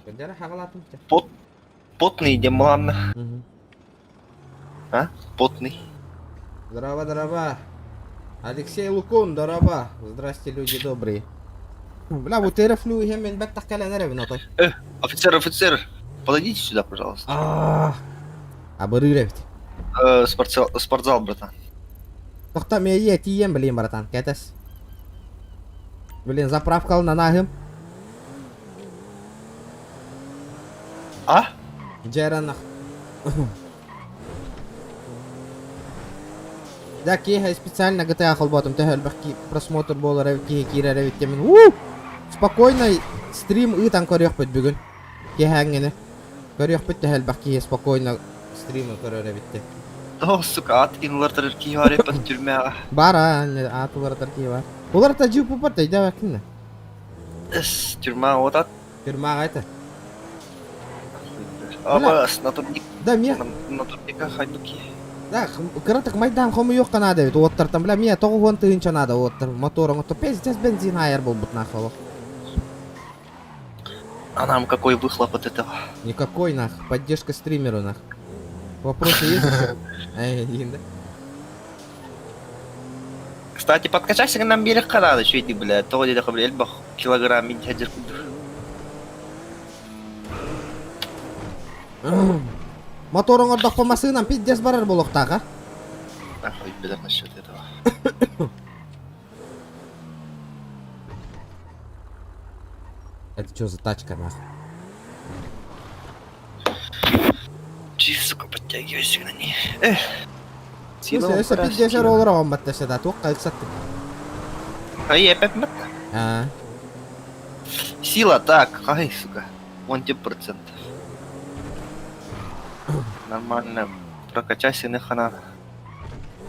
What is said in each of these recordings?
Дьара хагалаатым. Пот, потный диэн буоланна. А? Потный. Здорово, здорово. Алексей Лукун, здорово. Здрасте, люди добрые. Бля, вот эрэфлю иһэн мен бэттэх кэлэн эрэбин отой. Э, офицер, офицер, подойдите сюда, пожалуйста. А, абырыыр эбит. Э, спортзал, спортзал, братан. Тохто миэйэ тиийэн блин, братан, кэтэс. Блин, заправкалынан ааһым. А? Дьэранах. Да, киэһэ специально GTA холботум төһө элбэх просмотр буолар эбит киһи киирэр эбит диэмин. Уу! Спокойно стрим ыытан көрүөхпүт бүгүн. Киэһээҥҥини. Көрүөхпүт төһө элбэх киһи спокойно стримы көрөр эбит диэн. О, сука, ат уларытар киһи бар эппин түрмэҕэ. Бар аа, аат уларытар киһи бар. Уларыта жыыппыппар да өйдөөбөккүн да. Эс, тюрьма вот ат. Тюрьмаҕа это. Абас, натурник. Да, мне... Натурника хайдуки. Да, кыратык майдан хомуйуохха наада эбит уоттартан. Бля, мия 90 тыһыынча наада уоттар. Мотор оҥотто пиздец бензин аайар буолбут нахуй олох. А нам какой выхлоп от этого? Никакой нах. Поддержка стримеру нах. Вопросы есть еще? Эй, да? Кстати, подкачайся нам берег надо, что эти, бля, то где бля, эльбах килограмм минтядер Мотор оҥордохпо массыынан пиздец барар буолуохтаах, а? Нахуй, беда насчет этого. Это что за тачка, нахуй? Чи, сука, подтягивайся на ней. Эх. Өссө пиздец олорор оҕомматта да туох ыксаттык. Ай, опять матта. А. Сила так, ай, сука. Вон тебе процентов. Нормально. Прокачайся на хана.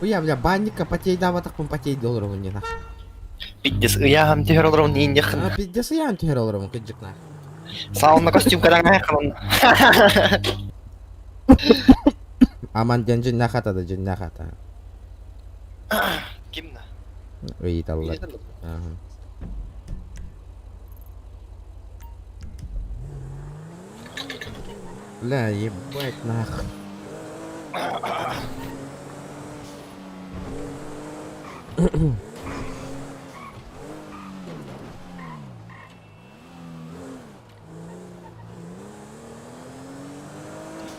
Уя, бля, банника потей даватахпын потей долларов не нах. Пиздец, я вам тебе роллеров не не А, пиздец, я вам тебе роллеров кыджик нах. Сауна костюм когда хан. Аман диэн дьиннээх ата да дьиннээх ата. Кимна? Ыйыталлар. Ага. Бля, ебать нах.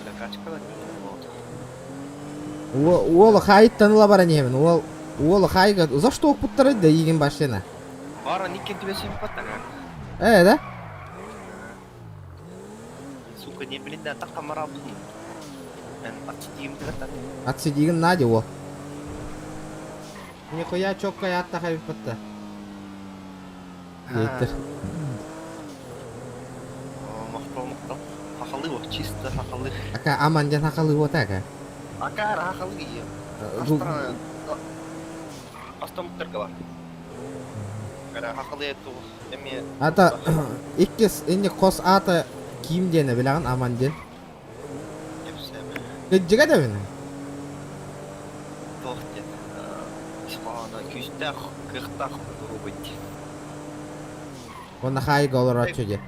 Бля, качкала Уол хайыттан ыла баран иһэбин. Уол уол хайга за что укпуттарай да иигин башена. Бара никкен тебе симпатна. Э, да? Сука, не блин, да так камара бун. Отсидим да Отсидигин Надя уол. Нихуя чокка атта хайыппатта. Диэттэр. Махтал, махтал. Хахалы вот, чисто хахалы. Ака аман диэн хахалы вот ака. Акар хахалы. Астамтыргала. Хахалы эту эми. Ата иккис инни кос ата ким диэне билэҕин аман диэн. Кыдьыга да бини. Туох диэн. Испана күүстээх, кыахтаах рубать. Уонна хаайга олорооччу диэн.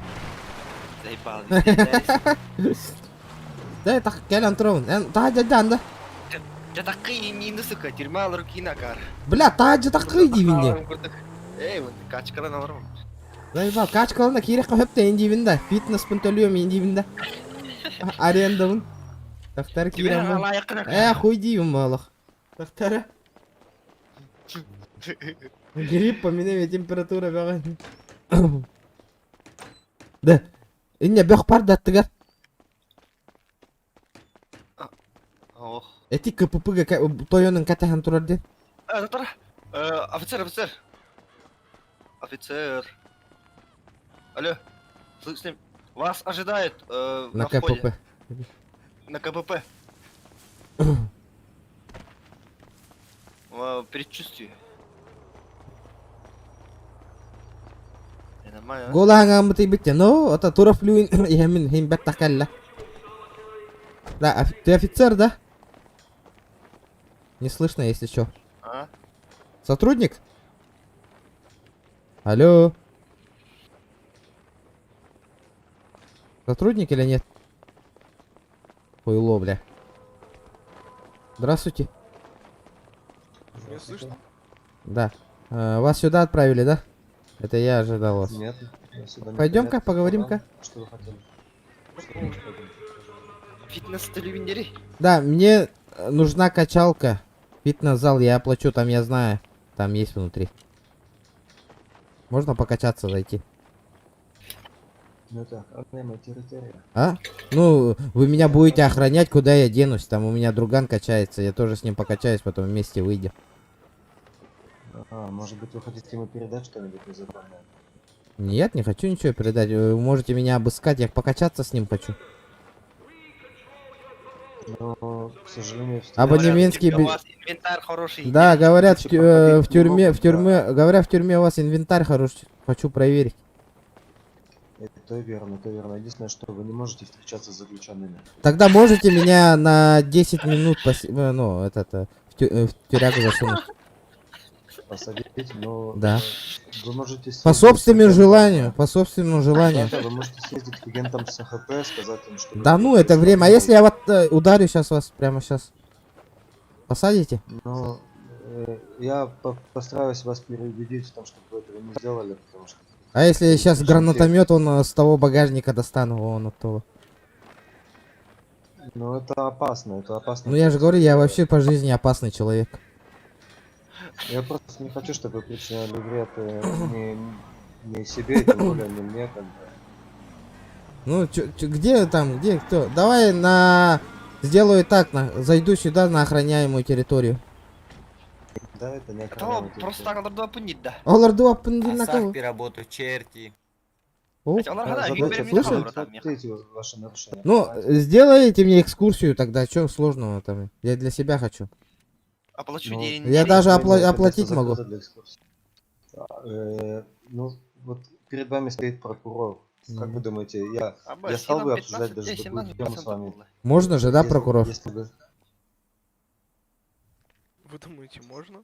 Заебал. Да, так кэлэн туробун. Эн таһа дьадьаан да. Дьэ такый мины сука, тюрьма руки накар. Бля, таһа такый диибин диэн. Эй, вот качкалан олором. Заебал, качкалана киирэххэ хөптө индиибин да. Фитнеспын төлүөм индиибин да. Арендабын. Тахтары киирэн Э, хуй диибин буолах. Тахтары. Грипп, поменяй температура бөҕө. Да. Инне бөх бар да аттыгар. Ох. Эти КПП-га тойонун кэтэһэн турар диэн. Э, доктор. Офицер, офицер. Офицер. Алло. Слышно? Вас ожидает На на входе. КПП. На КПП. Предчувствие. Нормально. Голаһаҥааммытый бүттэ. Ну, это Туров Люин иһэмин хим бэт кэллэ. Да, ты офицер, да? Не слышно, если что. А? Сотрудник? Алло. Сотрудник или нет? Хуйло, бля. Здравствуйте. Меня слышно? Да. Вас сюда отправили, да? Это я ожидал вас. Нет, я сюда не Пойдем-ка, ходил. поговорим-ка. Что вы хотели? Что вы хотели? Фитнес телевизоре. Да, мне нужна качалка. Фитнес-зал я оплачу, там я знаю. Там есть внутри. Можно покачаться зайти. Ну это охраняемая территория. А? Ну, вы меня будете охранять, куда я денусь. Там у меня друган качается, я тоже с ним покачаюсь, потом вместе выйдем. А, может быть, вы хотите ему передать что-нибудь незаконное? Нет, не хочу ничего передать. Вы можете меня обыскать, я покачаться с ним хочу. Но, к сожалению, в Абонементский У вас инвентарь хороший. Да, говорят, Типа, в ходить не тюрьме, могут, в тюрьме, говорят, в тюрьме у вас инвентарь хороший. Хочу проверить. Это верно, это верно. Единственное, что вы не можете встречаться с заключенными. Тогда можете меня на 10 минут, ну, этот, в тюрягу засунуть. Посадить, но Да. вы можете По съездить с собственному агентом- желанию, по собственному желанию. Да, да, вы можете съездить к агентам с ХП, сказать им, что... вы Да ну, это хотите время. А с если я вот ударю сейчас вас прямо сейчас? Посадите? Ну, я постараюсь вас переубедить в том, чтобы вы этого не сделали, потому что... А если я сейчас Слушайте. гранатомет, он с того багажника достану, вон от того. Ну, это опасно, это опасно. Ну я же говорю, я вообще по жизни опасный человек. Я просто не хочу, чтобы вы причиняли вред ни себе, тем более не мне, как бы. Ну, где там, где кто? Давай на... Сделаю так, зайду сюда на охраняемую территорию. Да, это не То охраняемая просто территория. так оларду аппынит, да. Оларду аппындин на Асах кого? пиработу черти. О, Хотя олар Да, хана, задача бир слышал? бир там. Смотрите ваши нарушения. Ну, понимаете? сделайте мне экскурсию тогда, чё сложного там? Я для себя хочу. Оплачу Ну, день. я даже К сожалению, это оплатить место могу. закрыто для экскурсий. Ну, вот перед вами стоит прокурор. Как Ну. вы думаете, я стал бы обсуждать даже такую тему с вами? Можно же, да, Если- прокурор? Если бы... Вы думаете, можно?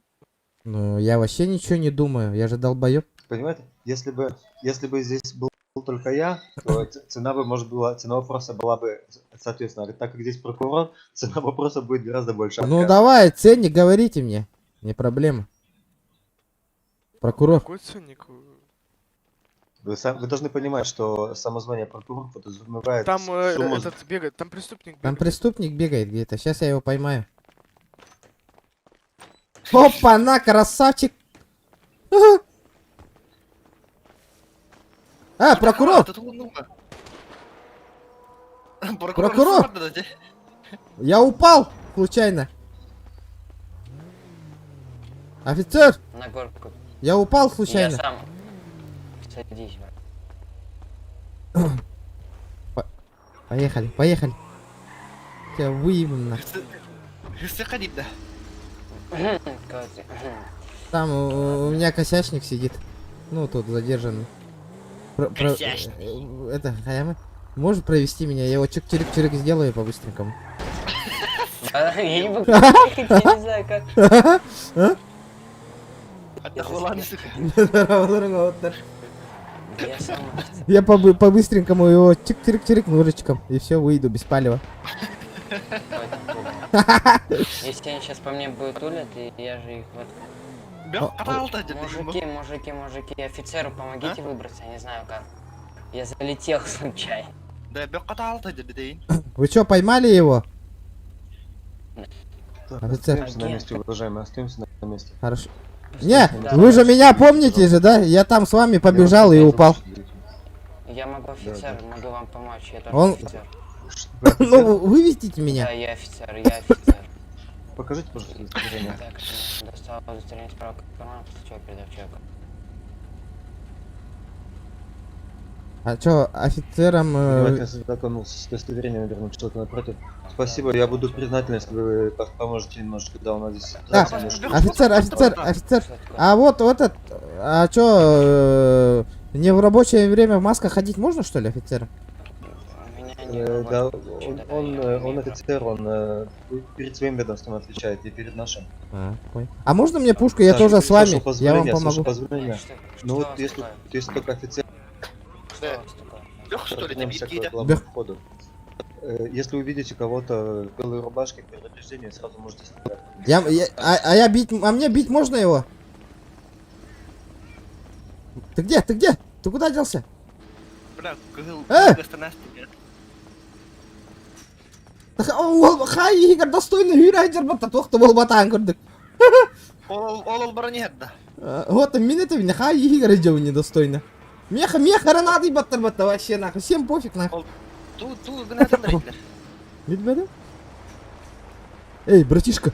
Ну, я вообще ничего не думаю, я же долбоеб. Понимаете, если бы здесь был только я, то цена бы, может, была, цена вопроса была бы, соответственно, так как здесь прокурор, цена вопроса будет гораздо больше. Ну Отказ. давай, ценник говорите мне. Не проблема. Прокурор. Какой ценник? Вы должны понимать, что само звание прокурор подразумевает Там сумму этот бегает, там преступник Там бегает. преступник бегает где-то. Сейчас я его поймаю. Опа, на, красавчик! А, прокурор! Прокурор! Я упал случайно. Офицер! На горку. Я упал Я случайно. сам. Садись, брат. Поехали, поехали. Тебя выебем на. Да. Кого ты? Там у меня косячник сидит. Ну, тут задержанный. Косячник. Это, Хаяма, можешь провести меня? Я его чик-чирик-чирик сделаю по-быстренькому. А, Я не могу ехать, я не знаю как. Я сам офицер. Я по-быстренькому его чик-чирик-чирик ножичком. И все, выйду без палева. Если они сейчас по мне будут улят, и я же их вот... Мужики, мужики, мужики, офицеру помогите выбраться, я не знаю как. Я залетел случайно. Вы что, поймали его? Так, Офицер. Остаемся на месте, уважаемые, остаемся на месте. Хорошо. Не, Да. вы же меня помните же, да? Я там с вами побежал и упал. Я могу офицер, да. могу вам помочь, я тоже Он- офицер. Ну, выведите меня. Да, я офицер, я офицер. Покажите, пожалуйста, удостоверение. Так, достал удостоверение с правого кармана, после чего передал человеку. А чё, офицерам... Внимательно ознакомился с удостоверением, наверное, человека напротив. Спасибо, я буду признателен, если вы поможете немножко, да, у нас здесь Да, ситуация немножко. Офицер, офицер, офицер. Что такое? А вот этот... А чё, не в рабочее время в масках ходить можно, что ли, офицерам? У меня не Да, рабочий, да, я он имею офицер, он перед своим ведомством отвечает и перед нашим. А, понял. А можно мне пушку? Я Так, тоже с вами. прошу Я вам позволения, помогу. позволения. Что, Ну что у вот вас если, такое? если только офицер Что у вас такое? что ли, Вернемся к какие-то? главному входу. Если увидите кого-то в белой рубашке, предупреждение, сразу можете стрелять. Я, а я бить, а мне бить можно его? Ты где? Ты где? Ты куда делся? Бля, кыһыл Э! гастонастый. Хай, Игорь, достойный юрайдер, батта тохты бол батаан көрдүк. Ол ол баран иһэрда. Вот мин это меня хай Игорь идём недостойно. Меха, меха, ранады баттар батта вообще нахуй. Всем пофиг нахуй. Ту ту гынатан рейтler. Билбедим. Эй, братишка.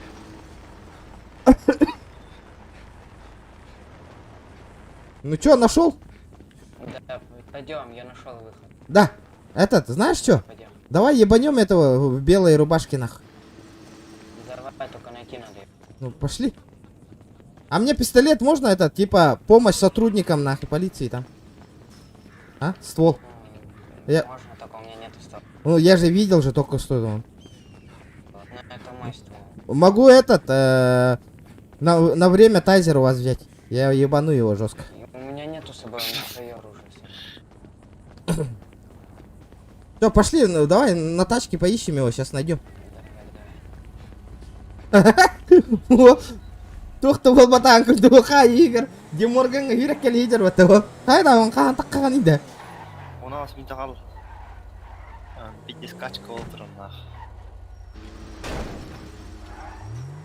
Ну чё, нашел? Да, пойдем, я нашел выход. Да. Этот, знаешь что? Пойдем. Давай ебанем этого в белой рубашке нах. Давай, только найти надо. Ну, пошли. А мне пистолет можно этот, типа, помощь сотрудникам нахуй полиции там? А? Ствол. Ну, Я- Можно, только у меня нету ствола. Ну, я же видел же только что он. Но это мой ствол. Могу этот, на время тайзер у вас взять. Я ебану его жестко. И У меня нету с собой, у меня свое оружие. с собой. Все, пошли, ну, давай на тачке поищем его, сейчас найдем. Давай, давай. Тухта бол батаан күрдү хай Игорь. Деморган үрекке лидер бата. Хайда он хаан таккан иде. У нас мин тагал. Битне скачка олтырым нах.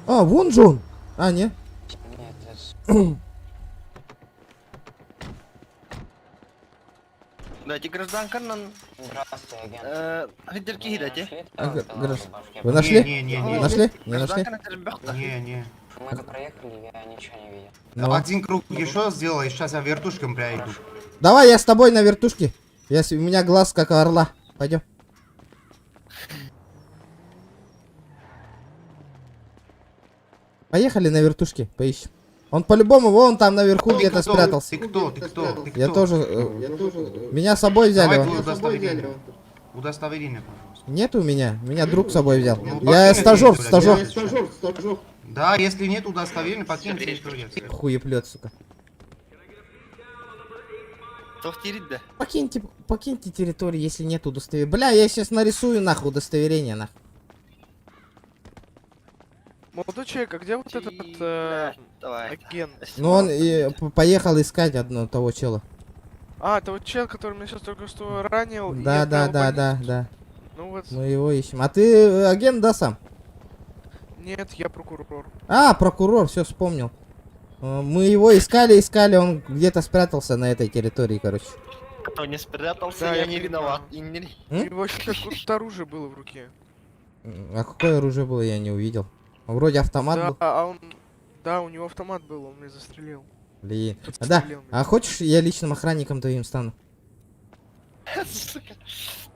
А, вон же он. А, не. Нет, это с- Да, эти гражданканнан Здравствуй, агент. хидер Вы кихидати. нашли А, того в белой рубашке? Вы нашли? Не, не, не. Нашли? Не нашли? Гражданкан это Не, не. Мы проехали, я ничего не видел. Ну. Один круг еще сделай, сейчас я вертушком приеду. Хорошо. Давай я с тобой на вертушке. У меня глаз как у орла. Пойдем. Поехали на вертушке, поищем. Он по-любому вон там наверху Ты где-то кто? спрятался. Ты кто? Ты кто? Ты кто? Я тоже. Меня с собой взяли. Давай он. твое удостоверение. Удостоверение, пожалуйста. Нет у меня. Меня друг с собой взял. Ну, Я покинь стажер, территорию, стажер. Да, если нет удостоверения, покинь территорию. Хуеплет, сука. Тохтирит да. Покиньте, покиньте территорию, если нет удостоверения. Бля, я сейчас нарисую нахуй удостоверение, нахуй. Молодой человек, а где вот этот Давай. агент? Ну он и поехал искать одного того чела. А, это вот чел, который меня сейчас только что ранил. и Да, да, отправил в да, да, больницу. да. Ну вот, Мы его ищем. А ты агент, да, сам? нет, я прокурор. А, прокурор, все вспомнил. Мы его искали, искали, он где-то спрятался на этой территории, короче. Кто не спрятался, Да, я я не понимаю. виноват. И не- М? У него еще какое-то оружие было в руке. А какое оружие было, я не увидел. Вроде автомат Да, был. а он... Да, у него автомат был, он меня застрелил. Блин. А, да. Подстрелил меня. А хочешь, я личным охранником твоим стану? Сука.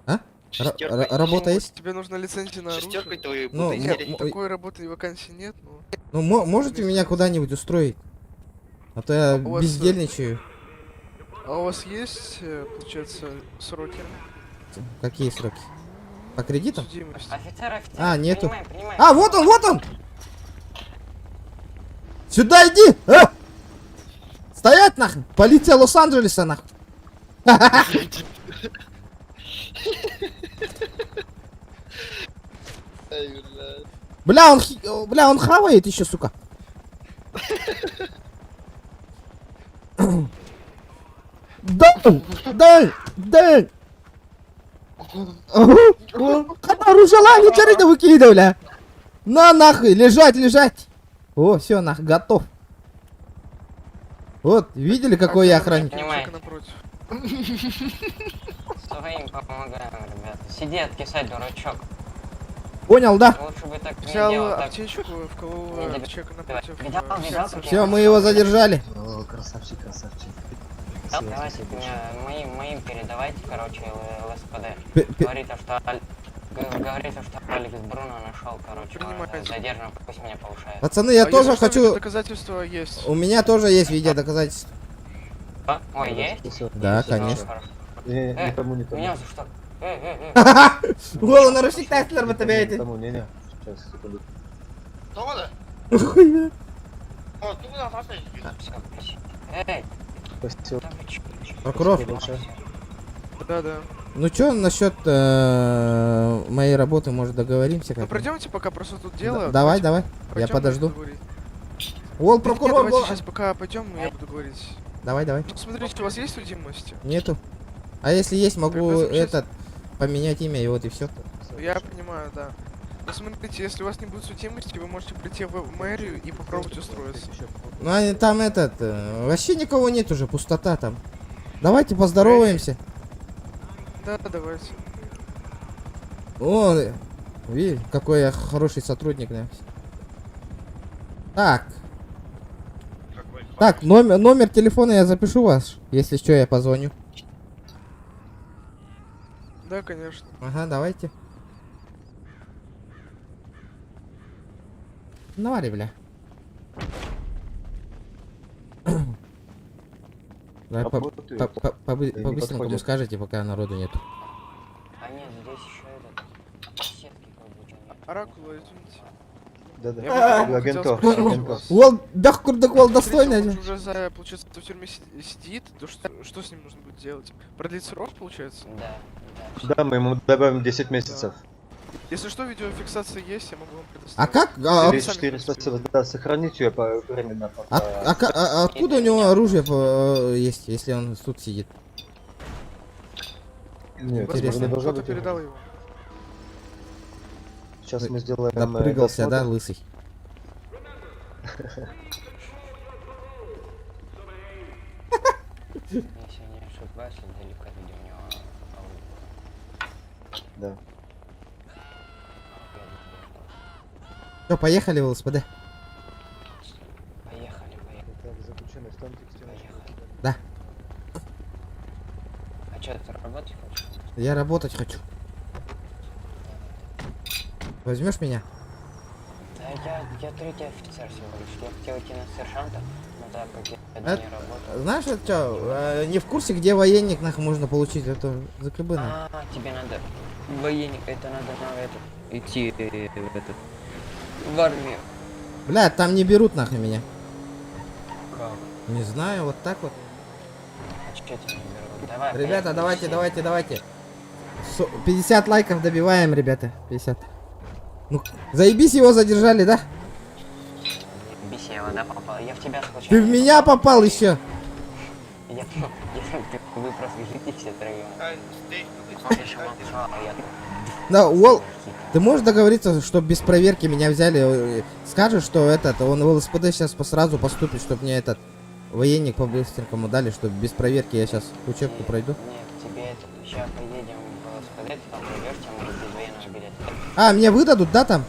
А? Шестеркой. Работа Ну, есть? Тебе нужна лицензия на Шестеркой оружие. твою Ну, буду херить. Такой работы и вакансии нет, но... Ну, можете меня куда-нибудь устроить? А то я А у вас, бездельничаю. А у вас есть, получается, сроки Какие сроки? По кредитам? судимости? Офицер, офицер. А, нету. Принимай, принимай. А, вот он, вот он! Сюда иди! А! Стоять нахуй! Полиция Лос-Анджелеса нахуй! Эй, бля. Бля, он, бля, он хавает еще, сука. Да, да, да. Оружие не выкидывай, бля. На нахуй, лежать, лежать. О, все, нах, готов. Вот, видели, какой я охранник? Понимаете. Человека напротив. Своим помогаем, ребята. Сиди, откисай, дурачок. Понял, да? Лучше бы так не Взял делал, так. аптечку, вколол Не добивай. человека напротив. Видал, видал, сердца. как я Все, мы его задержали. О, красавчик, красавчик. Спасибо, Давайте спасибо меня, большое. моим передавайте, короче, ЛСПД. Пе- Говорит, то, что говорит, то, что Алекс Бруно нашел, короче, Принимайте. задержан, пусть меня повышают. Пацаны, я А тоже если что, хочу... Доказательства есть. У меня тоже есть видеодоказательства. А? Ой, есть? Спасибо. Да, Всё, конечно. хорошо. Не, не, никому, никому. Меня за что? Голову нарушник Тайтлер Никому, никому, не, не. Сейчас, секунду. Тоҕо да? О, ту гына тасай. Всё, спасибо. Эй, Спасибо. да вы чё? Прокурор, Спасибо большое. Да, да. Ну чё насчет э, моей работы, может договоримся Ну как? пройдемте пока просто тут дело. Давай, давай, я Пойдем, подожду. говорить. Уол, Да нет, прокурор, давайте вол- сейчас пока пойдем, и я буду говорить. Давай, давай. Ну, смотрите, у вас есть судимости? Нету. А если есть, могу Тогда замечательно. этот поменять имя и вот и все. Я понимаю, да. Но смотрите, если у вас не будет судимости, вы можете прийти в мэрию и попробовать устроиться. Ну а там этот э, вообще никого нет уже, пустота там. Давайте поздороваемся. Да, давайте. О, видишь, какой я хороший сотрудник, да. Так. Так, номер, номер телефона я запишу ваш. Если что, я позвоню. Да, конечно. Ага, давайте. Навари, бля. Давай по- Работают. по- по- побы- Не по-быстренькому подходят. скажете, пока народу нету. А нет, здесь еще этот... Сетки как будто нет. Оракула, извините. Да-да. Я бы хотел Агенто, спросить агенто. вас. Уол, бях курдык, уол, Смотрите, достойный. он же уже за, получается, в тюрьме сидит, то что, что с ним нужно будет делать? Продлить срок, получается? Да, да. Да, мы ему добавим 10 месяцев. Если что, видеофиксация есть, я могу вам предоставить. А как? А, Или Или сами 400, да, сохранить ее по временно. пока. а- а ка- а- а откуда у него оружие э, есть, если он тут сидит? Нет, Интересно. не должно Кто-то быть. передал его. Сейчас мы сделаем... э, Допрыгался, да, досмотр. лысый? Если не ошибаюсь, далеко видео у него ауди. Да. Все, поехали в ЛСПД. Поехали, поехали. Так, заключенный, встаньте к стеночке. Да. А что, ты работать хочешь? Я работать хочу. Возьмешь меня? Да я, я третий офицер всего лишь. Я хотел идти на сержанта, но так как я Это- не работал. Знаешь, это что, не в курсе, где военник нахуй можно получить это ЗКБ нахуй. А, тебе надо военник, это надо на этот идти э, в этот в армию. Бля, там не берут нахуй меня. Как? Не знаю, вот так вот. А что тебя не берут? Давай. Ребята, поехали давайте, все. давайте, давайте. 50 лайков добиваем, ребята. 50. Ну, заебись его задержали, да? Заебись, я его, да, попал. Я в тебя случайно. Ты в меня попал еще. Я, я, вы просто лежите все троем. Он еще молчал, а я тут Да, Уолл, ты можешь договориться, чтобы без проверки меня взяли? Э, Скажешь, что этот, он в ЛСПД сейчас сразу поступит, чтобы мне этот военник по-быстренькому дали, чтобы без проверки я сейчас учебку пройду. Нет, тебе это, сейчас поедем в ЛСПД, ты там пройдешь, тебя может без военного билета. А, мне выдадут, да, там?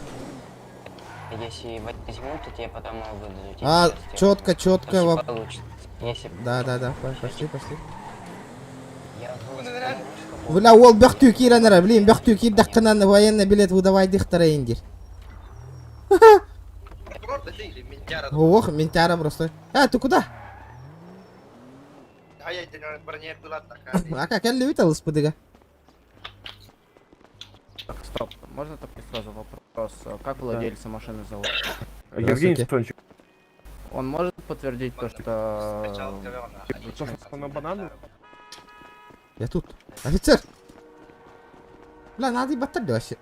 Если возьмут, то тебе потом его выдадут. если А, сейчас тебя четко, возьмут. четко. Если воп- получится. Если... Да, да, да, пошли, пошли. Я в ЛСПД, знаешь, какого? Бля, ол бөхтүү киирэнэрэ, блин, бөхтүү киирдэххинэ военный билет выдавай дихтара индир. Ох, ментяра просто. А, ты куда? А как, я любит ЛСПД-га? Так, стоп. Можно такой сразу вопрос? Как владельца машины зовут? Евгений Здравствуйте. Степанович, Он может подтвердить то, что... то, что на бананы? Я тут. Офицер! Бля, надо ебать вообще.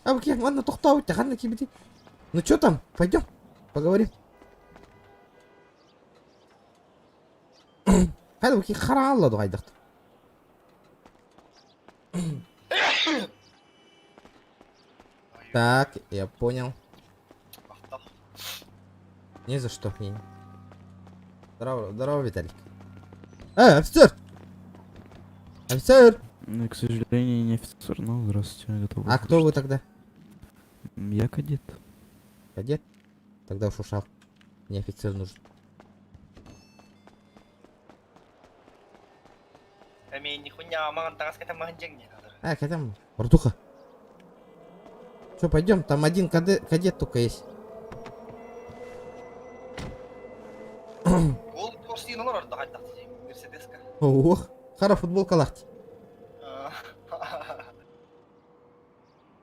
А, окей, ладно, тохтау, тяганна кибити. Ну чё там, пойдем, поговорим. Hadi bakayım харалла дугайдык. Так, я понял. Не за что мне. Здорово, здорово, Виталик. Э, офицер! Офицер! Ну, к сожалению, не офицер, но здравствуйте, я готов А кто вы тогда? Я кадет. Кадет? Тогда уж ушел. Мне офицер нужен. А, хотя Ртуха. Че, пойдем? Там один кадет, кадет только есть. Ох, хара футболка лахти.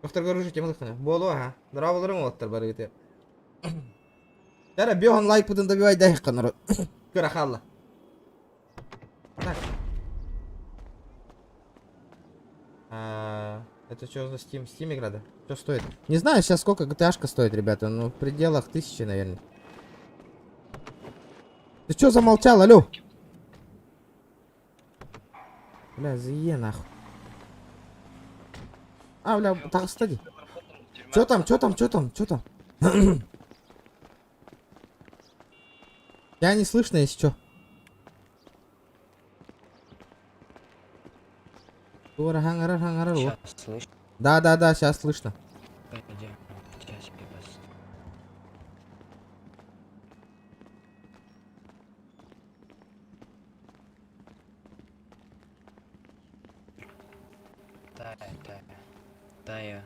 Доктор Горужи, тем лыхна. Болу, ага. Здорово, болу, оттар бар ите. Тара, бьёхан лайк потом добивай, дай их народ. Кырахалла. Так. Это что за Steam? Steam игра, да? Что стоит? Не знаю сейчас сколько GTA-шка стоит, ребята, но в пределах 1000, наверное. Ты что замолчал, алло? Бля, зае нахуй. А, бля, так, кстати. Чё там, чё там, чё там, чё там? Я не слышно, если чё. Сейчас слышно. Да, да, да, сейчас слышно. Пойдем. Сейчас я вас. Да, да. Да, я.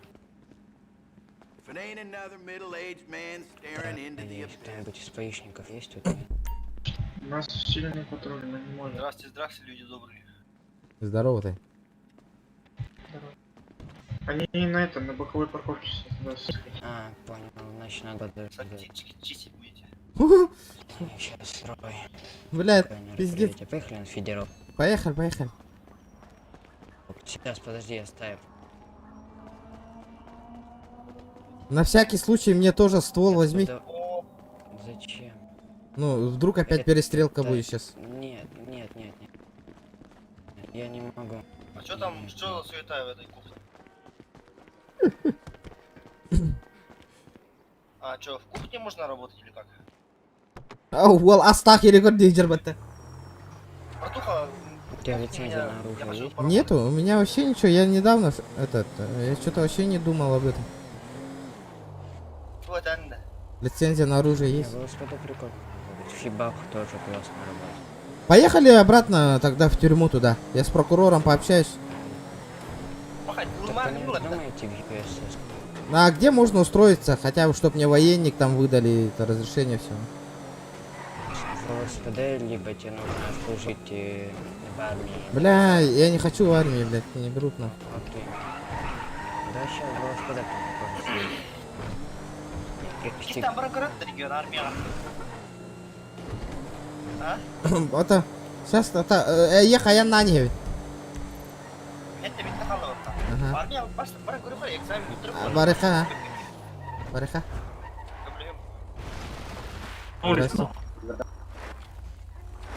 Да, есть. Кто-нибудь из поищников есть тут? У нас сильный патруль, мы не можем. Здравствуйте, здравствуйте, люди добрые. Здорово ты. Они на этом, на боковой парковке сейчас. А, понял, значит надо подождать. Садитесь, чистить будете. Сейчас строй. Бля, Такое пиздец. мероприятие. Поехали на Федерал. Поехали, поехали. Сейчас, подожди, я ставлю. На всякий случай мне тоже ствол возьми. Зачем? Ну, вдруг опять Это- перестрелка будет сейчас. Нет, нет, нет, нет. Я не могу. А что там, что за суета в этой кухне? А что, в кухне можно работать или как? Ау, уол, астах или гордейджер бетте. Братуха, У тебя лицензия на оружие есть? Нету, у меня вообще ничего, я недавно этот, я что-то вообще не думал об этом. Вот она. Лицензия на оружие Не, есть. велосипеды прикольно. В Фибах тоже классно работает. Поехали обратно тогда в тюрьму туда. Я с прокурором пообщаюсь. Так вы не думаете в USS? А где можно устроиться? Хотя бы, чтоб мне военник там выдали это разрешение все. В ЛСПД, либо тебе нужно служить в армии. Бля, я не хочу в армии, блядь, не берут нахуй. Окей. Да, сейчас в ЛСПД тоже служить. Там прокуратор регион, армия. А? Это, сейчас, это, ехай, я на ней. Это ведь тахалова. Ага. Армия, бас, баран көріп экзамен өтіріп. Барыха. Барыха. Здрасте.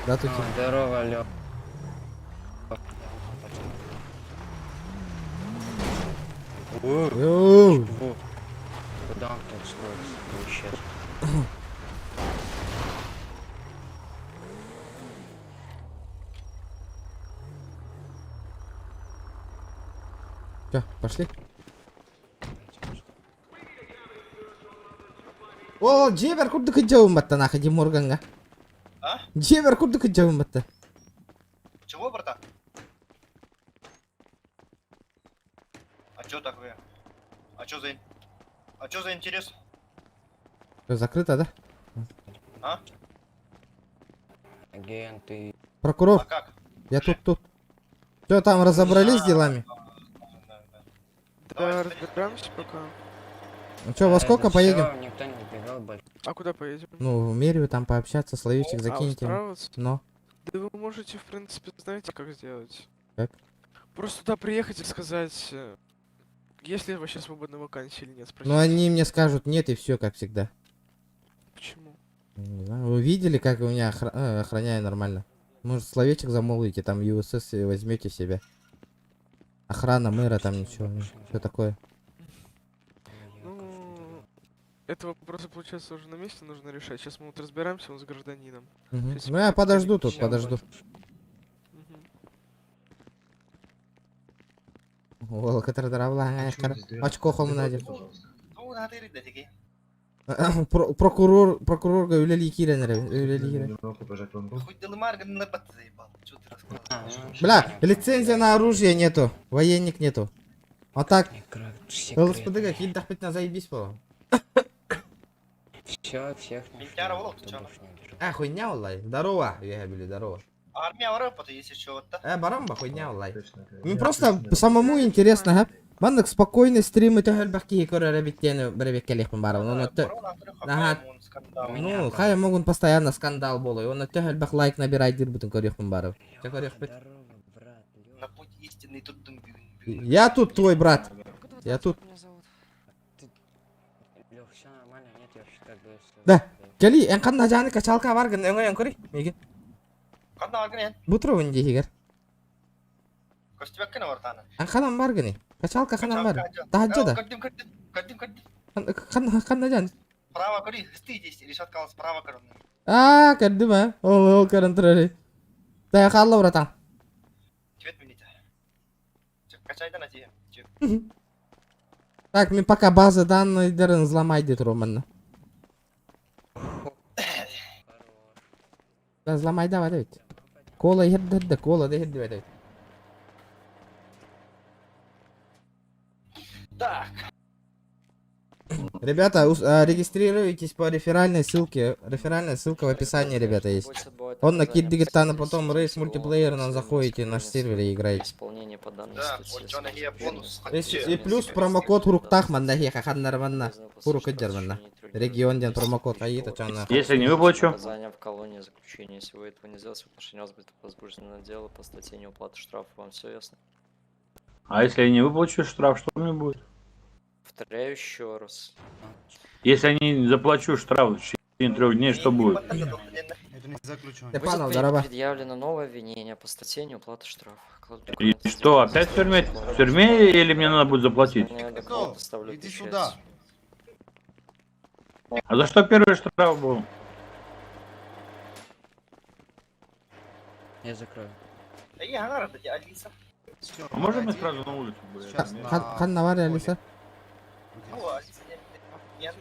Да, тут. А, здорово, Лё. Йоу. Куда он так строится? Исчез. Все, пошли. О, дьиэбэр курдук дьэбин батта нахади Морганга. А? Дьиэбэр курдук дьэбин батта. Чего, братан? А чё такое? А чё за... А чё за интерес? Всё, закрыто, да? А? Агенты. Прокурор. А как? Я тут, тут. Все, там разобрались с делами? Да, разбираемся пока. Ну что, во сколько Это поедем? всё, никто не убегал больше. А куда поедем? Ну, в мэрию там пообщаться, словечек А, закиньте. устраиваться? Но. Да вы можете, в принципе, знаете, как сделать? Как? Просто туда приехать и сказать, есть ли вообще свободная вакансия или нет, спросить. Ну, они мне скажут нет и все, как всегда. Почему? Не знаю, вы видели, как у меня охраняю нормально? Может, словечек замолвите, там USS возьмете себе. Охрана мэра там ничего, все такое. Ну, это вопросы, получается, уже на месте нужно решать. Сейчас мы вот разбираемся он с гражданином. Мгм. Щас Ну, я подожду тут, всё. подожду. Ол, который Очко холмнади. Ну, надо и такие. Прокурор, прокурор үлели кирен, үлели кирен. Хоть Делымар на бат заебал. Чё ты рассказываешь? Бля, лицензия на оружие нету, военник нету. А так, ЛСПД какие хоть на заебись было. Все, всех Ментяра волок, ты чё? А, хуйня улай. Здорово, я говорю, здорово. Армия работа, если чё, вот так. Барамба, хуйня улай. Мне просто самому интересно, ха? Маннык спокойный стрим это хөлбәкки көрөр биттен бирбеккелехпин барабын. Оны Ага. Ну, хай могут постоянно скандал болой. Оны төһөлбәк лайк набирай дир бүтүн көрөхпүн барып. Чө көрөхпүт. На путь истинный турдум бүгүн. Я тут твой брат. Я тут. Лех, все нормально, нет, я вообще так бы... Да. Кэлиий, эн ханна дьааны качалка бааргын, өҥөйөн көрүүй, миигин. Ханна бааргын эн? Бу турабын дьиэ иһигэр. Көстүбэккин ортаны. Эн ханан бааргыный? Качалка ханан бар? Таһырдьа да? Көрдүм, көрдүм, көрдүм, көрдүм. Ханна, ханна дьааны? Справа көрүүй, ыстыы здесь, решетка справа көрүн. Аа, көрдүм аа. Ол, ол көрөн турар. Тая хаалла братан. Түөрт мүнүүтэ. Качайдан атием. Так, мин пока база данныйдарын взломай дии туруом манна. Да, взломай давай эбит. Кола иһэрдэ кола да иһэрдибэт эбит. Так. Ребята, регистрируйтесь по реферальной ссылке. Реферальная ссылка в описании, ребята, есть. Он на Кит потом рейс мультиплеер нам заходите на наш сервер и играете. Исполнение по данной Да, статье вот он и бонус. И плюс промокод Хуруктах манна ханнар манна. Хурук манна. Регион диэн промокод аита чана. Если не выплачу? Наказание в колонии заключения. Если вы этого не сделаете, в отношении вас будет возбуждено дело по статье неуплаты штрафа. Вам все ясно? А если я не выплачу штраф, что мне будет? Повторяю еще раз. Если я не заплачу штраф в течение 3 дней, что будет? Это не заключенный. Степанов, Будет здорово. предъявлено новое обвинение по статье неуплата штрафа. Кладу И документы что, сделать опять в тюрьме? заставлю В тюрьме или мне надо будет заплатить? Кто? Поставлю Иди печать. сюда. А за что первый штраф был? Я закрою. Я говорю, Алиса. Всё, А можно мы подойди. сразу на улицу, блядь? Сейчас Нет? на Ханна бар Алиса? Ну, Алиса, не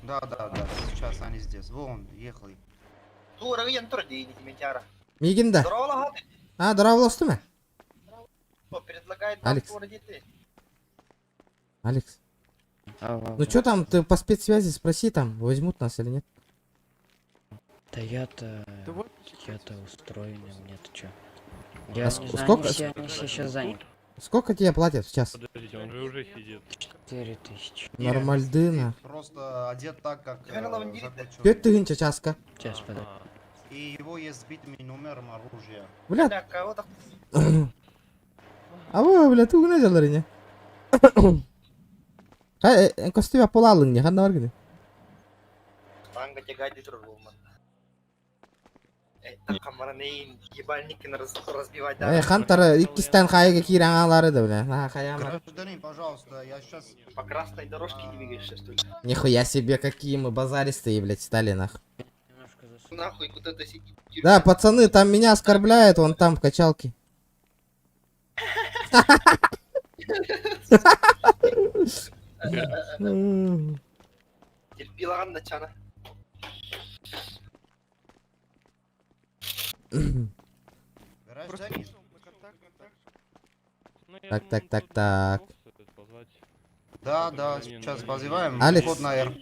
Да, да, да, сейчас они здесь. Вон, ехал. Миигин да. А, дорооболостуҥ ээ? Алекс. Алекс. Ну что там, ты по спецсвязи спроси там, возьмут нас или нет? Да я-то... Да вот, Я-то устроенный, мне-то чё? А Я не знаю, сколько- они все сейчас заняты. Сколько тебе платят в час? Подождите, он же уже сидит. 4000. Нормальдына. Просто одет так, как заключенный. Түөрт тыһыынча чааска. Сейчас, подожди. И его есть сбитыми номером оружия. Бля. А вы, бля, ты угна дьаллар ини. Хай, костюм полалың не, ханна бар гыны. Танго тягать турбулман. Ебальники разбивать. Э, хантара иккистээн хайга киирэн аалары да, бля. На, хаяма. Гражданин, пожалуйста, я сейчас... По красной дорожке двигаешься, что ли? Нихуя себе, какие мы базаристые, блядь, стали, нах. Нахуй, куда ты сидишь? Да, пацаны, там меня оскорбляют, вон там в качалке. Терпила начала. Гражданин. Так, так, так, так. Да, да, сейчас вызываем. Алекс. Вход на РП.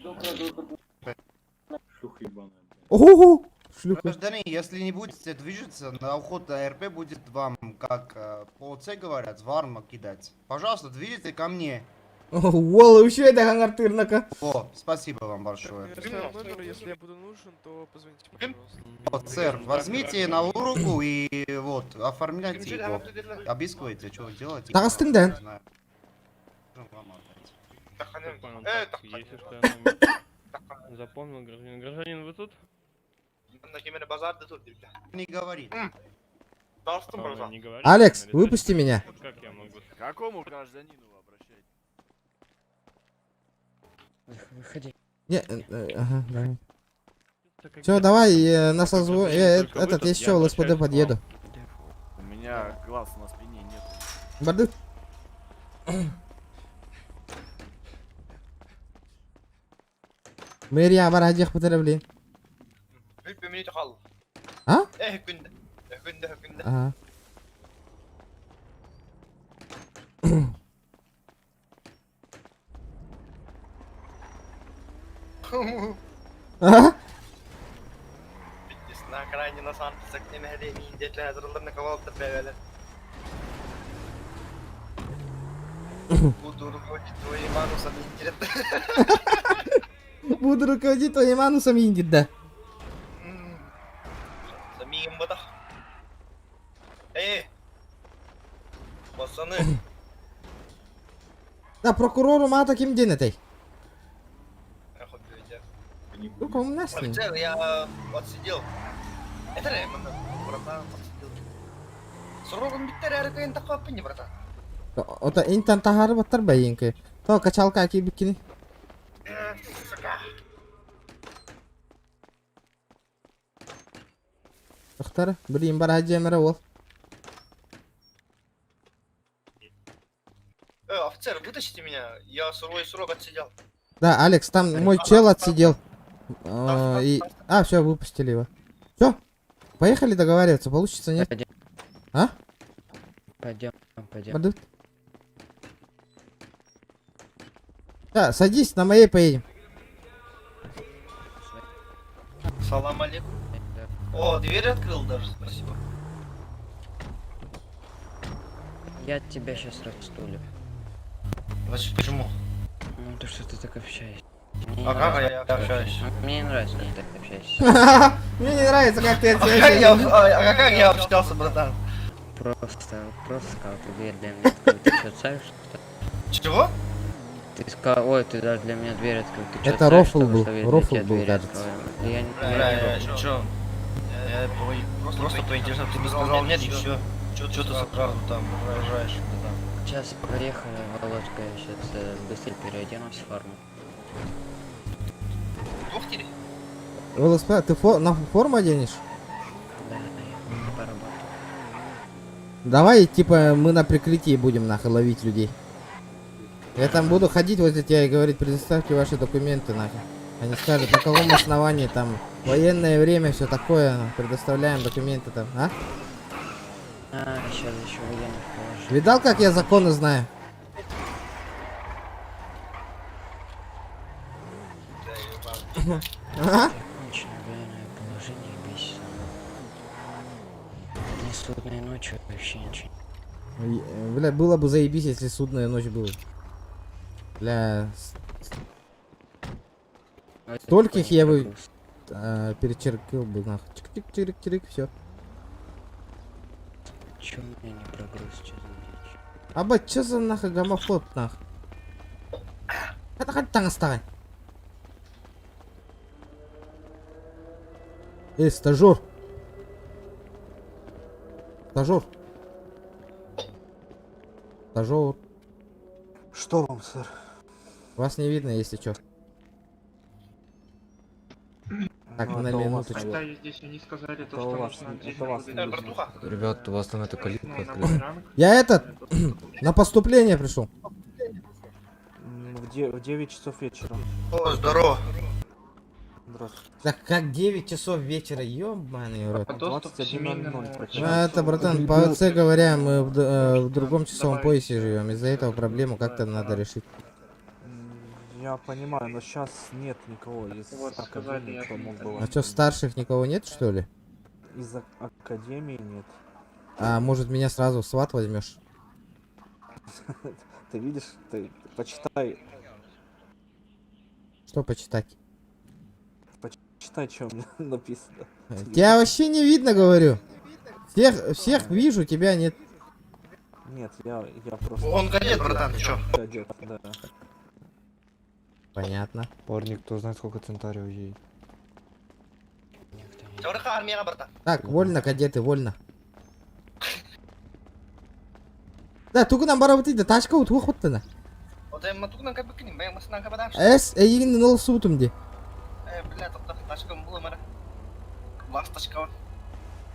Шлюха ебаная. Ого! Шлюха. Гражданин, если не будете движется, на уход на РП будет вам, как по ОЦ говорят, варма кидать. Пожалуйста, двигайте ко мне. Уол, еще это хангартырнака. О, спасибо вам большое. Я оставил номер, если я буду нужен, то позвоните, пожалуйста. Вот, сэр, возьмите на руку и вот, оформляйте его. Обыскивайте, что вы делаете. Таҕыстыҥ да. Не знаю. Вам отдать. Понял, так, если что, я номер запомнил, гражданин. Гражданин, вы тут? Не говорит. А, не говорите, Алекс, нарисуйте. выпусти меня. Как я могу? К какому гражданину вы обращаетесь? Выходи. Не, ага, давай. Все, давай, на созвон. Только вы Этот, тут, я еще я в ЛСПД обращаюсь к вам. подъеду. У меня глаз на спине нет. Барды. Мэрия бар хадьях блин. А? Ага. А? На окраине Лос-Анджелеса к ним кого-то Буду руководить твоим анусом, интересно. Буду руководить твоим анусом, Индит, да. Самим бата. Эй! Пацаны! Да, прокурору аата ким диэн этэй? Ну, у нас с ним. Офицер, я отсидел. Это реально, братан, отсидел. Срогун биттер эркин такаппын, братан. Ото интан тахары баттар байынкы. То качалка аки бикини. Тохтар, блин, бар хаджемера ол. Офицер, вытащите меня. Я свой срок отсидел. Да, Алекс, там мой чел отсидел. А, и... А, все, выпустили его. Все, поехали договариваться, получится, нет? Пойдем. А? Пойдем, пойдем. Подут. Да, садись, на моей поедем. Салам алейкум. О, дверь открыл даже, спасибо. Я тебя сейчас растулю. Значит, почему? Ну то что ты так общаешься? Мне не А как нравится, я общаюсь? Ну, Мне не нравится, как ты так общаешься. Мне не нравится, как ты А как я, а как я общался, братан? Просто, просто сказал, ты дверь для меня открыл. Ты что, царь, что ли? Чего? Ты сказал, ой, ты даже для меня дверь открыл. Ты чё, Это царь, рофл что ли, был, что я для рофл тебя был, дверь кажется. открываю? Да я не, Бля, я не я рофл. чё? Я просто поинтересовался, ты бы сказал нет и все. Чё ты сразу там выражаешь? Сейчас проехали, Володька, я сейчас быстрее переоденусь в форму. Велосипед, ты на форму оденешь? Да, я поработаю. Давай, типа, мы на прикрытии будем нахуй ловить людей. Я там буду ходить возле тебя и говорить, предоставьте ваши документы нахуй. Они скажут, на каком основании там военное время, все такое, предоставляем документы там, а? А, сейчас еще военных положу. Видал, как я законы знаю? А? Кончено военное положение бесит. Ни судной ночью вообще ничего. Бля, было бы заебись, если судная ночь была. Бля, стольких я бы перечеркнул бы нахуй. Чик-чик-чирик-чирик, все. Чё у меня не прогруз, чё за дичь? Аба, чё за нахуй гомофоб нахуй? Это хоть там оставай. Эй, стажер. Стажер. Стажер. Что вам, сэр? Вас не видно, если чё. Так, Ну, на это у вас, минуточку. Да, я здесь, они сказали то, Это у что вас, нужно это отдельно вас выдать. не видно. Ребят, у вас там эта калитка Ну, на открыта. мой ранг. Я этот, на поступление пришел. В 9 часов вечера. О, здорово. Здравствуйте. Так как 9 часов вечера, ёбаный рот. А доступ к 21:00 семейному Ну, это, братан, по ОЦ говоря, мы в другом часовом поясе живем. Из-за этого проблему как-то надо решить. Я понимаю, но сейчас нет никого из Вот, сказали, академии, я кто мог бы А что, старших никого нет, что ли? Из академии нет. А может меня сразу в сват возьмешь? Ты видишь, ты почитай, Что почитать? почитай, что у меня написано. Тебя вообще не видно, говорю. Всех вижу, тебя нет. Нет, я просто... Он кадет, братан, ты чё? Кадет, да. Понятно. Парни, кто знает, сколько Центарио едет? Армия, братан. Так, вольно, кадеты, вольно. Да, тугунан барабыт да тачка утуга хуттана. Вот я матугнан как бы к ним, я масынан как бы дальше. Эс, эйигин нол сутум ди. Бля, тоқта, тачкам было мара. Ласточка.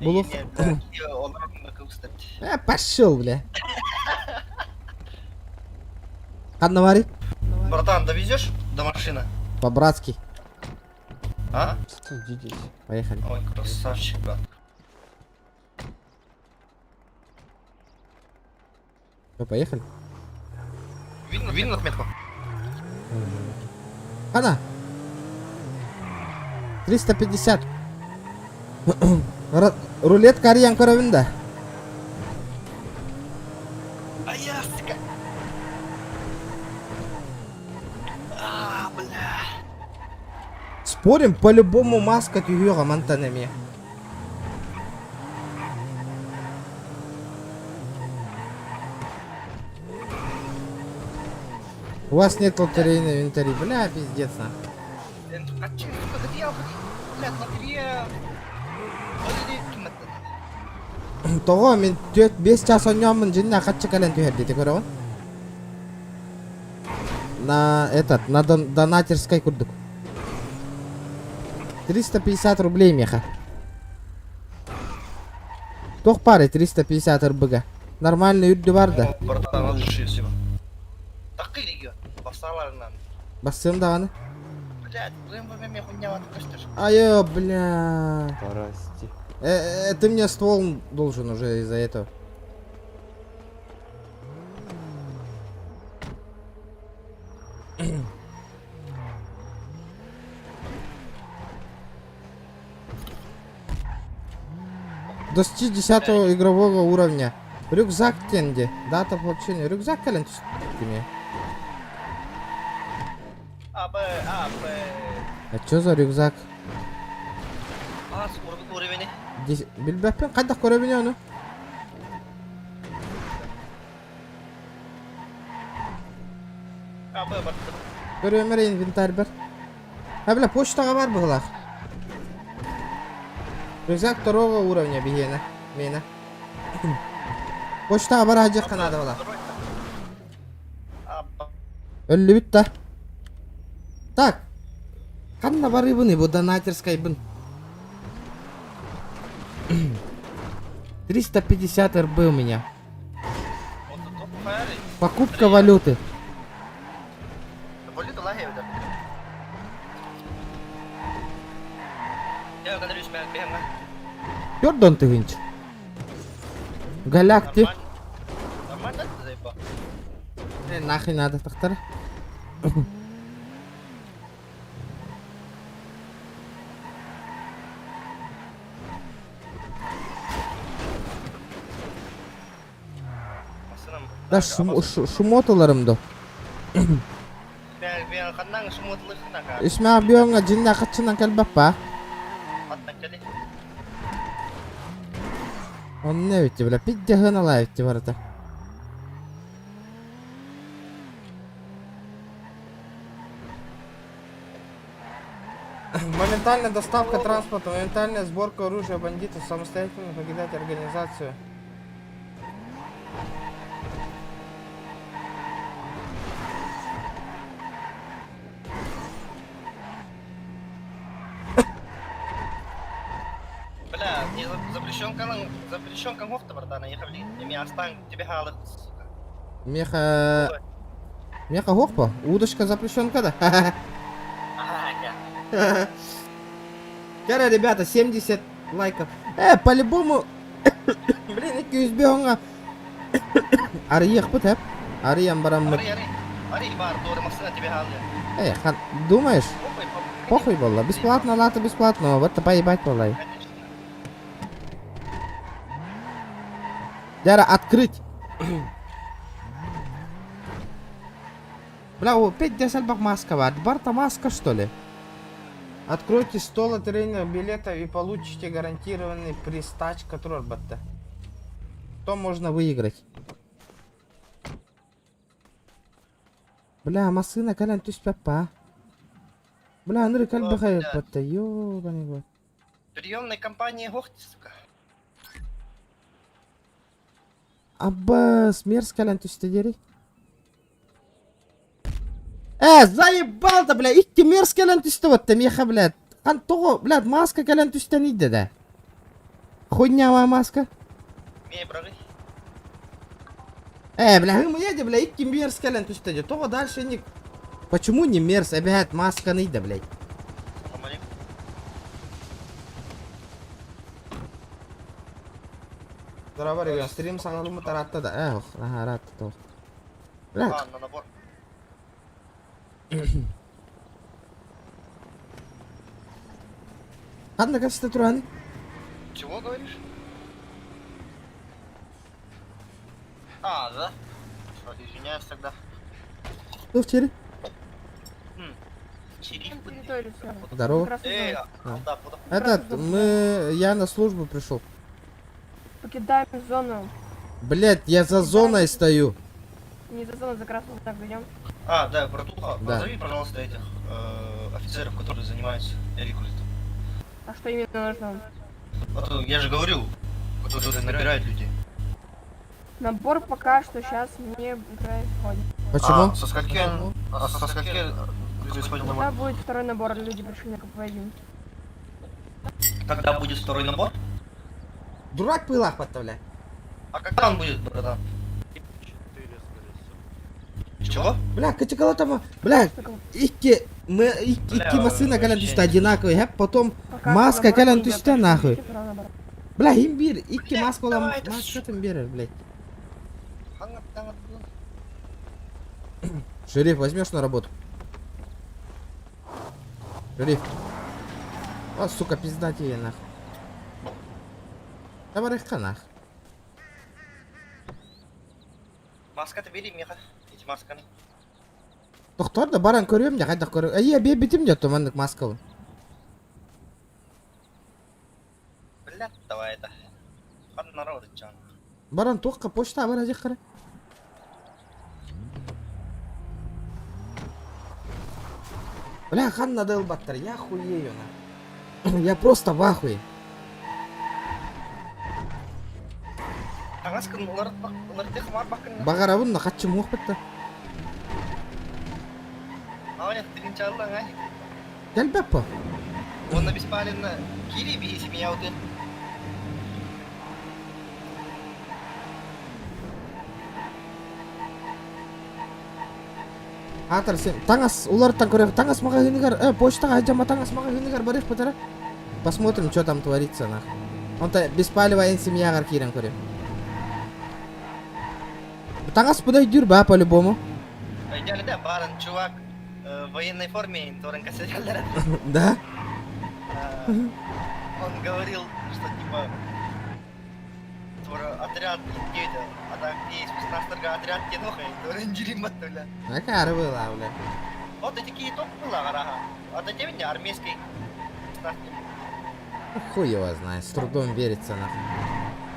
Булух. Пошел, бля. Ханна Братан, довезешь до машины? По-братски. А? Садитесь. Поехали. Ой, красавчик, брат. Все, поехали. Видно, видно отметку? Хана. 350. Рулетка Арьян Коровинда. А я, сука. А, бля. Спорим, по-любому маска тюгюга мантанами. У вас нет лотерейной инвентари. Бля, пиздец, на. Тоҕо мин 4-5 час оонньооммун дьиннэ хаччы кэлэн түһэр диэтэ көрөҕүн? На этот, на донатерской курдук. 350 рублей меха. Туох пары 350 РБГ? Нормальный үрдү бар да. Братан, от души всего. Такый регион. Басаларынан. Бассыам даҕаны. Блядь, БМВ мен хуйня көстөр. Айо, бля. Прости. Ты мне ствол должен уже из-за этого. Достичь 10 игрового уровня. Рюкзак тенди. Дата получения. Рюкзак кэлэн түстүм А, Б, А, Б. А чё за рюкзак? А, уровень. Билбэппин хайдах көрөбүн ону? А, Б, бар. Көрүөм эрэ инвентарь бар. А, бля, почтаҕа бар быһылаах. Рюкзак второго уровня биһиэнэ. Миэнэ. Почтаҕа бар аһдьыахха наада буолар. Өллүбүт да. Так. Ханна барыыбыный бу донатерскайбын? 350 РБ у меня. Покупка валюты. Валюта лагерь, да. Я говорю, Төрдөн тыһыынча. Галакти. Нормально ты заебал? Нахрен надо тахтар. Да шумоталарым до. Исмә биоңа дьиҥнээх хаччынан кэлбэппа. Онно эбит бля, пиздеһын алаабит барыта. Моментальная доставка транспорта, моментальная сборка оружия бандитов, самостоятельно покидать организацию. Бля, не запрещен канал, запрещен конговто, братан, я хавли. Меня астан тебе халых, сука. Меха... Меха хохпа, удочка запрещенка, да? Ага, Вчера, ребята, 70 лайков. По-любому... Блин, 200 оҥа. Арыйыахпыт, эп. Арыйан бараммыт. Ари, ари. Ари, бар, дура, машина тебе халых. Хан, думаешь? Похуй, Похуй было. Бесплатно, лата бесплатно. Вот поебать было. Дяра, открыть. Бля, о, 5 десять маска, Барта маска, что ли? Откройте 100 лотерейных билетов и получите гарантированный приз тачка Трорбатта. Что можно выиграть? Бля, масына кэлэн түспэт. Бля, аны кэлбэхэ батта, ёбаный год. Приемной компании Гохти, сука. Аббас, мерз кэлэн түстэ дири. Заебал-то, бля, икки мерз кэлэн түстэ батта, меха, блядь. Хан тоҕо, блядь, маска кэлэн түстэн идде да. Хуйня маска. Мей, браты. Бля, мы едем, бля, икки мерз кэлэн түстэ ди. Тоҕо дальше не... Почему не мерз, опять маска ныйда, блядь? Здорово, ребят, стрим саҥалымы таратта да. Ох, ага, ратта то. Бля. А, на набор. Ханна как тураны? Чего говоришь? А, да? Что, извиняюсь тогда. Ну, вчера. Здорово. Эй, А. да, куда? Этот, мы... Я на службу пришел. Покидаем зону. Блять, я за зоной стою. Не за зону, за красный знак дойдем. А, да, братуха, Да. позови, пожалуйста, этих офицеров, которые занимаются рекрутом. А что именно нужно? А то я же говорил, которые набирают людей. Набор пока что сейчас не происходит. Почему? А со скольки происходит Когда набор? будет второй набор, люди пришли на КП-1. Когда будет второй набор? Дурак пылах подставляй. А когда он будет, братан? Чего? Бля, качекала там, бля, икки, мы, икки машина кэлэн түстэ одинаковый, хэп, потом Пока маска набор кэлэн не идет, түстэ так что нахуй. ждите второго набора. Бля, имбир, икки маска olan, маска там берер, блядь. Шериф, возьмешь на работу? Шериф. А, сука, пизда тебе нахуй. Давай их нах. Маска-то бери, Миха. Эти масканы. Доктор да баран көрөм да кайда көрөм. Ай, бе битим деп маннык маскалы. Бля, давай это. Хан народ чан. Баран тоққа почта бар ажы қара. Бля, хан надо баттар, я хуею на. Я просто в ахуе. Таҥаскын уларытыах бакын. Бағарабын на хатчым уқ бітті. Аня, тринчалла, ай. Кел бәппі. Он беспалевно кири би семья вот. Атыр сен таңас уларыттан көрек. Таңас магазинигар, почтаға жама таңас магазинигар барых бітірі. Посмотрим, что там творится, нах. Он-то беспалево эн семьяғар кирен көрем. Таңас бұдай дүр ба, по-любому. Да, баран, чувак в военной форме, торен Да? Он говорил, что типа отряд где-то, а так где спецназ отряд тенуха, и торен бля. Акары была, бля. Вот эти такие топ была, ага. А до тебя армейский спецназ. Хуй его знает, с трудом верится, нах.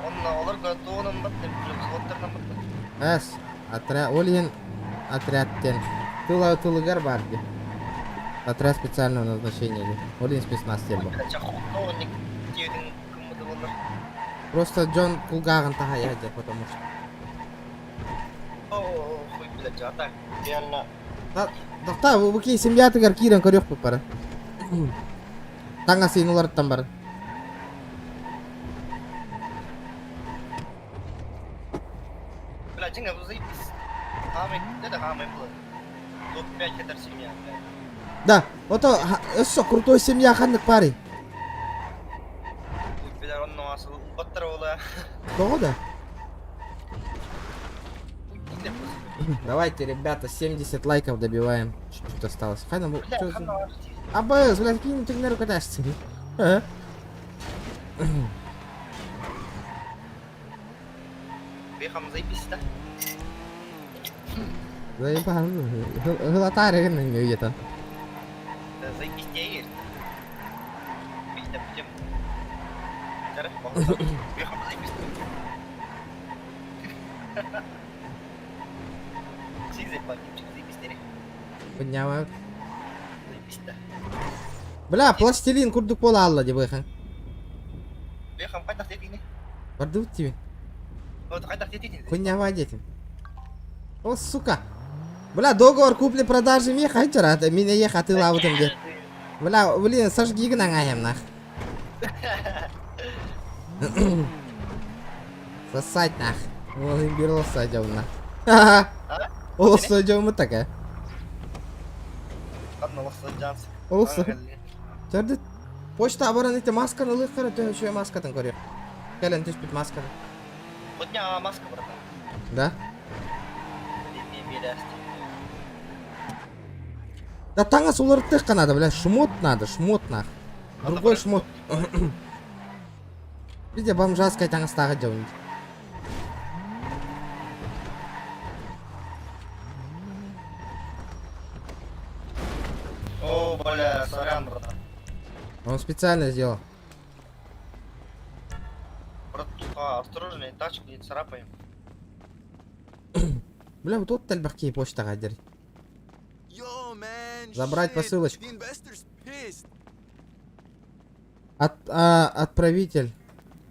Он олар готовым баттым, взводтарынан баттым. Эс, отряд, Олин отряд тен. Тыла тылыгар бар ди. Отряд специального назначения. ди. Олин спецназ тем был. Просто Джон кулгагын таха ядер, потому что. О, хуй, блядь, а так, реально. Да, бу ки семья тыгар кирен көрөк бу пара. Таңа син уларыттан бар. Бля, Джинга, вы заебись. Хамы, это хамы было. Топ-5 это семья, блядь. Да, вот это крутой семья ханнык парень. Хуй, бля, он нас баттарола. Того да? Давайте, ребята, 70 лайков добиваем. Чуть-чуть осталось. Хай нам... Бля, чё за- хана. АБС, блядь, кинь ты на катаешься. А? Бехам заебись, да? Заебал. Глотарь где-то. Да заебись тебе есть. Бить, да, будем. Бехам заебись. Чик заебал, чик заебись, Подняла. Заебись, да. Бля, пластилин курдук пола алла деп выхан. Бехам қайда тетini? Барды тебе. Вот қайда тетini? Хуйня детям. О, сука. Бля, договор купли-продажи меха хайчара, меня ехать ты лаутом где. Бля, блин, сожги гнагаем нах. Сосать нах. Вон имбир лосадил нах. Олосадил мы такая. Ладно, лосадянс. Олса. Чарды почта абаран ите масканы лыхкара тө еще маскатын көрөр. Кэлен түспүт масканы. Вот не маска, братан. Да? Не берясти. Да таңас уларыттык надо, бля, шмот надо, шмот нах. Другой шмот. Видя бомжаская таңастагы жабын. О, бля, сорян, братан. Он специально сделал. Братуха, осторожнее, тачку не царапаем. Бля, вот тут элбэх киһи почтаҕа дьэр. Забрать посылочку. От, а, отправитель.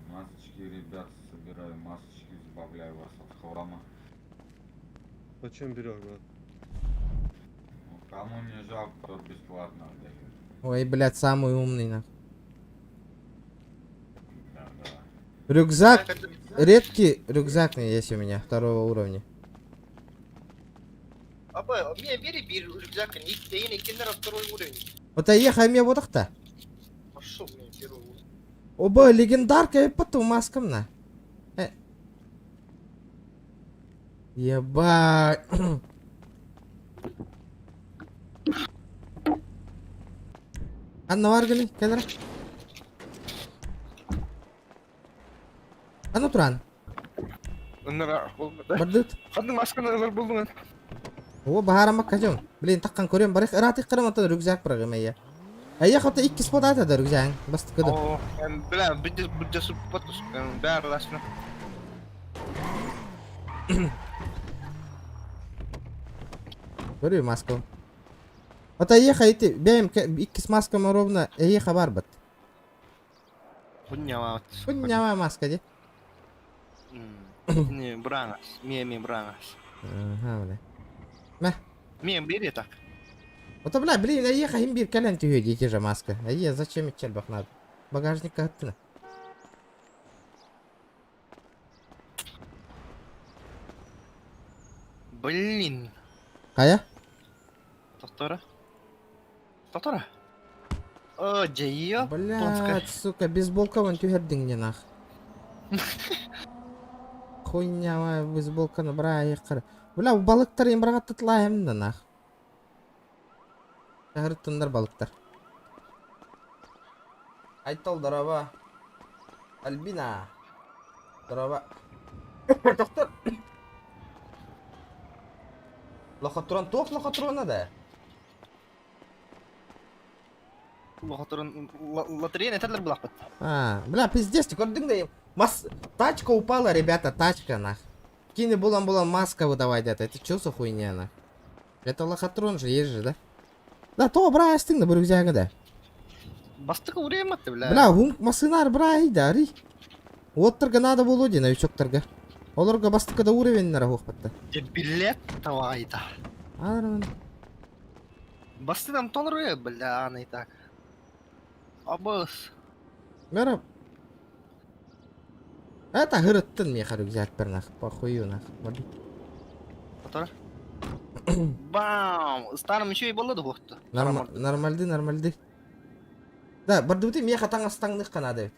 Масочки, ребят, собираю масочки, избавляю вас от хлама. Почем берешь, брат? Ну, кому не жалко, тот бесплатно отдает. Ой, блядь, самый умный, нахуй. Рюкзак. Редкий рюкзак есть у меня, второго уровня. Аба, мне бери бир рюкзак, не кинер второй уровень. Вот я мне вот так-то. Пошел мне первый уровень. Оба, легендарка, я потом маскам на. Э. Ебать. Анна варгали, кэлэр. Аны туран. Бардыт. Ханнык масканы ылар булдуҥ О, баһаарама кажон. Блин, таккан көрөм барых ыраатык кырам ата рюкзак бырагым эйе. Эйе хата икки спот ата да рюкзагың. Бастыкы да. О, бля, бидде бидде суппат бәр ласны. Көрү маска. Ата эйе хайты бэйм иккис маскам ровно эйе хабар бат. Хуйня. Хуйня маска ди. Не, бранас, ме ме бранас. Ага, бля. Мә. Ме бери так. Ото бля, блин, эйе хахим бир кэлэн түһүө дии же маска. Эйе зачем ичел бах надо. Багажникка аттына. Блин. Кая? Тохтора. Тохтора. О, дьайыа. Блядь, сука, бейсболка вон түһэрдиҥ не нах. Хуйня моя, бейсболканы быраайыккар. Бля, балыктар им бырагаттытлаем да нах. Шаһырыттыннар балыктар. Айтол, здорово. Альбина. Здорово. Доктор. Лохотрон, туох лохотрона да? Лохотрон лотерея этерлер булахпыт. А, бля, пиздец, ты көрдүң да мас... Тачка упала, ребята, тачка, нах. Кини булан-булан маска выдавать это. Это чё за хуйня, нах? Это лохотрон же, есть же, да? Да, то бра, астың да бір рюкзагы да. Бастык урематты, бля. Бля, ум масынар бра, да, ари. Оттырга надо было ди, новичоктарга. Олорго бастыкка да уровень нара хуқпатта. Билет тавайда. Арман. Басты там тонры, бля, аны так. Абыс. Мера. Это гырыттын меха рюкзак бір нах, похую нах. Тохтора. Бам! Старым еще и было да бохту. Нормальды, нормальды. Да, бардуты меха таң канады.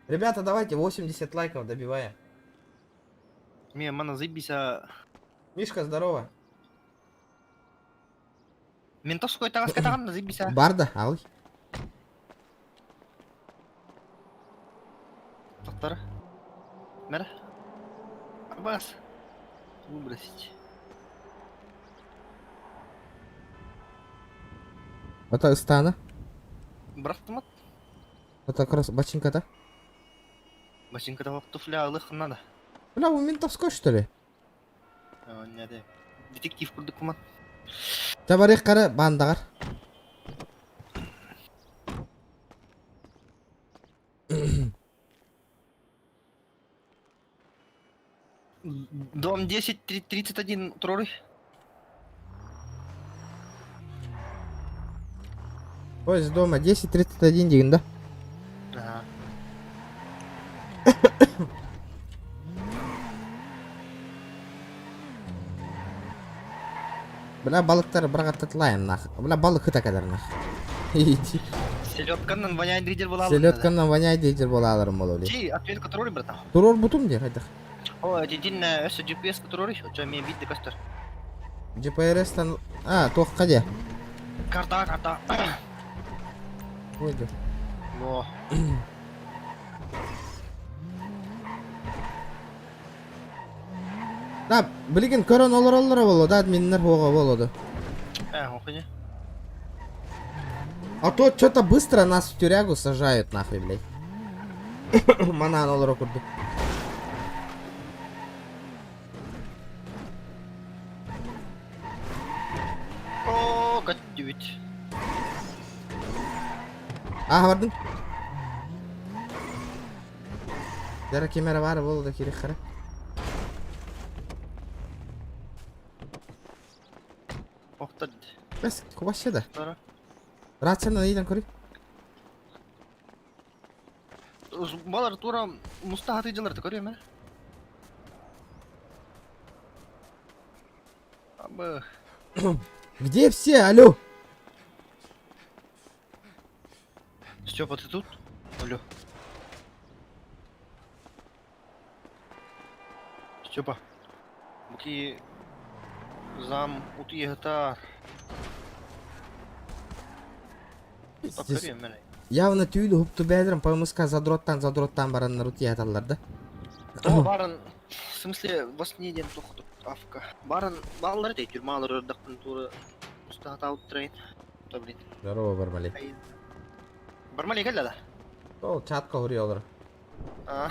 Ребята, давайте 80 лайков добиваем. Ме, мана заебись, а... Мишка, здорово. Ментовской тагас катаган заебись, а. Барда, алый. Тохтора. Мера. Абас. Выбросить. Это Истана. Брахтымат. Это как раз бачинка-то. Бачинка того туфля алых надо. Бля, у ментовской что ли? Не, да. Детектив курдукумат. Табарих кара бандагар. Дом 10, 31, троры. Ой, дома 10.31 деген, да? Ага. Бля, балыктар бірағаттатылайым нах. Бля, балық хыта кадар нах. Иди. Селедканнан воняет лидер была. Селедканнан воняет лидер буолаларым болу. Чи, ответка троры, братан. Турор бутум де, хайдах. О, дедин өсө GPS троры, очо мен видно костер. GPRS тан... А, тоққа де. Карта, карта. Ой, да. Во. Да, билигин көрөн олор олор болу, да, админнер хуга болуду. Э, охуне. А то что-то быстро нас в тюрягу сажают, нахуй, блядь. Манан олор курдук. Оо, көттүбүт. Ааһа бардым. Дара ким эрэ баар буолла да киириэххэ. Охтод. Бэс, кубаще да. Дара. Рацияны ыйдан көрүй. Балар тура муста хатыйдылар да көрүөм ээ. Абы. Где все? Алло. Степа, ты тут? Алло. Степа. Буки зам утыйыһытар. Здесь явно түүл уһукту бэйэлэрин ПМСК задроттан задроттан бараннар утуйаталлар да. О, барын, в смысле, во сне ден тохтук авка. Барын, баллар дей, тюрьмалар ырдақпын туры устаатаут трейн. То, блин. Здорово, Бармалей. Бармалей кэллэ да? Ол чатка хуруйалар. А,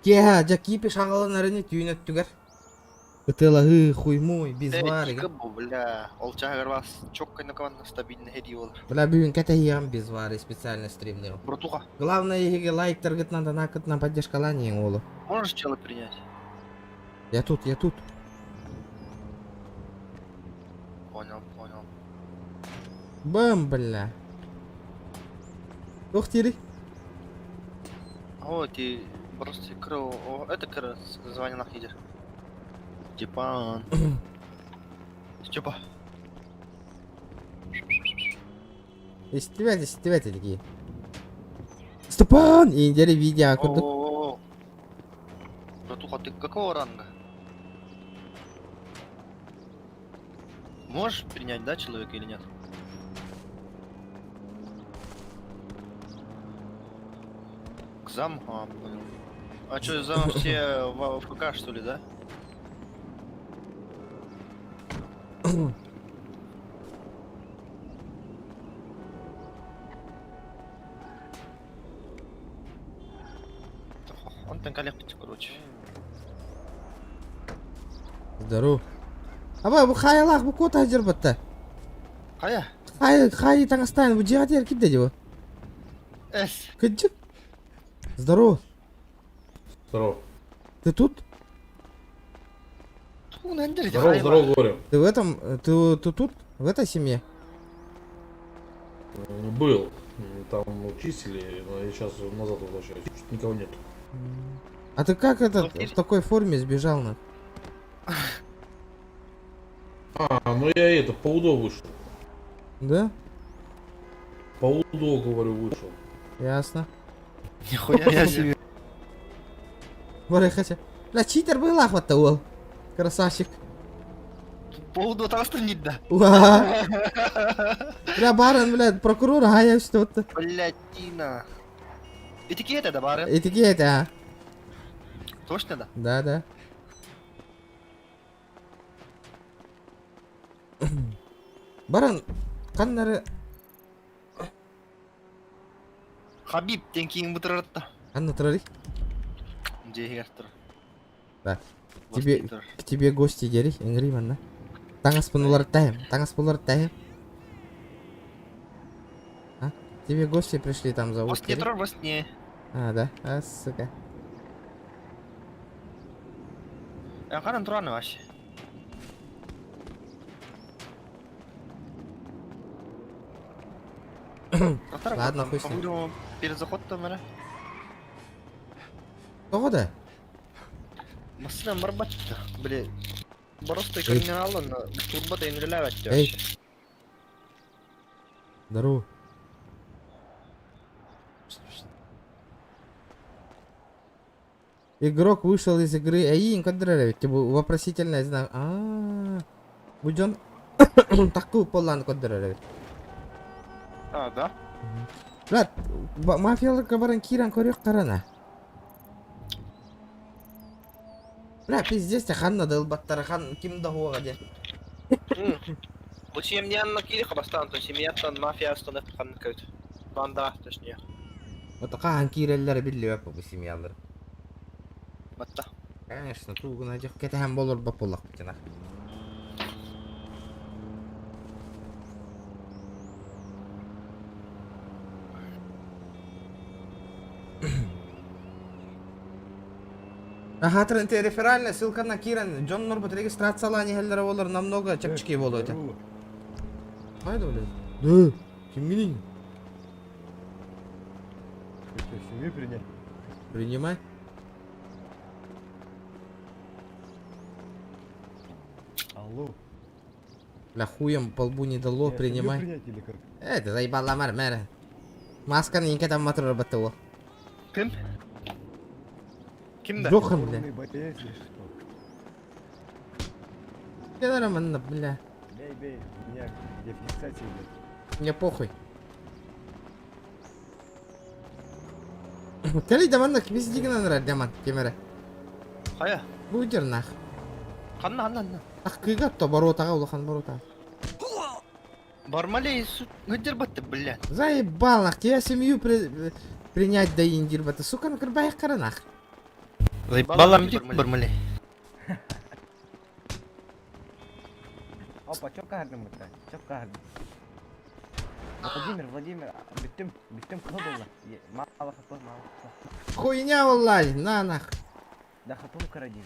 Киэһэ дьэ кипиш аҕалан эрини түүн өттүгэр ытыалаһыы хуймуй безвар Тика бу, бля. Ол чааһыгар вас чокко накаванна стабильно хеди болар. Бля бүгүн кэтэһиэҕим безвары специально стримныгым. Братуха. Главное эһиги лайктаргытынан донаккытынан поддержкалаан иһиҥ уолу. Можешь чела принять? Я тут, я тут. Понял, понял. Бам, бля. Туох диирий? О, ты просто крыл. О, это кыр звание лидер. Степан. Степа. Истибэт, истибэт этигии. Степан! Индери видео курдук. О, Братуха, ты какого ранга? Можешь принять, да, человека или нет? К заму? А, понял. А что, зам все в ФК, что ли, да? Он там коллег, короче. Здорово. Аба, бу хайалаах бу куота сылдьар батта. Хайа? Хай, хай таҥастаан бу дьиэҕэ кирдэ дии бу. Эс. Кырдьык. Здорово. Здорово. Ты тут? Здорово, здорово, говорю. Ты в этом, ты, ты тут? В этой семье? Был. Там чистили, но я сейчас назад возвращаюсь. Что-то никого нет. А ты как этот в такой форме сбежал на? А, ну я это, по УДО вышел. Да? По УДО, говорю, вышел. Ясно. Нихуя себе. Бары хотя. Бля, читер был охвата уол. Красавчик. По УДО там не да. Уа. Бля, баран, бля, прокурор, а я что-то. Блядина. Этикет это, баран. Этикет, а. Точно, да? Да, да. Баран, ханнары... Хабиб, тен кейин бутырырытта. Ханна турарый? Дьиэтигэр турар. Да. Тебе, к тебе гости дери, ыҥырыы манна. Таҥаспын уларыттаһым, таҥаспын уларыттаһым. А? Тебе гости пришли там зовут. Во сне дери. турар, во сне. А, да? А, сука. Ханан тураны вообще. Ладно, хуй с ним. Перед заходом, да? Тоҕо да? Массыына барбатта. Били, просто криминалын турба да инрелевать Эй. Здорово. Игрок вышел из игры. Эй, көрдөрөр бу вопросительный знак. А, бу дьон такку поллан көрдөрөр А, да? Брат, мафияларга баран киирэн көрүөх харана. Бля, пиздец, ханна да ылбаттара, хан ким да хуага де. Бу семьянна кири хабастан, то семьяттан мафиястан ханна көт. Банда, точнее. Вот хаан киирэллэр биллибэт бу семьялар. Батта. Конечно, туугуна дьэх кэтэһэн болорбот буоллахпытына. Ахатыр инте реферальная ссылка на киирэн дьоннорбут регистрациялаан иһэллэрэ буоллар намного чэпчэки буолуо этэ. Хайда блядь? Да, кимҥиний? Семью принять? Принимай. Алло. Бля, хуем по лбу не дало, Я семью принимай. принять или как? Э, ты заебала мэр, мэр. Масканы инке там матур баттыо. Ким? Ким да? Жохам, бля. Форменный боец или что? Я нормально, бля. Бей, бей, меня где фиксация идет. Мне похуй. Кали даман кимис дигин анара даман кемере. Хайа. Будер нах. Ханна ханна ханна. Ах кыга то боротага улахан борота. Бармалей суд гыдер батты, блядь. Заебал нах, тебя семью при... принять да индир бата. Сука, ну кырбай каранах. Заебала мне Бармалей. Опа, чё кардым это? Чё кардым? Владимир, Владимир, бүттүм, бүттүм кыл было. Мало хп, мало хп. Хуйня улай, на нах. Да хп укради.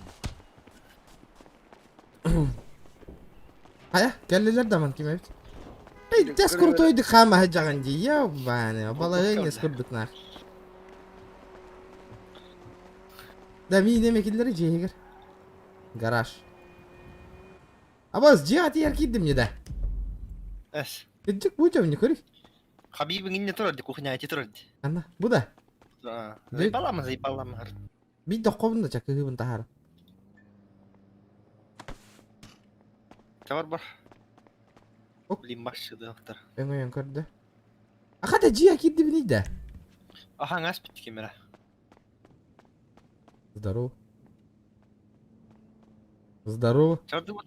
Хая, келлилер даман ким эбит. Эй, тес крутой хама хаджаган ди. Ебаный, балагын скурдук нах. Да ми неме киллери жегер. Гараж. Абаз жиат ер кидим не да. Эс. Кыджык бу не көрүк. Хабибин инне турар кухня эти турар. Анна, бу да. Заебала ма, заебала ма. Би доккобун да чакыгыбын тахар. Тавар бар. Блин, машина доктор. Өңөйөн көрдө. Аха да жия кидим не да. Аха, ngас бит кемера. Здорово. Здорово. Чарды вот.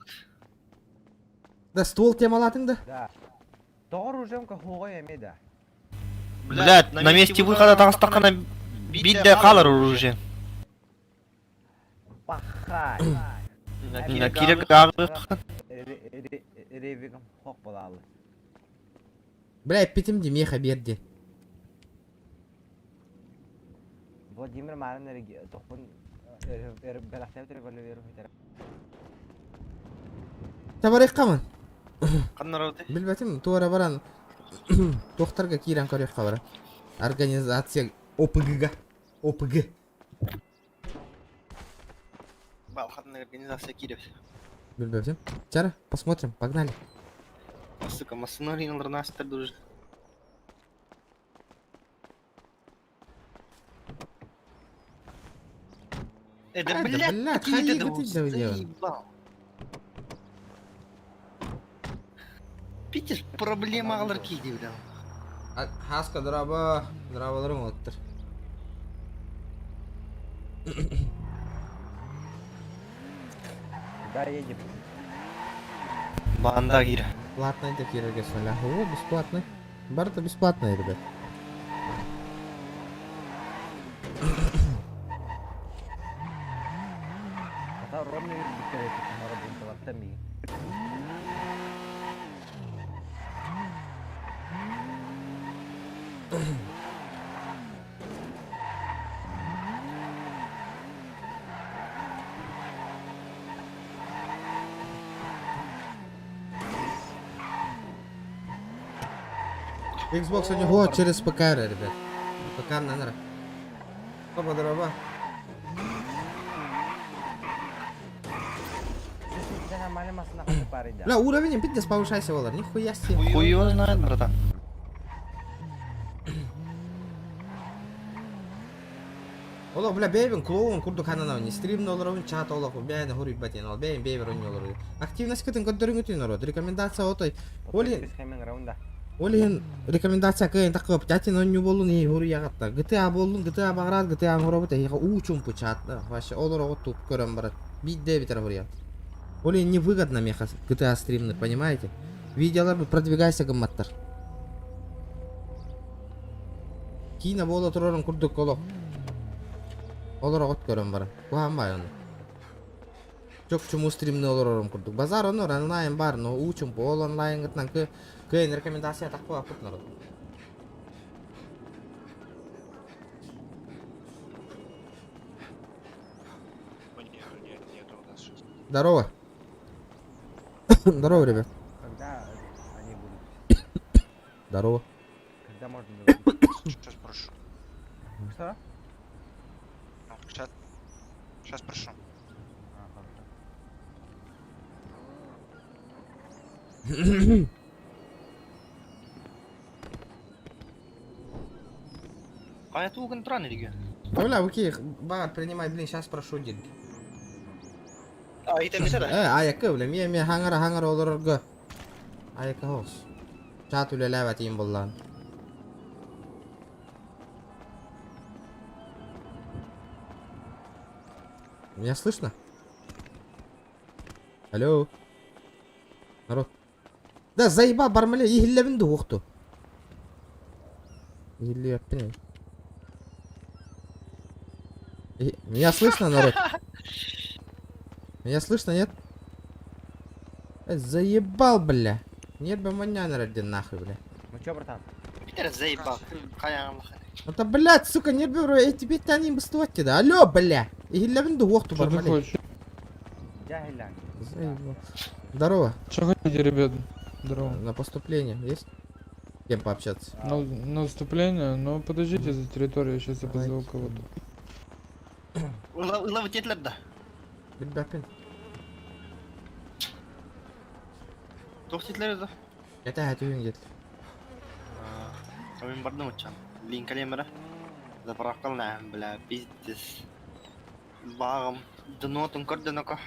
Да ствол темалатың да. Да. Тоғыр ужемка хуға емеді. Блядь, на месте выхода тагыстакана бидде калыр оружие. Пахай. Кирек агы. Ревигім хоқ болалы. Бля, питим ди меха берди. Владимир Марин тоқпын бәрәқтәп револьвер өтер. Табарык камын. Каннар Билбетим, туара баран. Тохтарга киран көрөк кабара. Организация ОПГ. ОПГ. Балханная организация киреп. Билбетим. Чара, посмотрим, погнали. Сука, машина ринлар настер дружит. Э, да А, да, блядь, блядь, какие хаи ты ты делаешь? заебал. Питер, проблема алар кейди, бля. Хаска драба, драбаларым оттыр. Да, едем. Банда кир. Платный да кирерге соля. О, бесплатный. Бар это бесплатный, ребят. Ата ровно бикер ми. Xbox у него через ПК, ребят. ПК на нара. Опа, драба. Бля, уровень пиздец повышайся, Валар. Нихуя себе. Хуй его знает, братан. Олох, бля, бэйбин клоун курдук ханана не стрим долларовын чат олох, бэйн хури батин, ол бэйн бэйбер он олор. Активность кытын көддөрүңүтүн народ. Рекомендация отой. Оли Олин рекомендация кыйын такып, тятин он болун и хури ягатта. GTA болун, GTA баграт, GTA хоробут, эйга учум пучат. Вообще олор огот туп көрөм барат. Бидде битер хури. Олин невыгодно меха GTA стримнер, понимаете? Видеолар продвигайся гымматтар. Кийна бола турарын курдук олох. Олороҕут көрөн баран. Куһаҕан баай ону. Чопчу стримни олорорум курдук. Базар онор онлайн бар, но учим ол онлайнгытынан кы кыайын рекомендация такпа аппыт народ. Здорово. Здорово, ребят. Когда они будут? Здорово. Когда можно говорить? Сейчас прошу. Что? Сейчас. Сейчас прошу. А, хорошо. А это угон тран или Оля, окей, бар, принимай, блин, сейчас прошу деньги. А, это мисера. Э, аякы, бля, мия мия хаңара хаңара олорорго. Аякы хос. Чат үлэлээбэт иин буллаан. Меня слышно? Алло. Народ. Да заебал бармале, иһиллэбин дуохту. Иһиллиэппин. Меня слышно, народ? Меня слышно, нет? Заебал, бля. Нет бы маня ради нахуй, бля. Ну чё, братан? Питер заебал. Это, блядь, сука, не беру, я тебе тянем бастывать да. Алло, бля. Иһиллэбин дуохту Что ты бармале. хочешь? Заебал. Здорово. Что хотите, ребят? Здорово. На поступление есть? С кем пообщаться? На выступление? Ну, подождите за территорию, сейчас я позову кого-то. Ыла тетлер да. Билбэппин. Туох тетлер да. Это хатюн где-то. Мен бардым учам. Лин калемера. Заправкал на, бля, пиздец. Багом. Дно көрдөнөкө.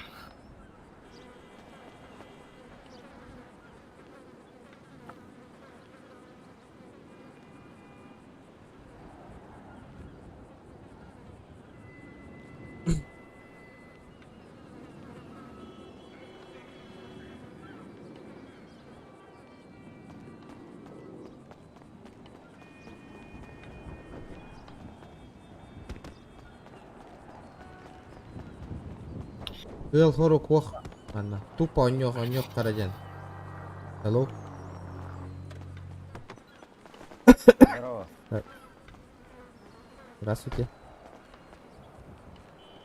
Ыл хору кох. Анна. Тупо оньох оньох караден. Hello. Здорово. Так. Здравствуйте.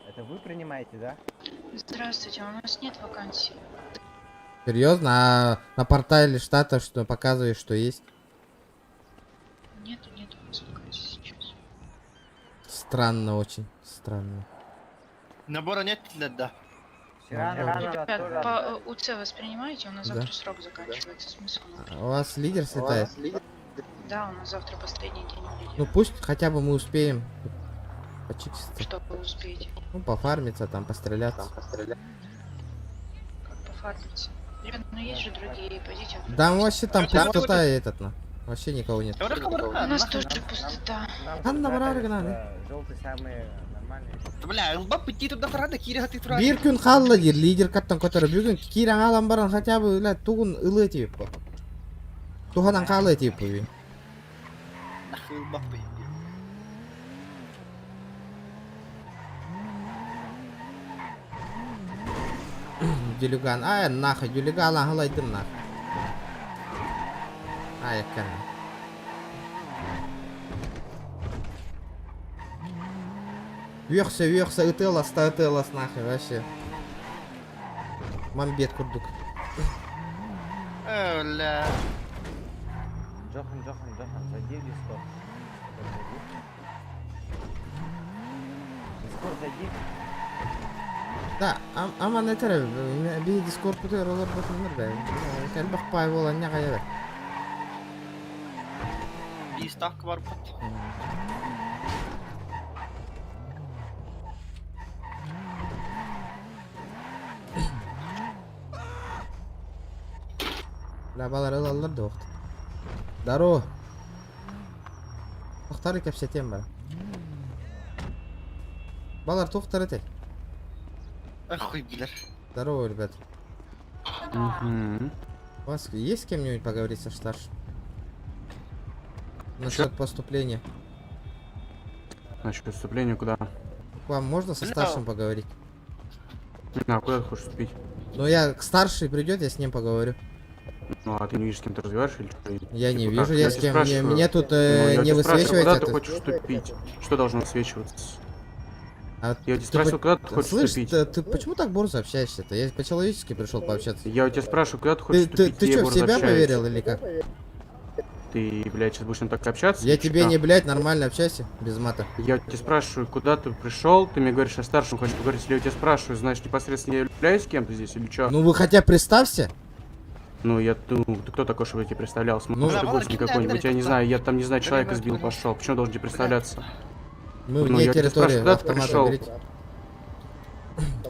Это вы принимаете, да? Здравствуйте, у нас нет вакансий. Серьезно? А на портале штата что показывает, что есть? Нету, нету у нас вакансий сейчас. Странно очень. Странно. Набора нет да. Ребят, по УЦ воспринимаете? У нас Да. завтра срок заканчивается. Смысл? А У вас лидер слетает? Да, у нас завтра последний день у лидера. Ну пусть хотя бы мы успеем почиститься. Что вы успеете? Ну, пофармиться, там, постреляться. Как пофармиться? Ребят, ну есть же другие, пойдите. Да, вообще там пустота этот, на. Вообще никого нет. У нас тоже пустота. Анна Бараргана. Желтый самый нормальный. Бля, ылба пыти туда рада кире ты тура. Бир күн қалла дир лидер каттан который бүгүн кирен алан баран хотя бы бля тугун ылы тип. Туханан калы тип би. Нахуй ылба пы. Дилюган. Ай, нахуй, дилюган алайдым нахуй. Ай, кана. Үйөксө, үйөксө, ытылас та ытылас нахуй, вообще. Мамбет курдук. Бля. Джохан, Джохан, Джохан, зайди в Дискорд. Зайди. Дискорд зайди. Да, аман этер, би Дискорд бутер олар бутыныр бе. Кәл бақпай бола не қая бер. Би ставка бар бут. Бля, балар ылалар да оқты. Здорово. Тоқтары кәпсетем бар. Балар тоқтар эте. Охуй, бля. Здорово, ребят. У вас есть с кем-нибудь поговорить со старшим? Насчет поступления. Насчет поступления куда? вам, можно со Бля. старшим поговорить? А куда ты хочешь вступить? Ну я, к старший придет, я с ним поговорю. Ну, а ты не видишь, с кем ты разговариваешь или что? Я не Типа вижу, как? я с тебя кем. Мне, спрашиваю. мне тут Ну, я не тебя спрашиваю, высвечивается. куда ты это. хочешь вступить? Что должно высвечиваться? А Я тебя ты спросил, по- куда ты хочешь Слышь, вступить? ты почему так борзо общаешься-то? Я по-человечески пришел пообщаться. Я у тебя спрашиваю, куда ты хочешь Ты, ты, вступить? ты Где что, в борзо себя общаешься? поверил или как? Ты, блядь, сейчас будешь с ним так общаться? Я или тебе что? не, блядь, нормально общайся, без мата. Я тебя спрашиваю, куда ты пришел, ты мне говоришь, я старшим хочу поговорить, или я тебя спрашиваю, знаешь, непосредственно я являюсь кем-то здесь или что? Ну вы хотя представься. Ну, я, ну, ты кто такой, чтобы я тебе представлялся? Ну, Может, ты гостник какой-нибудь, я не знаю, я там, не знаю, человека сбил, пошел. Почему должен тебе представляться? Мы Ну, вне я тебя территории, спрашиваю, куда ты автоматы пришел? берите.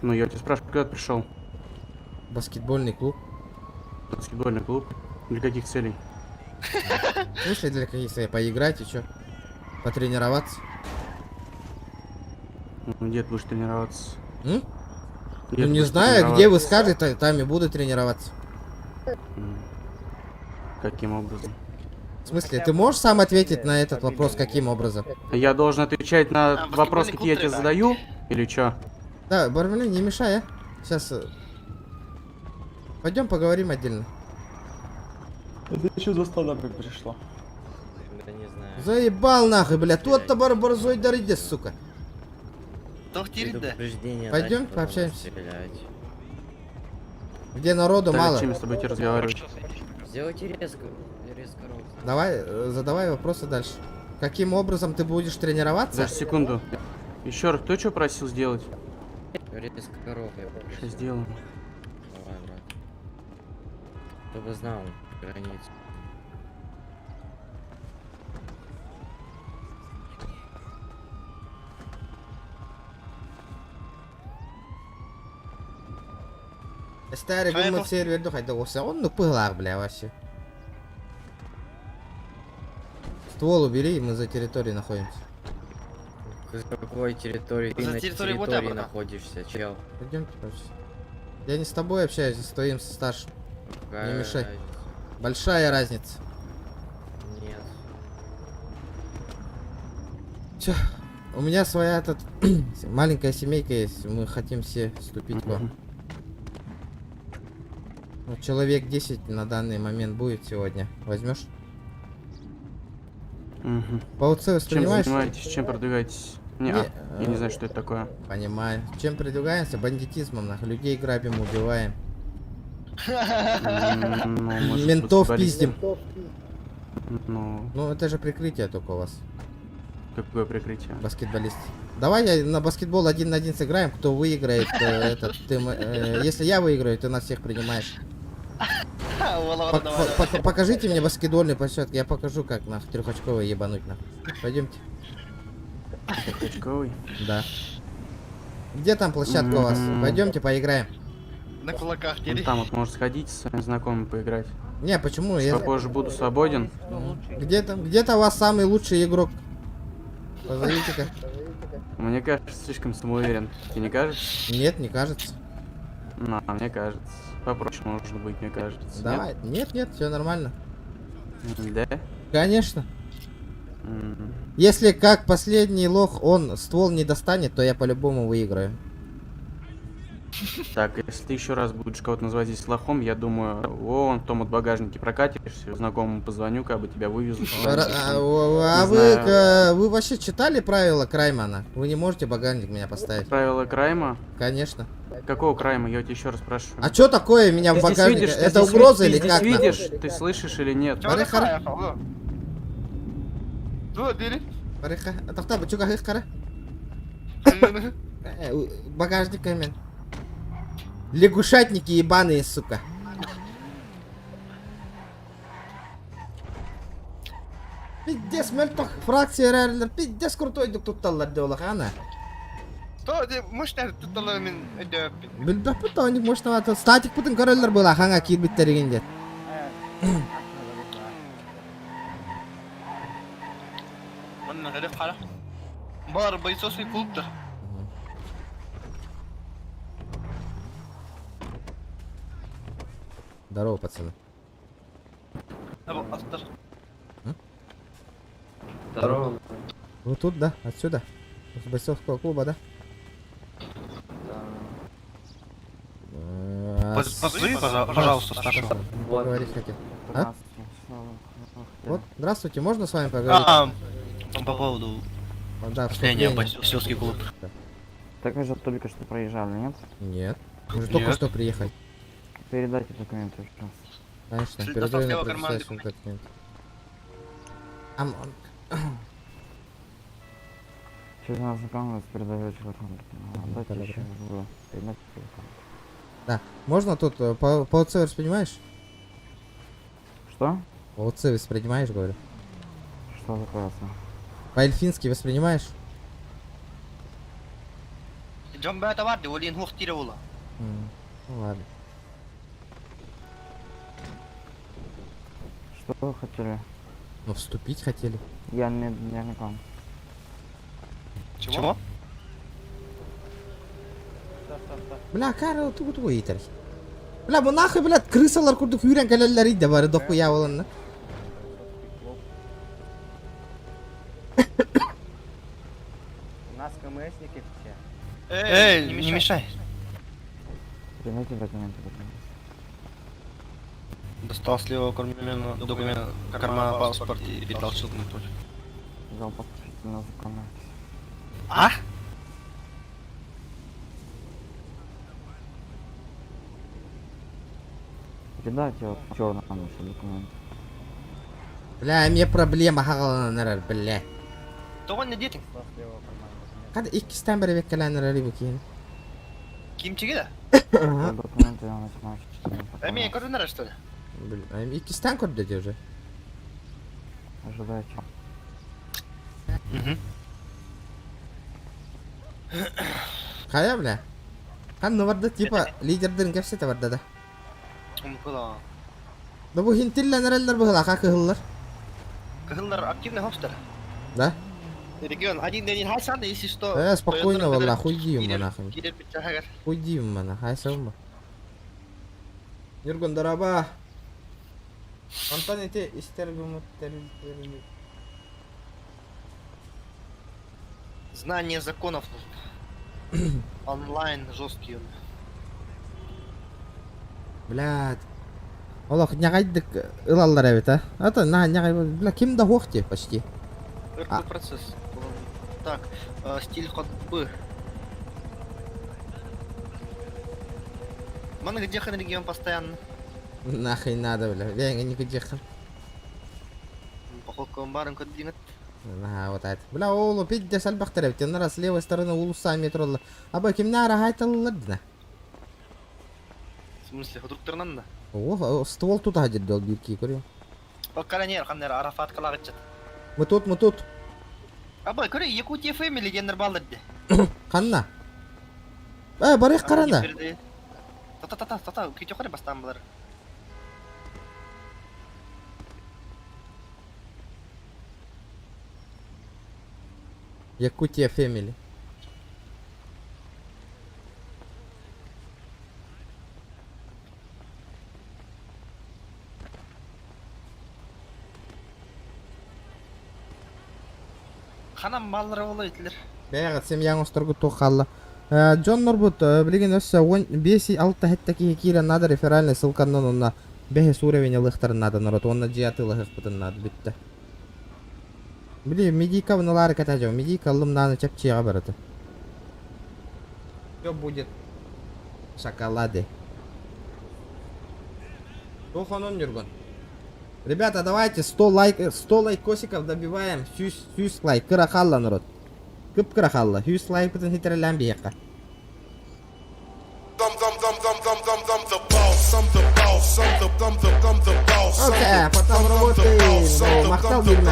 Ну, я тебя спрашиваю, куда ты пришел? Баскетбольный клуб. Баскетбольный клуб? Для каких целей? В смысле для каких целей? Поиграть и чё? Потренироваться? Ну, где ты будешь тренироваться? М? Где Ну ты не будешь знаю, где вы тренироваться? скажете, там и буду тренироваться. М. Каким образом? В смысле, ты можешь сам ответить на этот вопрос, каким образом? Я должен отвечать на вопрос, какие я тебе задаю? Или чё? Да, Бармалей, не мешай, а. Сейчас. Пойдем поговорим отдельно. Это еще за стадо как пришло? Да не знаю. Заебал нахуй, бля. Тот-то бар борзой дариде, сука. Предупреждение Пойдем дать, потом пообщаемся. расстрелять. Где народу Да, мало. Зачем я с тобой идти разговаривать? Сделайте резко, резко рост. Давай, задавай вопросы дальше. Каким образом ты будешь тренироваться? Подожди секунду. Еще раз, кто что просил сделать? Резко рог я попросил. Сейчас сделаем. Давай, брат. Чтобы знал границу. Старый гуммат сервер духай, да он ну пылах, бля, вообще. Ствол убери, мы за территорией находимся. За какой территории ты За на территорией территории вот обратно. находишься, чел? Пойдемте, пожалуйста. Я не с тобой общаюсь, а с твоим со старшим. Какая Не мешай. разница? Большая разница. Нет. Чё? У меня своя этот маленькая семейка есть. Мы хотим все вступить к вам. Ну, человек 10 на данный момент будет сегодня. Возьмешь? Мгм. По УЦ Чем воспринимаешь? занимаетесь, чем продвигаетесь? Не, Не, я не знаю, что это такое. Понимаю. Чем продвигаемся? Бандитизмом, нахуй. Людей грабим, убиваем. Ну, может, Ментов баскетболист. пиздим. Ну, Ну, это же прикрытие только у вас. какое прикрытие? Баскетболист. Давай я на баскетбол один на один сыграем. Кто выиграет, этот, ты, если я выиграю, ты нас всех принимаешь. Покажите мне баскетбольный площадку, я покажу, как на трехочковый ебануть нахуй. Пойдемте. Трехочковый? Да. Где там площадка у вас? Пойдемте поиграем. На кулаках Вон дери. Там вот можешь сходить с своим знакомым поиграть. Не, почему? Я... Попозже буду свободен. Где-то, где-то у вас самый лучший игрок. Позовите-ка. Мне кажется, слишком самоуверен. Тебе не кажется? Нет, не кажется. На, мне кажется. Попроще может быть, мне кажется. Давай. Нет, нет, все нормально. Нет? Да? Конечно. М. Если как последний лох он ствол не достанет, то я по-любому выиграю. Так, если ты еще раз будешь кого-то называть здесь лохом, я думаю, вон в том вот багажнике прокатишься, знакомому позвоню, как бы тебя вывезут. А Не вы, знаю. вы вообще читали правила Краймана? Вы не можете багажник меня поставить. Правила Крайма? Конечно. Какого Крайма? Я у тебя еще раз спрашиваю. А чё такое меня в Ты здесь багажнике? видишь, ты Это здесь угроза видишь, или ты как? здесь нахуй? видишь, ты слышишь или нет? Барыха. Дери. Барыха. Тохта, бучука хыхкара. Багажник камен. Лягушатники ебаные, сука. Пиздец, мөлтөх фракция рәрлер, пиздец крутой тутталлар диолах, ана. То, де, мощно тутталар мен өйдөп. Билбэппит оник мощно ата. Статик путын көрөллөр була, хаңа кирбиттеригинде. Онна хәле кара. Бар бойцовский клубтыр. Здорово, пацаны. Абы астыр. Здорово. Вы тут, да? Отсюда? С бойцовского клуба, да? Позови, пожалуйста, старшего. Поговорить хотел. А? Вот, здравствуйте, можно с вами поговорить? А, по поводу А, Да, вступления в вступление. боксерский клуб. Так вы же только что проезжали, нет? Нет. Мы же только Нет. что приехали. Передайте документы еще раз. Конечно, Достал передаю с на левого кармана предоставляющий документ. Ам, Через нас знакомились, передаете телефон. Отдайте Добре. еще раз. Передайте телефон. Да. Можно тут по ОЦ воспринимаешь? Что? По ОЦ воспринимаешь, говорю. Что такое? это? По-эльфински воспринимаешь? Джамбета варды, олин хух тире ула. Ну ладно. Что вы хотели? Ну вступить хотели. Я не к вам. Чего? Бля, Карл, тугу тугу итер. Бля, бу нахуй, блядь, крысалар курдук юрен кэлэллэр идде бары дохуя боланна. У нас КМСники все. Эй, не мешай. Передайте документы, пожалуйста. Достал с левого кармана документ, кармана паспорт и передал ссылку на против. Взял подписательно законно. А? Передайте вот черному еще документы. Бля, мне проблема хагаланарар, бля. То он не дети. Када иккистен бери беккелэннер бу киин. Кимчиги да? Ага. Документы я начинаю читать. А меня көрдүнөр, что ли? Блин, а иккистен көрдө уже. Ожидайте. Угу. Кая, бля? Хан барда типа лидердерин кепсете барда да. Умыкыла. Да бу хинтиллэнереллер быһыла кыһыллар. Кыһыллар активный хостер. Да? Регион один день хайсан, если что. Спокойно, валла, хуйдием мы нахуй. Кирер битчагар. Хуйдием мы нахуй, айсалма. Нюргун дараба. Антон эти истер Знание законов нужно. Онлайн жесткий он. Блядь. Олох нягайдык ылаллар эбит а. Ата на нягай бля ким да хуохти почти. РП процесс. Так, стиль ходьбы. Маны где регион постоянно? Нахуй надо, бля. Я не кудехан. Походка барын көддиңет. Ага, вот это. Бля, оолу пидде сальбахтар эбит. Нара с левой стороны улуса метролла. Аба ким нара хайталлар дина. В смысле, худруктарынан да? О, ствол тут хадир дол бирки көрү. Покаранер, ханнер, Арафат калагычат. Мы тут, мы тут. Аба, көрө, Якутия Фэмили деннер балларды. Ханна. Барых карана. Та-та-та, та-та, күтө көрө бастан булар. Якутия Фэмили. Ханам баллары боло итлер. Бәгәт семьяң осторгу тухалла. Джон Норбут, билген өссө 5 6 хетте ки кире надо реферальный ссылканнан онна бэһэ уровень ылыхтарын надо народ, онна жиаты ылыхпытын надо бүтте. Били медика вналары катажа, медика лым наны чепчига бараты. Все будет в шоколаде. Туханон Нюргон. Ребята, давайте 100 лайк, 100 лайкосиков добиваем. Сүүс, 100 лайк. Кыра хаалла народ. Кып кыра хаалла. 100 лайк бытын хитерелен бияка. Окей, потом работаем. Махтал бирме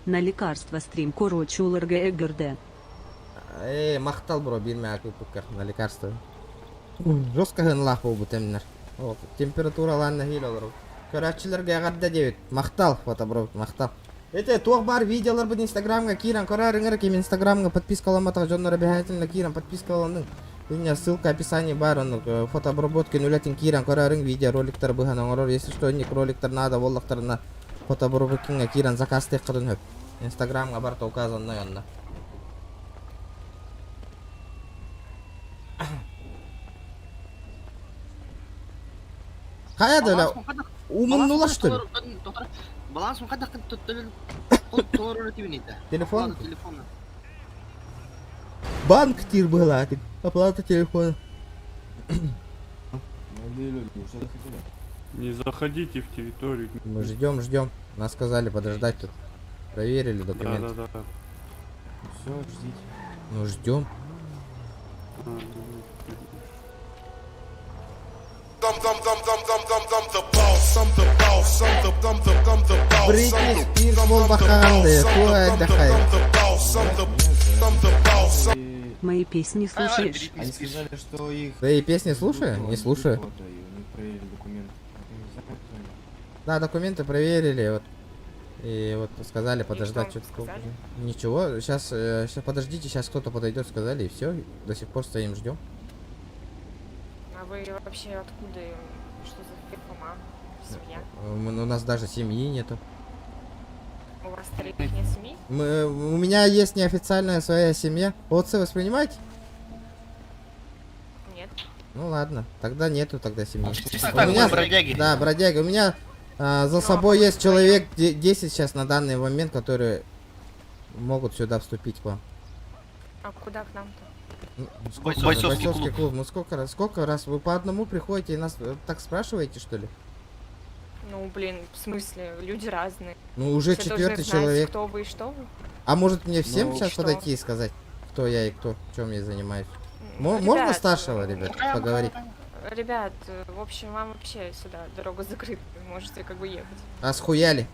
На лекарство стрим короче УЛРГ Эй, махтал бро, бирме акы на лекарство. Жестко гынлах бу темнер. Температура ланна хил олар. Көрәтчиләргә ягырда дебит. Махтал, фото бро, махтал. Эте туох бар видеолар бу инстаграмга киран көрөрүңөр ким инстаграмга подпискаламатах дьоннор обязательно киран подпискаланың. У меня ссылка в описании бар, он фотообработки нүлэтин киран көрөрүң видео роликтар быһан оҥорор. Если что, ник роликтар надо, боллахтарына фотообработкинга киран заказ теккадын хөп. Инстаграмга барта указан онна. Хайа да, бля, умуннулар что ли? Баланс Телефон? Банк тир была, оплата телефона. Молодые люди, вы что хотели? Не заходите в территорию. Мы ждем, ждем. Нас сказали подождать тут. Проверили документы. Да, да, да. Все, ждите. Ну ждем. Бритни Спирс Волбаханды, Хуй отдыхает. Мои песни слушаешь? Они сказали, что их... Да и песни слушаю? Не слушаю. И у них проверили документы. Не знаю, кто они. Да, документы проверили, вот. И вот сказали подождать что чутку. сказали? Ничего, сейчас, сейчас подождите, сейчас кто-то подойдет, сказали, и все. До сих пор стоим, ждем. А вы вообще откуда? Что за фирма? Семья? У нас даже семьи нету. У вас троих нет семьи? У меня есть неофициальная своя семья. ОЦ воспринимаете? Нет. Ну ладно, тогда нету тогда семьи. Так, У меня, бродяги. Да, бродяги. У меня за собой есть человек 10 сейчас на данный момент, которые могут сюда вступить к вам. А куда к нам-то? Ну, сколько Бойцовский раз? Бойцовский клуб. клуб. Ну сколько раз вы по одному приходите и нас так спрашиваете, что ли? Ну, блин, в смысле, люди разные. Ну уже Все должны четвертый знать, человек. кто вы и что вы. А может мне всем Ну, сейчас что? подойти и сказать, кто я и кто, чем я занимаюсь? Ребят, Можно старшего, ребят, поговорить? Ребят, в общем, вам вообще сюда дорога закрыта, вы можете как бы ехать. А схуяли?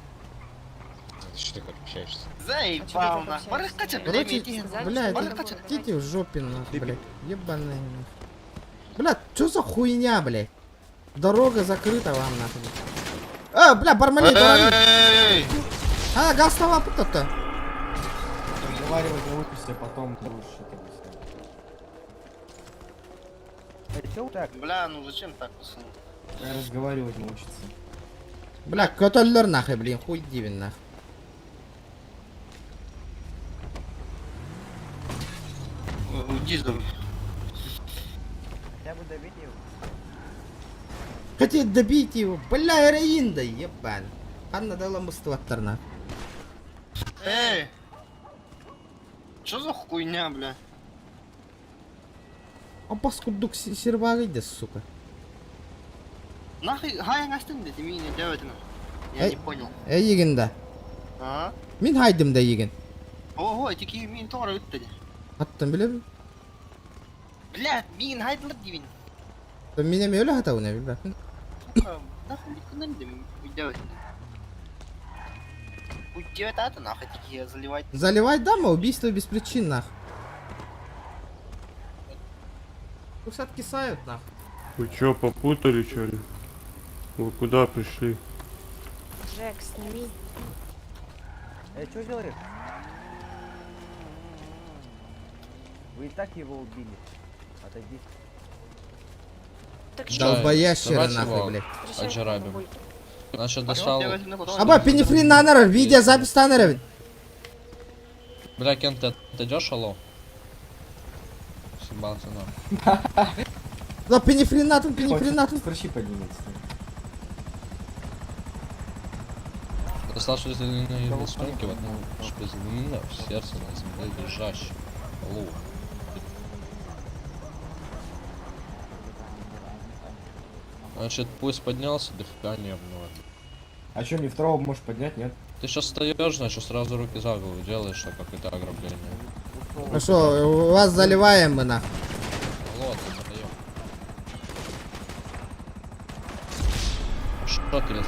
Ты что так общаешься? Заебал нахуй. Барыкача, Короче, блядь, блядь, идите в жопе нахуй, блядь. Ебаные. нахуй. Бля, что за хуйня, блядь? Дорога закрыта вам нахуй. А, бля, Бармалей, бармалей. А, газ то Разговаривать научишься, потом будешь это объяснять. Бля, ну зачем так, пацаны? Разговаривать научиться. Бля, көтөллөр нахуй, блин, хуй дивин нахуй. Уйди с дороги. Хотя бы добить его. Хотите добить его, бля, героин да, ебан. Анна дала мыстываттар нахуй. Эй! Чё за хуйня, бля? А паскудук сервагы сука. Нахуй, хай астын ты меня делать на. Я Эй. не понял. Эй, егин да. А? Мин хайдым да егин. Ого, эти мин тора үтті. Аттан билем. Бля, мин хайдылар дивин. Меня мөлө хатауна билбэппин. Сука, нахуй никуда не делать. Уйди это нахуй такие заливать. Заливать дама, убийство без причин, нах. Пусть откисают, нах. Вы чё, попутали, чё ли? Вы куда пришли? Джек, сними. Эй, что делаешь? Вы и так его убили. Отойди. Так Долбоящера, нахуй, блядь. Отжирабим. Значит, достал... Аба, пенефрин нанара, видеозапись танара. Бля, Кен, ты отойдешь, алло? Съебался, на. Да, пенефрин натан, пенефрин натан. Строчи поднимется. Достал что из сумки в одну шпизлина в сердце на земле лежащий. Алло. Значит, пусть поднялся, дыхание в норме. А что, мне второго можешь поднять, нет? Ты сейчас встаешь, значит, сразу руки за голову делаешь, что как это ограбление. Ну что, вас заливаем мы, нах. Алло, ты задаем. Что ты лезешь?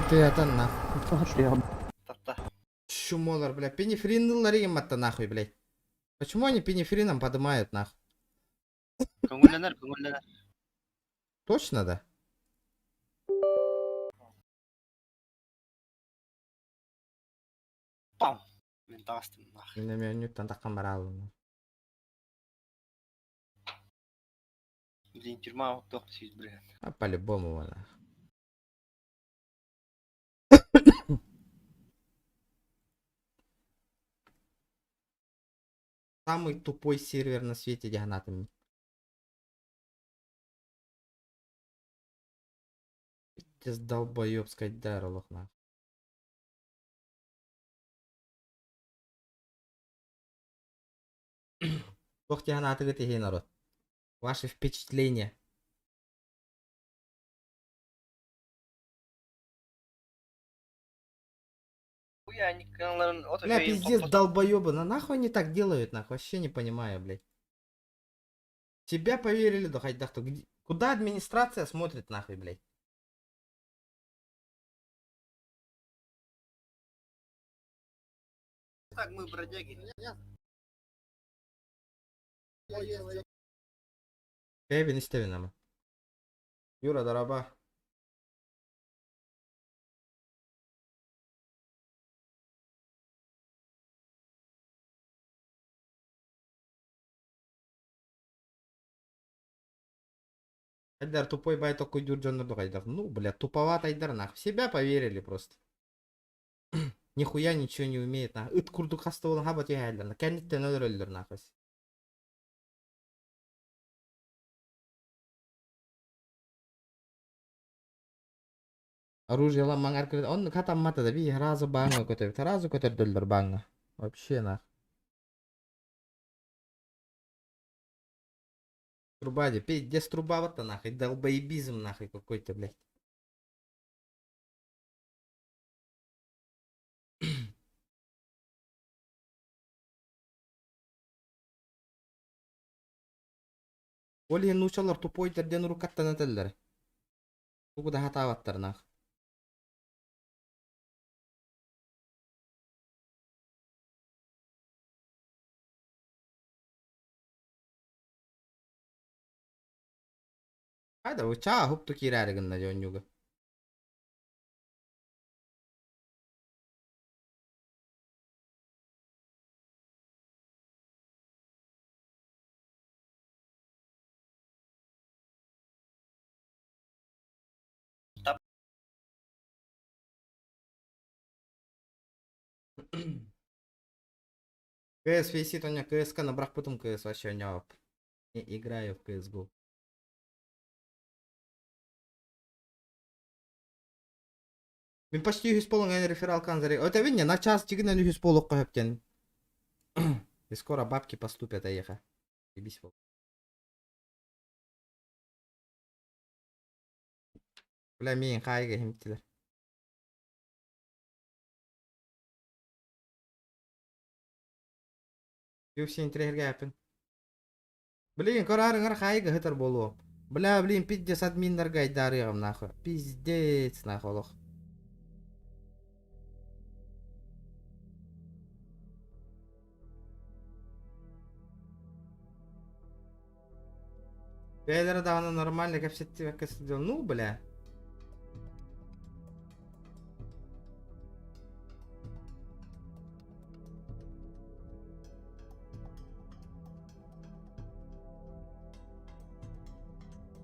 Ты это нах. Чумолар, бля, пенефрин ларимата нахуй, блядь. Почему они пенефрином поднимают, нах? Көңілленер, көңілленер. Точно, да? Пам. Мен тағастым нахуй. Мен таққан. Блин, тюрьма тоқ сүйіз, блин. А по-любому, нах. Самый тупой сервер на свете, диагнатами. Пиздец долбоебскайдар олох нахуй. Туох дии санаатыгыт иһин народ? Ваши впечатления? Бля, пиздец, долбоебы, на нахуй они так делают, нахуй, вообще не понимаю, блядь. Тебя поверили, да хоть да Куда администрация смотрит, нахуй, блядь? Так, мы бродяги. Кевин истэбин ама. Юра, дороба. Айдар тупой бай такой дюрджан Айдар. Ну, бля, туповат Айдар, нах. В себя поверили просто. Нихуя ничего не умеет, нах. Ыт курдук хаста болан хаба тиһэллэр. Кэнниттэн өлөрөллөр, нахуй. Оружие ламмаҥар кырыт. Он хатаммата да би разы бааҥҥа көтөбүт. Разы көтөрдөллөр бааҥҥа. Вообще нах. Труба де, пиздец труба вот нахуй, долбоебизм нахуй какой-то, блядь. Ол иһин нуучалар тупойдар диэн уруккаттан этэллэр. Тугу да хатаабаттар нах. Хайда бу чаа хупту киирээри гынна дьонньуга. КС висит у меня КСК на брак потом КС вообще не Не играю в CSGO. Мин почти үһүс полоҥ эн рефералкан заре. Это видно, на час тигинен үһүс полуққа хөптен. И скоро бабки поступят, аеха. Ебись вол. Бля, миин хаайга химтилер. UFC интриһэргээппин. Блин, көрөөрүҥэр хаайга ыһытар буолуом. Бля, блин, пиздец админнарга айдаарыаҕым нахуй. Пиздец нахуй олох. Бэйэлэрэ даҕаны нормально кэпсэттибэккэ сылдьан, ну, бля.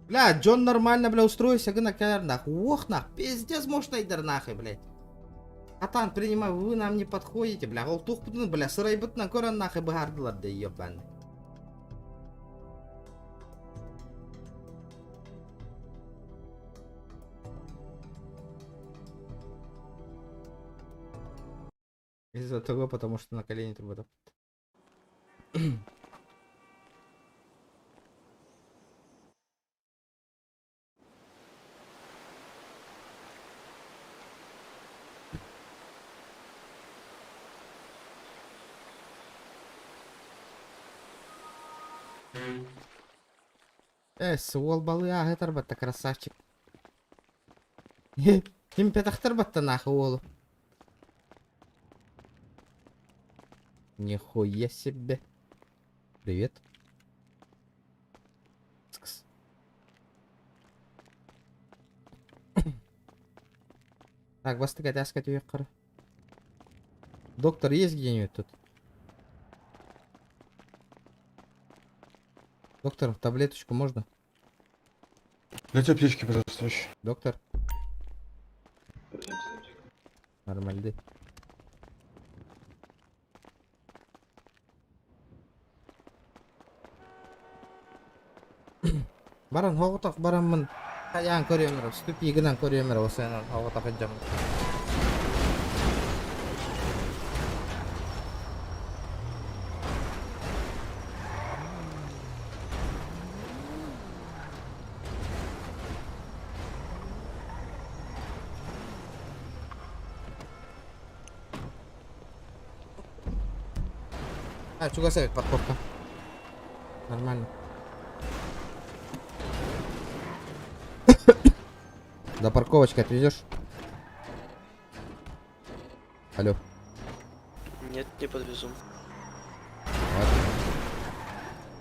Бля, Джон нормально, бля, устроился, гына кэлэр нах. Ох, нах, пиздец мощный нахуй, блядь. Атан, принимай, вы нам не подходите, бля. Ол туохпутун, бля, сырайбытынан көрөн нахуй быһаардылар да ебаный. Из-за того, потому что на колени труба. Эс, уол балыы ааһытар батта красавчик. Ким петахтар батта нахуй уолу. Нихуя себе. Привет. Скс. Так, бастык этээскэ түһүөххэ. Доктор есть где-нибудь тут? Доктор, таблеточку можно? Дайте аптечки, пожалуйста, еще. Доктор? Нормальный. Баран хоҕотох бараммын. Хайаан көрүөм эрэ, ступигынан көрүөм эрэ, осуонан оҕото сылдьаммын. А, чугас эбит парковка. Нормально. До парковочки отвезешь? Алло. Нет, не подвезу. Ладно.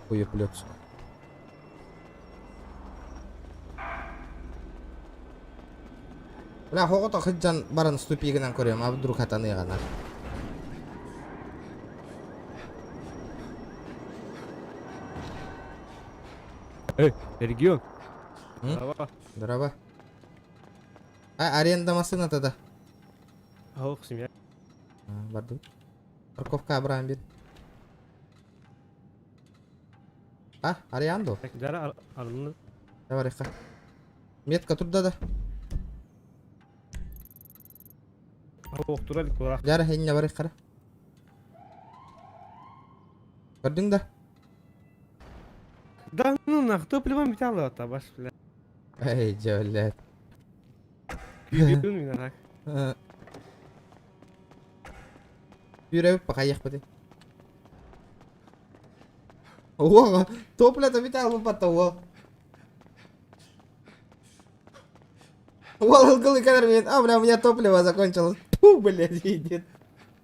Хуеплёт. Бля, хоҕото сылдьан баран ступигынан көрүөм, а вдруг хатаныаҕына. Эй, регион. Здорово. Здорово. А, аренда машина тогда. Ох, семья. Бардым. Парковка Абрам бир. А, аренду? Дара арынны. Давай, Реха. Метка турда да. Ох, турал кура. Дара хинне бар хара. Көрдүң да? Да ну нах, топливо металла табаш, бля. Эй, блядь. Күйбүн мин так. Yürüyüp bakayım бити. О, топлята металл бата уол. Уол ылгылы кадр мен. А, бля, у меня топливо закончилось. Фу, блядь, идет.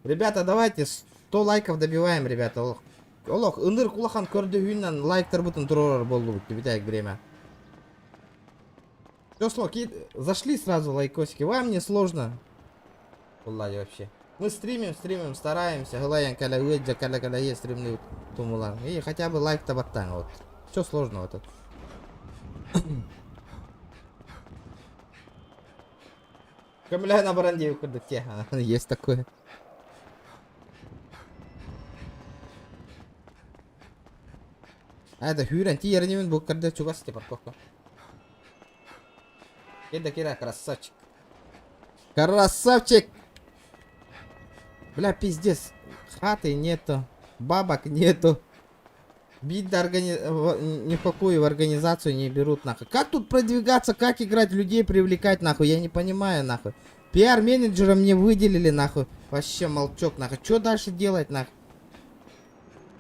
Ребята, давайте 100 лайков добиваем, ребята. Олох. Олох, ынырык улахан көрдөһүүнэн лайктарбытын турар болдубут бүтәйик время. Все, слоки, зашли сразу лайкосики. Вам не сложно. Валлахи вообще. Мы стримим, стримим, стараемся. Гылайан каля уэджа каля каля е стримли тумулан. И хотя бы лайк-то баттан вот. Что сложного тут? Камля на баранде те. Есть такое. А это хүрэн тиэрнибин бу кырда чугас те парковка. Кеда кира красавчик. Красавчик! Бля, пиздец. Хаты нету. Бабок нету. Бить до органи... ни в какую в организацию не берут нахуй. Как тут продвигаться, как играть, людей привлекать нахуй, я не понимаю нахуй. Пиар-менеджера мне выделили нахуй. Вообще молчок нахуй. Что дальше делать нахуй?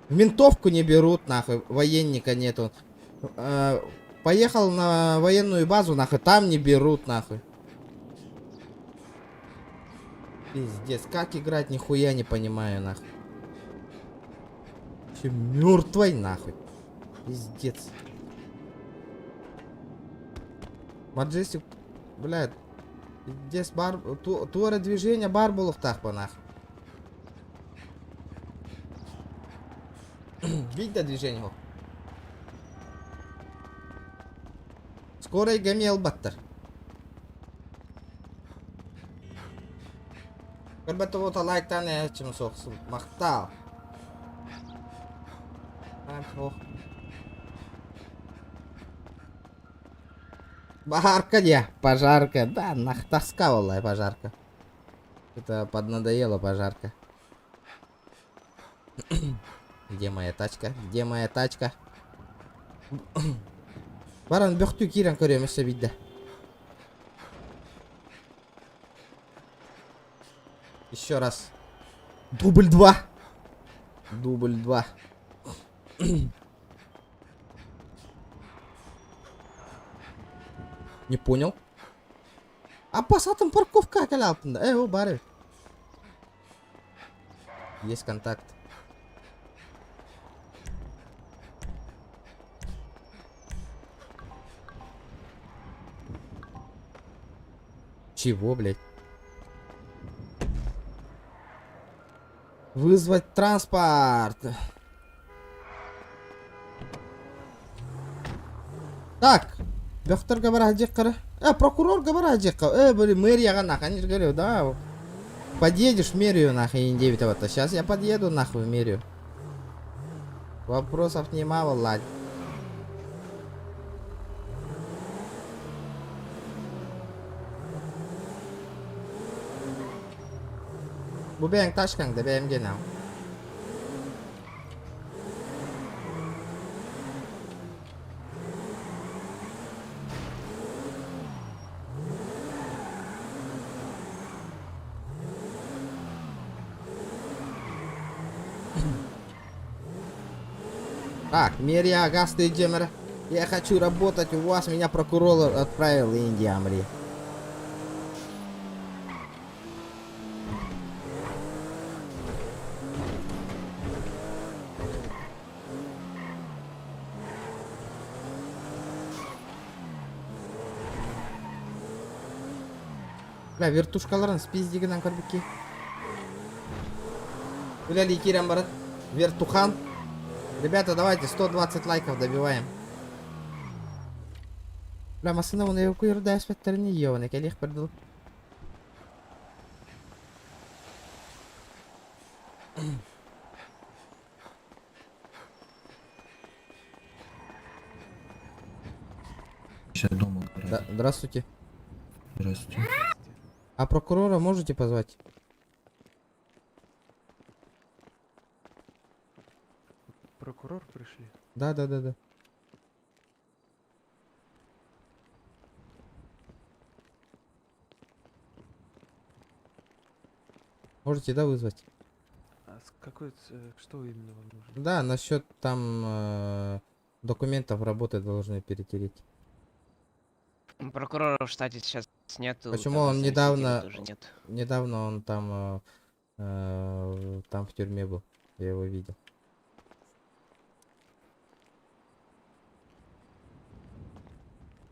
В ментовку не берут нахуй, военника нету. Поехал на военную базу нахуй, там не берут нахуй. Пиздец, как играть, нихуя не понимаю нахуй. Вообще мертвый нахуй. Пиздец. Маджестик, блядь. Пиздец, бар, тура движения бар буолуохтаах нахуй. Видно движение? Скорый гамел баттер. Көрбөтө вот лайктан эчим соксун. Махтал. Ох. Пожарка не, пожарка. Да, нах тоска была пожарка. Это поднадоела пожарка. Где моя тачка? Где моя тачка? Баран бөхтүү киирэн көрүөм өссө биирдэ. Еще раз. Дубль 2. Дубль 2. Не понял. А пасатым парковка каляпында. Э, о, бары. Есть контакт. Чего, блядь? Вызвать транспорт. Так. Доктор говорит, прокурор говорит, блин, мэрия, нахуй, они же говорят, да. Подъедешь в мэрию, нахуй, и не 9 вот. Сейчас я подъеду, нахуй, в мэрию. Вопросов нема, ладь. Бу бэйэҥ тачкаҥ да бэйэм гиэнэ. Так, Мерия Агаста Джемера. Я хочу работать у вас, меня прокурор отправил Индия Амри. Бля, вертушкаларын спиздигинэн көрбүкки. Үлэлии киирэн баран. Вертухан. Ребята, давайте 120 лайков добиваем. Бля, массыына уна эвакуирда эспеттерини йоны кэлиэх бардыл. Сейчас дома. Да, здравствуйте. Здравствуйте. А прокурора можете позвать? Прокурор пришли? Да. Можете, да, вызвать? А с какой, что именно вам нужно? Да, насчет там документов работы должны перетереть. Прокурора в штате сейчас нету. Почему там он заместителя недавно, тоже нет. недавно он там, там в тюрьме был, я его видел.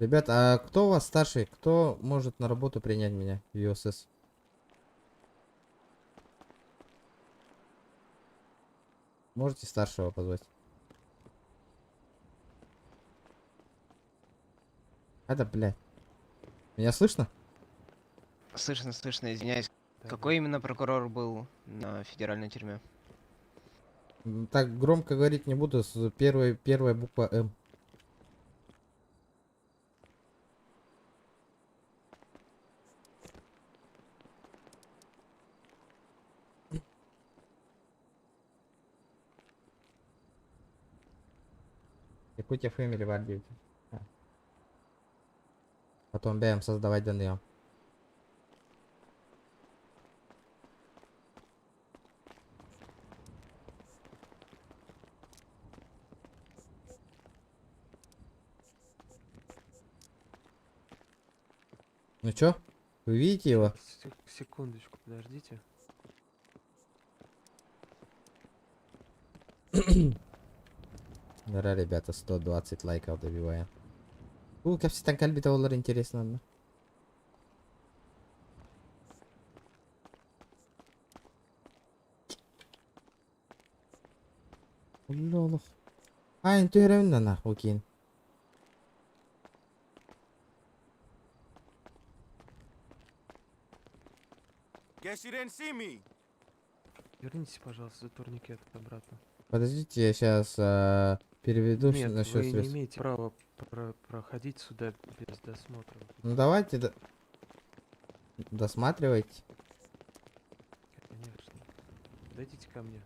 Ребят, а кто у вас старший? Кто может на работу принять меня в ЮСС? Можете старшего позвать? Это, блядь. Меня слышно? Слышно, слышно, извиняюсь. Какой именно прокурор был на федеральной тюрьме? Так громко говорить не буду. С первой буква М. Якутия Family Вардиев. Потом БМ создавать данные. Ну чё? Вы видите его? Секундочку, подождите. Да, ребята, 120 лайков добиваем. У, капситан кальбита олар интересно. Да? Лолох. А, интервью нахуй кин. Guess you didn't see me. Верните, пожалуйста, турникет обратно. Подождите, я щас переведу Нет, насчет вы не средств. имеете права проходить сюда без досмотра. Ну давайте досматривайте. Конечно. Подойдите ко мне.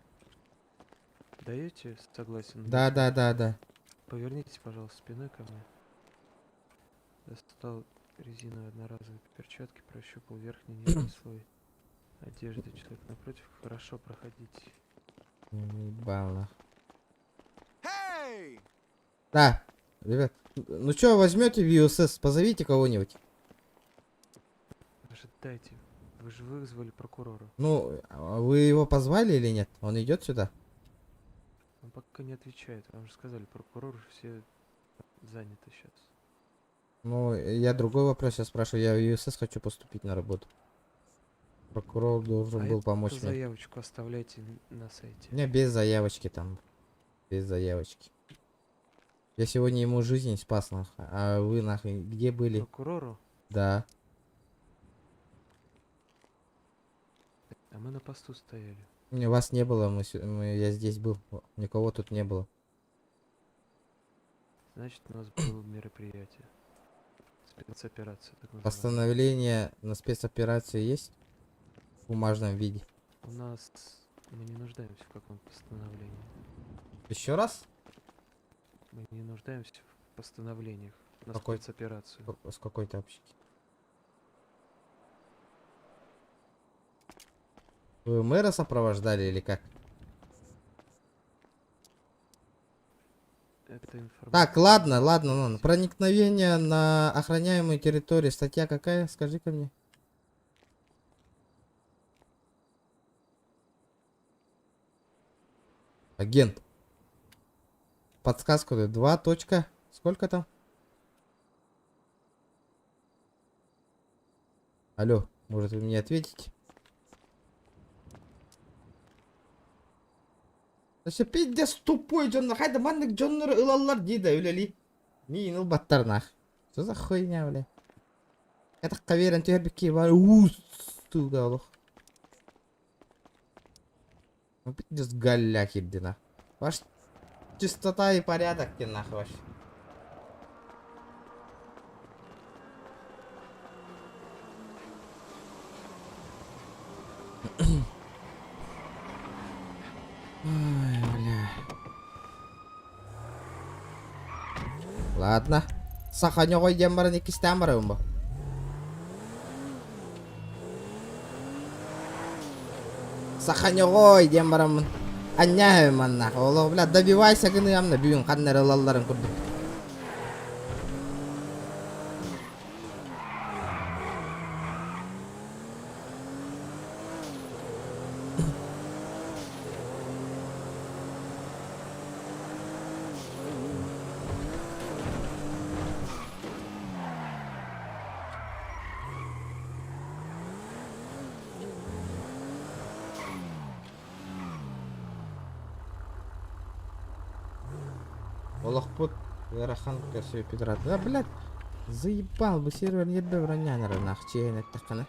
Даете согласие на Да, досмотр? да. Повернитесь, пожалуйста, спиной ко мне. Достал резиновые одноразовые перчатки, прощупал верхний и нижний слой одежды. Человек напротив. Хорошо, проходите. Ебал, нах. Да, ребят, ну чё, возьмете в ЮСС, позовите кого-нибудь. Ожидайте, вы же вызвали прокурора. Ну, а вы его позвали или нет? Он идет сюда? Он пока не отвечает, вам же сказали, прокуроры все заняты щас. Ну, я другой вопрос сейчас спрашиваю, я в ЮСС хочу поступить на работу. Прокурор должен А был эту помочь мне. заявочку оставляйте на сайте. У меня без заявочки там. Без заявочки. Я сегодня ему жизнь спас, нахуй. А вы, нахуй, где были? Прокурору? Да. А мы на посту стояли. Не, вас не было, я здесь был. Никого тут не было. Значит, у нас было мероприятие. Спецоперация, так называемая. Постановление на спецоперацию есть? В бумажном виде. У нас мы не нуждаемся в каком-то постановлении. Еще раз? Мы не нуждаемся в постановлениях на Какой? спецоперацию. С какой-то общаги? Вы мэра сопровождали или как? Это информация. Так, ладно, ладно, ладно. Проникновение на охраняемую территорию. Статья какая? Скажи-ка мне. Агент. Подсказку даю. 2 точка. Сколько там? Алло, может вы мне ответите? Да все пиздец тупой дьоннор. Хайда маннык дьоннору ылаллар дии да үлэлии. Миигин ылбаттар нах. Что за хуйня, бля? Это каверен түһэрбикки бар уус туга олох. Ну пиздец галя кирдина. Ваш чистота и порядок ты нахуй вообще. Ой, бля. Ладно. Саханёҕой диэн баран иккистээн барабын бу. Саханёҕой диэн бараммын. Анньаа манна. Олох, бля, добивайся гыныамна бүгүн ханна эрэ ылалларын курдук. Олохпут ыарахан көрсүбүппүт ыраатта. Да, блядь, заебал бы сервер нербе бронянары нах чиэн эттэххинэ.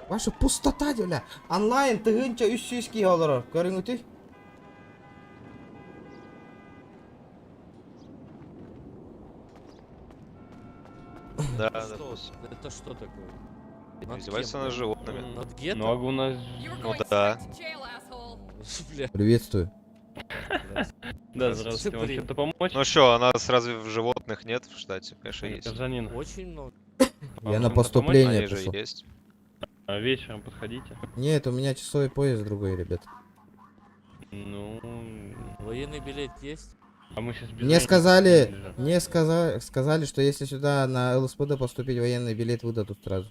Ваша пустота, бля. Онлайн 1300 киһи олорор. Көрүҥүтүй? Да, Что? Это что такое? Над Издеваются кем? над животными. Над гетто? Ну, а у нас... Ну да. Бля. Приветствую. Да, здравствуйте, вам Блин. чем-то помочь? Ну что, а нас разве в животных нет в штате? Конечно, есть. Гражданин. Очень много. Вам Я на чем-то помочь? поступление Они же пришел. есть. А вечером подходите. Нет, у меня часовой пояс другой, ребят. Ну... Военный билет есть? А мы сейчас без Мне военных сказали, билетов. мне сказали, что если сюда на ЛСПД поступить, военный билет выдадут сразу.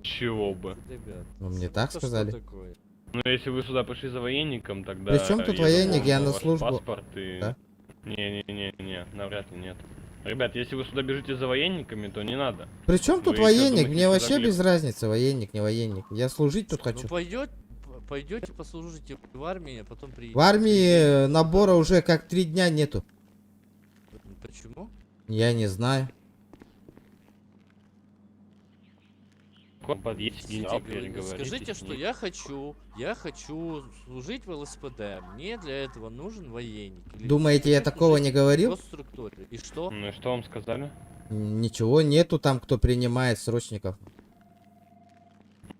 Чего бы? Ребят. Ну, мне так это что сказали. такое? Ну, если вы сюда пришли за военником, тогда... При чем тут я военник? думаю, Я на ваш службу. Паспорт и... Да? Не-не-не-не, навряд ли нет. Ребят, если вы сюда бежите за военниками, то не надо. При чем тут Вы ещё военник? думаете, Мне сюда вообще глеб- без разницы, военник, не военник. Я служить тут хочу. Ну пойдете послужите в армии, а потом приедете. В армии набора уже как 3 дня нету. Почему? Я не знаю. Подъедьте, генерал, Скажите, переговорите Скажите, с что ним. я хочу служить в ЛСПД. Мне для этого нужен военник. Или Думаете, я хочу такого служить не говорил? В госструктуре. И что? Ну и что вам сказали? Ничего нету там, кто принимает срочников.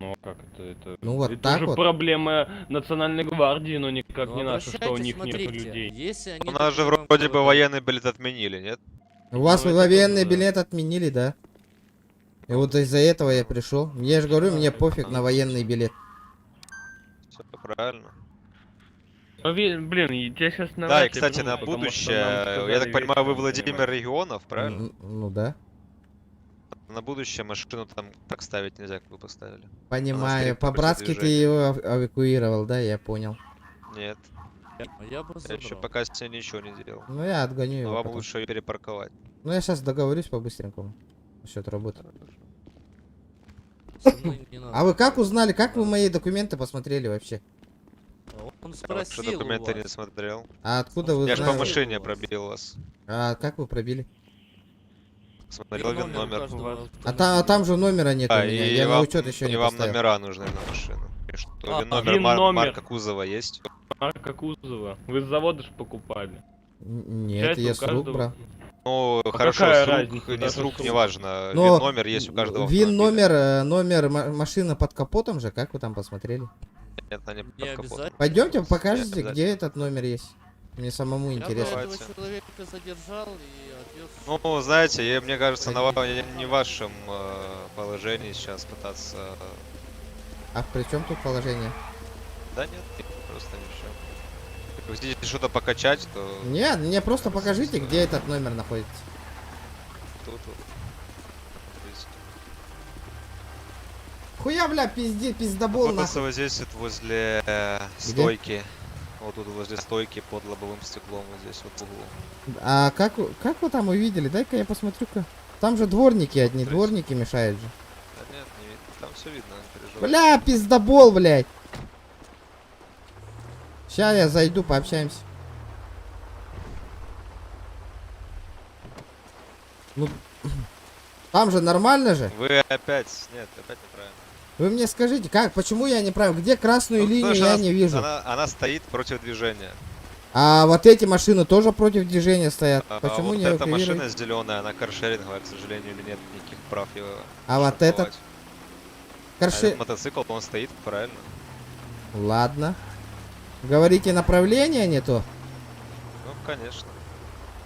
Ну а как это? Это, Ну, вот это так уже вот. проблема Национальной гвардии, но никак Ну, не наша, что у обращайтесь, них нету смотрите, людей. Если они У нас же такие вам вроде бы говорят- военный билет отменили, нет? У вас Ну, это военный тоже, да. билет отменили, да? И вот из-за этого я пришел. Я же говорю, мне пофиг на военный билет. Все правильно. Ну, блин, и тебя сейчас на Да, и, кстати, на будущее, я так понимаю, вы Владимир Регионов, правильно? Ну да. На будущее машину там так ставить нельзя, как вы поставили. Она Понимаю. стоит против По-братски ты движения. его эвакуировал, да? Я понял. Нет. А я бы Я еще забрал. пока с ней ничего не делал. Ну я отгоню Но его вам потом. лучше ее перепарковать. Ну я сейчас договорюсь по-быстренькому. Насчет работы. Со мной не надо А вы как узнали, как вы мои документы посмотрели вообще? Он Я ваши спросил у документы не вас. смотрел. А откуда вы Я же по знали? машине пробил вас. А как вы пробили? Смотрел Номер у ВИН-номер. каждого А там же номера нет у А, меня. и Я на вам, учет еще и не вам поставил. номера нужны на машину. И что, А, ВИН-номер ВИН-номер. марка кузова есть? Марка кузова. Вы с завода ж покупали. Нет, Часть я у с рук каждого. брал. Ну, А хорошо, какая с рук, разница, не даже с рук, с рук. неважно. Но ВИН-номер есть у каждого ВИН автомобиля. номер, номер машины под капотом же, как вы там посмотрели? Нет, она не под Не капотом. обязательно. Пойдемте, покажете, обязательно. где этот номер есть. Мне самому Я бы интересно. этого Давайте. человека задержал и отвез. Ну, знаете, я, мне кажется, на, я не в вашем положении сейчас пытаться... А при чем тут положение? Да нет, просто ни в чем. Если вы хотите что-то покачать, то Нет, мне просто покажите, где этот номер находится. тут вот. Здесь. Хуя, бля, пизде, пиздобол Находится нахуй. вот здесь вот возле стойки. Вот тут возле стойки под лобовым стеклом, вот здесь вот в углу. А как, как вы там увидели? Дай-ка я посмотрю-ка. Там же дворники одни, дворники мешают же. Да нет, не видно. Там все видно, не переживай. Бля, пиздобол, блядь. Ща я зайду, пообщаемся. Ну, там же нормально же. Вы опять, нет, опять неправильно. Вы мне скажите, как, почему я не прав? Где красную Ну, потому линию что я она, не вижу? Она стоит против движения. А вот эти машины тоже против движения стоят. А Почему вот не эта машина эвакуировать? зеленая, она каршеринговая, к сожалению, у меня нет никаких прав ее А вот этот? штрафовать. А Карше... этот мотоцикл, он стоит, правильно. Ладно. Говорите, направление не то? Ну, конечно.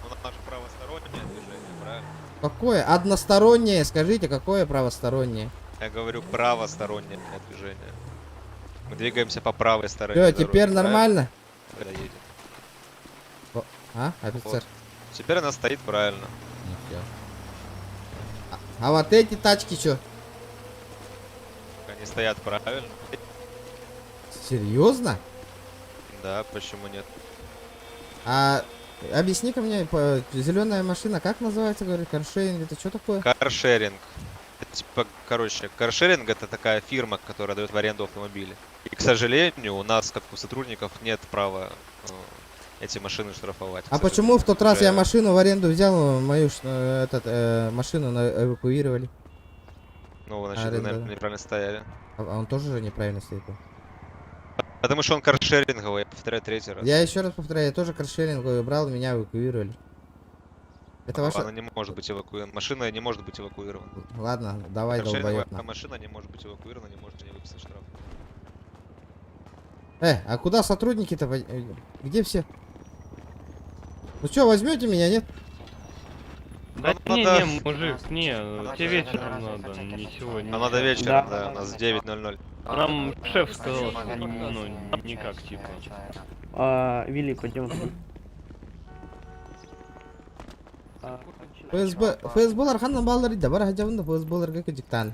У нас же правостороннее движение, правильно? Какое? Одностороннее, скажите, какое правостороннее? Я говорю правостороннее движение. Мы двигаемся по правой стороне. Всё, дороги, теперь правильно? нормально? Когда едем. О, а, офицер? Вот. Теперь она стоит правильно. Ну, всё. А вот эти тачки чё? Они стоят правильно. Серьезно? Да, почему нет? А объясни-ка мне, зеленая машина как называется, говорит, каршеринг, это что такое? Каршеринг. Это Типа, короче, каршеринг это такая фирма, которая дает в аренду автомобили. И, к сожалению, у нас, как у сотрудников, нет права эти машины штрафовать. к А почему в тот раз я Уже- машину в аренду взял, мою этот, машину эвакуировали? Ну, значит, вы, Аренда. наверное, неправильно стояли. А он тоже же неправильно стоит. был. Потому что он каршеринговый, я повторяю третий раз. Я еще раз повторяю, я тоже каршеринговый брал, меня эвакуировали. Это ваша... Она не может быть эвакуирована. Машина не может быть эвакуирована. Ладно, давай, Каршеринговая долбоёб, нахуй. машина не может быть эвакуирована, не может не выписать штраф. А куда сотрудники-то? Где все? Ну что, возьмете меня, нет? Да Нам не, надо- не, мужик, не, тебе вечером надо, не сегодня. Нам надо вечером, да, у нас 9:00. Нам шеф сказал, что ну, никак, типа. А, Вилли, пойдем. ФСБ, ФСБлар ханна баллар иде, бар хажабында ФСБларга кыжыктан.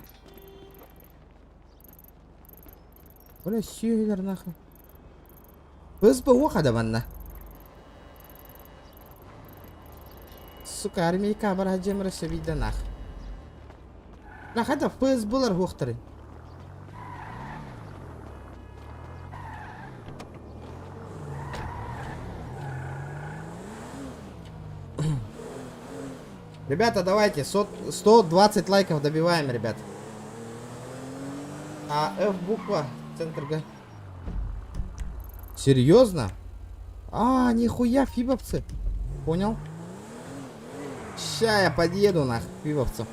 Бля, сүйелер нахуй. ФСБ оха манна. Сука, армейка бар хажемра себиде нах. Нах это ФСБлар хохтары. Ребята, давайте, 120 лайков добиваем, ребят. А F буква, центр Г. Серьезно? А, нихуя, фибовцы. Понял? Ща я подъеду нах, фибовцам.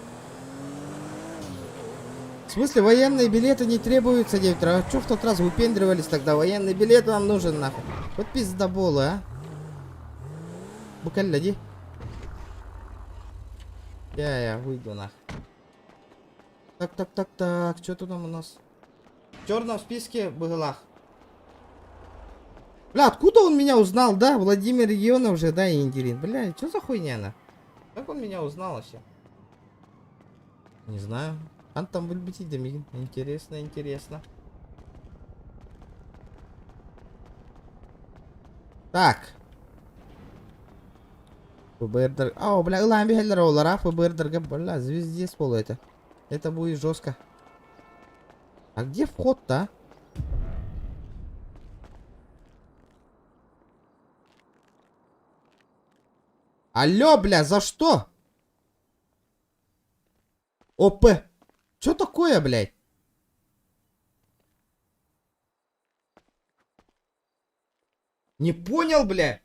В смысле, военные билеты не требуются, 9 А чё в тот раз выпендривались тогда? Военный билет вам нужен, нахуй. Вот пиздоболы, а. Букалляди. Я выйду нах. Так, так, так, так. Что тут там у нас? В черном списке Быглах. Бля, откуда он меня узнал, да? Владимир Регионов же, да, Индирин. Бля, что за хуйня, на? Как он меня узнал вообще? Не знаю. Антон Бульбити Интересно, интересно. Так. ФБР О, бля, ылаан бихеллер олара, ФБР бля, звездец полу это. Это будет жестко. А где вход-то, а? Алло, бля, за что? ОП. Чё такое, блядь? Не понял, бля?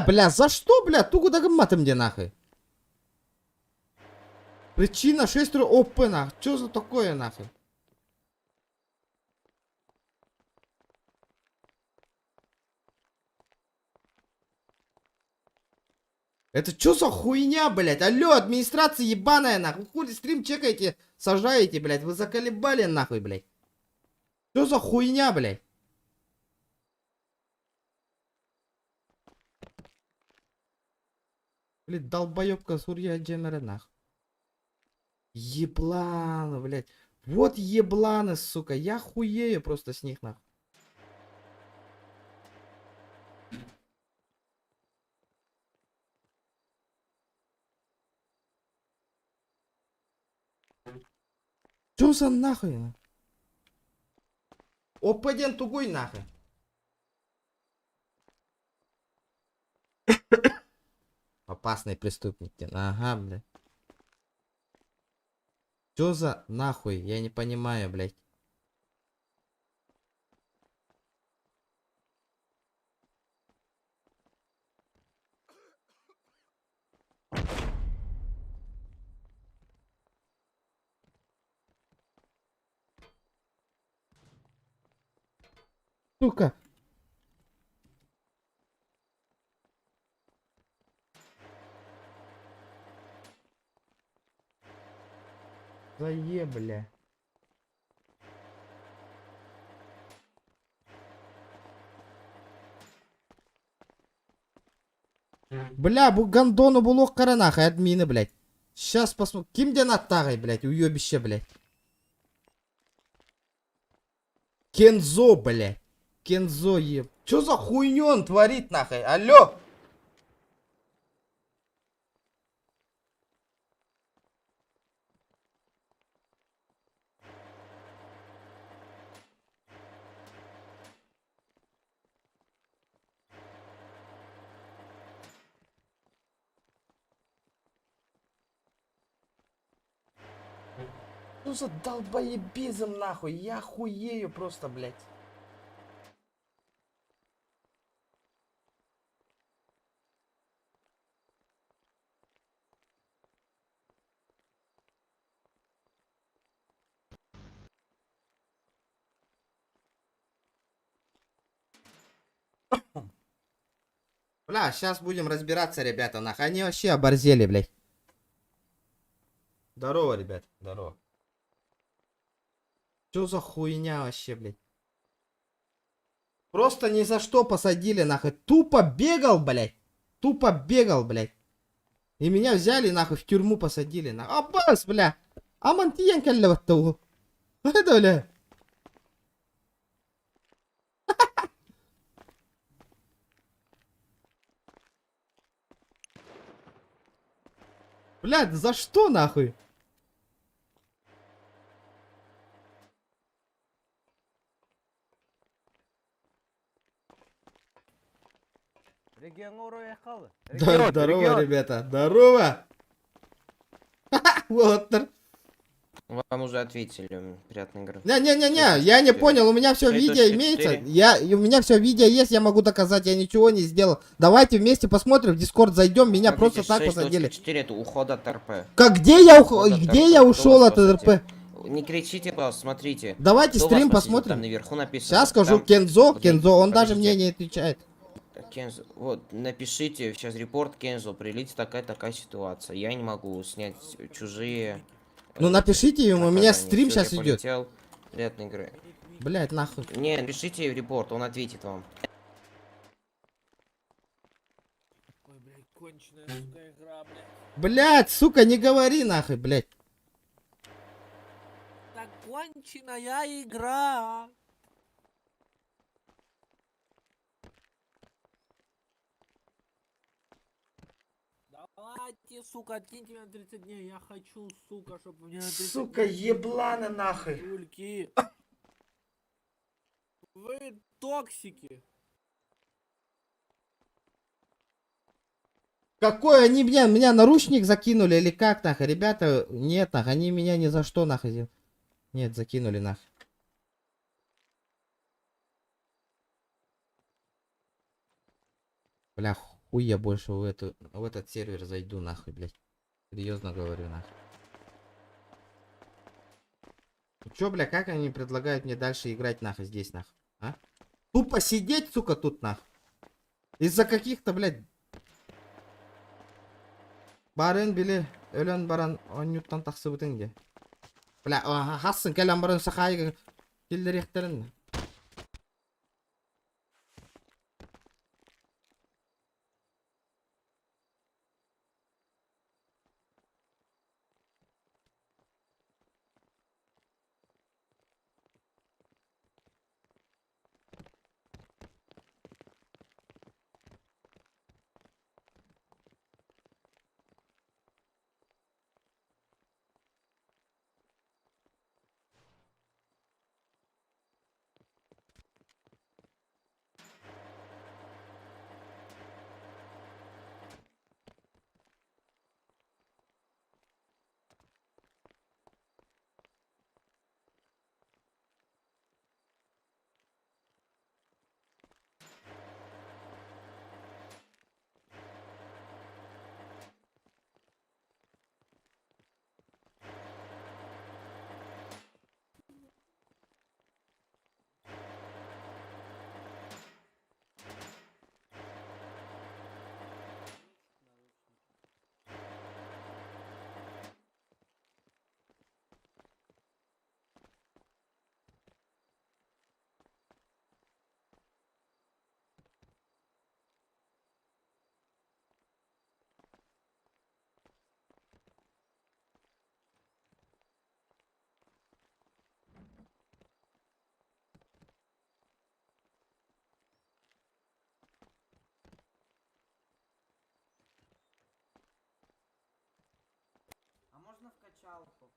Бля, за что, бля? Тугу да гымматым диэ нахуй. Причина 6 ОП нахуй. Что за такое нахуй? Это что за хуйня, блядь? Алло, администрация ебаная, нахуй. Вы хули стрим чекаете, сажаете, блядь. Вы заколебали, нахуй, блядь. Что за хуйня, блядь? Блядь, долбоебка Сурья Джемера, нахуй. Ебланы, блядь. Вот ебланы, сука. Я хуею просто с них, нахуй. Чё за нахуй? На? ОП диэн тугуй нахуй. Опасный преступник. Диэн. Ага, блядь. Чё за нахуй? Я не понимаю, блядь. Сука. Заебля. Бля, бу гондону булуохтара нахуй, админы, блядь. Сейчас посмотрим. Ким диэн ааттааҕый, блядь, уебище, блядь. Кензо, блядь. Кензо, еб. Чё за хуйню он творит, нахуй? Алло! Что за долбоебизм, нахуй? Я хуею просто, блядь. Бля, сейчас будем разбираться, ребята, нахуй. Они вообще оборзели, блядь. Здорово, ребят, здорово. Что за хуйня вообще, блядь? Просто ни за что посадили, нахуй. Тупо бегал, блядь. Тупо бегал, блядь. И меня взяли, нахуй, в тюрьму посадили, нахуй. Аббас, бля. Аман тиийэн кэллэ Это, бля. Блядь, за что, нахуй? Да, здорово, ребята. Здорово. Вот. Вам уже ответили, приятный игры. Не-не-не-не, я не понял, у меня все видео имеется. У меня все видео есть, я могу доказать, я ничего не сделал. Давайте вместе посмотрим, в Дискорд зайдем, меня просто так посадили. 4 это уход от РП. Как где я ух... где я ушел от РП? Не кричите, пожалуйста, смотрите. Давайте Кто стрим вас посадил? посмотрим. Там наверху написано. Сейчас скажу, Там- Кензо, Подождите, Кензо, он даже подождите. мне не отвечает. Кензо, вот, напишите сейчас report Кензо, прилетит такая-такая ситуация. Я не могу снять чужие... Ну напишите ему, у меня наказания. стрим Всё, я сейчас идет. полетел. Приятной игры. Блять, нахуй. Не, напишите в report, он ответит вам. Блять, сука, не говори нахуй, блять. Так конченая игра. Давайте, сука, откиньте меня на 30 дней. Я хочу, сука, чтобы мне на 30 Сука, дней ебланы нахуй. Жульки. Вы токсики. Какой они меня наручник закинули или как нахуй? Ребята, нет нахуй, они меня ни за что нахуй. Нет, закинули нахуй. Бля, хуй я больше в, эту, в этот сервер зайду, нахуй, блядь. Серьезно говорю, нахуй. Ну чё, бля, как они предлагают мне дальше играть, нахуй, здесь, нахуй, а? Тупо сидеть, сука, тут, нахуй. Из-за каких-то, блядь... Барын били, өлөн баран, оонньууттан тахсыбытыҥ дии. Бля, хассың кэлэн баран сахайга киллэриэхтэрин. А можно в качалку?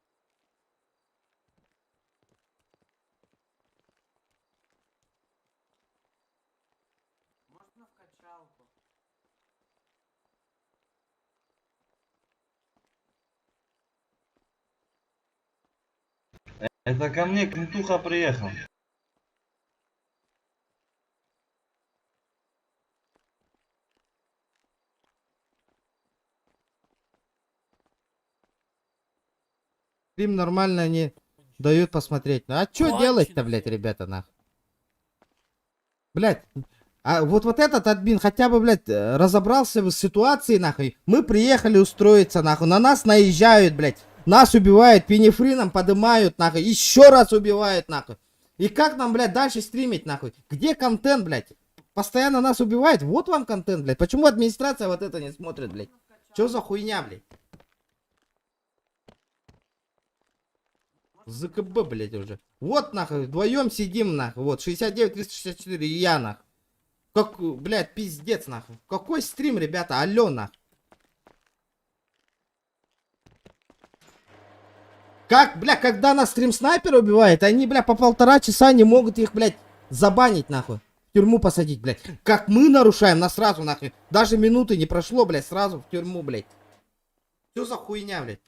Можно в качалку? Это ко мне кентуха приехал. Стрим нормально не дают посмотреть. Ну а что делать-то, блядь, ребята, нахуй? Блядь, а вот, вот этот админ хотя бы, блядь, разобрался бы с ситуацией, нахуй. Мы приехали устроиться, нахуй. На нас наезжают, блядь. Нас убивают, пенефрином подымают, нахуй. Еще раз убивают, нахуй. И как нам, блядь, дальше стримить, нахуй? Где контент, блядь? Постоянно нас убивают. Вот вам контент, блядь. Почему администрация вот это не смотрит, блядь? Что за хуйня, блядь? ЗКБ, блядь, уже. Вот, нахуй, вдвоем сидим, нахуй. Вот, 69, 364, и я, нахуй. Как, блядь, пиздец, нахуй. Какой стрим, ребята, алло, нахуй. Как, бля, когда нас стрим-снайпер убивает, они, бля, по полтора часа не могут их, блядь, забанить, нахуй. В тюрьму посадить, блядь. Как мы нарушаем, нас сразу, нахуй. Даже минуты не прошло, блядь, сразу в тюрьму, блядь. Что за хуйня, блядь?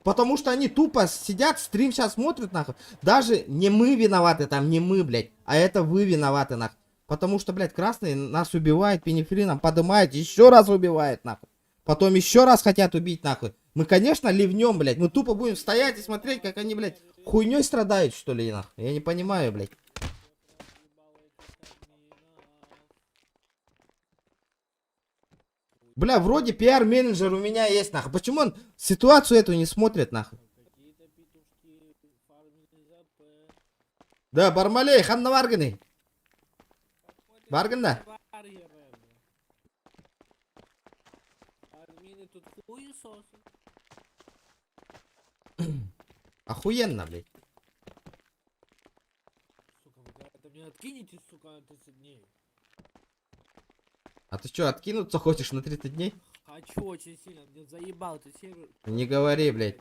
Потому что они тупо сидят, стрим сейчас смотрят, нахуй. Даже не мы виноваты там, не мы, блядь, а это вы виноваты, нахуй. Потому что, блядь, красные нас убивают, пенефрином подымают, еще раз убивают, нахуй. Потом еще раз хотят убить, нахуй. Мы, конечно, ливнем, блядь. Мы тупо будем стоять и смотреть, как они, блядь, хуйней страдают, что ли, нахуй. Я не понимаю, блядь. Бля, вроде пиар-менеджер у меня есть, нахуй. Почему он ситуацию эту не смотрит, нахуй? Да, Бармалей, ханна баргыный. Баргын, да? Охуенно, блядь. Сука, вы это мне откинете, сука, на 30 дней. А ты что, откинуться хочешь на 30 дней? Хочу очень сильно, мне заебал этот сервер. Не говори, блядь.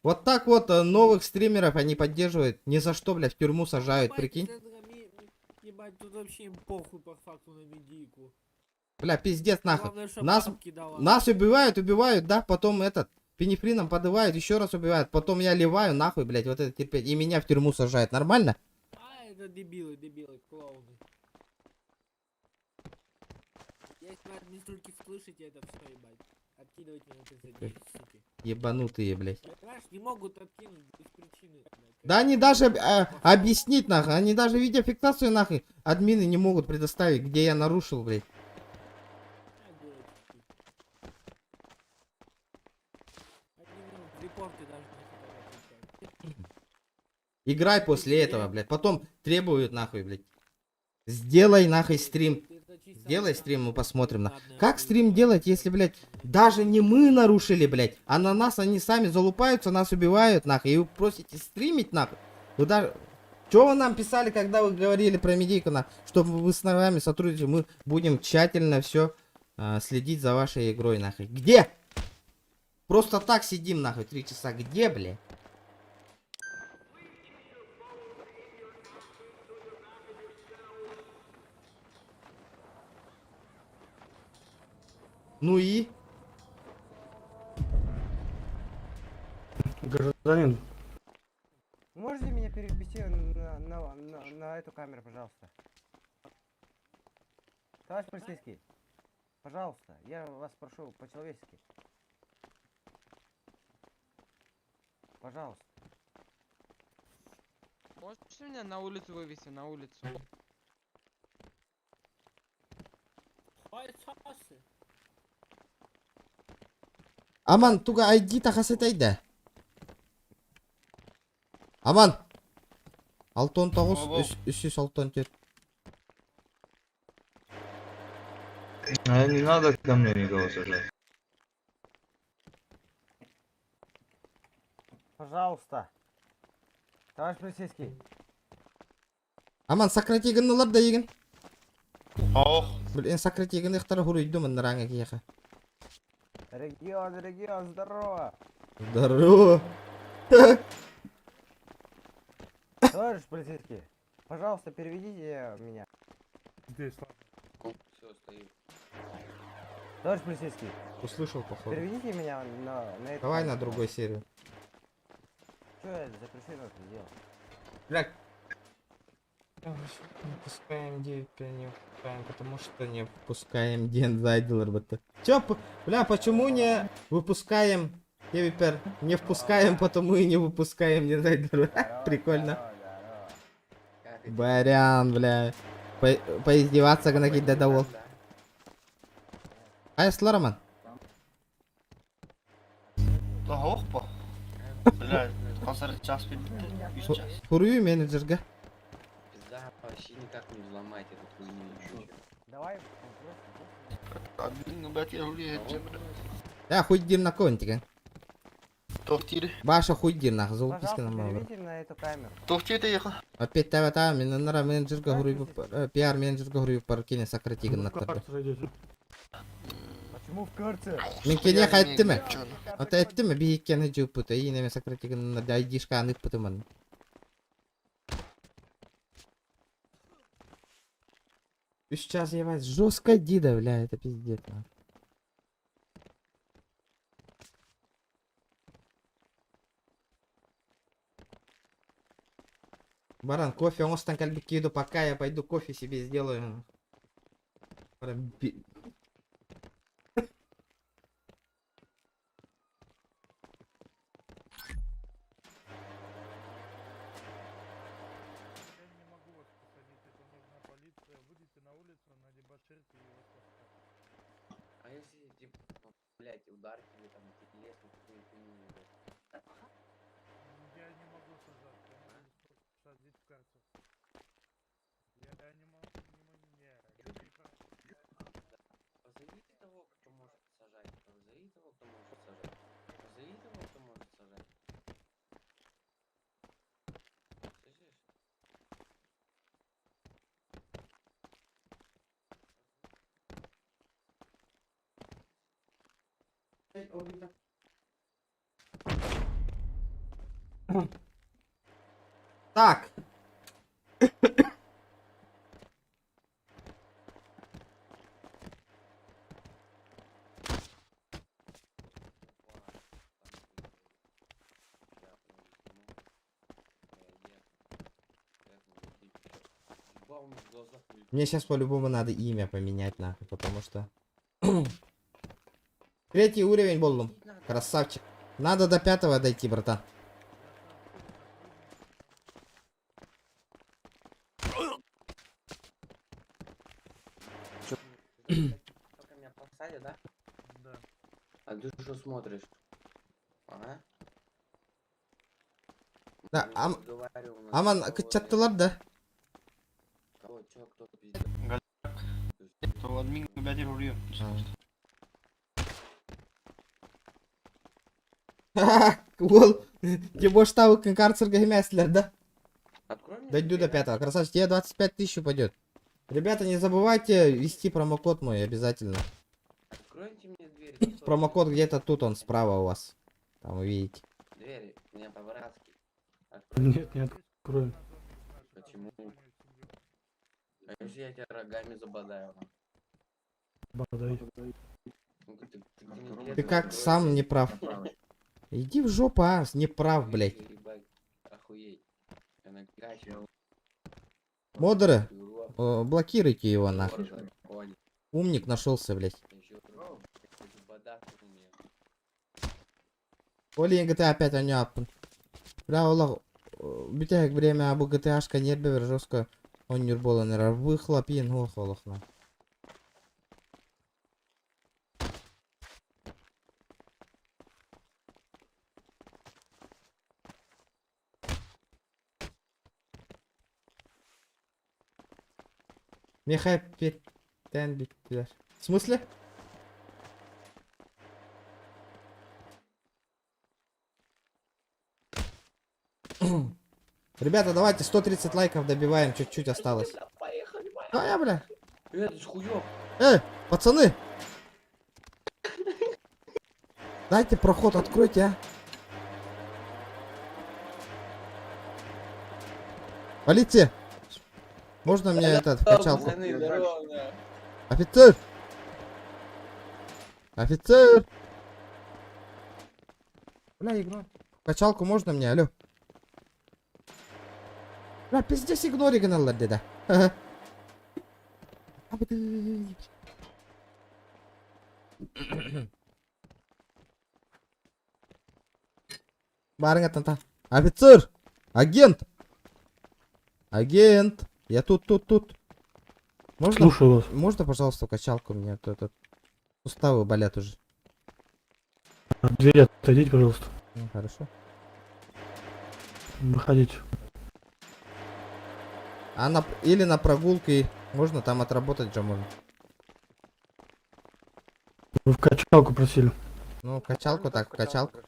Вот так вот новых стримеров они поддерживают. Ни за что, блядь, в тюрьму сажают, Ебать, прикинь. Ебать, тут вообще им похуй по факту на медийку. Бля, пиздец, нахуй. Главное, чтоб Нас, бабки дала. нас убивают, убивают, да, потом этот, пенефрином подывают, еще раз убивают. Потом я ливаю, нахуй, блядь, вот это терпеть. И меня в тюрьму сажают, нормально? А, это дебилы, дебилы, клоуны. Если вы админструльки слышите это все, ебать. Откидывайте меня 39, суки. Ебанутые, блядь. Понимаешь, не могут откинуть без причины, блядь. Да они даже объяснить нахуй, они даже видеофиксацию нахуй админы не могут предоставить, где я нарушил, блядь. А, дурачки. Они ну, в репорты даже не хотят отвечать. Играй после этого, блядь. Потом требуют нахуй, блядь. Сделай нахуй стрим. Сделай стрим, мы посмотрим. На. Как стрим делать, если, блядь, даже не мы нарушили, блядь, а на нас они сами залупаются, нас убивают, нахуй, и вы просите стримить, нахуй. Вы даже... Чё вы нам писали, когда вы говорили про медийку, на... чтобы вы с нами сотрудничали, мы будем тщательно все следить за вашей игрой, нахуй. Где? Просто так сидим, нахуй, 3 часа. Где, блядь? Ну и? Гражданин, Можете меня перевести на эту камеру, пожалуйста? Товарищ полицейский, пожалуйста, я вас прошу по-человечески. Пожалуйста. Можете меня на улицу вывести, на улицу? Аман, туга ID тахасытай да. Аман! 69, 364. А не надо ко мне никого сажать. Пожалуйста. Товарищ полицейский. Аман, сократи гыннылар да егин. Ох. Блин, сократи гынныхтар хуруйду мынныраҥа киһиэхэ. Регион, регион, здорово. Здорово. Товарищ полицейский, пожалуйста, переведите меня. Здесь, ладно. Все, стою. Товарищ полицейский. Услышал, походу. Переведите меня на эту Давай на камеру. другой серию. Что я запрещено это делать? Бля. Не пускаем 9, не впускаем, потому что не впускаем Ден Зайдлер. Чё, бля, почему не выпускаем Девипер? Не впускаем, потому и не выпускаем не Зайдлер. Прикольно. Барян, бля. Поиздеваться на дадавол. Ай, Слараман. Ох, Бля, хас час 3 час. Хурую менеджерга. Пизда, вообще никак не взломать эту хуйню ебучую. Давай, Админ, блядь, я рулю, Я хуй дир на контике. Тохтири. Баша хуй дир нах, Пожалуйста, золотиска на мавр. переведите на эту камеру. Тохтири ехал. Опять та та мен нара менеджерга хурую пиар менеджерга хурую паркине сократи Вы в гыннаттар. карцер идете. Почему в карцер? Мен кене хайттым. Ата эттим би кене жупута и неме сократи гыннар айдишка анык путыман. 3 час ебать, жестко дида, бля, это пиздец. Нахуй. Баран, кофе, он кальбикиду, пока я пойду кофе себе сделаю. Баран, Я не могу вас посадить, это нужна полиция. Выйдите на улицу, на дебоширте и вас посадят. А если, типа, блядь, ударки или там телесную какую-нибудь хуйню, блядь? Я не могу сажать, я могу садить в карцер. Я не могу, не могу, не, не Позови того, кто может сажать. Позови того, кто может сажать. Позови того, кто может сажать. Слышишь? Так. Мне сейчас по-любому надо имя поменять, нахуй, потому что... Третий уровень буоллум. Красавчик. Надо до пятого дойти, братан. Только меня посадят, да? Да. А ты что смотришь? Ага. Да, ам... Говорю, у нас Аман, кычаттылар да. Кого, чё, кто пиздит? То админ бәдер урıyor. Уол, дебоштабы карцерга эмэслэр, да? Дойду до пятого. Красавчик, тебе 25 тысяч упадет. Ребята, не забывайте ввести промокод мой обязательно. Откройте мне дверь. Промокод где-то тут, он справа у вас. Там увидите. Двери, меня по-братски. Нет, не открою. Почему? А если я тебя рогами забодаю? Бодай. Ну-ка, ты, ты, ты мне Ты клетку как открой. сам не прав. Иди в жопу, а, не прав, блядь. Ебать, охуеть. Я накачивал. Модеры, блокируйте его нахуй. Вор в законе. Умник нашелся, блядь. Еще забодаться умею. Оли GTA 5 оонньообуппун. Бля, олох, бүтэһик время бу GTA-шка нербэбэр жестко оонньуур буолан эрэр. Выхлоп иин суох олох на. Миэхэ эппиэттээн бүттүлэр. В смысле? Ребята, давайте 130 лайков добиваем, чуть-чуть осталось. А я, бля. Э, ты ж хуёв. Пацаны! Дайте проход, откройте, а. Полиция! Можно мне этот, в качалку? Пацаны, здорово, на. Офицер! Офицер! Бля, игнор. Качалку можно мне, алло? Бля, пиздец, игнорик гыналлар дии. Да. Баарыҥ та. Офицер! Агент! Агент! Я тут, тут, тут. Можно? Слушаю вас. Можно, пожалуйста, качалку мне? А то этот суставы болят уже. От двери отойдите, пожалуйста. Ну, хорошо. Выходите. А на, или на прогулке можно там отработать же можно. Вы в качалку просили. Ну, качалку так, в качалку.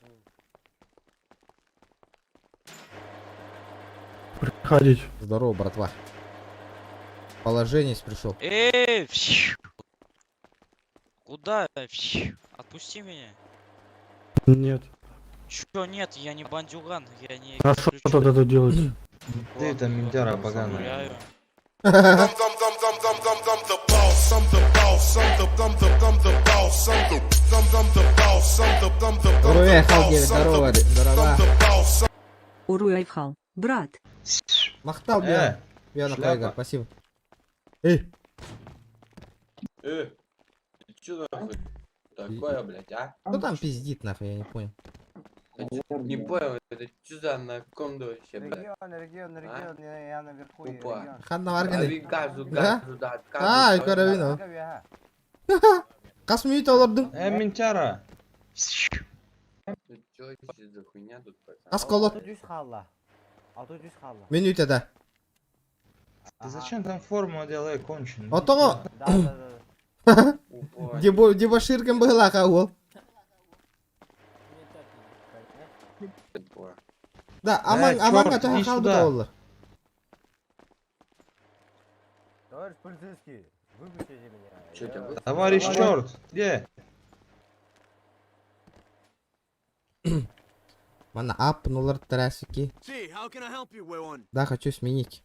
Приходите. Здорово, братва. Положение пришел. Эй, фью. Куда? Фью. Отпусти меня. Нет. Чё, нет, я не бандюган, я не... А что тогда тут делать? Ты там ментяра поганая. Гуляю. Уруй, 9, здорово, здорово. Уруайхал, брат. Махтал, Биан. Биана шляпа. Пайгар, спасибо. Эй, Ты чё нахуй такое, блядь, а? кто там пиздит, нахуй, я не понял. Я чё-то не понял, это чё за анаконда вообще, блядь? Регион, регион, регион, я наверху. Опа. Ханна Варганы. Газу, Да? газу, да, газу. А, Каравина. Хас мүнүүтэ олордуҥ? Э, ментяра! Ты чё вообще за хуйня тут, пацан? Хас колот. 600 хаалла. 600 хаалла. Мүнүүтэ да. Ты зачем там форму одел, эй, конченый? Отоҕо. Да, да, да. Опа. Дебоширген быһыылаах уол. Опа. Да, аман, Э, аманга чёрт, төһө иди хаалбыта сюда. буоллар. Товарищ полицейский, выпустите меня. Чё тебя вы- Товарищ черт, где? Манна ааппын тарасики. Да, хочу сменить.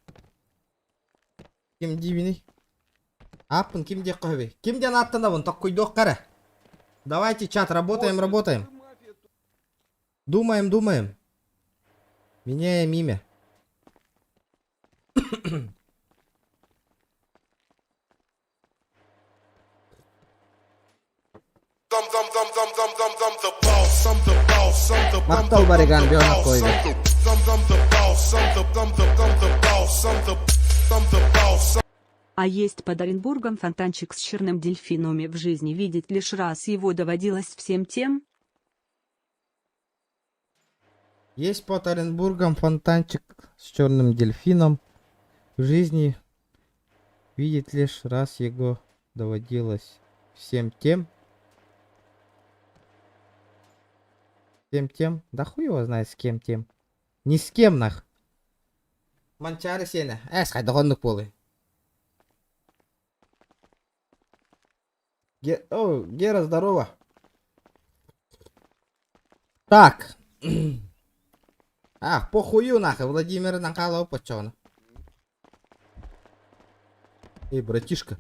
Ким диибиний? Ааппын ким диэххэ сөбүй? Ким диэн ааттанабын, толкуйдуохха эрэ. Давайте, чат, работаем, работаем. Думаем, думаем. Меняем имя. Махтал Бариган Бионов койга. А есть под Оренбургом фонтанчик с черным дельфинами в жизни видеть лишь раз его доводилось всем тем, Есть под Оренбургом фонтанчик с черным дельфином. В жизни видеть лишь раз его доводилось всем тем. Всем тем. Да хуй его знает с кем тем. Ни с кем нах. Манчары сені. Эс хайдах буолуой. О, Гера, здорово. Так. Ах, похую нахуй, Владимир Нахалов почёна. Эй, братишка.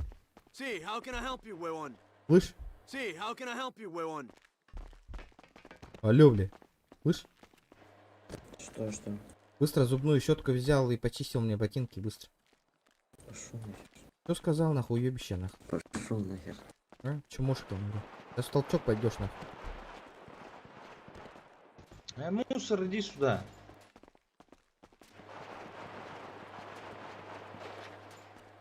Sí, how can I help you, weón? Слышь? Sí, how can I help you, weón? Алло, бля. Слышь? Что, что? Быстро зубную щетку взял и почистил мне ботинки, быстро. Пошел нахер. Что сказал, нахуй, уебище, нахуй? Пошел нахер. А? Чмошка, нахуй. Сейчас в толчок пойдешь, нахуй. Мусор, иди сюда.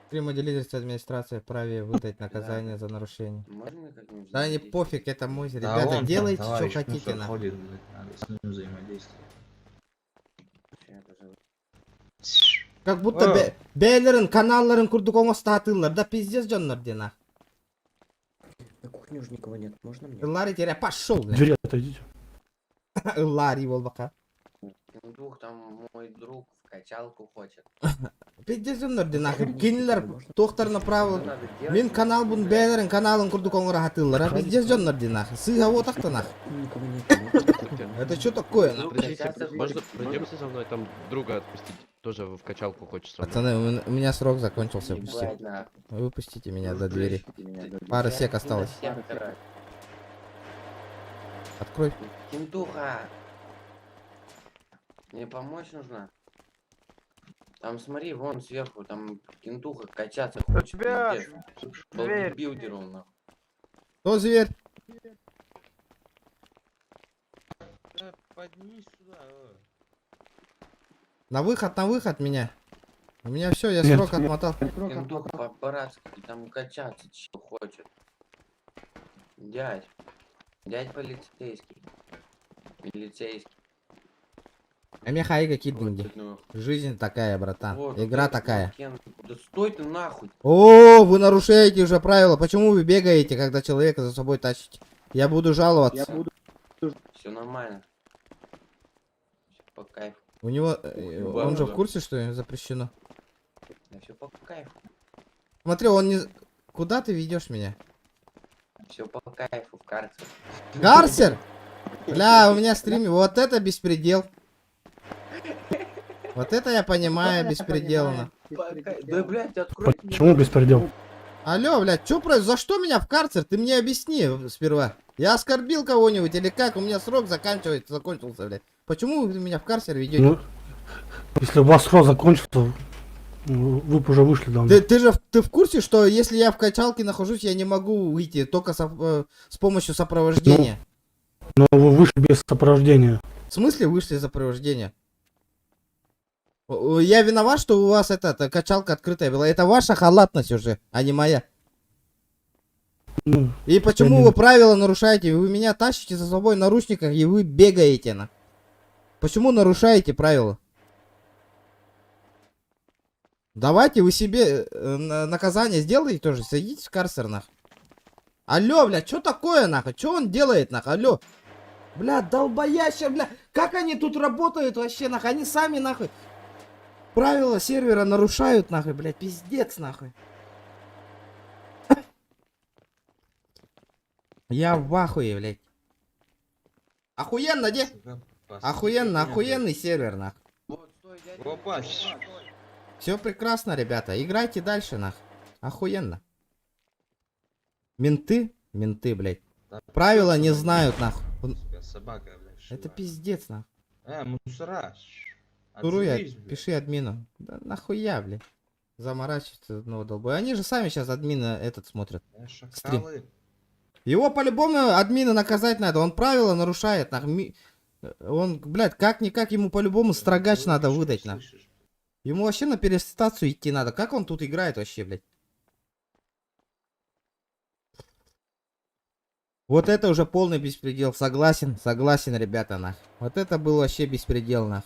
Примоделительство администрации вправе выдать наказание за нарушение. Можно как-нибудь Да не пофиг, это мой. Да Ребята, вон там делайте, что товарищ хотите, мусор нахуй. ходит, блядь, надо с ним взаимодействовать. Как будто О. бээлерин каналларын курдук оҥостаатыыллар да пиздец дьоннор диэн нах. На кухне уже никого нет, можно мне? Ыллари теря пошел, блядь. Двери отойдите. Ыллари буолбакка. Дух, там мой друг в качалку хочет. Пиздец дьоннор диэн нах. Кинилэр туохтарына право. Мин каналбын бээлерин каналын курдук оҥоро сатыыллар а пиздец дьоннор диэн нах. Сыыһа буотахта нах. Никого нет. Это что такое? нах? Подождите, можно пройдемся со мной, там друга отпустить, тоже в качалку хочется. Пацаны, у меня срок закончился, выпусти. Ебать, нахуй. Выпустите меня до двери. Меня до Пара сек осталось. Сектора. Открой. Кентуха! Мне помочь нужно? Там смотри, вон сверху, там кентуха качаться хочет. тебя пиздец. дверь. Бодибилдер он, нахуй. Кто зверь? Поднимись сюда, э. На выход меня. У меня все, я Нет. срок отмотал. Кентуха по-братски там качаться чё хочет. Дядь. Дядь полицейский. Милицейский. А мне хайга киднинги. Ну, Жизнь такая, братан. вот, Игра вот, такая. Кен- Да стой ты нахуй. О, вы нарушаете уже правила. Почему вы бегаете, когда человека за собой тащите? Я буду жаловаться. Все нормально. Всё по кайфу. У него, ебать, он же в да. курсе, что запрещено. Да все по кайфу. Смотри, он не... Куда ты ведешь меня? Все по кайфу в карцер. Карцер? Бля, у меня стрим. Вот это беспредел. Вот это я понимаю, беспредел. на. Да, блядь, открой. Почему беспредел? Алло, блядь, чё про... За что меня в карцер? Ты мне объясни сперва. Я оскорбил кого-нибудь или как? У меня срок заканчивается, закончился, блядь. Почему вы меня в карцер ведете? Ну, если у вас срок закончился, ну, вы бы уже вышли давно. Ты же ты в курсе, что если я в качалке нахожусь, я не могу выйти только с помощью сопровождения? Но вы вышли без сопровождения. В смысле вышли сопровождения? Я виноват, что у вас эта качалка открытая была. Это ваша халатность уже, а не моя. Ну, И почему я вы правила нарушаете? Вы меня тащите за собой в наручниках и вы бегаете на. Почему нарушаете правила? Давайте вы себе наказание сделаете тоже. Садитесь в карцер нах. Алло, бля, что такое нахуй? Что он делает нахуй? Алло. Бля, долбоящер, бля. Как они тут работают вообще нахуй? Они сами нахуй правила сервера нарушают нахуй, блядь, пиздец нахуй. Я в ахуе, блядь. Охуенно, де? Охуенно, охуенный сервер, нахуй. Опа, Все прекрасно, ребята. Играйте дальше, нах. Охуенно. Менты? Менты, блядь. Правила не знают, нахуй. Тебя собака, блядь, Это пиздец, нахуй. Мусора. Туруя, Отзовись, блядь. пиши админу. Да нахуя, блядь. Заморачиваться одного долбоя. Они же сами сейчас админа этот смотрят. Стрим. Шакалы. Его по-любому админа наказать надо, он правила нарушает, нах. Он, блядь, как-никак ему по-любому строгач надо выдать, нах. Ему вообще на переаттестацию идти надо. Как он тут играет вообще, блядь? Вот это уже полный беспредел. Согласен, согласен, ребята, нах. Вот это был вообще беспредел, нах.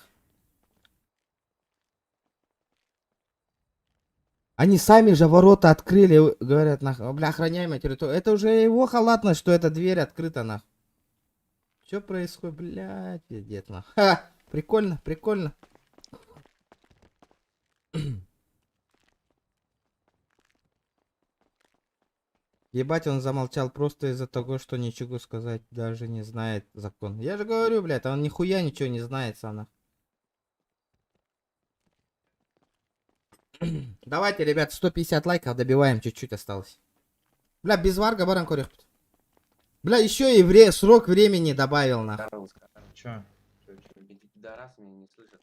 Они сами же ворота открыли, говорят, нах, бля, охраняемая территория. Это уже его халатность, что эта дверь открыта, нах. Что происходит, блядь, пиздец, нах. Ха, прикольно, прикольно. Ебать, он замолчал просто из-за того, что ничего сказать даже не знает закон. Я же говорю, блядь, он нихуя ничего не знает, сам, нах. Давайте, ребят, 150 лайков добиваем, чуть-чуть осталось. Бля, без варга баран көрүөхпүт. Бля, еще и срок времени добавил, нах. Чё? Эти пидорасы меня не слышат.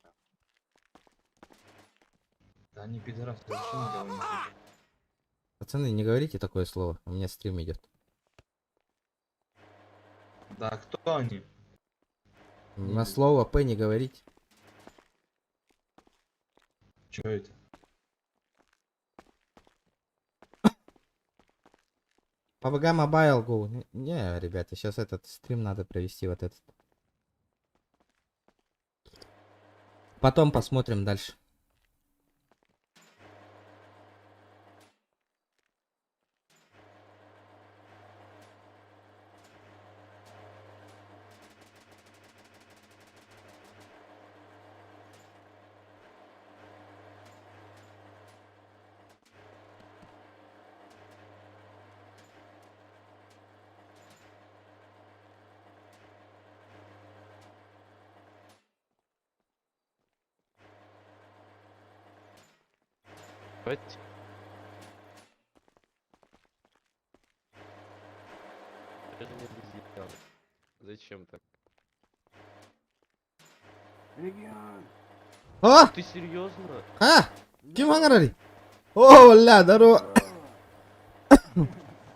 Да они пидорасы, зачем никого не слышат? Пацаны, не говорите такое слово, у меня стрим идет. Да кто они? На слово П не говорить. Чё это? PUBG Mobile Go. Не, ребята, сейчас этот стрим надо провести, вот этот. Потом посмотрим дальше. Давайте. Это не обезьяна. Зачем так? А! Ты серьезно? А! Ким говорит? О, бля, здорово.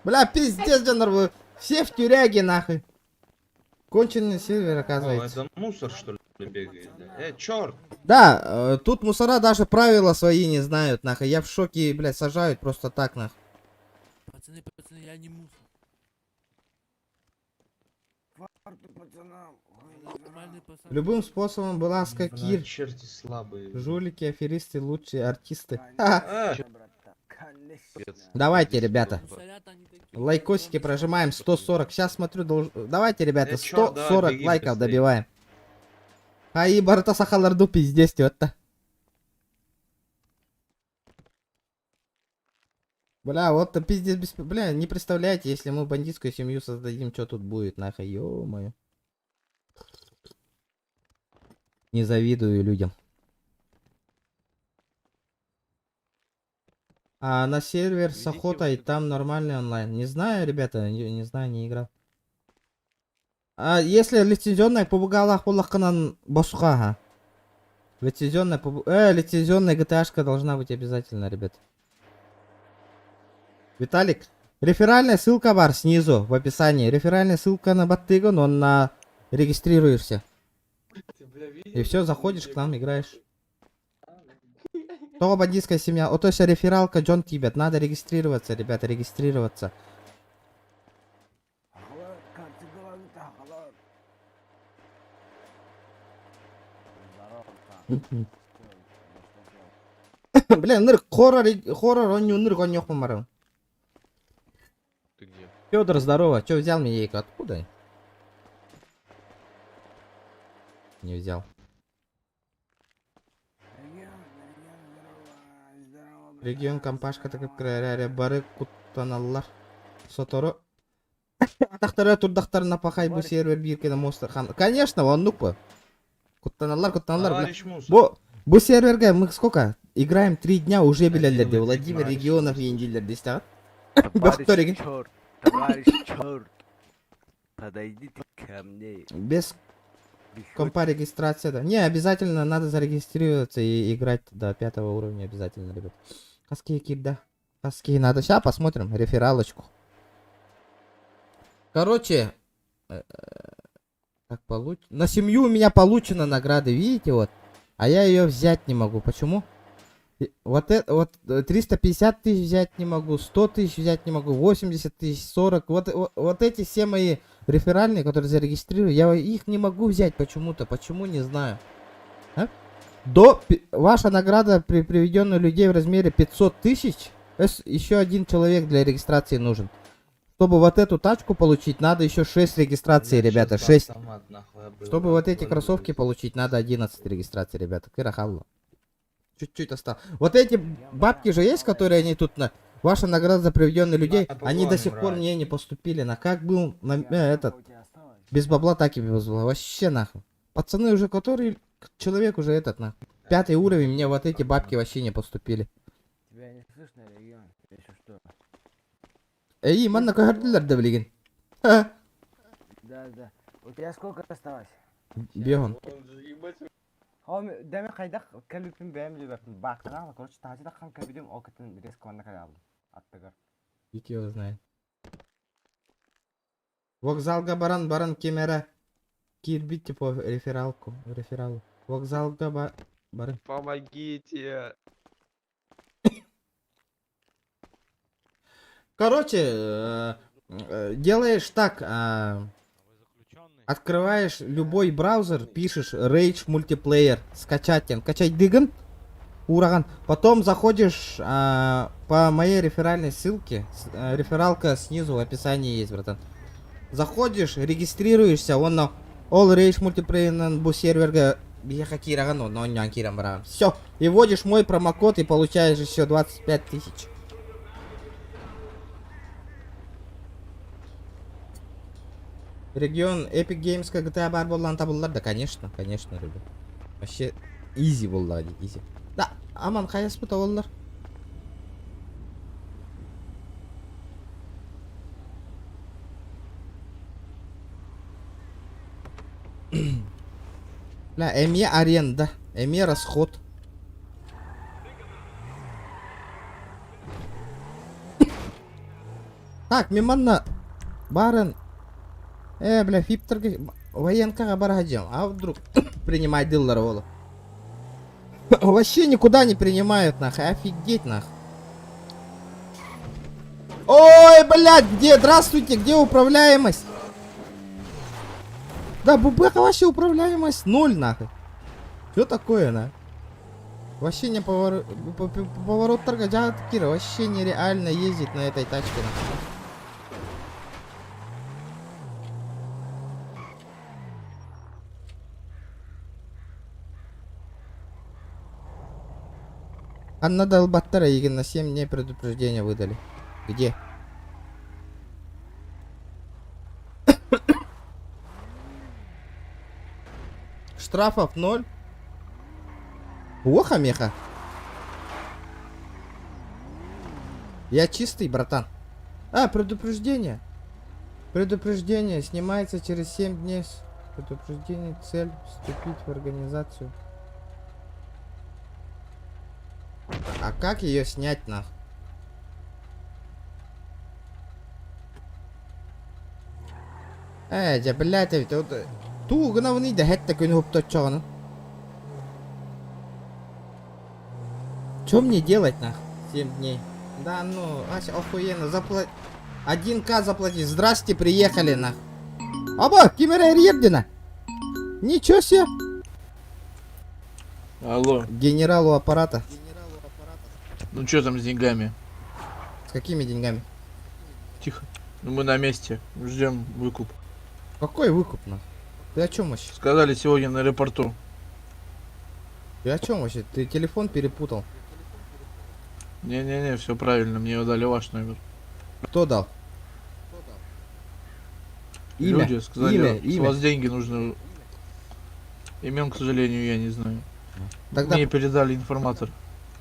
Бля, пиздец, Джандар, вы все в тюряге, нахуй. Конченый сервер, О, оказывается. это мусор, что ли, бегает? да? Черт! Да, тут мусора даже правила свои не знают, нахуй. Я в шоке, блядь, сажают просто так, нахуй. Пацаны, пацаны, я не мусор. Нормальный пацан. Любым способом была Бля, Кир. черти слабые. Жулики, аферисты, лучшие артисты. А! Давайте, ребята. Лайкосики прожимаем 140. Сейчас смотрю, давайте, ребята, Чё, давай, 140 беги лайков быстрее. добиваем. Аи барта сахаларду пиздец, тетта. Бля, вот то пиздец без... Бля, не представляете, если мы бандитскую семью создадим, что тут будет, нахуй, ё-моё. Не завидую людям. А на сервер с охотой там нормальный онлайн. Не знаю, ребята, не знаю, не играл. А если лицензионная PUBG буоллаҕына босхо, ага. Лицензионная PUBG, лицензионная GTA-шка должна быть обязательно, ребят. Виталик, реферальная ссылка бар снизу в описании. Реферальная ссылка на баттыгын, он на регистрируешься. И все, заходишь к нам, играешь. То бандитская семья. О, то есть рефералка Джон Тибет. Надо регистрироваться, ребята, регистрироваться. Бля, ныр хоррор, хоррор, он не ныр, он не хумарым. Ты где? Федор, здорово. Че взял мне ейку? Откуда? Не взял. Регион компашка так бары куттаналлар. Сотору. Атахтары турдахтарына пахай бу сервер биркеде монстр хан. Конечно, он нупа. Куттаналлар, куттаналлар. Бля. Товарищ мусор. Бу серверге мы сколько? Играем 3 дня уже билелерде. Владимир товарищ регионов ендилер десте. Товарищ черт, товарищ черт, подойдите ко мне. Без компа регистрация, да. Не, обязательно надо зарегистрироваться и играть до пятого уровня обязательно, ребят. Хаски кир, да. Хаски надо. Сейчас посмотрим рефералочку. Короче, так получ... На семью у меня получена награда, видите, вот. А я ее взять не могу. Почему? Вот это, вот 350 тысяч взять не могу, 100 тысяч взять не могу, 80 тысяч, 40. Вот, вот, вот эти все мои реферальные, которые зарегистрирую, я их не могу взять почему-то. Почему, не знаю. А? Ваша награда при приведенной людей в размере 500 тысяч. Еще один человек для регистрации нужен. Чтобы вот эту тачку получить, надо еще 6 регистраций, ребята. 6. Чтобы вот эти кроссовки получить, надо 11 регистраций, ребята. Кырахалла. Чуть-чуть осталось. Вот эти бабки же есть, которые они тут на... Ваша награда за приведенных людей, они до сих пор мне не поступили. На как был на, этот... Без бабла, так и без бабла. Вообще нахуй. Пацаны уже, который... Человек уже этот, на. Пятый уровень, мне вот эти бабки вообще не поступили. Тебя не слышно, регион? Еще что? Эй, манна көһөрдүлэр да билигин. Да, да. У тебя сколько осталось? Бегон. Деме хайдах кэлбиппин бэйэм билбэппин. Баахтанаала, короче, таһырдьа таххан кэбидим, ол кытын резко манна кэлэ аттыгар. Ик его знает. Вокзалга баран баран кемера киирбит типа рефералку, рефералу. Вокзалга баран. Помогите. Короче, делаешь так, открываешь любой браузер, пишешь Rage Multiplayer, скачать, качать дыган, ураган. Потом заходишь по моей реферальной ссылке, рефералка снизу в описании есть, братан. Заходишь, регистрируешься, он на All Rage Multiplayer на бу серверга Все, и вводишь мой промокод и получаешь еще 25 тысяч. Регион Epic Games GTA бар боллан табыллар да, конечно, конечно, ребят. Вообще, изи болла, изи. Да, аман хайас бу оллар. Бля, эмиэ аренда, эмиэ расход. Так, миманна барын. Бля, фиптерге военкаға баражам. А вдруг принимать дыллар ола. Вообще никуда не принимают, нахуй. Офигеть, нахуй. Ой, блядь, где? Здравствуйте, где управляемость? Да, бубэха вообще управляемость ноль, нахуй. Что такое, на? Вообще не поворот торга, Кира, вообще нереально ездить на этой тачке, нахуй. Анна Долбаттара Егин на 7 дней предупреждения выдали. Где? Штрафов 0. Оха, меха. Я чистый, братан. А, предупреждение. Предупреждение снимается через 7 дней. Предупреждение, цель вступить в организацию. А как ее снять, нах? Да, блядь, это вот... Ту гнавны да хетта күн хупточоғаны. Чё мне делать, нах? 7 дней. Да ну, ась, охуенно, 1К заплатить. Здрасте, приехали, нах. Оба, кимера Рьердина. Ничего себе. Алло. Генералу аппарата. Ну чё там с деньгами? С какими деньгами? Тихо. Ну мы на месте. Ждем выкуп. Какой выкуп, нах? Ты о чем вообще? Сказали сегодня на аэропорту. Ты о чем вообще? Ты телефон перепутал? Не-не-не, все правильно, мне дали ваш номер. Кто дал? Имя. Люди сказали, Имя, с имя. вас деньги нужны. Имен, к сожалению, я не знаю. Тогда Мне передали информатор.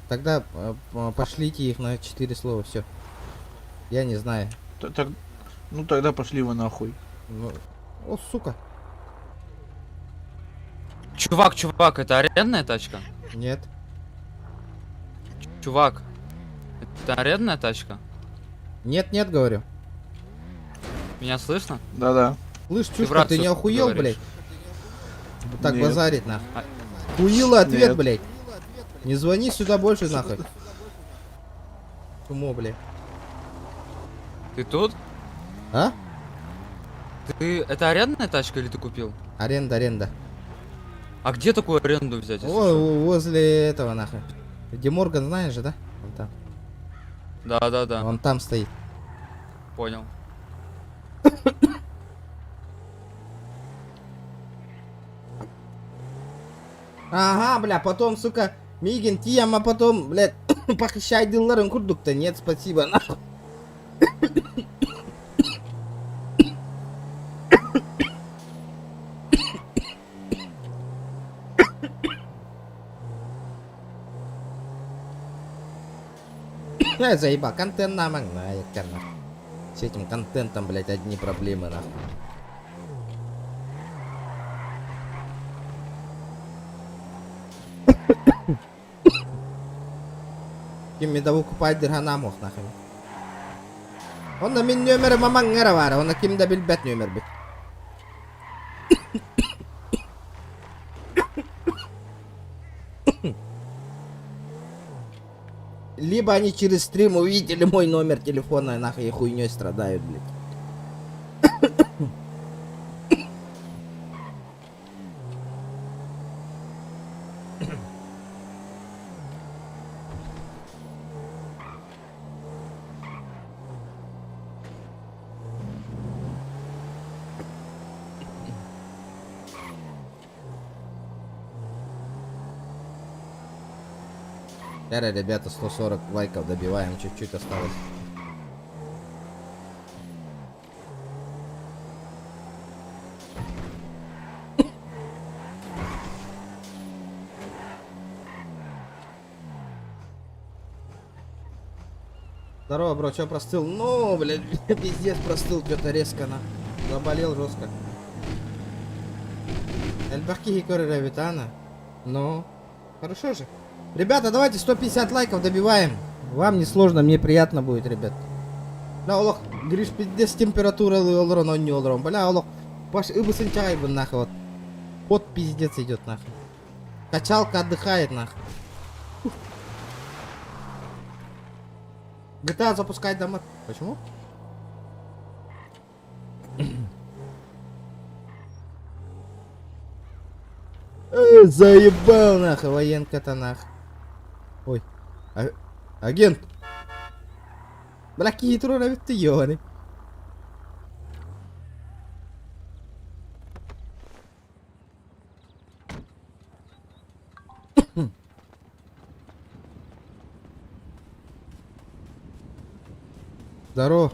Тогда пошлите их на 4 слова, все. Я не знаю. Так, ну тогда пошли вы нахуй. Ну, о, сука. Чувак, чувак, это арендная тачка? Нет. Чувак, это арендная тачка? Нет, нет, говорю. Меня слышно? Да-да. Слышь, Ты в чушка, ты не рацию охуел, говоришь. блядь? Так Нет. базарить, нахуй. А- Хуила ответ, Нет. блядь. Не звони сюда больше, нахуй. Чмо, блядь. Ты тут? А? Ты... Это арендная тачка или ты купил? Аренда, аренда. А где такую аренду взять? если О, что? возле этого, нахуй. Где Морган, знаешь же, да? Вон там. Да, да, да. Он там стоит. Понял. Ага, бля, потом, сука, Мигин, Тиям, а потом, блядь, похищай дилерын курдук-то. Нет, спасибо, нахуй. Я заебал, контент нам, на, я нахуй. С этим контентом, блядь, одни проблемы, нахуй. Ким медовуху пайдырханамох нахуй. Онно мин нөмірі мамаң бар, оны ким да билбэт нөмір бит. Либо они через стрим увидели мой номер телефона, нахуй, и хуйней страдают, блядь. Эра, ребята, 140 лайков добиваем, чуть-чуть осталось. Здорово, бро, чё простыл? Ну, блядь, пиздец простыл, что-то резко, на. Заболел жестко. Эльбахки Ревитана. Ну, хорошо же. Ребята, давайте 150 лайков добиваем. Вам не сложно, мне приятно будет, ребят. Бля, олох, Гриш, пиздец температура олорон, он не олорон. Бля, олох, баш ыбысын чайбын, нахуй, вот. Пот пиздец идет, нахуй. Качалка отдыхает, нахуй. GTA запускать домой. Почему? Заебал нахуй, военка-то нахуй. Ой. Агент. Бля, хитро ты ёбаный. Здорово.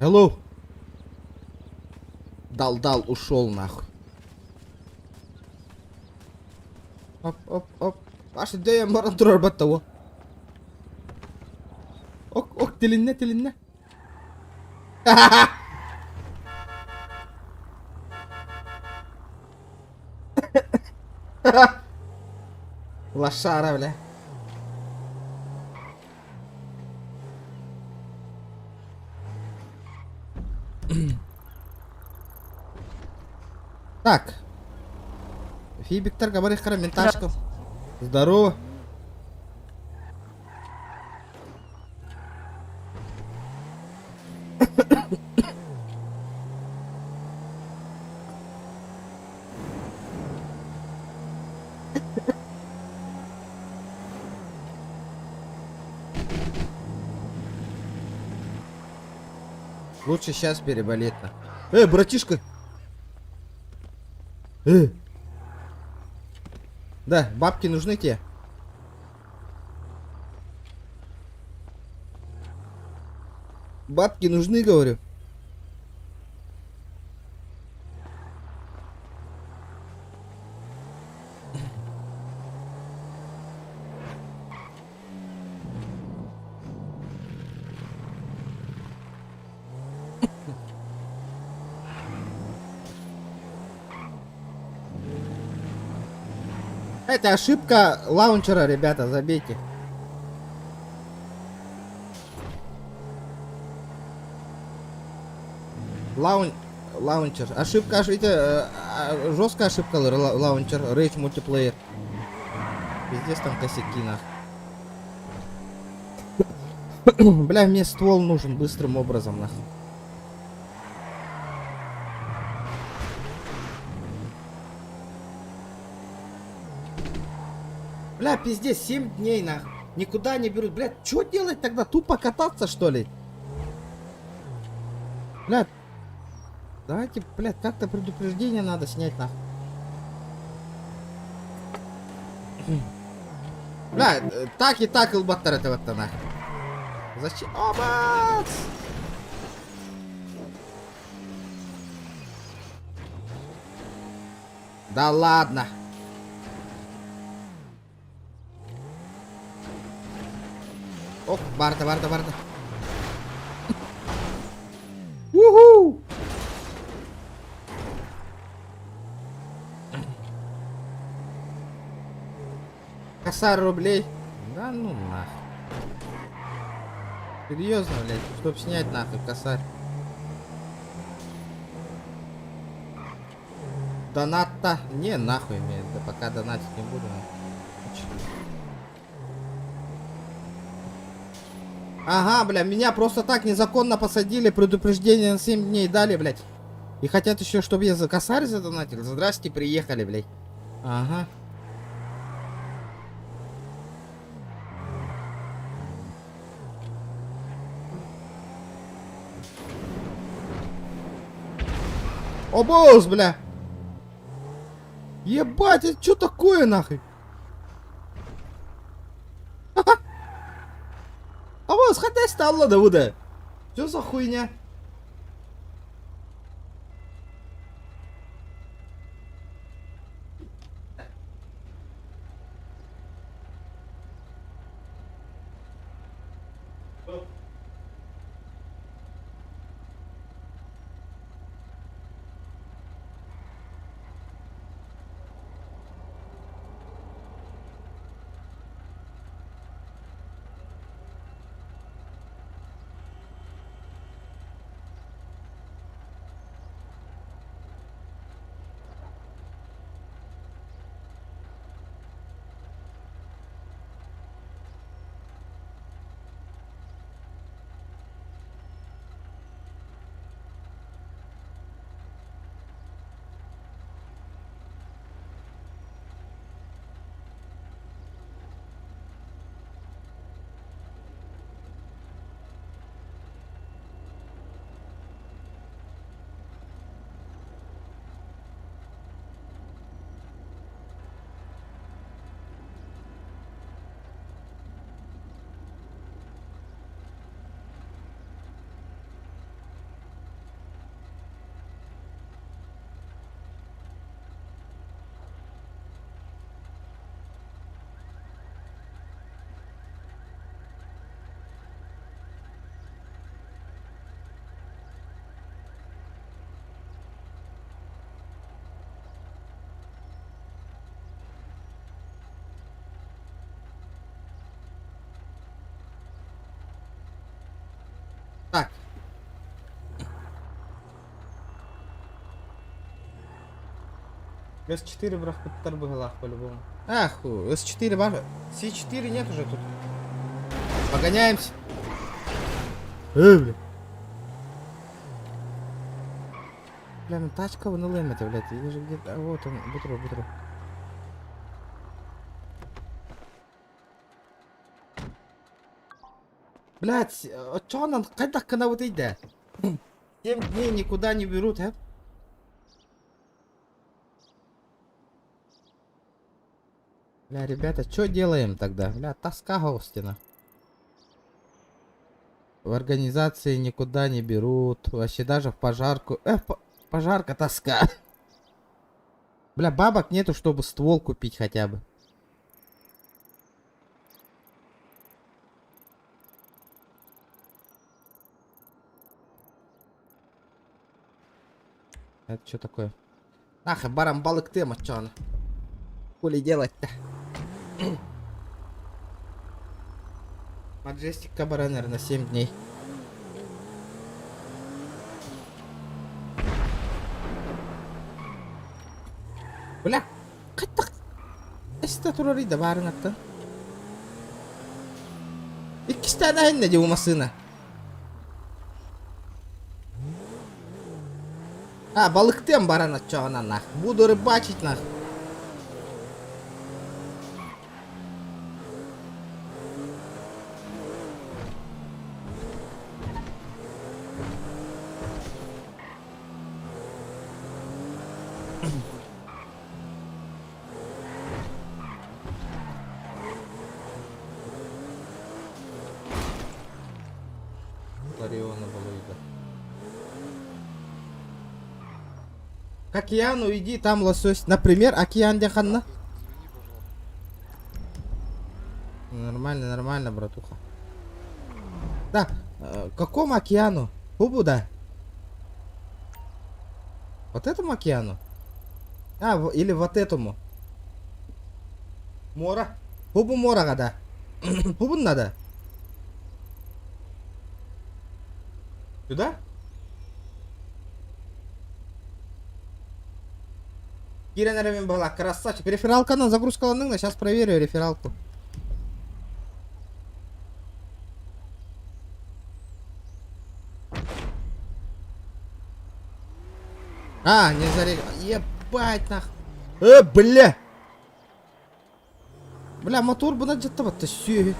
Hello. Дал, дал, ушел нахуй. Оп, оп, оп. Аша дөйөн баран турар баттауа. Ок, ок, тилинне, тилинне. Лошара, бля. Так. Фибиктар, говори менташку. Здорово. Лучше сейчас переболеть. на. Братишка! Да, бабки нужны тебе? Бабки нужны, говорю. Это ошибка лаунчера, ребята, забейте. Лаун... Лаунчер. Ошибка, аж видите, жесткая ошибка лаунчер, Rage мультиплеер. Пиздец там косяки нах. Бля, мне ствол нужен быстрым образом нах. Бля, пиздец, 7 дней нах. Никуда не берут. Бля, что делать тогда? Тупо кататься, что ли? Бля, давайте, блядь, как-то предупреждение надо снять нах. Бля, так и так ылбаттар это вот нах. Зачем? Обац! Да ладно. Оп, барда, барда, барда. Уху! Косарь рублей. Да ну нахуй. Серьезно, блядь, чтоб снять нахуй косарь. Донат-то? Не, нахуй мне, да пока донатить не буду. Ага, бля, меня просто так незаконно посадили, предупреждение на 7 дней дали, блядь. И хотят еще, чтобы я за косарь задонатил. Здрасте, приехали, блядь. Ага. Обоз, бля! Ебать, это что такое, нахуй? Обоз, хотя стало да уда. Что за хуйня? Так. С4 брахпаттар быгалах по-любому. Ах, С4 бар. С4 нет уже тут. Погоняемся. Эй, бля. Бля, ну тачка в НЛМ это, блядь. Я же где-то... А, вот он, бутро, бутро. Блять, а чё нам хайдах гынабыт да? 7 дней никуда не берут, а? Бля, ребята, что делаем тогда? Бля, тоска Гаустина. В организации никуда не берут. Вообще даже в пожарку. Пожарка тоска. Бля, бабок нету, чтобы ствол купить хотя бы. Это что такое? Ах, барам балык тема, чё она? Хули делать-то? Маджестик Кабаре, наверное, на 7 дней. Бля, хаттах эстэ турарый да баарыҥ аттан. Иккистээн аһынна дии бу массыына. А, балыктыам баран оччоҕуна нах. Буду рыбачить нах. Лариона Балуйда. К океану иди, там лосось. Например, океан ханна. Нормально, нормально, братуха. Да, э, к какому океану? Кубу, да? Вот этому океану? А, или вот этому. Мора. Кубу мора, да. Кубу надо. Сюда? Кирен Ремин была красавчик. Рефералка на загрузка ланына. Сейчас проверю рефералку. А, не заре... Ебать нах. Э, бля! Бля, мотор бы надо вот все.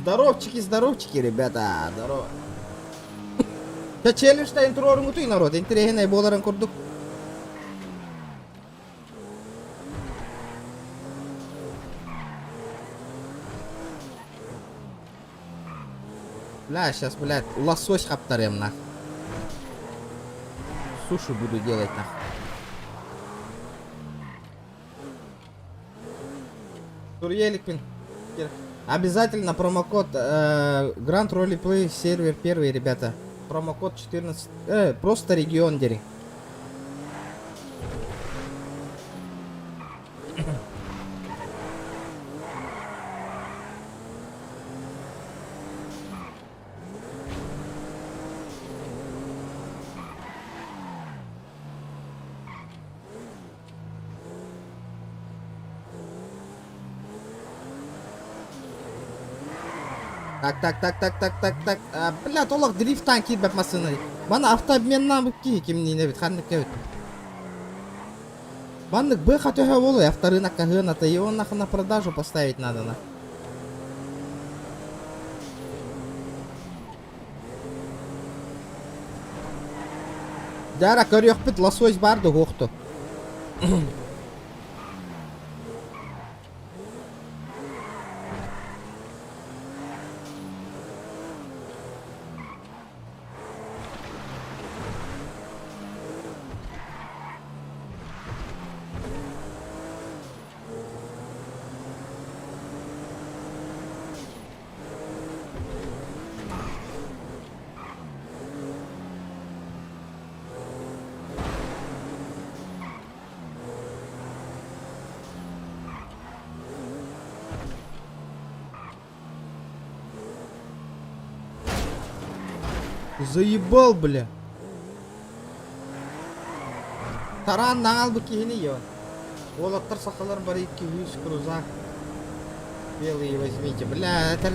Здоровчики, здоровчики, ребята. Здорово. Та челлендж туруорун народ. Интэриэһинэй буоларын курдук. Бля, сейчас, блядь, лосось хаптарем нах. Суши буду делать нах. Туреликпин. Обязательно промокод э, Grand Roleplay сервер первый, ребята. Промокод 14. Э, просто регион дери. Так, так, так, так, так, так, так. А, бля, толох дрифтан киирбэт массыына. Маны автообменнаан киһи кимниин эбит, ханнык эбит. Маннык быха төһө буолуой, авторынок хаһыаната, его нахуй на продажу поставить надо на. Дара көрүөхпүт лосось баар да уһуохту. Заебал, бля. Таран наҕал киһини ё. Уолаттар сахалар бары 200 крузак. Белые возьмите. Бля, это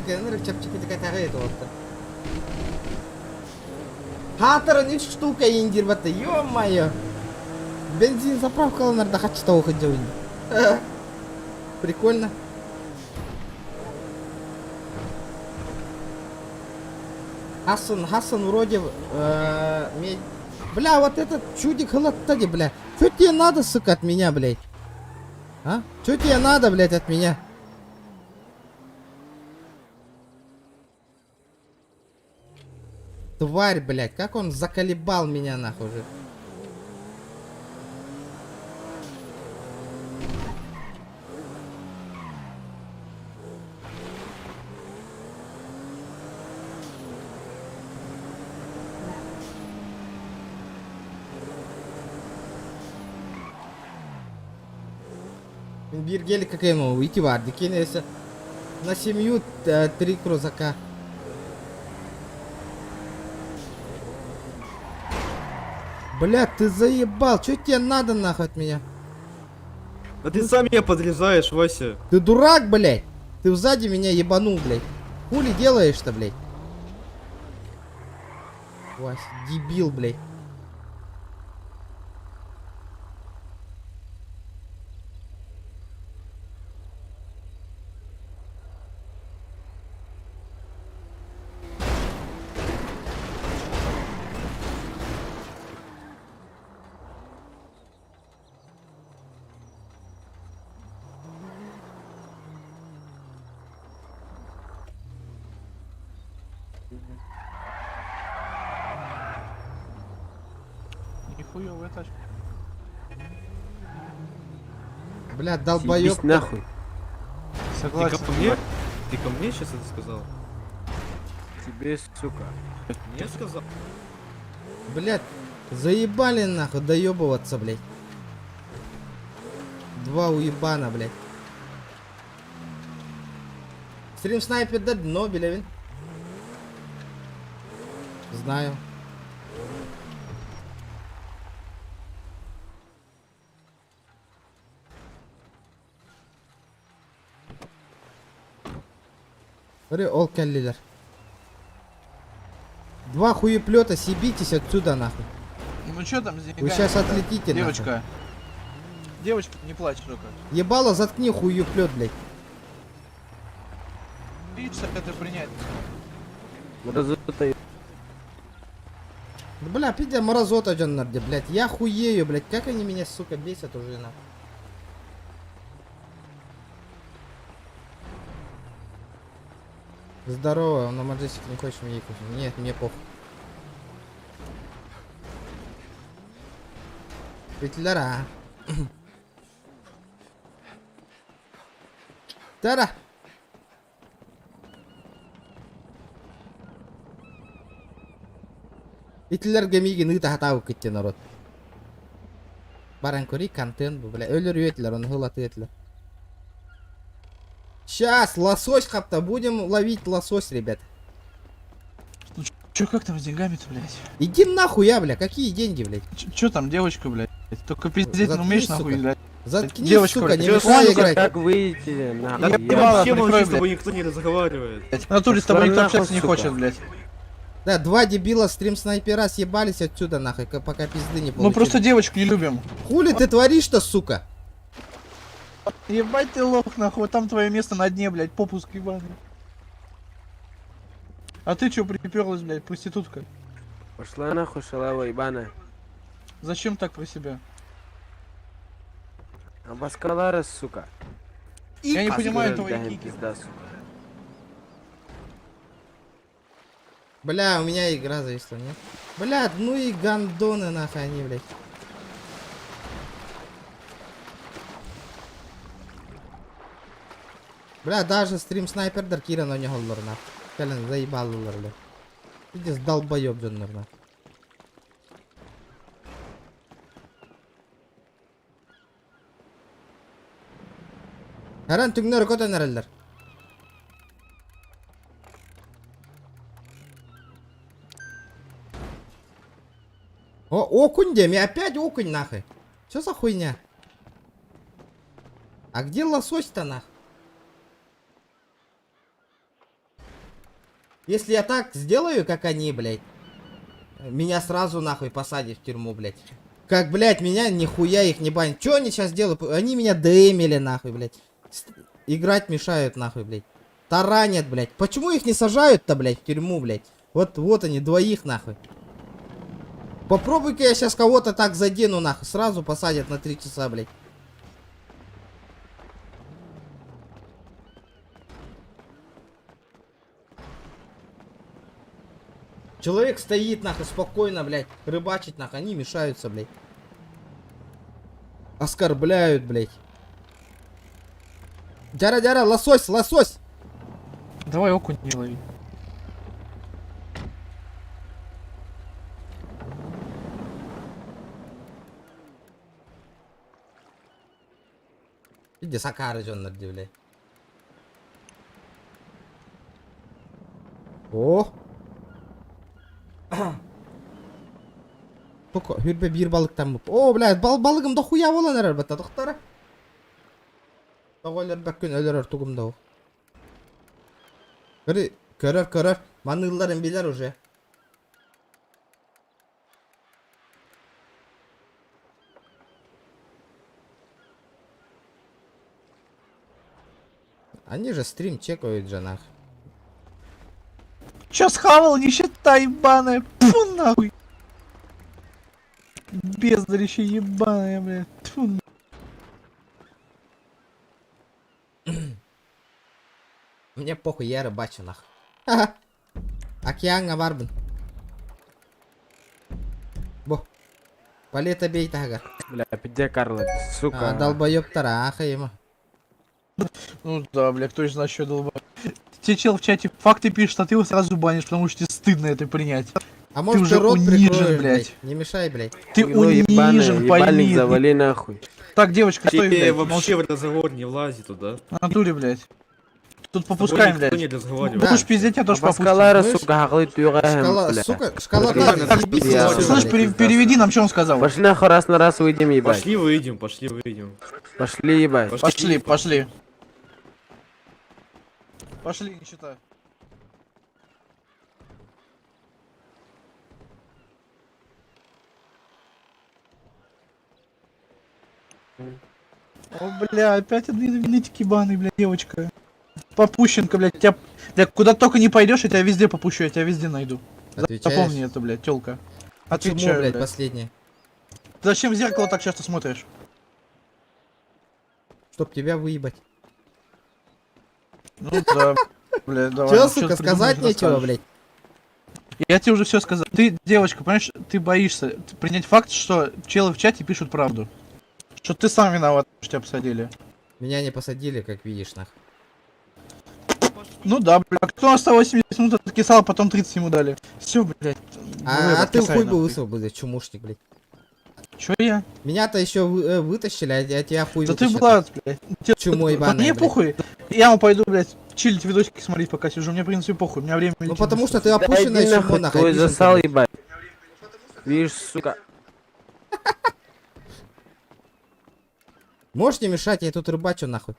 чэпчэкитик этэҕит уолаттар. Хаатарын үс штука индирбатта, ё-моё. Бензин заправкаланар да хачта уходил. Прикольно. Хасан, Хасан вроде... Э, бля, вот этот чудик холодтади, бля. Что тебе надо, сука, от меня, блядь? А? Что тебе надо, блядь, от меня? Тварь, блядь, как он заколебал меня, нахуй уже. Биир гелик ему уйти бар. Дикин на семью э, три крузака. Блядь, ты заебал, что тебе надо нахуй от меня? Да ты сам меня подрезаешь, Вася. Ты дурак, блядь? Ты сзади меня ебанул, блядь. Хули делаешь-то, блядь? Вася, дебил, блядь. Нихуевая тачка. Бля, долбоёб. Съебись нахуй. Согласен. Ты ко мне? Ты ко мне сейчас это сказал? Тебе, сука. Мне сказал? Блядь, заебали нахуй доебываться, блядь. Два уебана, блядь. Стрим снайпер да дно, билэбин. Знаю. Говори, ол кэллилэр. Два хуеплета, съебитесь отсюда нахуй. Ну что там с деньгами? Вы сейчас отлетите нахуй. Девочка. Девочка, не плачь только. Ебало, заткни хуеплет, блядь. Видишь, это принять. Мразота Да, бля, пиздец, мразота дьоннор, блядь. Я хуею, блядь. Как они меня, сука, бесят уже, нахуй. Здорово, на Маджестик не хочешь мне ехать? Нет, мне похуй. Петлера. Тара. Итилэргэ миигин ыыта сатаабыккыт диэн народ. Баран көрүй контент бу, бля. Өлөр үөтилэр, ону ылатыа этилэр. Сейчас, лосось хапта, будем ловить лосось, ребят. Ну чё, как там с деньгами-то, блядь? Иди нахуй, я, бля, какие деньги, блядь? Чё там, девочка, блядь? Только пиздеть не умеешь, Заткнись, нахуй, сука. блядь. Заткнись, Девочка, сука, не блядь. мешай Сука, играть. Как выйдете, Да нахуй? я ебало, вообще прикрой, молчу, с блядь. тобой никто не разговаривает. В натуре с тобой никто Пошла нахуй, общаться не сука. хочет, блядь. Да, два дебила стрим-снайпера съебались отсюда, нахуй, пока пизды не получили. Мы просто девочку не любим. Хули ты творишь-то, сука? Ебать ты лох, нахуй, там твое место на дне, блядь, попуск ебаный. А ты чё приперлась, блядь, проститутка? Пошла нахуй, шалава ебаная. Зачем так про себя? Абаскалара, сука. Я не понимаю Пизда, твои кики. Пизда, сука. Бля, у меня игра зависла, нет? Бля, ну и гандоны нахуй они, блядь. Бля, даже стрим снайпердар киирэн оонньоһоллор нахуй. Кэлэн заебалылар, бля. Пиздец, долбоеб дьоннор нахуй. Харан түҥнэри көтөн эрэллэр. О, окунь где? Мне опять окунь нахуй. Что за хуйня? А где лосось-то нах? Если я так сделаю, как они, блядь, меня сразу нахуй посадят в тюрьму, блядь. Как, блядь, меня нихуя их не банят. Чё они сейчас делают? Они меня ДМили нахуй, блядь. Играть мешают нахуй, блядь. Таранят, блядь. Почему их не сажают-то, блядь, в тюрьму, блядь? Вот, вот они, двоих нахуй. Попробуй-ка я сейчас кого-то так задену, нахуй. Сразу посадят на 3 часа, блядь. Человек стоит, нахуй, спокойно, блядь, рыбачит, нахуй, они мешаются, блядь. Оскорбляют, блядь. Дяра-дяра, лосось, лосось! Давай окунь не лови. Иди акаары дьоннор дии, блядь. О! Тук хүрбе биир балыктаммыт. О, блядь, бал балыгым дохуя буолан эрэр батта тохтора. Тоҕо өлөрбөккүн өлөрөр тугум да Көрü, көрөр көрөр. Маныылларын билэр уже. Они же стрим чекают же нах. Чё схавал, нищета ебаная? Пфу нахуй! Бездарище ебаная, блядь. Тьфу. Мне похуй, я рыбачу нах. Океаҥҥа баарбын. Бу. Палета бей таһыгар. Бля, где Карла, сука? А, долбоёбтар, ахайма. Ну да, бля, кто из нас еще долбоеб. Тебе чел в чате факты пишет, а ты его сразу банишь, потому что тебе стыдно это принять. А может ты уже ты рот унижен, прикроешь, блядь. блядь. Не мешай, блядь. Ты Хуйло ебаное, унижен, ебальник пойми. завали нахуй. Так, девочка, стой, Тебе блядь. вообще в разговор не влазит туда. В натуре, блядь. Тут попускаем, никто блядь. не разговаривает. Будешь пиздеть, я тоже попустим. Шкалара, сука, хахлы тюгаем, Шкала, бля. сука, шкала, Так, слышь, переведи нам, что он сказал. Пошли нахуй раз на раз выйдем, ебать. Пошли выйдем, пошли выйдем. Пошли, ебать. Пошли, пошли. Пошли, не читай. О, бля, опять одни нытики ебаные, бля, девочка. Попущенка, блядь, тебя... Бля, куда только не пойдешь, я тебя везде попущу, я тебя везде найду. Отвечаешь? Запомни это, блядь, тёлка. Почему, Отвечаю, блядь, блядь. последнее? Ты зачем в зеркало так часто смотришь? Чтоб тебя выебать. Ну да, блядь, давай. Чё, ну, сука, чё ты сказать придумаешь, нечего, расскажешь. блядь? Я тебе уже все сказал. Ты, девочка, понимаешь, ты боишься принять факт, что челы в чате пишут правду. Что ты сам виноват, что тебя посадили. Меня не посадили, как видишь, нах. Ну да, бля, кто на 180 минут откисал, а потом 30 ему дали. Все, блядь. А, а ты хуй бы высыл, блядь, чумушник, блядь. Чё я? Меня-то еще вытащили, а я тебя хуй Да ты вытащат. Влад, блядь. Тебе- Чмо Да ебаное, мне блядь. похуй. Я вам пойду, блядь, чилить видосики смотреть, пока сижу. Мне, в принципе, похуй. У меня время Ну летит потому быстро. что ты Да опущенная иди чмо, нахуй, нахуй. твой обиженка, засал, блядь. ебать. Видишь, сука. Можешь не мешать, я тут рыбачу, нахуй.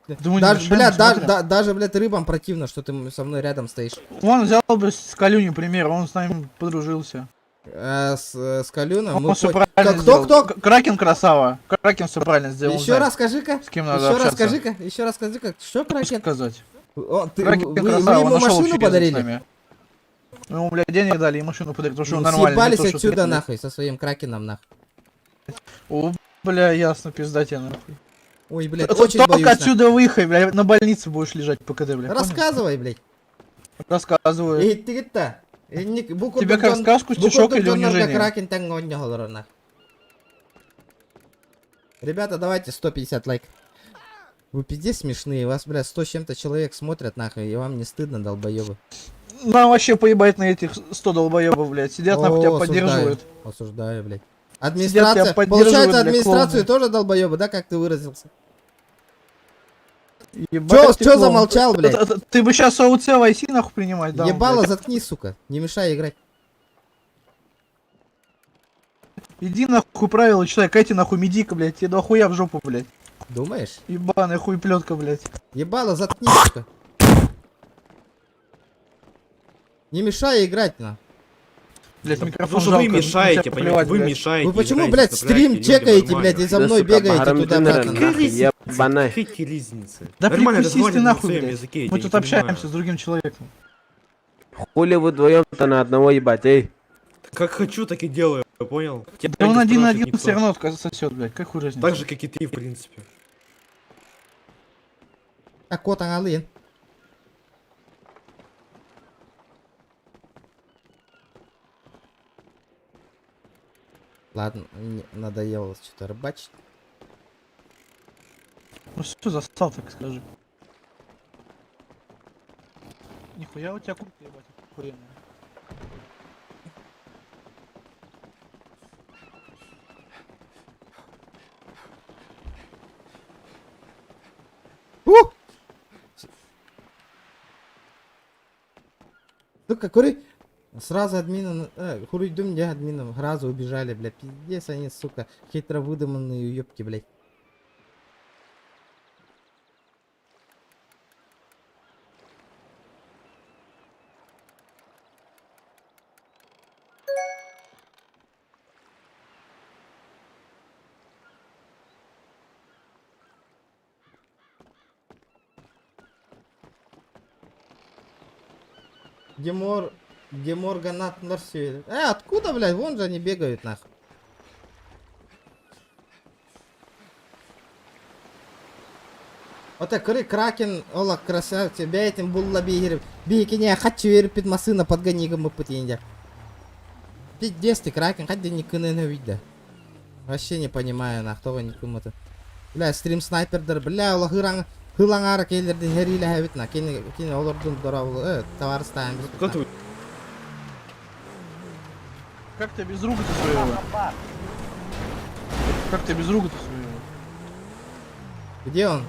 Да мы не Даже, мешаем, бля, мы да, смотрим. да, даже, блядь, рыбам противно, что ты со мной рядом стоишь. Он взял бы с Калюни пример, он с нами подружился. С Калюном Он мы все по- правильно Кто, сделал. кто? Кракен красава. Кракен все правильно сделал. он Еще знает, раз скажи-ка. С кем надо Еще раз общаться. скажи-ка, еще раз скажи-ка, что Кракен? сказать? О, ты, Кракен вы красава, ему он нашел машину общий язык с подарили? нами. Ну, ему, блядь, денег дали и машину подарили, потому что он Ну, нормальный. не съебались то, что ты, отсюда блядь. нахуй со своим Кракеном нахуй. О, бля, ясно, пизда тебе нахуй. Ой, блядь, Только очень боюсь. нахуй. отсюда выехай, бля, на больнице будешь лежать по КД, бля. понял? Рассказывай, блядь. Рассказываю. Эй, ты это. Тебе как сказку, стишок или унижение? Кракен нахуй. Ребята, давайте 150 лайк. Вы пиздец смешные, вас, бля, 100 с чем-то человек смотрят нахуй, и вам не стыдно, долбоебы. Нам вообще поебать на этих 100 долбоебов, блядь. Сидят, нахуй, тебя О, поддерживают. Осуждаю, блядь. Сидят, тебя Администрация, поддерживают, получается, бля, администрацию клоуны. тоже долбоебы, да, как ты выразился? Ебать Чё, ты чё клоун. замолчал, блядь? Ты бы сейчас ОУЦ в IC нахуй принимать дал, Ебало, блядь. заткнись, сука, не мешай играть. Иди нахуй правила читай, какая тебе нахуй медика, блядь, тебе дохуя в жопу, блядь. Думаешь? Ебаная хуеплетка, блядь. Ебало, заткнись, сука. Не мешай играть, на. Блядь, микрофон Потому что вы жалко, мешаете, на тебя понимаете, плевать, вы блядь. мешаете. Вы почему, играете, блядь, цепляете стрим людям чекаете, нормально. блядь, и за Да, мной сука, бегаете Бахрам туда-обратно? Динер, нахуй? нахуй, ебаная. Какие разницы? Да Нормально прикусись ты разговаривай на нахуй, своем блядь. языке, я Мы тебя тут не общаемся понимаю. с другим человеком. Хули вы вдвоем-то на одного ебать, эй. Как хочу, так и делаю, понял? Тебя Да он не один на спрашивает один никто. все равно сосет, блядь, как хуй разница. Так же, как и ты, в принципе. А кот аңалыйын. Ладно, мне надоело что-то рыбачить. Ну все, застал, так скажи. Нихуя у тебя куртка, ебать, охуенная. Ух! Сука, кури. Сразу админа, хуруйдум где админом, сразу убежали, блядь. Пиздец они, сука, хитро выдуманные уёбки, блядь. Демор... Деморганат Норсюэль. Откуда, блядь? Вон же они бегают, нахуй. Ота кыры Кракен, ола красавцы, бәйтин булла бигер. Бикине хатчы верипит масына подгони гымыппыт енде. Пиздец ты, Кракен, хадди не кынын вида. Вообще не понимаю, нах, того не кымыты. Бля, стрим снайпердер, бля, ола хыраң хылаңара келерди хериле хебит на. Кини кини олордун дора товарыстаан Кто Как ты без рук-то своего? Как ты без рук-то своего? Где он?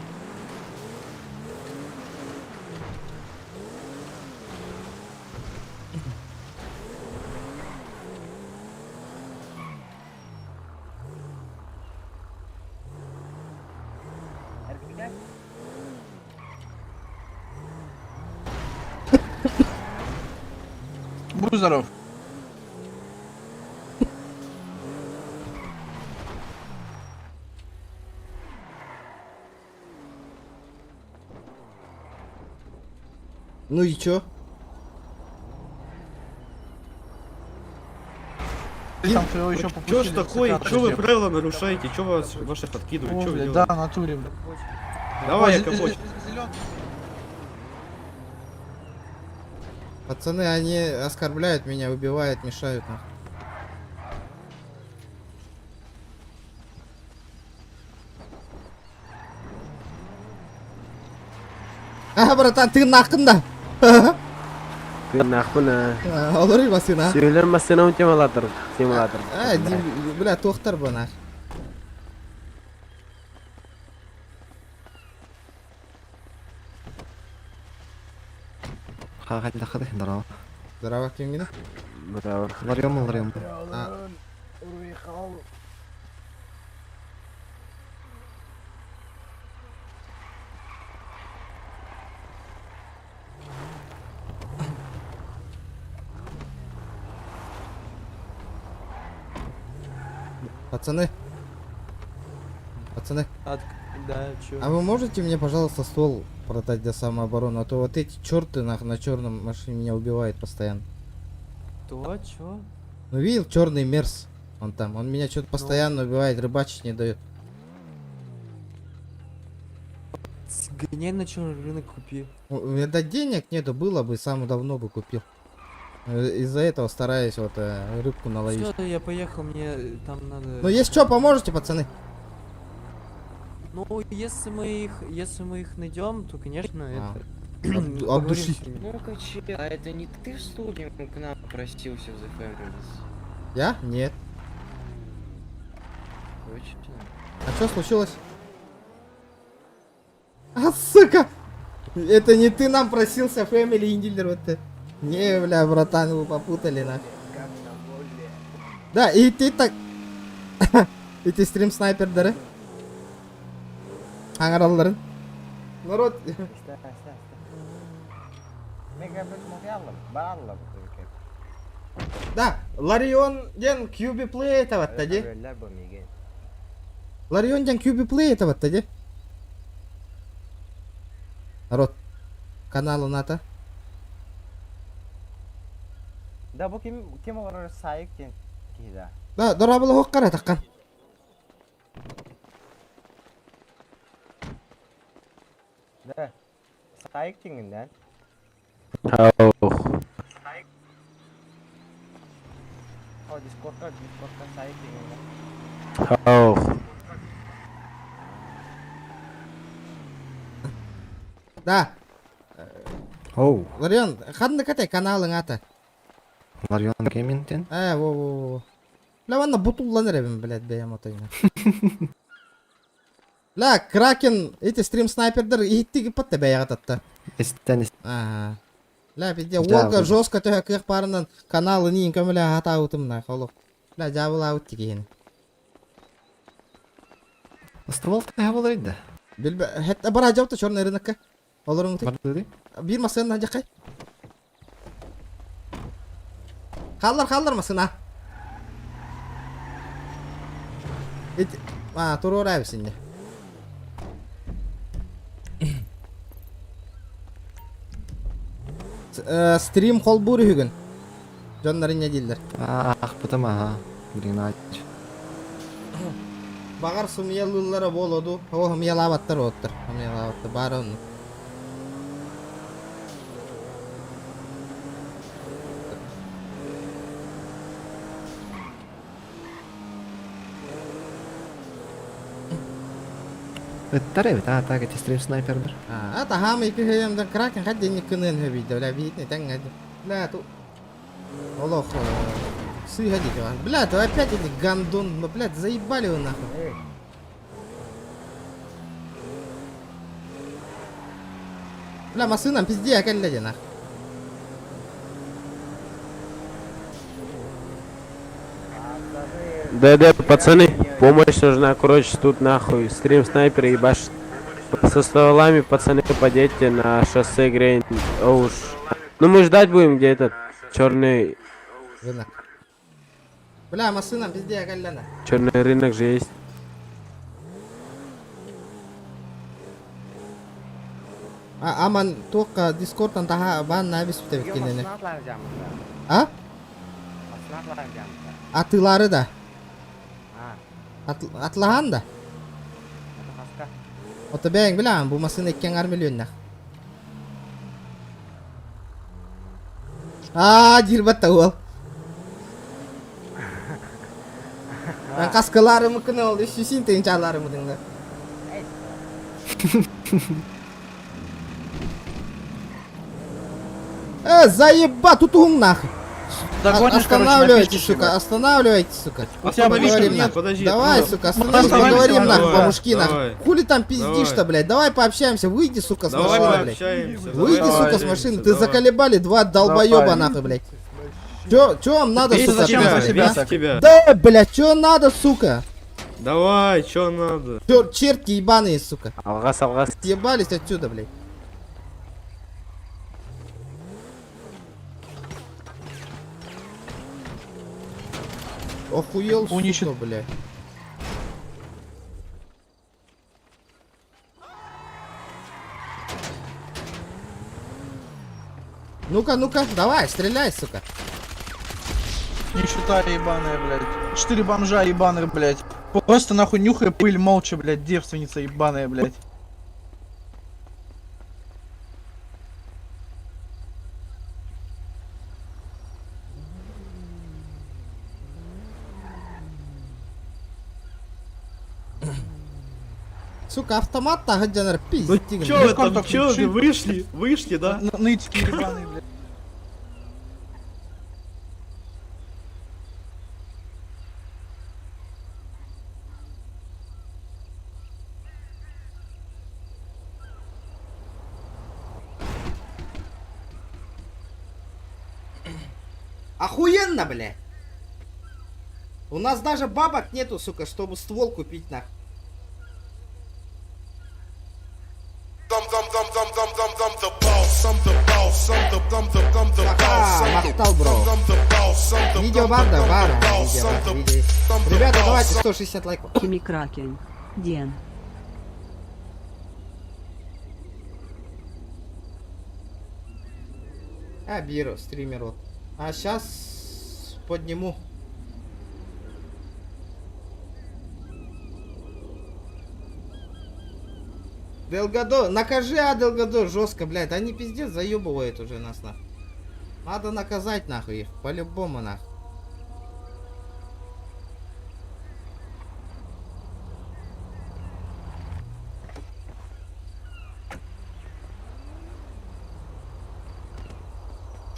Будь здоров. Ну и чё? Там твоего еще Чё попустили. ж такое? ТЦК Чё вы подожди. правила нарушаете? Чё вас ваших подкидывают? О, Чё вы блядь, делаете? да, натуре, блядь. Давай, О, я капот. Пацаны, они оскорбляют меня, убивают, мешают. нахуй. А, братан, ты нахуй да? Ты нахуй на. Олар басына. Сөйлер масына темалатыр, темалатыр. А, бля, тохтар бы нах. Здорово. Здорово, кимгина? Здорово. Ларьем, ларьем. А. Пацаны. Пацаны. Да, чё? А вы можете мне, пожалуйста, стол продать для самообороны? А то вот эти черты на, на черном машине меня убивают постоянно. Кто, чё? Ну видел черный мерс? Он там. Он меня что-то постоянно убивает, рыбачить не дает. Сгоняй на черный рынок купи. У меня да денег нету, было бы, сам давно бы купил. Из-за этого стараюсь вот рыбку наловить. Все, я поехал, мне там надо. Ну есть что, поможете, пацаны? Ну, если мы их найдем, то, конечно, А. это. От души. Ну-ка, че, а это не ты в студию к нам просился в The Families? Я? Нет. Точно? А что случилось? А, сука! Это не ты нам просился, Family Индилер, вот ты. Не, бля, братан, вы попутали, нахуй. Да, и ты так... И ты стрим снайпер, да? Аңараларын. Народ. Да, Ларион ден QB Play это вот тади. Ларион ден QB Play это вот тади. Народ, каналы НАТО. Да бу ким ким олар сайык ден киһи Да, дорабыла хоккара таккан. Да. Сайык деңгенден. О, Дискордка, Дискордка сайык деңгенден. Да. Оу. Ларион, ханны катай каналың аты. Ларьон Геймингтен. Во, во, во. Бля, ванна бутулланыр эбим, блядь, бэйэм отойна. Бля, Кракен, эти стрим снайпердер ихтиги патта бэйэҕэ татта. Истен Ага. Бля, пизде, уолга жестко төһө кыах баарынан канал iniin көмөлөһө сатаабытым на холох. Бля, дьаабылаабыт тигиһин. Ствол төһө болар инде? Билбе, хетте бара жапты черный рынокка. Олорун Барды Бир масына жакай. Халлар, халлар масына. Ит, а, туруорайбы синне. Стрим холбуур үһүгүн. Дьоннор инньэ дииллэр. Аахпытым аха. Блин, ач. Баҕар сымыйалыыллара буолуо дуу. Оо, ымыйалаабаттар уоттар. Ымыйалаабаттар. Баара оннук. Ыттар эбит, а так эти стрим снайпердер. А, таһаам икки хөйөмдөн кракен хат денник кыныан хөбүйдэ, бля, биитне тэҥҥэ. Бля, ту Олох, сыыһа диэки бар. Бля, то опять эти гандон, ну, блядь, заебали вы нахуй. Бля, массыынам пиздец кэллэ диэн нахуй. Да-да, пацаны, помощь нужна, короче, тут нахуй, стрим снайпер ебашит. Со стволами, пацаны, подъедьте на шоссе Грейн. Оуш. Ну мы ждать будем, где этот черный, Рынок. Бля, массыынам пиздец кэллэ на. черный рынок же есть. А, аман туохха дискордтан таһа баан биспит эбит кинини. А? Атыылары да. Атлаһан да. Ото бэйэҥ билэҕин, бу массыына икки аҥаар миллионнаах. Аа, диир батта уол. Мен каскаларымыкын ол үс тыһыынчаларымытыңда. Э, заеба, тутуһуҥ нахуй. Догонишь, короче, Останавливайтесь, напишешь, сука, ебать. останавливайтесь, сука. У тебя Поговорим, нет, нахуй. подожди, Давай, ну, сука, ну, остановись, остановимся, поговорим, нахуй, давай, по-мужски, нахуй. давай. Хули там пиздишь-то, Давай. блядь? Давай пообщаемся, выйди, сука, с Давай машины, блядь. пообщаемся, Выйди, давай сука, с пообщаемся, машины. Ты давай. заколебали два долбоеба, Давай. нахуй, блядь. Чё, чё вам надо, Ты сука, зачем от за нас, себя а? так? тебя. Да, блядь, чё надо, сука? Давай, чё надо? Чё, черти ебаные, сука. Алгас, алгас. Съебались отсюда, блядь. Охуел, сука, блядь. Ну-ка, ну-ка, давай, стреляй, сука. Нищета ебаная, блядь. Четыре бомжа ебаных, блядь. Просто нахуй нюхай пыль молча, блядь, девственница ебаная, блядь. Сука, автомат таһыдьанар пиздец. Чё вы там, чё вы вышли? Вышли, да? Нытики ебаные, блядь. Охуенно, бля. У нас даже бабок нету, сука, чтобы ствол купить, нах. Махтал, бро. Видео бар, да, бар. Видео бар, видео. Ребята, давайте 160 лайков. Химикракен. Ден. А, Биро, стример вот. А сейчас подниму. Делгадо, накажи, а Делгадо жестко, блядь. Они пиздец заебывают уже нас нахуй. Надо наказать нахуй их, по-любому нахуй.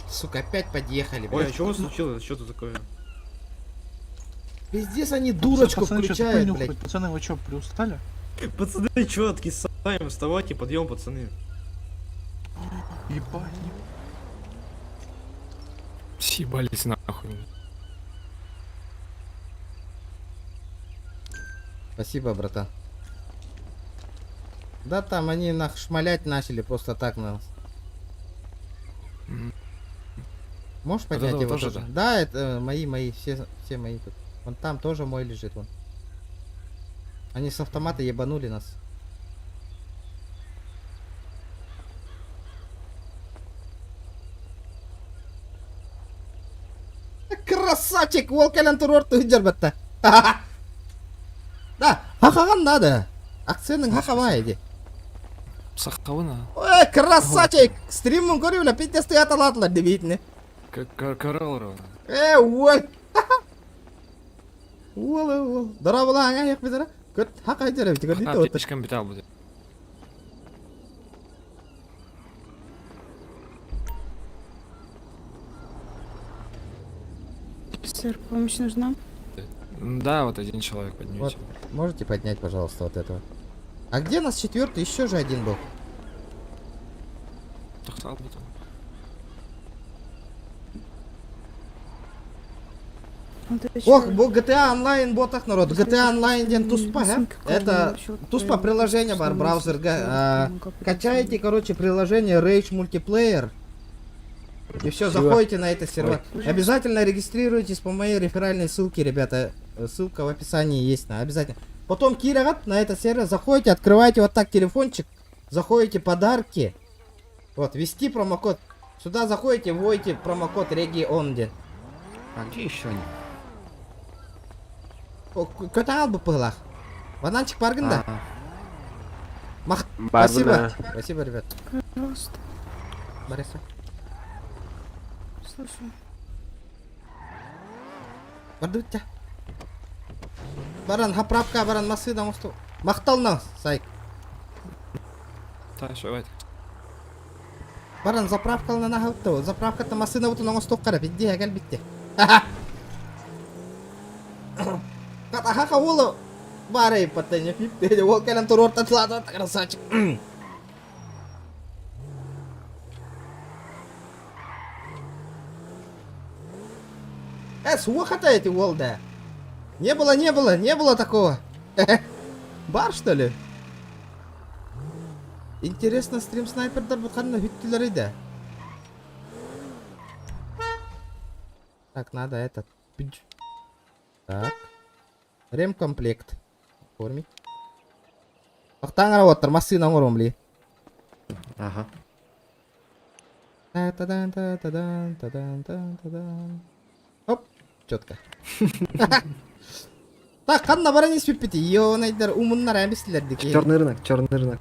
Сука, опять подъехали, Ой, блядь. а чего случилось? Что тут такое? Пиздец, они дурочку Пацаны, чё, пыль включают, нюхают? блядь. Пацаны, вы чё, приустали? Пацаны, чё, откисаем? Вставайте, подъем, пацаны. Ебать. Съебались нахуй. Спасибо, братан. Да там они нах шмалять начали просто так на нас. Можешь Вот поднять этого его тоже, тоже? да? Да, это мои, мои, все, все мои тут. Вон там тоже мой лежит, вон. Они с автомата ебанули нас. Красавчик! Ол кэлэн турар туһуджар Да, хахаган надо. Акцентын хахава иди. Сахалына. Ой, красавчик! Стримын көрүлө, пиздец аталатылар дебейтine. Кораллова. Э, ой! Уол, уол. Дара була аңа як бидара. Көт хакай жере бит көрдү вот. Аптечкам битал будет. Сэр, помощь нужна? Да, вот один человек поднимите. Вот, можете поднять, пожалуйста, вот этого? А где нас четвертый? Еще же один был. Тохтал бы там. Ох, бу GTA Online ботах народ. GTA Online ден туспа, а? Это туспа приложение бар браузер. Качаете, короче, приложение Rage Multiplayer. И все, Спасибо. заходите на этот сервер. Ой. Обязательно регистрируйтесь по моей реферальной ссылке, ребята. Ссылка в описании есть, на, обязательно. Потом Кирагат на этот сервер заходите, открываете вот так телефончик, заходите подарки. Вот, ввести промокод. Сюда заходите, вводите промокод регионде. А где еще они? Көтә албы пылах. Бананчик баргында. А. Мах. Барбына. Спасибо. Спасибо, ребят. Пожалуйста. Бориса. Слушаю. Бардытта. Баран хаправка баран масыда мосту. Мактална сайк. Та, давайте. Баран заправкална нахалты. Заправката масына бутун оңостук карап. Иди әгәл битте. Ката хака бары паттanya пипте. Ол кэлэн тур ортатлады красавчик. Суха-то эти уол, да. Не было, не было, не было такого. Бар, что ли? Интересно, стрим снайпердар бұтқанына хүттілер еді. Так, надо этот. Так. Ремкомплект. Оформить. Ақтан қарап отыр, машина оңырым, бли. Ага. Та-та-дан, та-та-дан, та-дан, та-та-дан. Оп, четко. Так, қанна баран еспеп бити. Йонайдар, умуннар әмістілер деке. Черный рынок, черный рынок.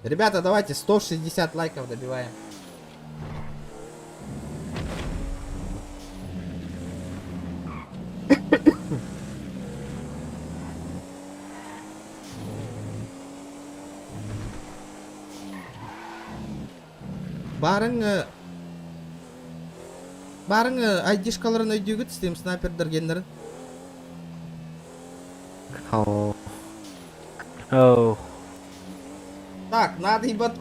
Ребята, давайте 160 лайков добиваем. Барың барың айдишкаларын өйдүгүт стрим снайпердер гендерин. Оу. Оу. Так, надо ебать.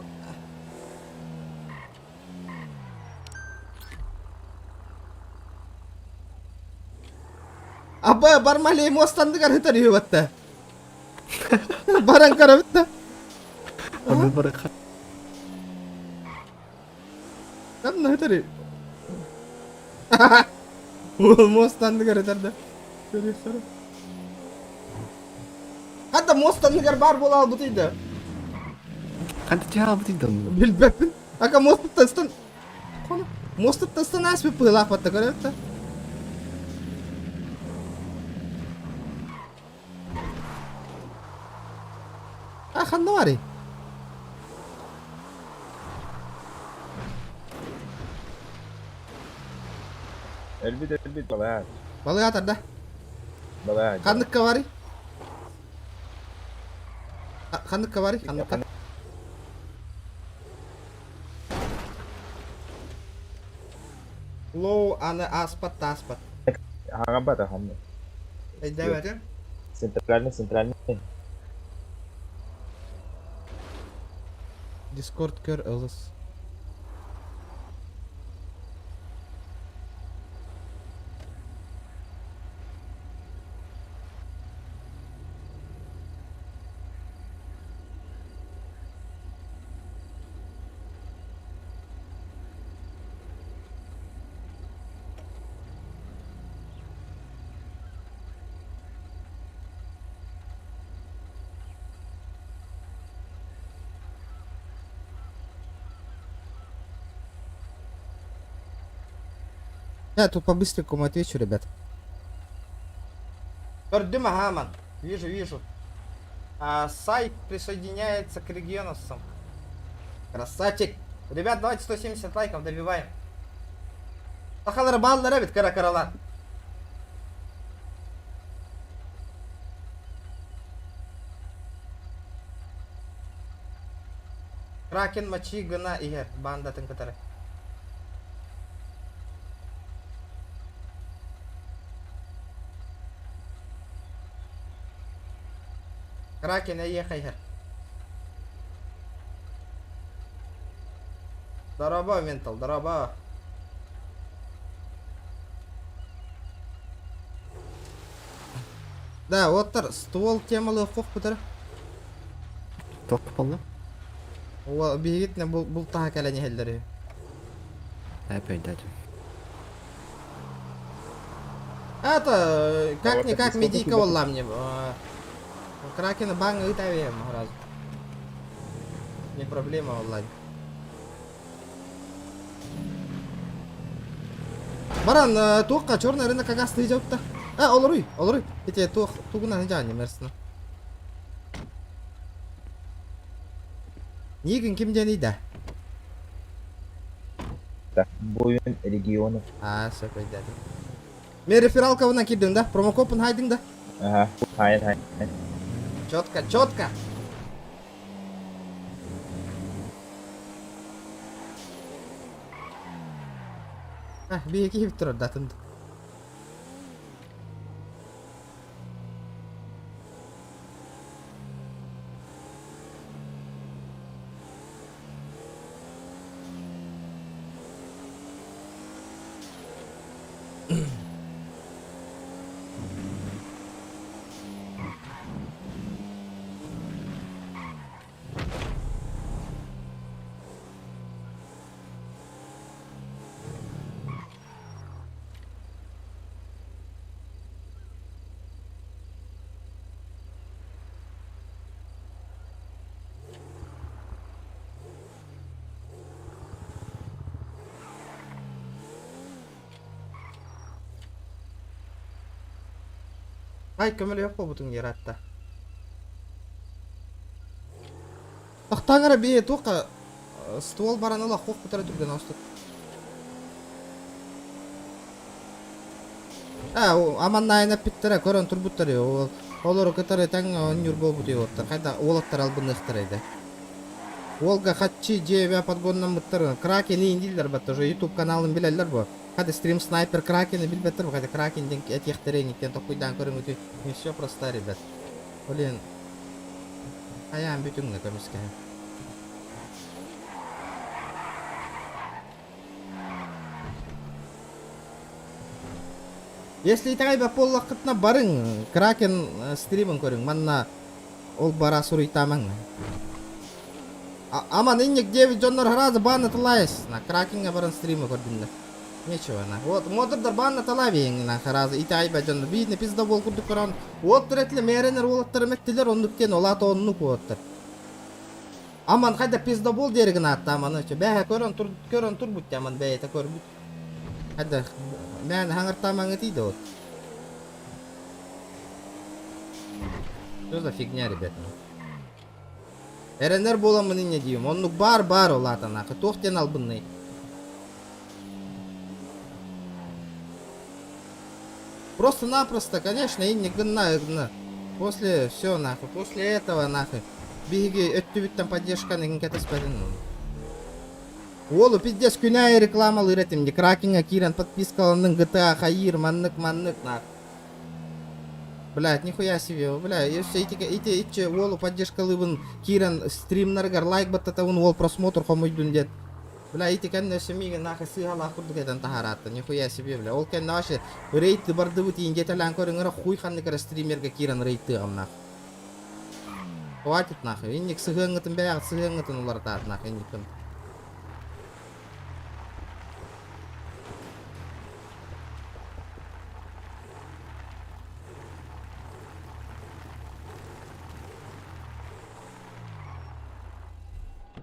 Аба бармалей мостанды карытар юбатта. Баран карабытта. Аны барыха. Кадна хытар. Ол мостанды карытар да. Хатта мостанды бар бола албыт иди. Канта тя албыт иди. Билбеппин. Ака мостуттан Мостуттан аспы пылах батта көрөптө. А ханна барый? Элбит, элбит, балаят. Балык атар да. Балаят. Ханныкка барый? Ханныкка барый? Ханныкка. Лоу аны аспат таспат. Хагабата ханны. Эйдәбәтен. Центральный, центральный. Дискорд көр ылыс. Я тут по-быстренькому отвечу, ребят. Көрдүм Ахаман. Вижу, вижу. А, Сай присоединяется к регионовцам. Красавчик. Ребят, давайте 170 лайков добиваем. Сахалар бааллар эбит кыра кыралар. Кракен мачи гына иһэр баандатын кытары. Кракен эйиэхэ иһэр. Дорообо, ментал, дорообо. Да, оттар ствол темалы хох бутар. Туох буолла? О, биһигитинэ бултаһа кэлэн иһэллэр үһү. Опять Это, как-никак медийка буолла мне. Кракена баҥ ыытабыйам сразу. Не проблема онлайн. Баран, туохха черный рынок агас тыйдьабытта. А, олоруй, олоруй. Ити туох тугунан дьаанньа мерсина. Нигин ким диэний да? Буйун регионов. А, все, өйдөөтүм. Мен рефералкабынан киирдим да? Промокодпун хайдыҥ да? Ага, хайын хайын. Четко, четко. А, биһиги киһибит турар да атын. Ай, көмөлөһөх буолбутуҥ ыраатта. Тохтооҥ эрэ бии туохха ствол баран ыла хуох бутара түргэн оостут. Ээ, аманнаайын эппиттэрэ, көрөн турбуттар ол олору кытары тэҥ оонньуур буолбут уолаттар. Хайда уолаттар албынныахтара этэ. Уолга хаччы дьиэбэ подгоннаммыттар. Кракени индииллэр батта уже YouTube каналын билэллэр бу. Хата стрим снайпер Кракени билбэттэр бу. Хата Кракен диэн этиэхтэрэ иҥиттэн токуйдаан көрүҥүтү. Не все просто, ребят. Блин. Хайаан бүтүҥ көмүскэһэн. Если итэҕэйбэт буоллаххытына барыҥ, Кракен стримын көрүҥ, манна ол бара суруйтаамаҥ. Аман инник диэбит дьоннор сразу баанна тылайыс. На Кракенҥа баран стримы көрдүннэр. Нечего на. Вот модердар баанна талаа биһиҥ на сразу итэҕэйбэт дьоннор. Биитинэ пиздобол курдук көрөн уоттар этилэ мээрэнэр уолаттар эмэттилэр оннук диэн олаата оннук уоттар. Аман хайда пиздобол диэри гынаатта аманы бэһэ көрөн тур көрөн турбут аман бэйэтэ көрбүт. Хайда мээн хаҥыртаамаҥы тиийдэ вот. Что за фигня, ребят? Эрэнэр буоламмын инньэ диим. Оннук баар баар ол аатанаахы. Туох диэн албынный? Просто-напросто, конечно, инник гынна гынна. После все нахуй, после этого нахуй. Биһиги өттүбүттэн поддержканы игин кэтэспэтин. Уолу пиздец күнәй рекламалыыр этим. Кракенҥа киирэн подпискаланның GTA хайыыр маннык маннык нах. Блядь, нихуя себе, бля, если эти, эти, эти уолу поддержкалыыбын киирэн стримнарыгар лайк баттатабын уол просмотр хомуйдун диэт. Бля, ити кэннэ өссө миигин нахуй сыыһалаах курдук этэн таһаараатта, нихуя себе, бля. Ол кэннэ вообще рейд бардыбыт ииндиэтэлээн көрүҥ эрэ хуй ханнык эрэ стримергэ киирэн рейдтыаҕым нахуй. Хватит нахуй, инник сыһыаҥҥытын бэйэҕит сыһыаҥҥытын уларытаат нахуй инникпин.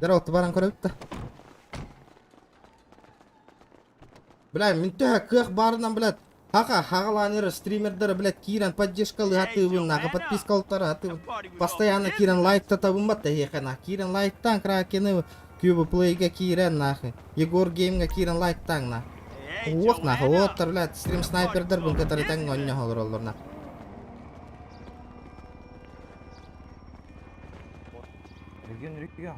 Здорово, баран көрөбүт да. Бля, мин төһө кыах баарынан, блядь, хаха хаҕалаан эрэр стримердары, блядь, киирэн поддержкалыы сатыыбын, нахуй, подпискалыктары сатыыбын. Постоянно киирэн лайктатабын батта эһиэхэ, нахуй. Киирэн лайктаан, Кракены, Кюба Плейга киирэн, нахуй. Егор Геймга киирэн лайктааҥ, нахуй. Уох, нахуй, уоттар, блядь, стрим снайпердарбын кытары тэҥҥэ онньоһо олороллор, нахуй. Регион, регион.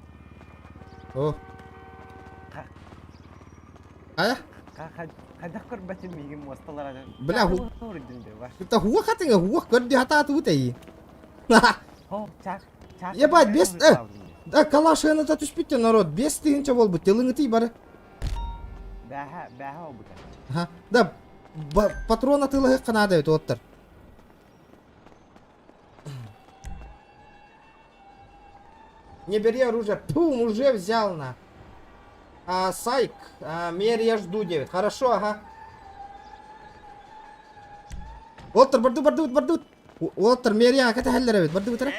О. Хайа? Хайдах көрбөтүм миигин муосталар Бля, Это хуа хатыҥа, хуа көрдү хатаатыбыт эйи. Ебать, без... Да, калашыаны түспүттэ народ, 5000 болбут, тылыңытый бары. Бэһэ, бэһэ обута. Ага. Да, патрон атыылаһыахха наада эбит уоттар. Не бери оружие. Пум, уже взял на. А, Сайк, а, мер я жду 9. Хорошо, ага. Уоттар, барды, барды, барды. Уоттар, мер я кэтэһэллэр эбит. Барды бутара.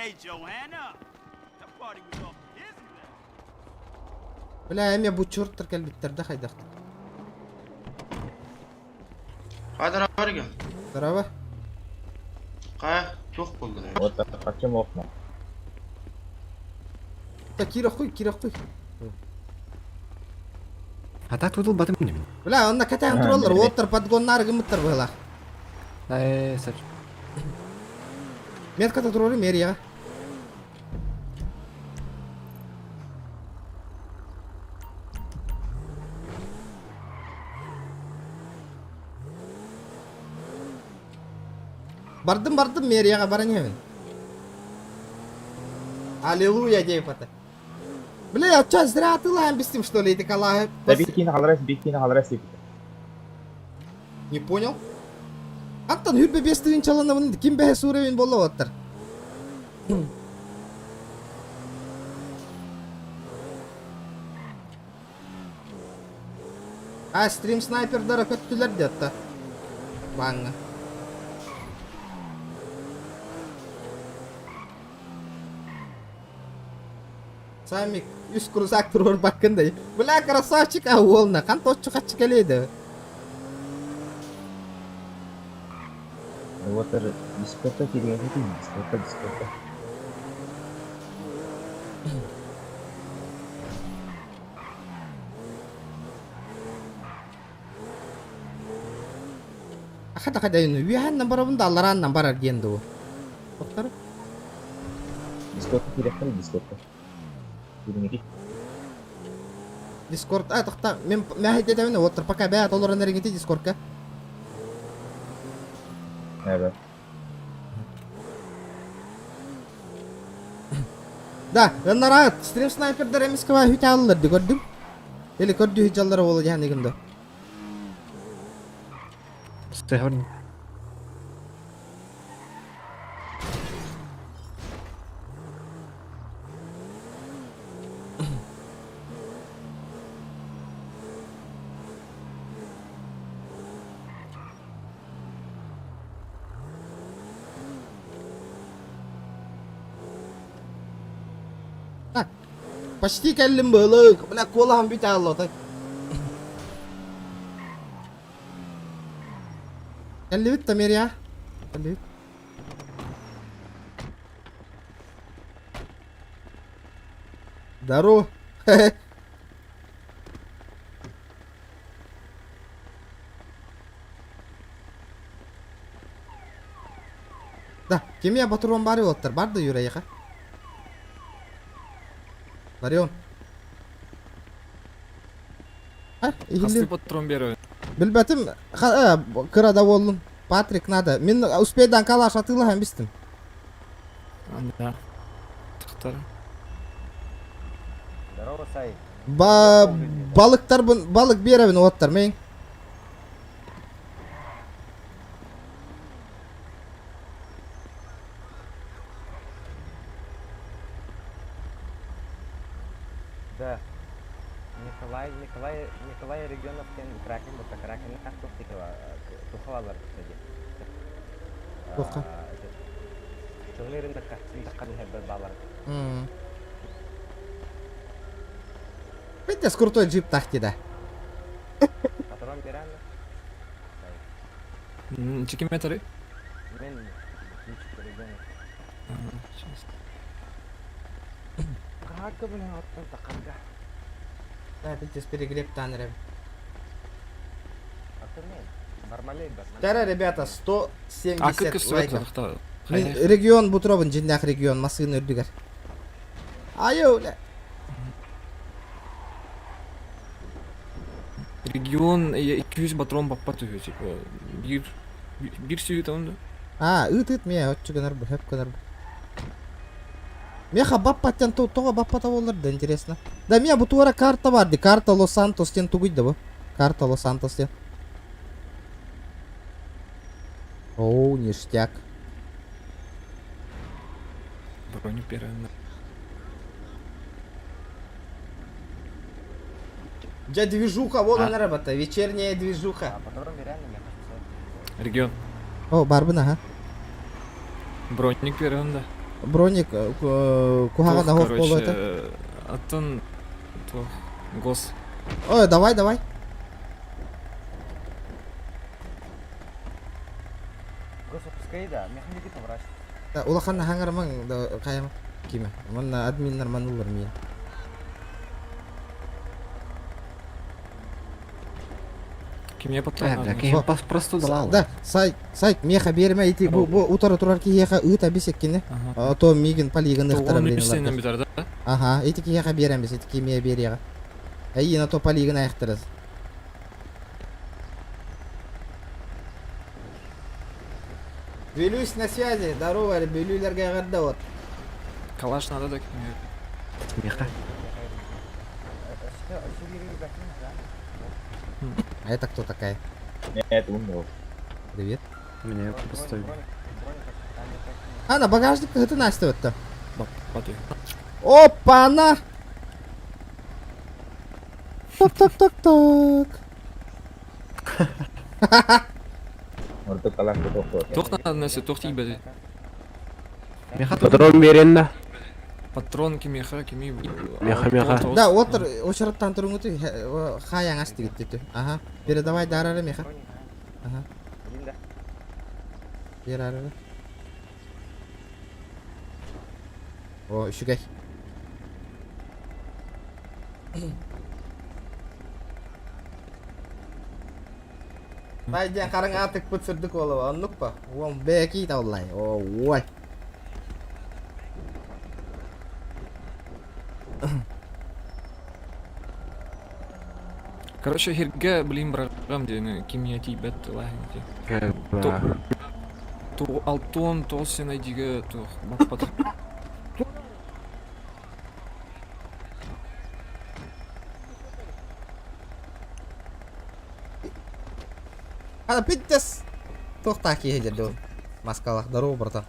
Бля, эми бу чурттар кэлбиттэр да хайдахтар. Здорово. Здорово. Хайа, туох буолла? Вот Артем окна. Да кира хуй, кира хуй. А так тут батым не Бля, онно кэтээн тураллар, уоттар подгоннары гыммыттар быһылаах. Э, сэр. Метката туруору мэрияҕа. Бардым бардым мэрияҕа баран иһэбин. Аллилуйя диэппата. Бля, я что, зря атылаан бистим, что ли, эти калаһы? Да бикини халарас, бикини халарас диэбитэ. Не понял? Антон хүрбе бес тыһыынчаланабын ким бэһэ суурабин буолла оттар. А стрим снайпердара көттүлэр диэтта. Бааҥҥа. Самик үс крузак туруорбаккын да. Бля, красавчик, а уолна. Хан точчу хаччы кэлиэдэ. Вот даже дискордта кириэхэтин, дискордта, дискордта. Хата хата үөһэннэн барабын да алларааннан барар диэн дуу. Тохтор. Дискордта кириэххин, дискордта. Кириҥити. Дискорд, а тохта, мен мэһэйдэтэбин оттор пока бэйэ толорон эриҥити дискордка. Эбэ. Да, ыннараат, стрим снайпердар эмискэ хүтэ аллар ди көрдүм. Или көрдүү жаллара буола дьаһаныгын да. Стэхорн. Так, почти кэллим быһылык. Бля, куолаһым бүтэ алла Кэллибит да Мерия. Кэллибит. Здорово. Да, кимия патрон бары оттар бар да Юрайха. Ларион. А, Хасты патрон беру. Билбэтим, кырада болдум. Патрик надо. Мин успейдан калаш атыылаһан бистим. Да. Тахтар. Здорово, Сай. Ба балыктарбын балык биэрэбин уоттар мин. Да. Николай, Николай, Николай Регионов кен Кракен, бата Кракен тахтык тухалар кстати. Туохха? Чоҥный рынокка, балар. Пиздец крутой джип тахти да. Патрон берәме? Чекиметры? Мен Регионов. Сейчас. Как бля, оттон такарга. Да, пиздец перегреб танрем. Бармалей, бармалей. Тара, ребята, 170 А как из лайков. этого? Мин регион Бутровын, жиннах регион, масыны үрдүгер. Айо, бля. Регион 200 батрон баппат үһү, типа, бир бир сүйүт онда. А, ыт ыт мия, отчу гынар бу, хөп гынар бу. Меха баппаттан то тоҕо баппата боллар да интересно. Да мия бу туара карта бар ди, карта Лос-Сантос тен тугуй да бу. Карта Лос-Сантос тен. Оу, ништяк. Броню первая. Дя движуха, вот она работа, вечерняя движуха. Патрон берәме, я хочу Регион. О, барбын, ага. Броник первый, да. Броник, кухаға на Короче, полу это. Аттан, то, гос. Ой, давай, давай. Госопускай, да, механики врач. Да, улахан хаңарман да кайым киме. Манна админнар манулар миен. Кимге патрон Э, бля, надо? кем просто далал. Да, сайт, сайт меха берме ити бу бу утара турар киеха ыта бисеккине. Ага. То мигин полигон То ыхтара он блин. үстенен битер, да? Ага, ити киеха беремиз, ити кимия берега. Ай, на то полигон айхтарыз. Белюсь на связи, здорово, белюлерге гарда вот. Калаш надо да кимге. Меха. А это кто такая? Нет, умный. Привет. Меня просто... А, на багажник это Настя вот-то. Баппат үһү. Опа-на! Так, так, так, так. Ордук калаш тохто. Тох надо нәрсе, тох тиибеди. Меха Патрон берен да. Патрон кимеха, кими... Меха, меха. Да, отыр, очараттан тұрыңы хаяң асты кетті. Ага, передавай дарары меха. Ага. Бер арары. О, үшігай. Найден қарың атык пыцырдык олы, оннук па? Он бәки таулай. О, ой. Короче, хирге, блин, брагам дени, кимия тиибет лахин Да. То алтон, то сен айдиге, то баппат. Ана питтес. Тоқта кейдерді ол. Маскалах, здорово, братан.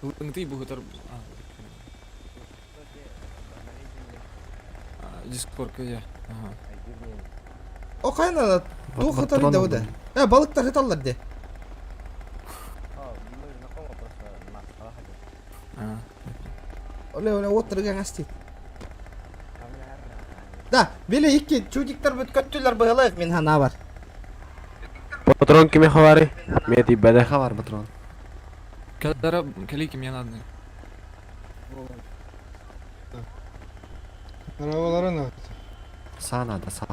Лыңты бугутар... Дискорд я. Ага. О, қайна, тух хытар да ода. Э, балыктар хыталлар де. Мы знакомы просто на А. Оле, оле, отырған асти. Да, беле икки чудиктар бүт көттүлөр быһылайык мен хана бар. Патрон кимеха бары? Мен тиибеде. Меха бар патрон. Кадара, кали кимия надо. Са надо, са.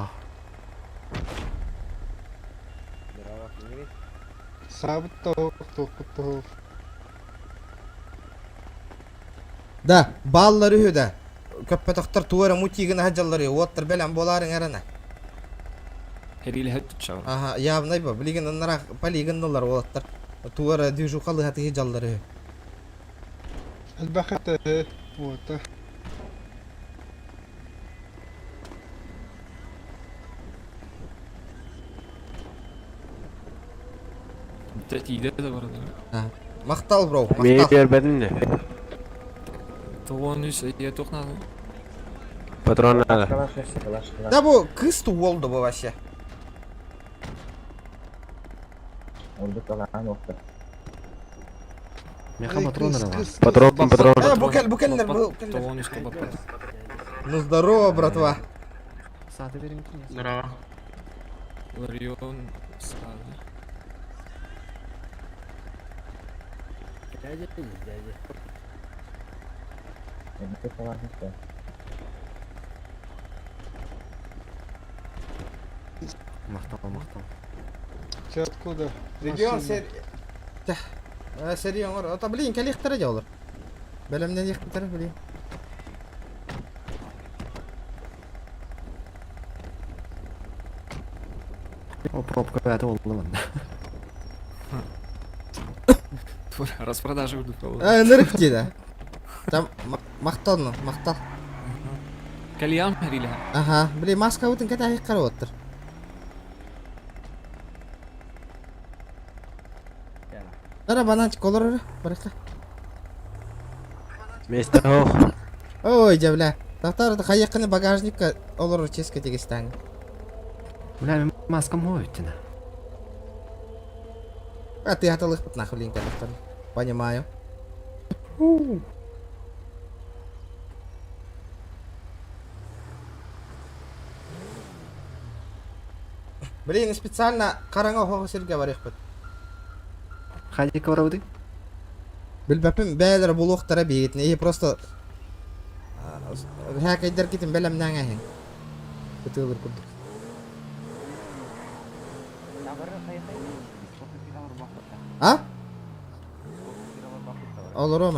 Да, баллар үһү да. Көппөтөхтөр туара мутигин хаҗаллары, оттар белән боларын арана. Ага, явно бу. Билигин аннара полигоннулар уолаттар. Туара движуха лыһатыһы жаллары. Элбэх этэ, вот. Махтал, бро, Мени махтал. бербедин не? Патрон надо. Да бу кыз болду бу вообще. Меха патрон надо. Патрон, патрон. Э, бу кел, бу келлер, бу келлер. Ну здорово, братва. Здорово. Махтал, махтал. Ты откуда? Регион Машина. сер... Тах. Сери оңор. Ата блин, калихтара жолор. Белемнен яхтара, блин. О, пробка это ол манда. Распродажи будут. Нырык дейді. Там мақтал, ну, мақтал. Кальян Ага, блин, маска өтін кәті айық қарап отыр. Дара бананчик олар барыққа. Место ох. Ой, дявля. Тақтар қайыққыны багажникка олар ческе тегістәң. Бля, мен маскам хойтина. А ты аталых пытнах, блин, кәліқтар. Понимаю. Блин, специально қараңа хоғы серге барық бит. Хадика барауды? Билбәпім бәлер булуқтара бейгітіне. И просто хәкәйдер китин бәләмнән әһин. Кытылыр курдук. А? Olur o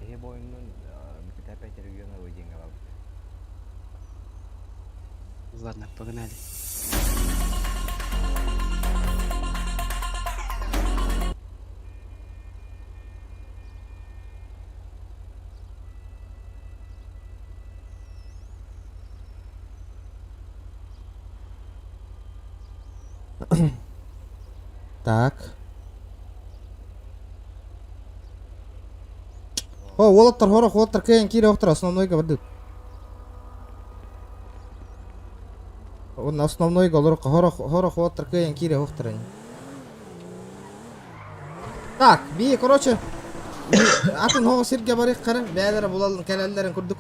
Биһи бойунун опять региона выйден галабыт. Ладно, погнали. Так. О, уолаттар хорох, уолаттар кыйын кире оқтар, основной говорды. Он основной голор хорох, хорох уолаттар кыйын кире оқтар. Так, би, короче, атын хоғы сирге барық қары, бәлері булалын кәләлерін күрдік.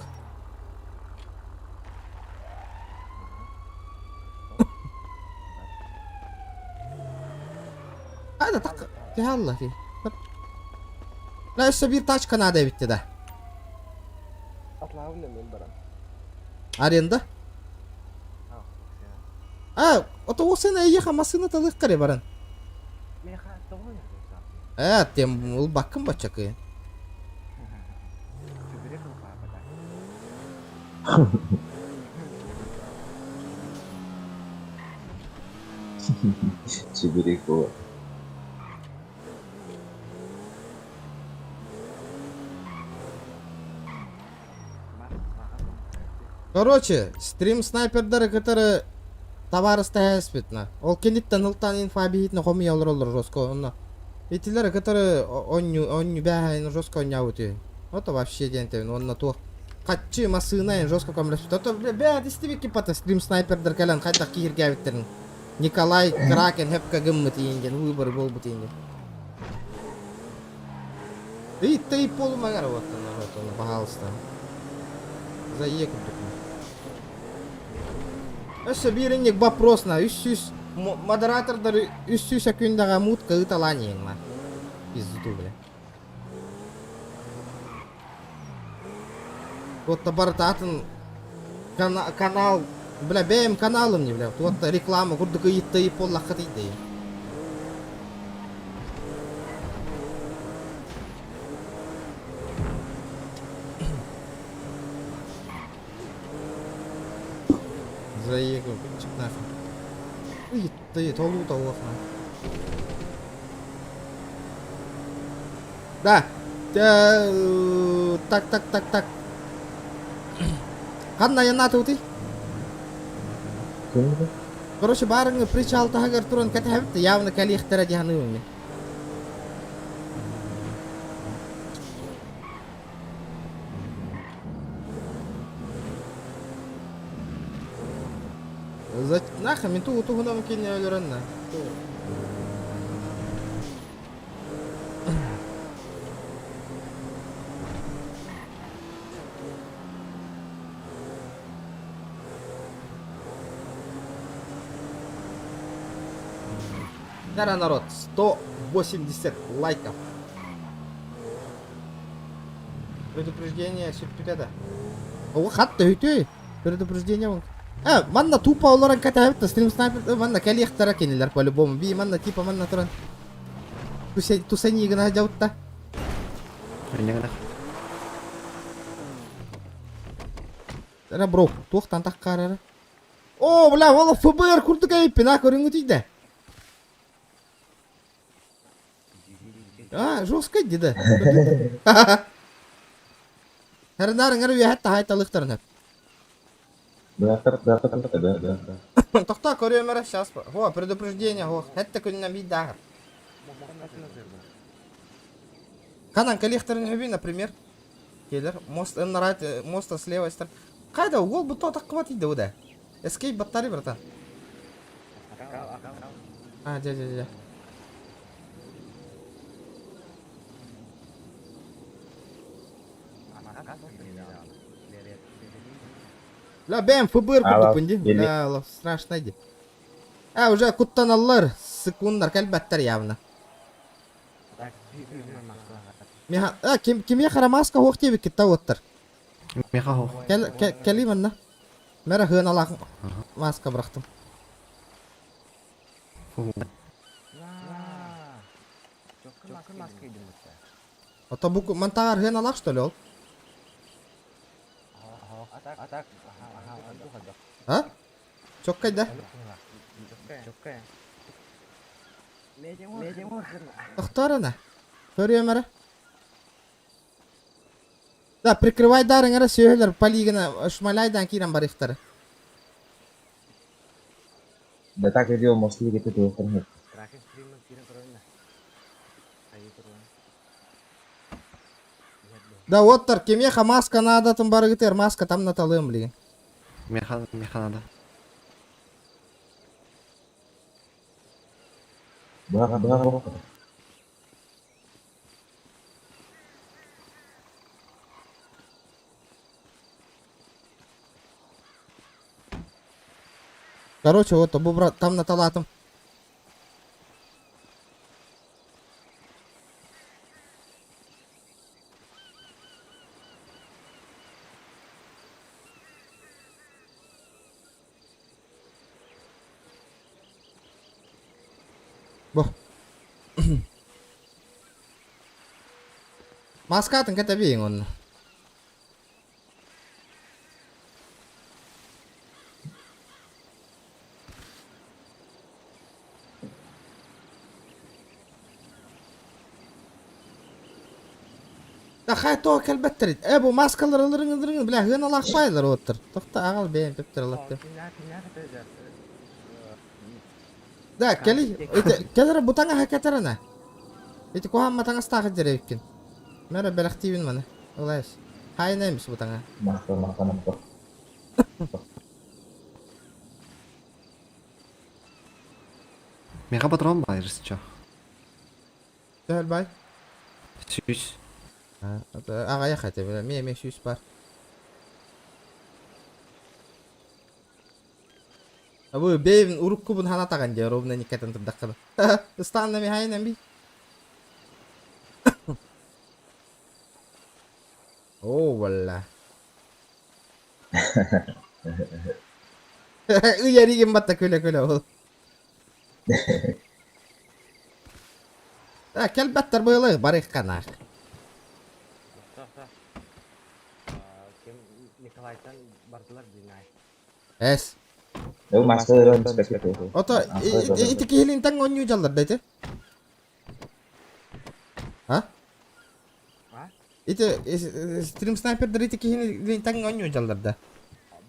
Hadi tak. Ya Allah ki. La üstü bir taç kanada bitti de. Аренда? А, ото ол сен эйеха машина талык кары баран. Э, тем ул баккын бачакы. Чебурекова. Короче, стрим снайпердары, которые товарыста әспетна. Ол кенеттен ылтан инфа бихитне хоми олар олар жестко. Онна. Этилер, которые онню онню бәһәйн жестко оннявыты. Это вообще день тевин, онна то. Катчы масына жестко комлеспит. Это бля, бә дистибики пата стрим снайпердер кэлен хайда кииргәбиттерин. Николай Кракен хепка гыммыт иенген, выбор был бут иенген. И ты полумагар вот она, вот она, пожалуйста. Заехал Өссө бииринник вопрос на үс сүс модератордар үс сүс күндэҕэ мутка ыталаниеҥ ма. Пизду, бля. Вот барыта атын канал, бля, бэйэм каналым не, бля. Вот реклама курдук ыйытты поллаххат ыйды. Заеду, нахуй. Ый, ты, толу того. Да. Так, так, так, так. Ханна айаннаатыбытый? Короче, баарыҥы причал таһыгар туран кэтэһэбит да явно кэлиэхтэрэ дии саныыбын мин. За... Нахуй, мин тугу туһунан кинини өлөрөн на. Дара народ, 180 лайков. Предупреждение сүппүтэ да. О, хат төһүтүй. Предупреждение вон. Э, манна тупо олорон кэтэһэбит да стрим снайпер манна кэлиэхтэрэ кинилэр по-любому. Би манна типа манна туран тусани гына дьабытта. Эрэ бро, туохтан таххаар эрэ. О, бля, ол ФБР курдук эбиппин, а, көрүҥҥүтүй да. А, жестко дии да. Хэрнаар ыңар үөһэ таһайталыктарын хөп. Да, да, да, да, да. Тохтоо көрүөм эрэ сейчас. Во, предупреждение, во. Хэтте күнүнэн биир Ханан кэлиэхтэрин сөбүй, например. Келер, мост ыннарат, моста с левой стороны. Кайда, уол бу то таккыбат ийде да. Escape баттары, братан. А, дя, дя, дя. Бля, бэм, ФБР курдукпун дии. Бля, страшно дии. А, уже куттаналлар, секундar кэлбэттэр явно. Миха, а, ким, кимиэхэ эрэ маска суох диэбиккит да уоттар. Миэхэ суох. Кэл, кэлии манна. Мэрэ хыаналаах маска бырахтым. Ото бу мантааҕар хыаналаах что ли ол? А? Чоккай да? Тохтоор ана. Көрүөм эрэ. Да, прикрывай дарың эрэ сүөһүлэр полигына шмаляйдан киирэн барыахтара. Да так и делал, может, лига ты этого Да оттар кимиэхэ маска наадатын барыгытыгар маска там наталыам билигин. Миэхэ миэхэ надо. Да, да, да. Короче, вот бу брат там наталаатым. Бу. Маскатын кэтэбииҥ онно. Да хай то кэлбэттэр. Э бу маскалар ылырыҥ ылырыҥ бля хыаналаах баайлар оттар. Тохто аҕал бэйэм төптөр ылаттым. Да, кэли, ити кэлэр бу таҥаһа кэтэрэнэ. Ити куһаамма таҥастаах дьэрэбиккин. Мэрэ бэлэхтиибин маны. Ылайс. Хайна эмис бу таҥа. Махтал, махтал, махтал. Миэхэ патрон баар, чё? Төһөл бай? 100. Аҕыйах этэ, бля, эмиэ 100 бар. А бу бэйэбин уруккубун ханатаҕын дии, ровно никкэтэн турдаххына. Ыстаанна михайынан би. О, валла. Ый эригин батта күлэ-күлэ ол. А, кэлбэттэр быылы барыахха наах. Николайтан бардылар динай. Эс. Ол маска ыран испэккэ. Ото ити киһилин таң онньуу дьаллар да ити. А? Ити стрим снайпердар ити киһини таҥ онньуу дьаллар да.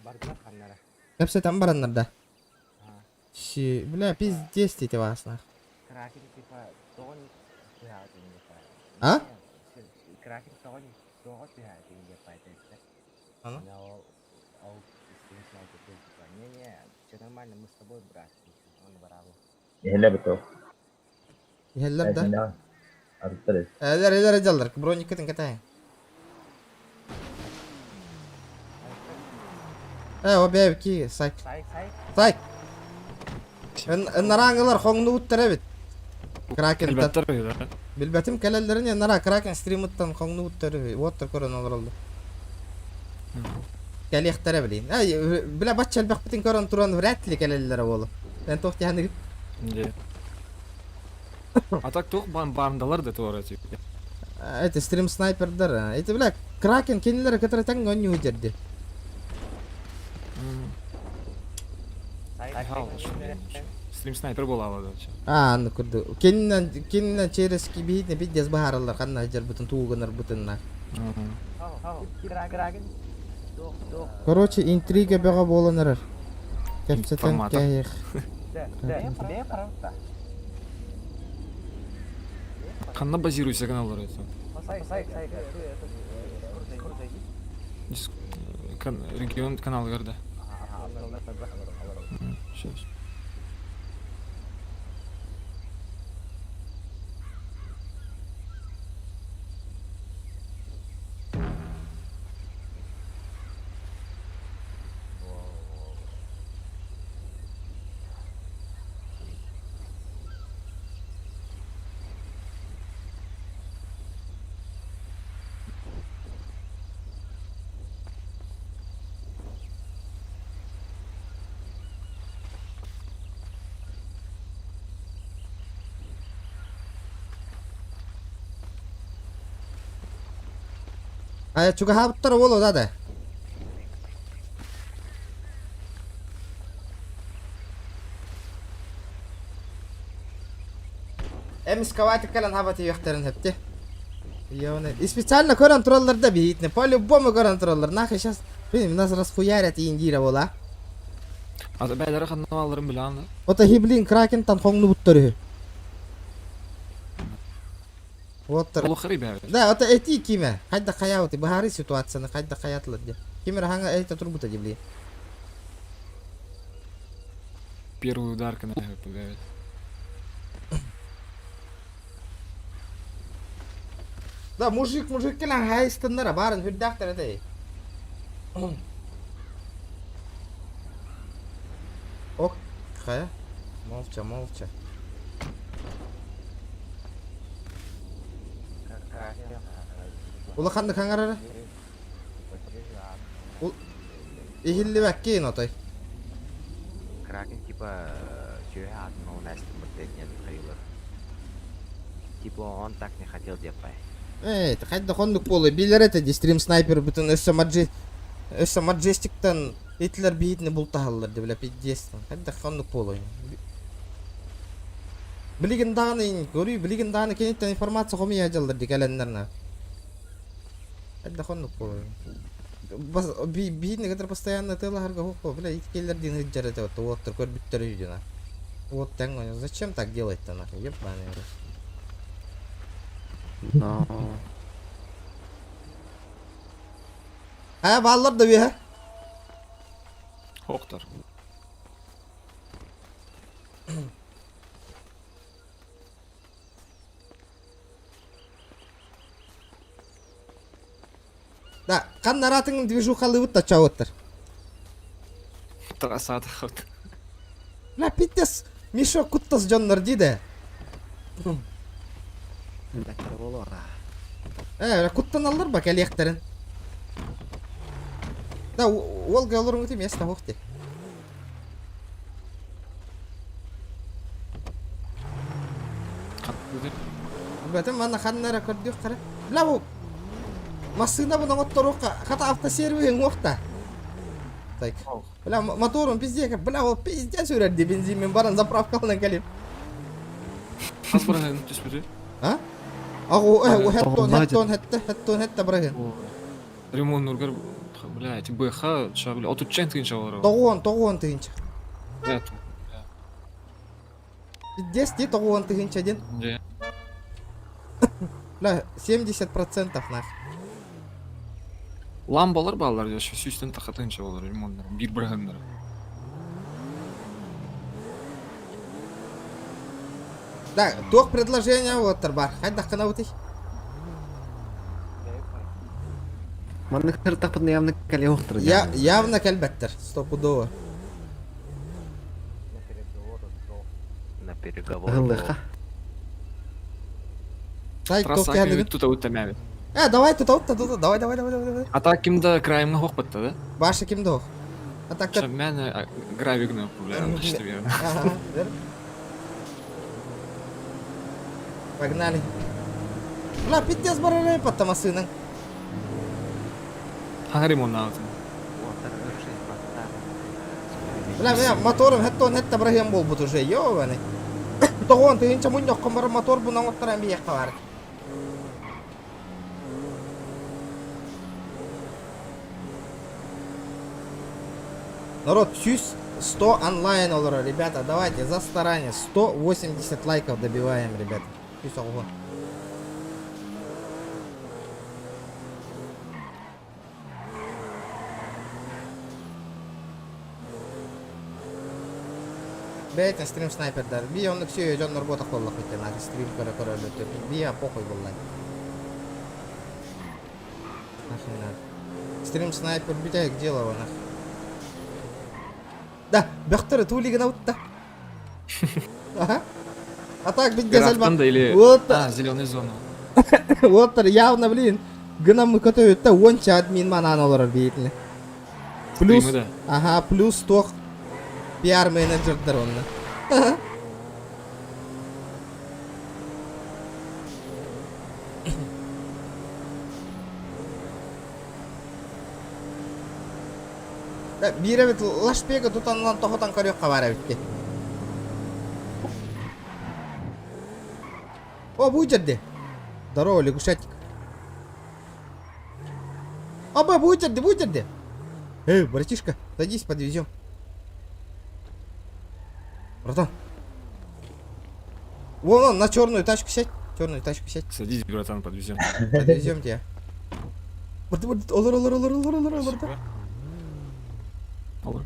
Бардылар ханнара. Кэпсэтэн бараннар да. Щи, бля, пиздец ити васнах. Кракен типа тоҕо түһэҕитин А? Кракен тоҕо тоҕо түһэҕитин диэп айтайбыта. Аны? Ол стрим снайпер типа не-не, все нормально, мы с тобой, брат. Он браво. Иһэлэ битoo. Иһэллэр да. Арыттар. Элер элер дьаллар, брониккытын кэтэһин. Э, о бэйки, сайк. Сайк, сайк. Сайк. Ыннарааңылар хоҥнубуттар эбит. Кракентан. Билбэттэр үһү да? Билбэтим кэлэллэрин ыннараа Кракен стримыттан хоҥнубуттар үһү. Уоттар көрөн олороллор. Кэлиэхтэрэ билин. Ай, бля бачча элбэхпитин көрөн туран вряд ли кэлэллэрэ буолуо. Эн туох диэханыгын? Дьэ. А так туох баандалар да туора типа. Это стрим снайпердар. Это, бля, Кракен кинилэри кытары тэҥ оонньуу дьэрди. Стрим снайпер буолаба да. Аа, ну курду. Кининэн кининэн через кибиитне пиздец баһараллар ханна сылдьарбытын туугунарбытынна. Кракен. Короче, интрига бөҕө буолан эрэр. Кэпсэтэн Информатор. кэһиэх. Бэйэ паралта. Ханна базируйся каналлар это? Сайк, сайк, сайк. Регион каналыгар да. Сейчас. Ая чугаһаабыттар буолуо да да. Эмискаватик кэлэн хаба тиийиэхтэрин сөптө. Ёбаный. И специально көрөн тураллар да биһитне. По-любому көрөн тураллар. Нахуй сейчас, блин, нас расхуярят и индира буола. А бээлэри ханна баалларын билэҕин да? Ото хиблин кракентан хоҥнубуттар үһү. Вот Олох ребят. Да, это эти киме. Хайда хаяуты, баһары ситуацияны хайда хаятылар де. Кимер хаңа эйте турбута дебли. Первый удар канал побавить. Да, мужик, мужик келен хайыстыннара барын хүрдәхтер этэй. Ок, хая. Молча, молча. Улаханнык хаҥарара. Ул иһиллибэккин отой. Кракен типа сүөһэ атын нет хайылар. Типа он так не хотел депай. Эй, хайда хоннук буолуй билэр этэ ди стрим снайпер бүтүн өссө маджи өссө маджестиктан итилер биитини бултаһаллар ди бля пиздец. Хайда хоннук буолуй. Билигин даҕаны көрүй билигин даҕаны киниттэн информация хомуйа дьаллар ди кэлэннэрна. Хайда хоннук буолуй. Бас би биитини кытары постоянно тылаһарга хук бля ити келлер дин ыджар этэ вот уоттар көрбүттэр үдүна. Вот тэҥ зачем так делать-то нахуй ебаный рот. Но... А баллар да үөһэ. Охтар. Да, ханнаратыҥ движухалыыбыт да чауыттар. Трасата хот. Бля, пиздец, мешок куттас дьоннор дии да. Э, куттаналлар ба кэлиэхтэрин. Да, уолга олоруҥ место суох дии. Бэтим манна ханна эрэ көрдүөх хара. Бля, бу массыына бу оҥотторуохха хата автосервиһиҥ уохта. Так. Бля, моторум пиздец, бля, ол пиздец үрэр дии бензин мин баран заправкаланан кэлим. Хас бырыһыан түспүтүй? А? Аҕу, э, хэттон, хэттон, хэтте, хэттон, хэтте бырыһын. Ремоннургар, блядь, БХ, ча, бля, отуччан тыынча олорор. Тоҕуон, тоҕуон тыһынча. Нет. Пиздец, ти тоҕуон тыһынча диэн. Дьэ. Бля, 70% нах. Ламбалар бааллар дьэ, сүүстэн таха тыынча болар ремоннар, биир бырыһыаннара. Да, туох предложение уоттар бар. Хайдах гынабытый? Маннык сырыттахпытына явно кэлиэ Я, явно кэлбэттэр, стопудово. На переговоры. Ыһыллыахха. Тай, Трасса туох кэһэлигин? тут утамявит. Э, давай тут, тут, тут, давай, давай, давай, давай, давай. А так кимда крайымга хохпатта да? Баша ким дох? А так Ча мен гравигны управляю, что верно. Ага, верно. Погнали. Бля, пиздец барарай под тамасына. Ага ремонт наутын. Бля, бля, мотором хеттон хетте браһыан буолбут уже, ёбаный. Тоҕуон тыһыынча мунньахха баран мотор бунан оттаран биһиэххэ баар. Народ, сүүс 100 онлайн олорор, ребята, давайте за старание 180 лайков добиваем, ребята. Сүүс оҕуһун. Бэйэтин стрим снайпердар. Би оннук сүө дьоннор буотах буоллахпыт диэн ааты стрим көрө көрө өлбөттөр. Би похуй буолла. Нахрен надо. Стрим снайпер бүтэһик дело нах. Да, бөхтөрө туулигына утта. Ага. А так бит Графтан да или... Вот. А, зеленая зона. Вот явно, блин. Гынам көтөбүттэ уонча админ манаан олорор биитини. Плюс, Стримы, да. ага, плюс туох пиар менеджердер онно. Да, биир эбит лашпега тутанлан тоһутан көрүөххэ баар эбит дии. О, бу жерде. Здорово, лягушатик. Оба, бу жерде, бу жерде. Эй, братишка, садись, подвезем. Братан. Вон он, на черную тачку сядь. Черную тачку сядь. Садись, братан, подвезем. Подвезем тебя. Вот, вот, олор, олор, олор, олор, олор, олор. Олор.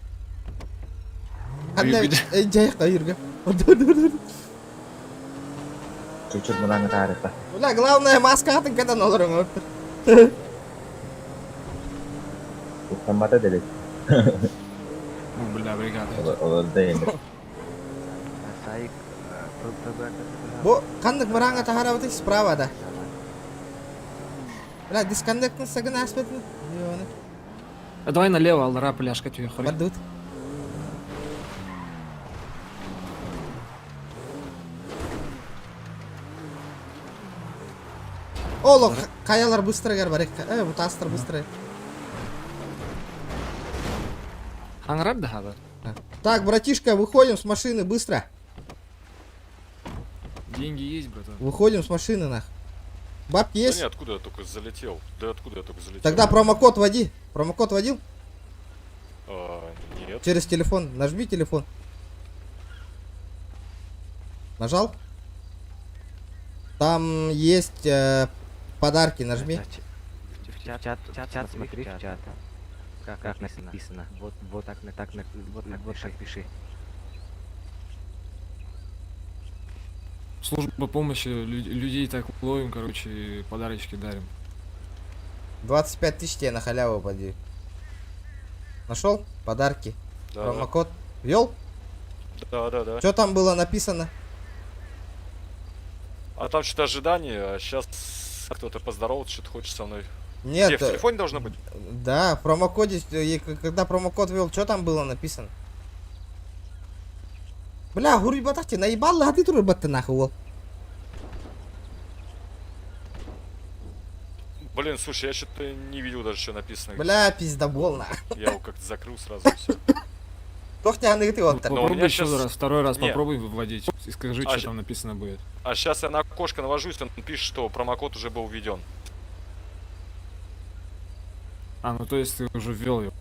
Ханна, жайық айырга. Вот, вот, вот, вот. Чуть-чуть мынаны таарыта. Бля, главное, маска атын кэтэн олорон. Уттаммата делек. Ну, бля, бригада. Олор да енді. Бу ханнык мыраҥҥа таһаарабытый справа да. Бля, дисконнектын сагын аспетин. А давай налево, аллара пляшка тебе хорь. Бардут. Олох, хайалар быстро бар. Э, бу тастар быстро. Хаңрар да хада. Так, братишка, выходим с машины быстро. Деньги есть, братан. Выходим с машины, нах. Бабки есть? Да не, откуда я только залетел? Да откуда я только залетел? Тогда промокод вводи. Промокод вводил? А, нет. Через телефон. Нажми телефон. Нажал? Там есть подарки, нажми. В чат, чат, чат, смотри, в чат. Как написано. Вот, вот так, так, вот так, вот так пиши. Служба помощи, людей так ловим, короче, и подарочки дарим. 25 тысяч тебе на халяву поди. Нашел? Подарки. Да, Промокод. Ввел? Да. Что там было написано? А там что-то ожидание, а сейчас кто-то поздоровался, что-то хочет со мной. Нет. Где, в телефоне должно быть? Да, в промокоде, когда промокод ввел, что там было написано? Бля, гурибатахте, наебал, а ты турбатты нахуй. Блин, слушай, я что-то не видел даже, что написано. Бля, пиздобол на. Я его как-то закрыл сразу и все. Туох тяныгыты оттар. Но у Попробуй меня еще щас- раз, второй раз Не. попробуй вводить и скажи, А что щ- там написано будет. А сейчас я на окошко навожусь, он пишет, что промокод уже был введен. А, ну то есть ты уже ввел его.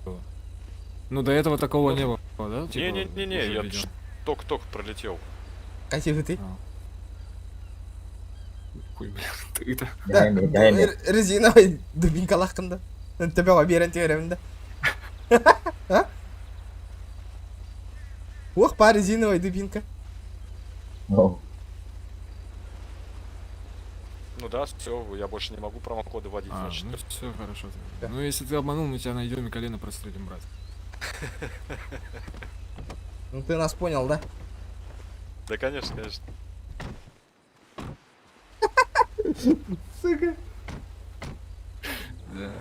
Ну до этого такого не было, да? Типа, Не-не-не-не, уже я введен. только-только пролетел. Кативыты. Хуй, бля, ты это. Да, резиновый дубинкалаах кында. Төбөҕө биэрэн түһэрэбин да. А? Ох, па резиновая дубинка. Ну, Ну да, все, я больше не могу промокоды вводить, А, значит. ну все хорошо. тогда. Ну если ты обманул, мы тебя найдем и колено прострелим, брат. Ну ты нас понял, да? Да, конечно, конечно. Сука. Да.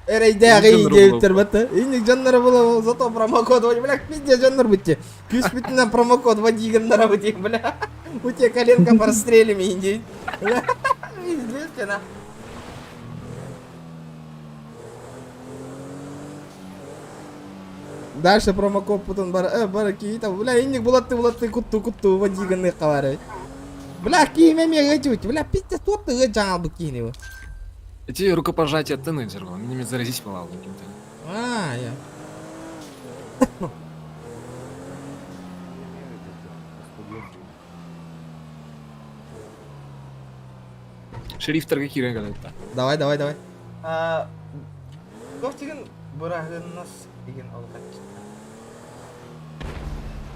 Эрэйдээҕи диэбиттэр бата. Инник дьоннор була зато промокод вводи. Бля, пиздец дьоннор бутте. Күс бүтүнэн промокод вводи гыннара бути, бля. У тебя коленка прострелим индей. Бля, пиздец ты на. Дальше промокод потом бар, бар кии там, бля, инник булатты булатты кутту кутту вводи гынны кавары. Бля, кииме мега чуть, бля, пиздец, тот ты жаңал бу киини. Эти рукопожатия теннеджер, он меня заразить попал каким-то. А, я. Шериф Таргакира когда-то. Давай, давай, давай. А, Туох деген бырагыннас деген ол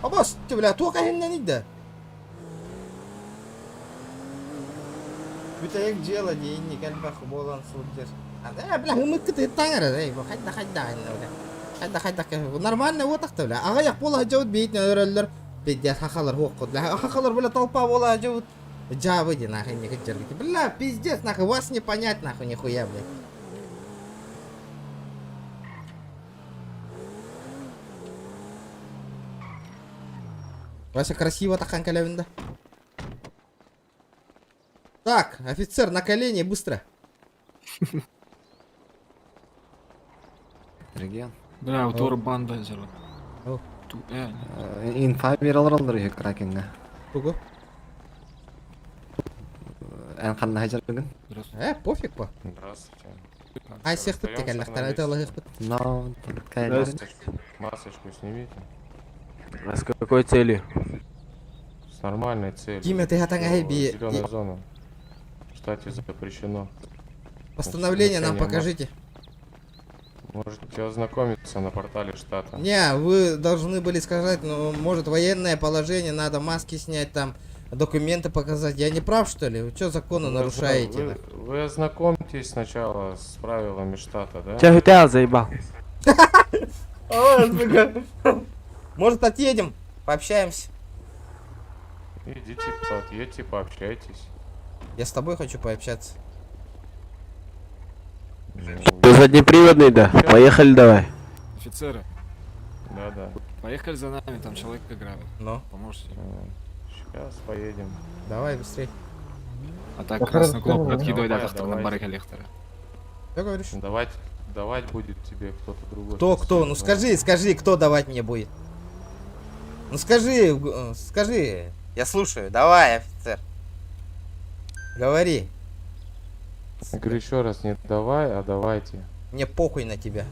Абас, ты, бля, туох әһиннен иде. Бүтэйик дьыала диэйинник элбэх буолан сылдьар. Э, бля, ымыккыт ыттаҥар, эй, бу хайда хайда бля. Хайда хайда нормально уотахта, бля. Аҕыйах буола сылдьабыт биитин өлөрөллөр. Пиздец, хахалар хуоххут, бля. Хахалар, бля, толпа буола сылдьабыт. Дьаабы ди нахуй не кыдьаргыт. Бля, пиздец, нахуй, вас не понять, нахуй, нихуя, блядь. Вася красиво тахан да. Так, офицер, на колени, быстро. Реген. Да, вот Тор банда взяла. О. Инфа бералар үһү Кракенга. Тугу? Эн ханна хаҗаргын? Э, пофиг по. Здравствуйте. Ай, всех тут текаллахтар, это Аллах Но, Масочку снимите. А с какой целью? С нормальной целью. Киме, ты хатанга би- Зеленая зона. В штате запрещено. Постановление нам Ношение масок. покажите. Можете ознакомиться на портале штата. Не, вы должны были сказать, ну, может, военное положение, надо маски снять там, документы показать. Я не прав, что ли? Вы что законы нарушаете? Вы, вы ознакомьтесь сначала с правилами штата, да? Тебя хотел заебал. О, сука. Может, отъедем, пообщаемся. Идите, отъедьте, пообщайтесь. Я с тобой хочу пообщаться. Ты заднеприводный, да? Поехали давай. Офицеры, Да-да. поехали за нами, там человека грабят. Ну? Поможете? Сейчас поедем. Давай, быстрей. А так красную кнопку откидывай, да, Давай, автор на давай. баре коллектора. Что говоришь? Давать, давать будет тебе кто-то другой. Кто, кто? Ну скажи, скажи, кто давать мне будет? Ну скажи, скажи. Я слушаю. Давай, офицер. Говори. Я говорю еще раз, не давай, а давайте. Мне похуй на тебя.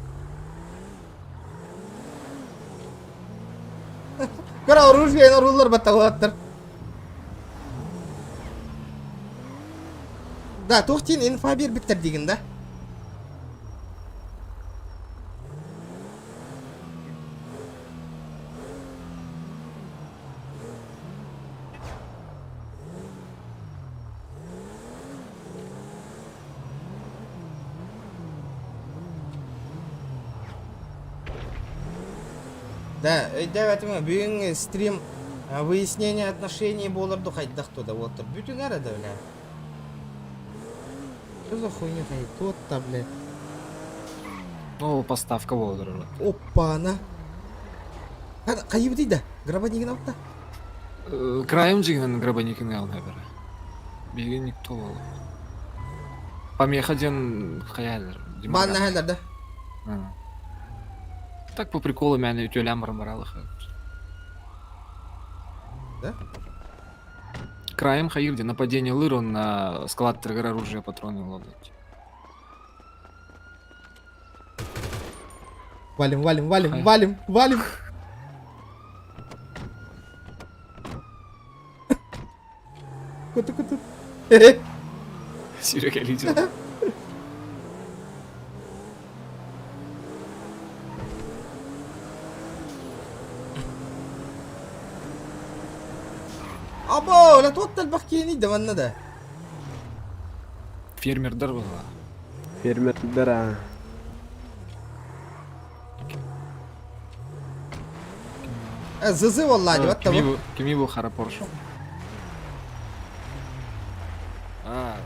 Кара оружие рулар баталаттар. Да, туохтин инфа биэрбиттэр диигин да? Да, өйдөөбөтүм бүгүн стрим выяснение отношений буолар дуу хайдах да вот бүтүн да бля. Что за хуйня тот-то, бля. Ну, поставка буолар. Опа, на. Хайыбыт да, грабанигин апта. Краем дьиҥинэн грабаникин наверное. Биһиги никто был. Помеха диэн хайаалар. Баанна хайлар да. Так по приколу мээнэ үтүөлээн баран баралых. Да? Краем хайыр где нападение лыр, он на склад триггер оружие патроны ловит. Валим, валим, валим, валим, валим. Куту, куту. Серега лидер. Або, ла туох элбэх киһини да манна да. Фермердар была. Фермердар а. Э, ЗЗ волла, вот того. Кими бу хара Порш. А.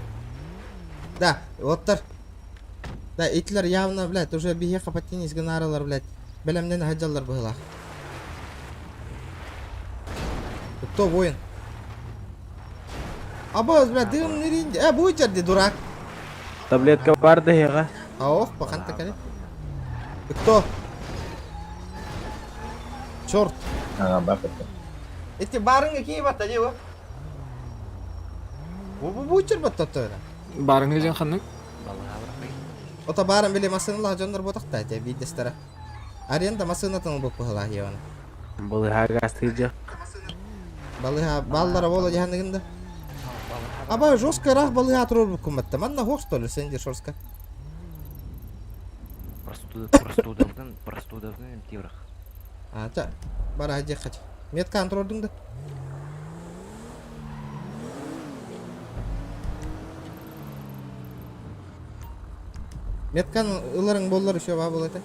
Да, вот тар. Да, итлер явно, блядь, уже биһиэхэ паттинис гынаарылар, блядь. Бэлэмнэн сылдьаллар быһыылаах. Кто воин? Аба, блядь, дым нирин. Э, бу жерде дурак. Таблетка бар да хега. Ох, пахан такали. Ты кто? Черт. Ага, бакыт. Эти барыңы кии батта не бу? Бу бу бу чер батта тоyla. Барыңы диэн ханнык? Ото барын били масыналах дьоннор ботахта те бидестера. Аренда масынатын бу пыһылах явана. Балыха гастыжа. Балыха баллара бола жаһаныгында. Аба жестко рах балыха турur бу куматта. Манна хох что ли сенди шорска. Простудовгын, простудовгын тиврах. А, та бара хать. Метка антрордуң да. Меткан ыларың боллар еще ба бол это.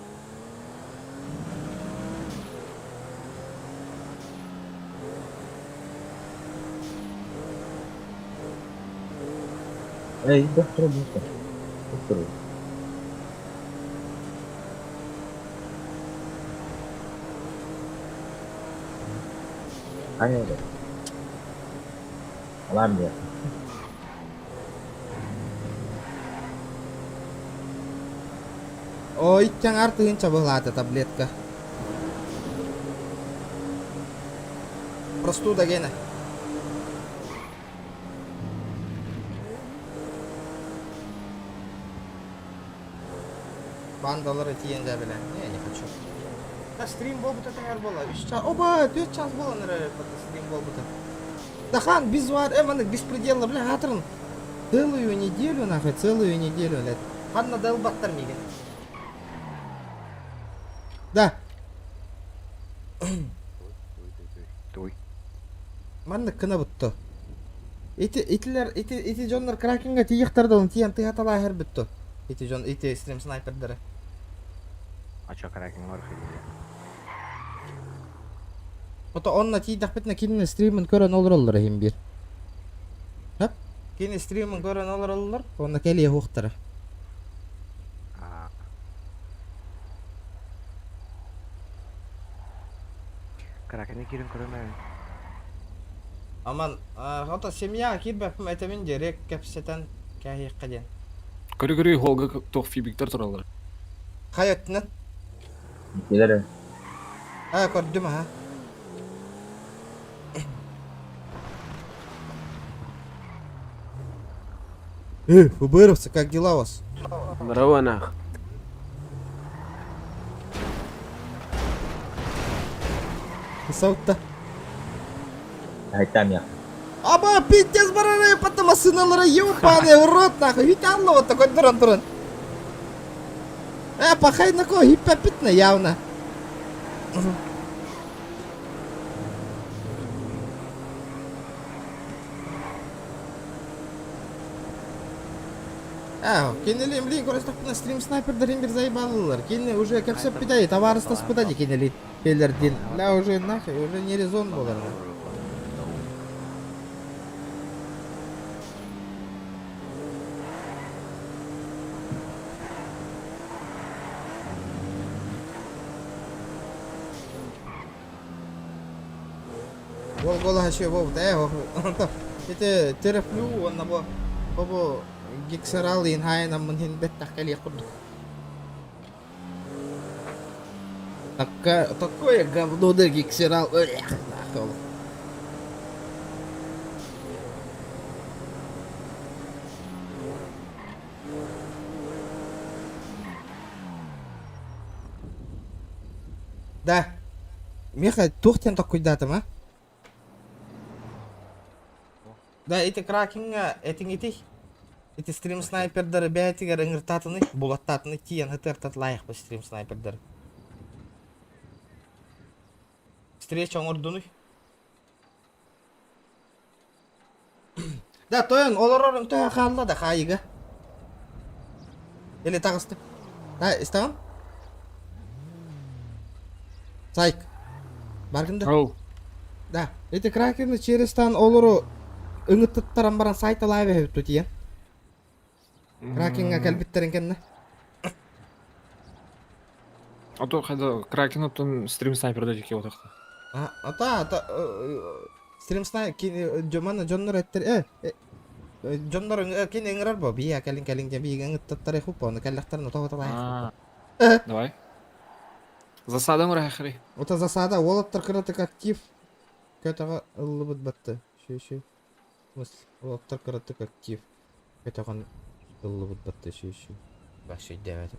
Эй, доктор, доктор. Доктор. Хайа да. Алам я. Ой, иттен артыгын чабылата таблетка. Простуда гена. Бандалары тиен жабила. Не, не хочу. Да стрим болбута таңар бола. 3 час. Оба, 4 час бола ныры стрим болбута. Да хан, безвар, маны беспредела, бля, атрын. Целую неделю, нахуй, целую неделю, блядь. Ханна дал баттар миген. Да. Той. Манна кына бутту. Ити итилер ити ити дьоннор кракенга тиехтарды он тиен тыгатала хер бутту. Ити дьон ити стрим снайпердары. А чё, Кракен мор ходили? Ото онна тиидахпитна кинини стримин көрөн олороллор иһин бир. Хап. Кини стримин көрөн олороллор, онна келие хуохтара. Кракене кирин көрөмө. Аман, ото семья кирбэппим этэмин дерек кэпсэтэн кэһиэххэ диэн. Көрү-көрү холга тох фибиктер туралар. Хай өттүнэн. Келер. Аа көрдүм аха. Э, ФБРовцы, как дела у вас? Здорово нах. Саутта. Айтам я. Аба, пиздец барары, потом сыналары, ёбаный в рот, нахуй, ведь алла вот такой дрон дрон. Пахай на кого, гипопитно явно. А, кинели блин, короче, стрим снайпер бир заебалылар. Кини уже кепсеп питай, товарыстас питай кинели. Келердин. Бля, уже нахуй, уже не резон болар. Гол гол хаши бо да. Ите терефлю он на бо. Бу гексерал иин хаайанаммын иһин бэттэх кэлиэх курдук. Такка, такое говно да гексерал. Эх, нахуй. Да. Миха, туох диэн токкуйдаатым, а? Да, ити Кракеҥҥа этиҥ ити. Ити стрим снайпердары бэйэтигэр ыҥыртаатыный, булаттаатыный тиийэн ытыартат лайыхпыт стрим снайпердары. Встреча оҥордунуй. Да, тойон олорорун төһө хаалла да хаайыга. Или таҕысты. Да, истэҕин? Сайк. Баргын да? Оу. Да, ити Кракены черестан олору ыҥыттыттаран баран сайталаабы эһэбит тутуйан. Кракенҥа кэлбиттэрин кэннэ. А то когда Кракен оттон стрим снайперда дики отахта. А, ата, ата, стрим снайпер, дьомана дьоннор эттер, э, дьоннор кини ыҥырар бо, бия кэлин кэлин дьэ биигэ ыҥыттаттары хуппа, оны кэллэхтэрин ото ото Давай. Засада мурахри. Ота засада, уолаттар кыратык актив. Көтөҕө ыллыбыт батты. Шү шү. Уолаттар кыратык актив. Көтөҕөн ыллыбыт батты шү шү. Вообще өйдөөбөтүм.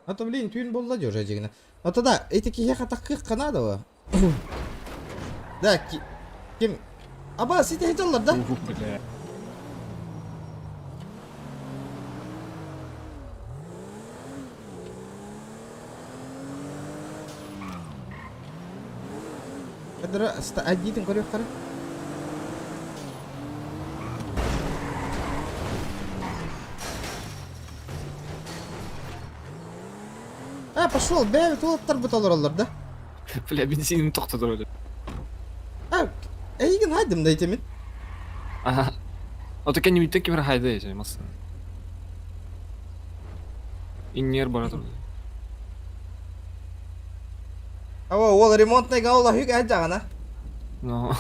А то, блин, түүн буолла дии уже дьигинэ. А то да, эти киһиэхэ таккыахха наада во. Да, ким... Аба, сити сылдьаллар да? Бля. Кадра однитин көрүөхтэрэ. А, пошел, бэйбит уолаттарбыт олороллор да? Бля, бензинин тохтотор өлө. А, эйигин хайдым да итимин. Ага. Ото кэннибиттэн ким эрэ хайда эчэ массыына. Иннигэр бара турда. Аба, уол ремонтный гаула хүк әжаҕана. Но.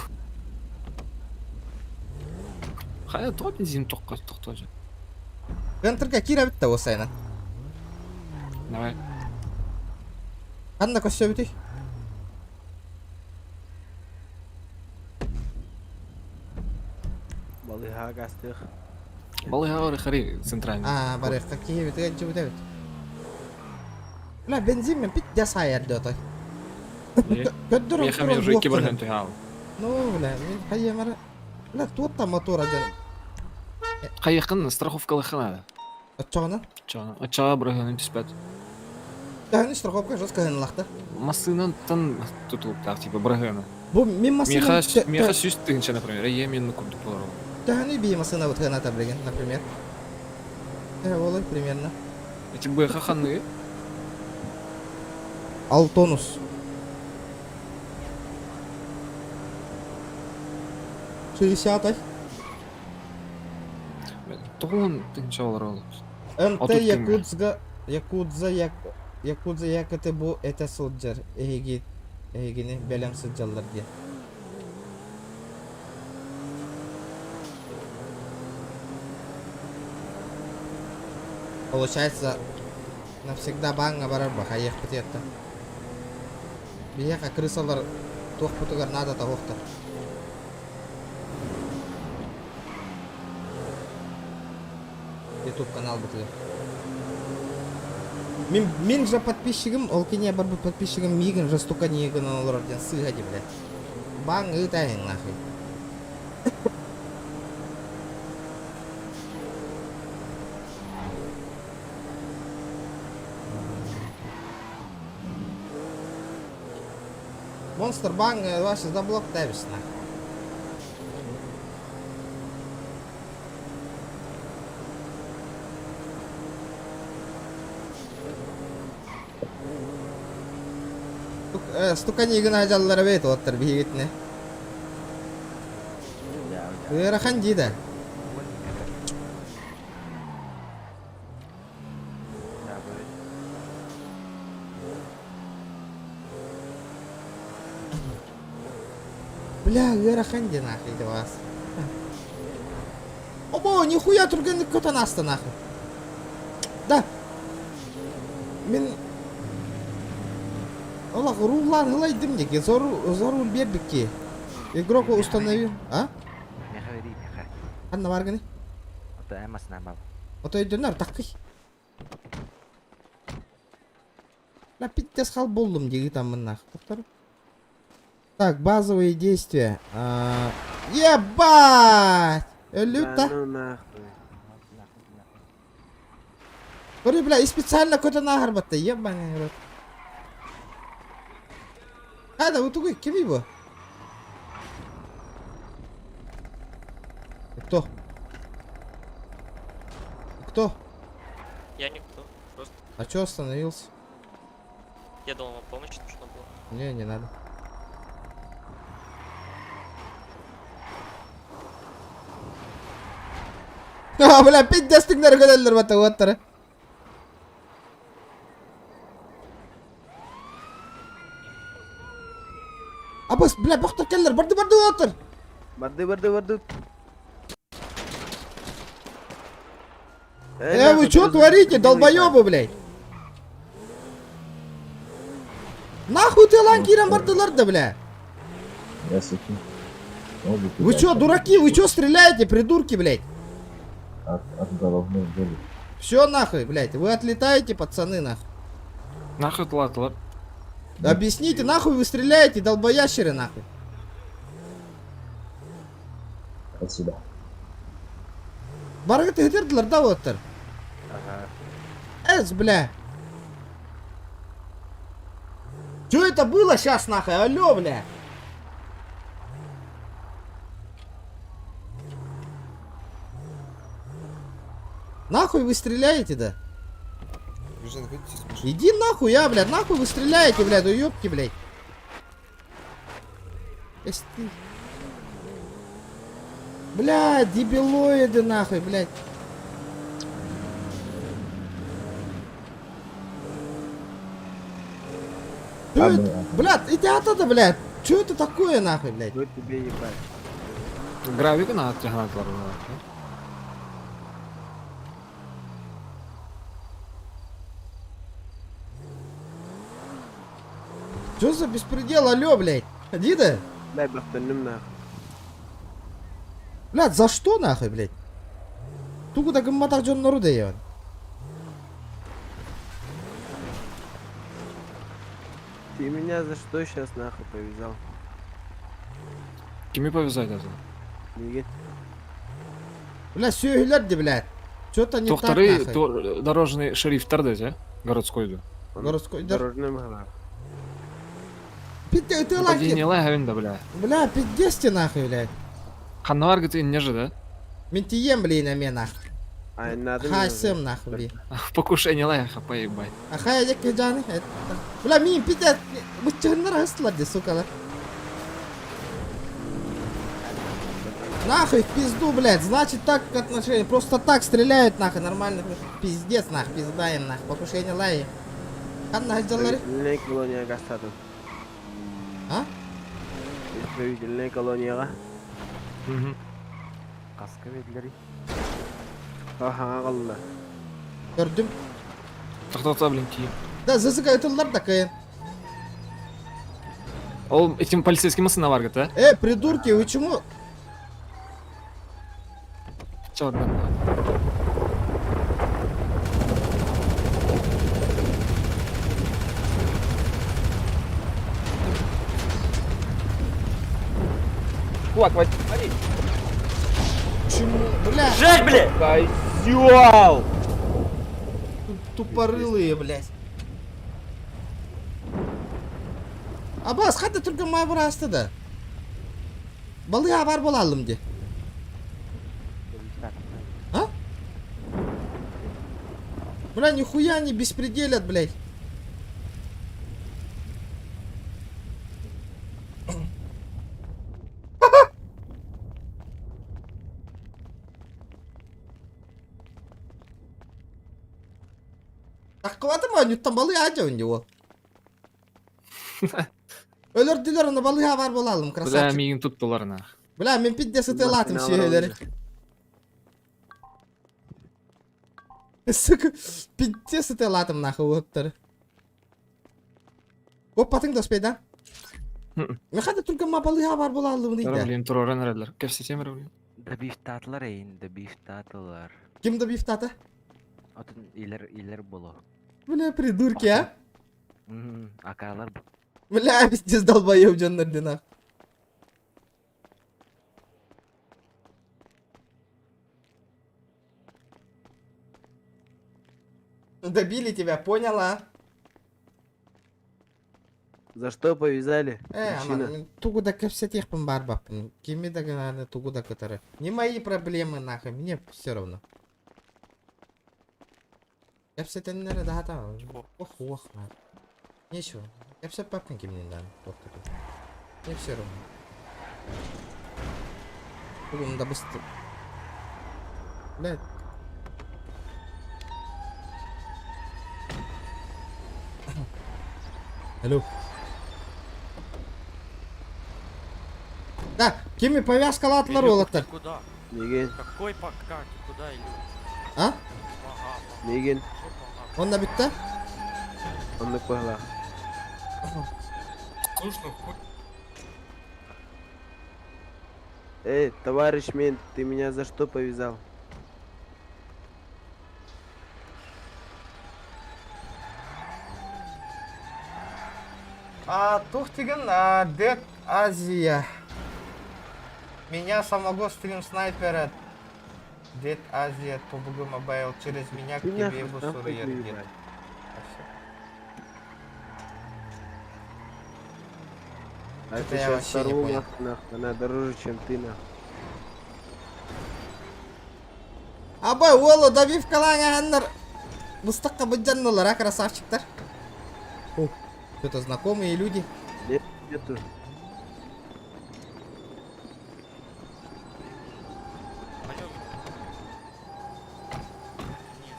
Хайа тоҕо бензин тохто тохтоочу? Центрга киирэбит да уосайынан. Давай. Ханна көрсөбүтүй? Балыыһаҕа гастыах. Балыыһаҕа барыаххарый центральный. Аа, барыахха киһибитигэр илдьибит эбит. Бля, бензин мен пит дя сайар диотой. Көрдөр Миэхэ мен уже икки барыһын түһэ Ну, бля, мин хайыамара. Бля, туотта мотора дьон. Хайыаххын страховкалыахха наада. Оччоҕуна? Оччоҕуна. Оччоҕо бырыһыаным түспэт. Төһөнү страховка жестко ыһынылахта? Массыынантан тутулуктаах типа бырыһыана. Бу мин массыынам... Миэхэ, миэхэ 100 000, например, ийэ мин курдук болар ол. Төһөнү бии массыынабыт ыһыната билигин, например? Төһө буолуой примерно? Эти быха ханныгы? Алтонус. 60-й. Тоҕуон тыһыынча олор ол. МТ Якутска Якудза Як Якудза Якоты бу этэ сылдьар эһиги эһигини бэлэм сылдьаллар диэн. Получается, навсегда бааҥҥа барар бахайыахпыт это. Биһиэхэ крысалар туохпутугар наада тоһуохтар. Ютуб каналбытыгар. Мин, мин же подписчигым, ол киниэ барбыт подписчигым миигин жестоко не гынан олорор диэн сыыһа дии блядь. Баҥ ыытайын нахуй. Монстр баҥ ваше заблок тавишь нахуй. Стуканигын ажаллара бэйт уоттар биһигитинэ. Ыарахан дии да. Бля, ыарахан диэн нахуй вас. Обо, нихуя түргэнник көтөн аста нахуй. Да. Мин Олох руллаан ылайдым диэки, за руль биэрбикки. Игрок установил, а? Меха бери, меха. Ханна баргыны? Ото эн масына бал. Ото өйдөнөр таккый. Бля, пиздец хал боллум дии там нах. Так, базовые действия. А, Ебать! Өлүт Да ну нахуй. Говори, бля, и специально какой-то нахар батта, ебаный рот. А, да, вот такой, кем его? Кто? Кто? Я никто. Просто А чё остановился? я думал, вам помощь нужна была. Не, не надо. А, бля, пиздец, ты бата уоттара. Абас, бля, бохтор келлер, барды барды уоттар. Барды, барды, барды. Э, вы чё творите, долбоёбы, блядь? Нахуй ты лан кирен бардылар да, бля? Я суки. Вы чё, дураки, вы чё стреляете, придурки, блядь? От, от головной боли. Все нахуй, блядь, вы отлетаете, пацаны, нахуй. Нахуй тлатлар. Объясните, нахуй вы стреляете, долбоящеры, нахуй. Отсюда. Баргы тыгдырдылар да оттар. Ага. Эс, бля. Чё это было сейчас, нахуй? Алло, бля. Нахуй вы стреляете, да? Иди нахуй, а, блядь, нахуй вы стреляете, блядь, уёбки, блядь. Эс ты. Бля, дебилоиды нахуй, блядь. Чё это? Блядь, иди оттуда, блядь. Чё это такое, нахуй, блядь? Вот тебе ебать. Гравик на тягнатлар. Чё за беспредел, алло, блядь? Дида? Дай бахтанным нахуй. Блядь, за что нахуй, блядь? Тугу да гымматах дьоннору дейон. Ты меня за что сейчас нахуй повязал? Кими повязать это? Нигит. Бля, сүйүлэр блядь. Чё-то не так, Тохтары нахуй. дорожный шериф тардете, городской да. Городской, да. Дорожный мгла. Пизде, ты лаки. Падение лага да, бля. Бля, пиздец ты нахуй, блядь. Ханнавар говорит, не же, да? Мен тием, блин, а нахуй. Ай, надо Хай сэм нахуй, блин. Покушение лага, поебать. А хай я жаны. Бля, мин пиздец. Быччыннар хастылар де, сукалар. Нахуй в пизду, блядь. Значит так отношения. Просто так стреляют нахуй, нормально. Пиздец нахуй, пизда им нахуй. Покушение лаи. Ханна хаджалары. Исправительная колония Гастатов. А? Исправительная колония. Каска бердилер. Ага, алла. Көрдүм. Тохтата, блин, тием. Да, зызыка ытыллар да кайын. Ол этим полицейским сына говорит, а? Придурки, вы чему? Чё, да. Кулак, возьми. Чему? Бля. Жать, блядь! Козёл! Тупорылые, блядь. Абас, хата только мабырасты да. Балы бар болалым де. А? Бля, нихуя они беспределят, блядь. Так квадым, они там балы адя у него. Өлөрдүлэр оны балыыһа бар буолалым, Бля, красавчик. миигин туттулар нах. Бля, мен пидде сытыалаатым сүөһүлэри. Сука, пидде сытыалаатым нахуй уоттары. Коппатыҥ да успейда. Мехада түргэн балыыһа бар буолалым Тара, дейді. блин, тураран эрэллэр. Кэпсэтиэм эрэ, блин. Добивтаатылар эйин, добивтаатылар. Ким добивтаата? Отун илер илер боло. Бля, придурки, а? Акалар Бля, пиздец долбоеб дьоннор динах. Добили тебя, поняла? За что повязали? Э, Причина. ана, тугу да кэпсэтиэхпин баҕарбаппын. Кими да гынаны тугу да кытары. Не мои проблемы нахуй, мне все равно. Кэпсэтэннэрэ даһата. Ох, ох, нахуй. Нечего. Кэпсэппэппин кимниин даҕаны. Мне все равно. Тугун да бысты. Блядь. Алло. Да, кими повязкалаатылар уолаттар. Куда? Миигин. Какой по карте? Куда, Илюх? А? Миигин. Онно бүттэ? Оннук быһыылаах. Слушно, хуй. Эй, товарищ мент, ты меня за что повязал? А, туох диэн Дед Азия. Меня самого стрим снайпера Дед Азия PUBG Mobile через меня к Ты тебе нахуй в сам Сурьер пойди, дед. ебать. А Это ты я сейчас вообще не сорву понял. нахуй, нахуй, она дороже, чем ты нахуй. Абай, уолу добивкалаан быстахха быдьаннылар, а, красавчиктар. О, это знакомые люди. Нет, нету. Пойдем. Нет.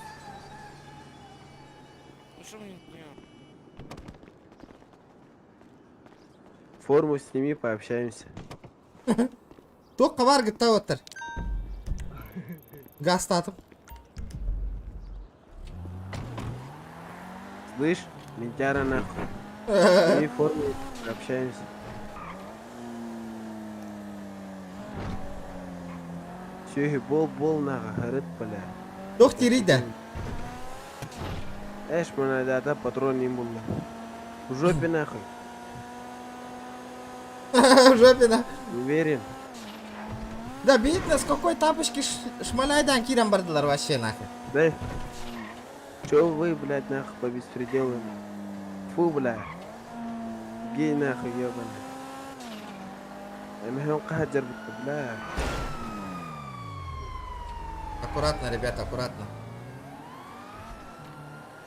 Ну что мне делать? Форму сними, пообщаемся. Туох баар уолаттар. Гаазтаатым. Слышь, ментяра нахуй. Сними форму, пообщаемся. Все, бол бол нахуй, горит, бля. Туох диирий да. Эш, да, да, патрон не был. В жопе нахуй. В жопе, да. Уверен. Да, видно, с какой тапочки шмаляйдаан киирэн бардылар вообще нахуй. Да. Чё вы, блядь, нахуй по беспределу? Фу, бля. Гей нахуй, ёбаный. Эмиһэн хаджар бля. Аккуратно, ребята, аккуратно.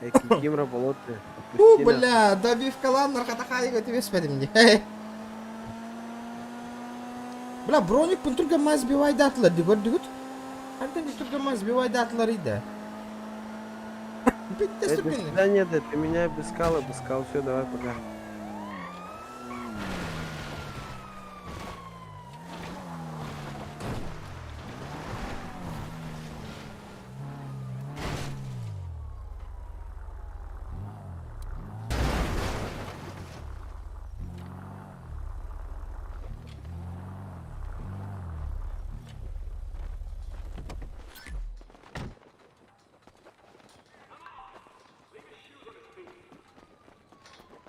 Эй, кикимора болотная. У, Отпусти, нахуй. бля, добивкалаан наркотахайга тебе спадим мне. Бля, броник түргэн мас сбивайдаатылар дии көрдүгүт. Хантан түргэн мас сбивайдаатылар да. Битте Э, до сүргэн. свидания, да, ты меня обыскал, обыскал, все, давай, пока.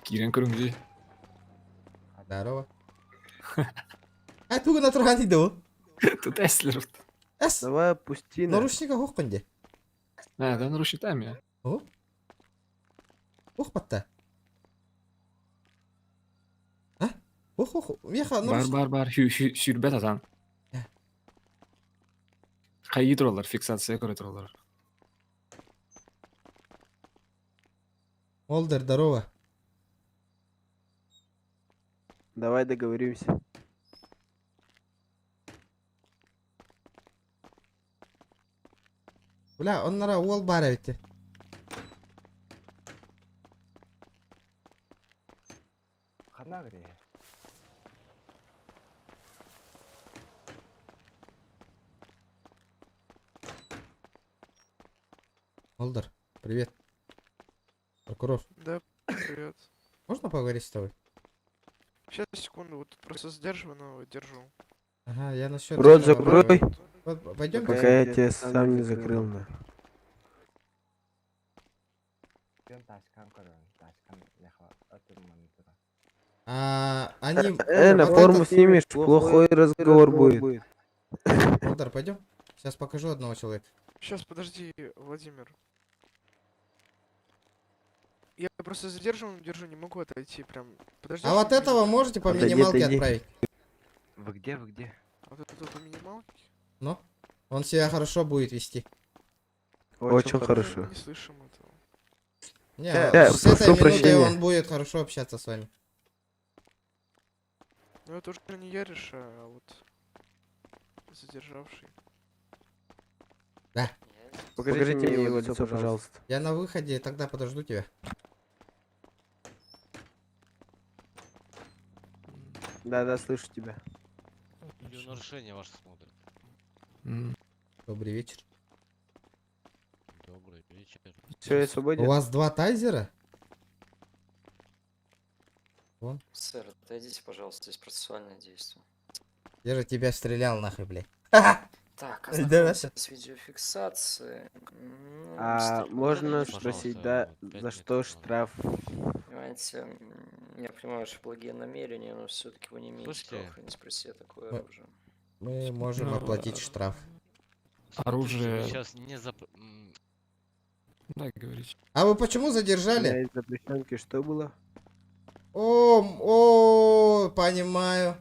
Киирэн көрүҥ дии. Здорово. А тугу натурган иду. Тут эслер. Эс. Давай, отпусти, на. Наручника суох дии. А, да, наручниками. О? Суох батта. А? Ох, ох, меха Бар, наручник. бар, бар. Сүүрбэт атан. Хайыы тураллар, фиксация көрө тураллар. Олдер, здорово. Давай договоримся. Бля, оннара уол баар эбит. Ханна гри. Молдор, привет. Прокурор. Да, привет. Можно поговорить с тобой? Сейчас, секунду, вот тут просто задерживаю, но держу. Ага, я насчет... Рот этого закрой. Вот, пойдем. Пока я тебя сам не закрыл, на. А, они... На вот форму этот- снимешь, плохой разговор будет. Молдор, пойдем? Сейчас покажу одного человека. Сейчас, подожди, Владимир. Я просто задерживаю, держу, не могу отойти прям. Подожди. А вот этого можете по Отойди, минималке отойди. отправить? Вы где, вы где? Вот это по минималке? Ну? Он себя хорошо будет вести. Очень хорошо. Не слышим этого. Не, с прошу этой минуты прощения. он будет хорошо общаться с вами. Ну это уже не я решаю, а вот задержавший. Да. Покажите мне его лицо, пожалуйста. Я на выходе, тогда подожду тебя. Да-да, слышу тебя. Нарушение ваше смотрит. Добрый вечер. Добрый вечер. Все, я свободен. У вас два тайзера? Вон. Сэр, отойдите, пожалуйста, здесь процессуальное действие. Я же тебя стрелял нахуй, блядь. Так, Да, ознакомься с видеофиксацией. Ну, А можно спросить, Пожалуйста, да, вот пять за минут что надо. штраф? Понимаете, я понимаю ваши благие намерения, но все-таки вы не имеете Слушайте. права хранить при себе такое Мы- оружие. Мы можем Ну, оплатить штраф. Оружие... Сейчас не зап... Да, говорите. А вы почему У меня задержали? из запрещенки что было? О, о, понимаю.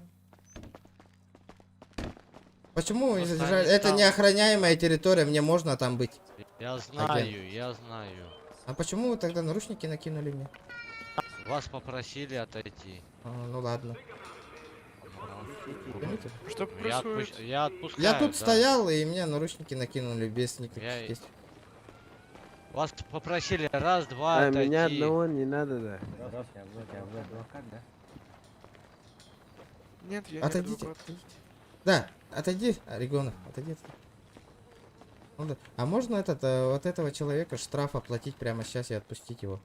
Почему вы не Просто задержали? они Это там- неохраняемая территория, мне можно там быть. Я Агент. знаю, я знаю. А почему вы тогда наручники накинули мне? Вас попросили отойти. А, ну ладно. Понимаете? Что Ну, Я, происходит? я отпускаю, Я тут да. стоял, и мне наручники накинули без никаких Я- действий. Вас попросили раз, два, А, отойти. меня одного не надо, да. Нет, я не Отойдите. адвокат. отойдите. Да, отойди, Регионов, отойди. отойди. Ну да. А можно этот, вот этого человека штраф оплатить прямо сейчас и отпустить его?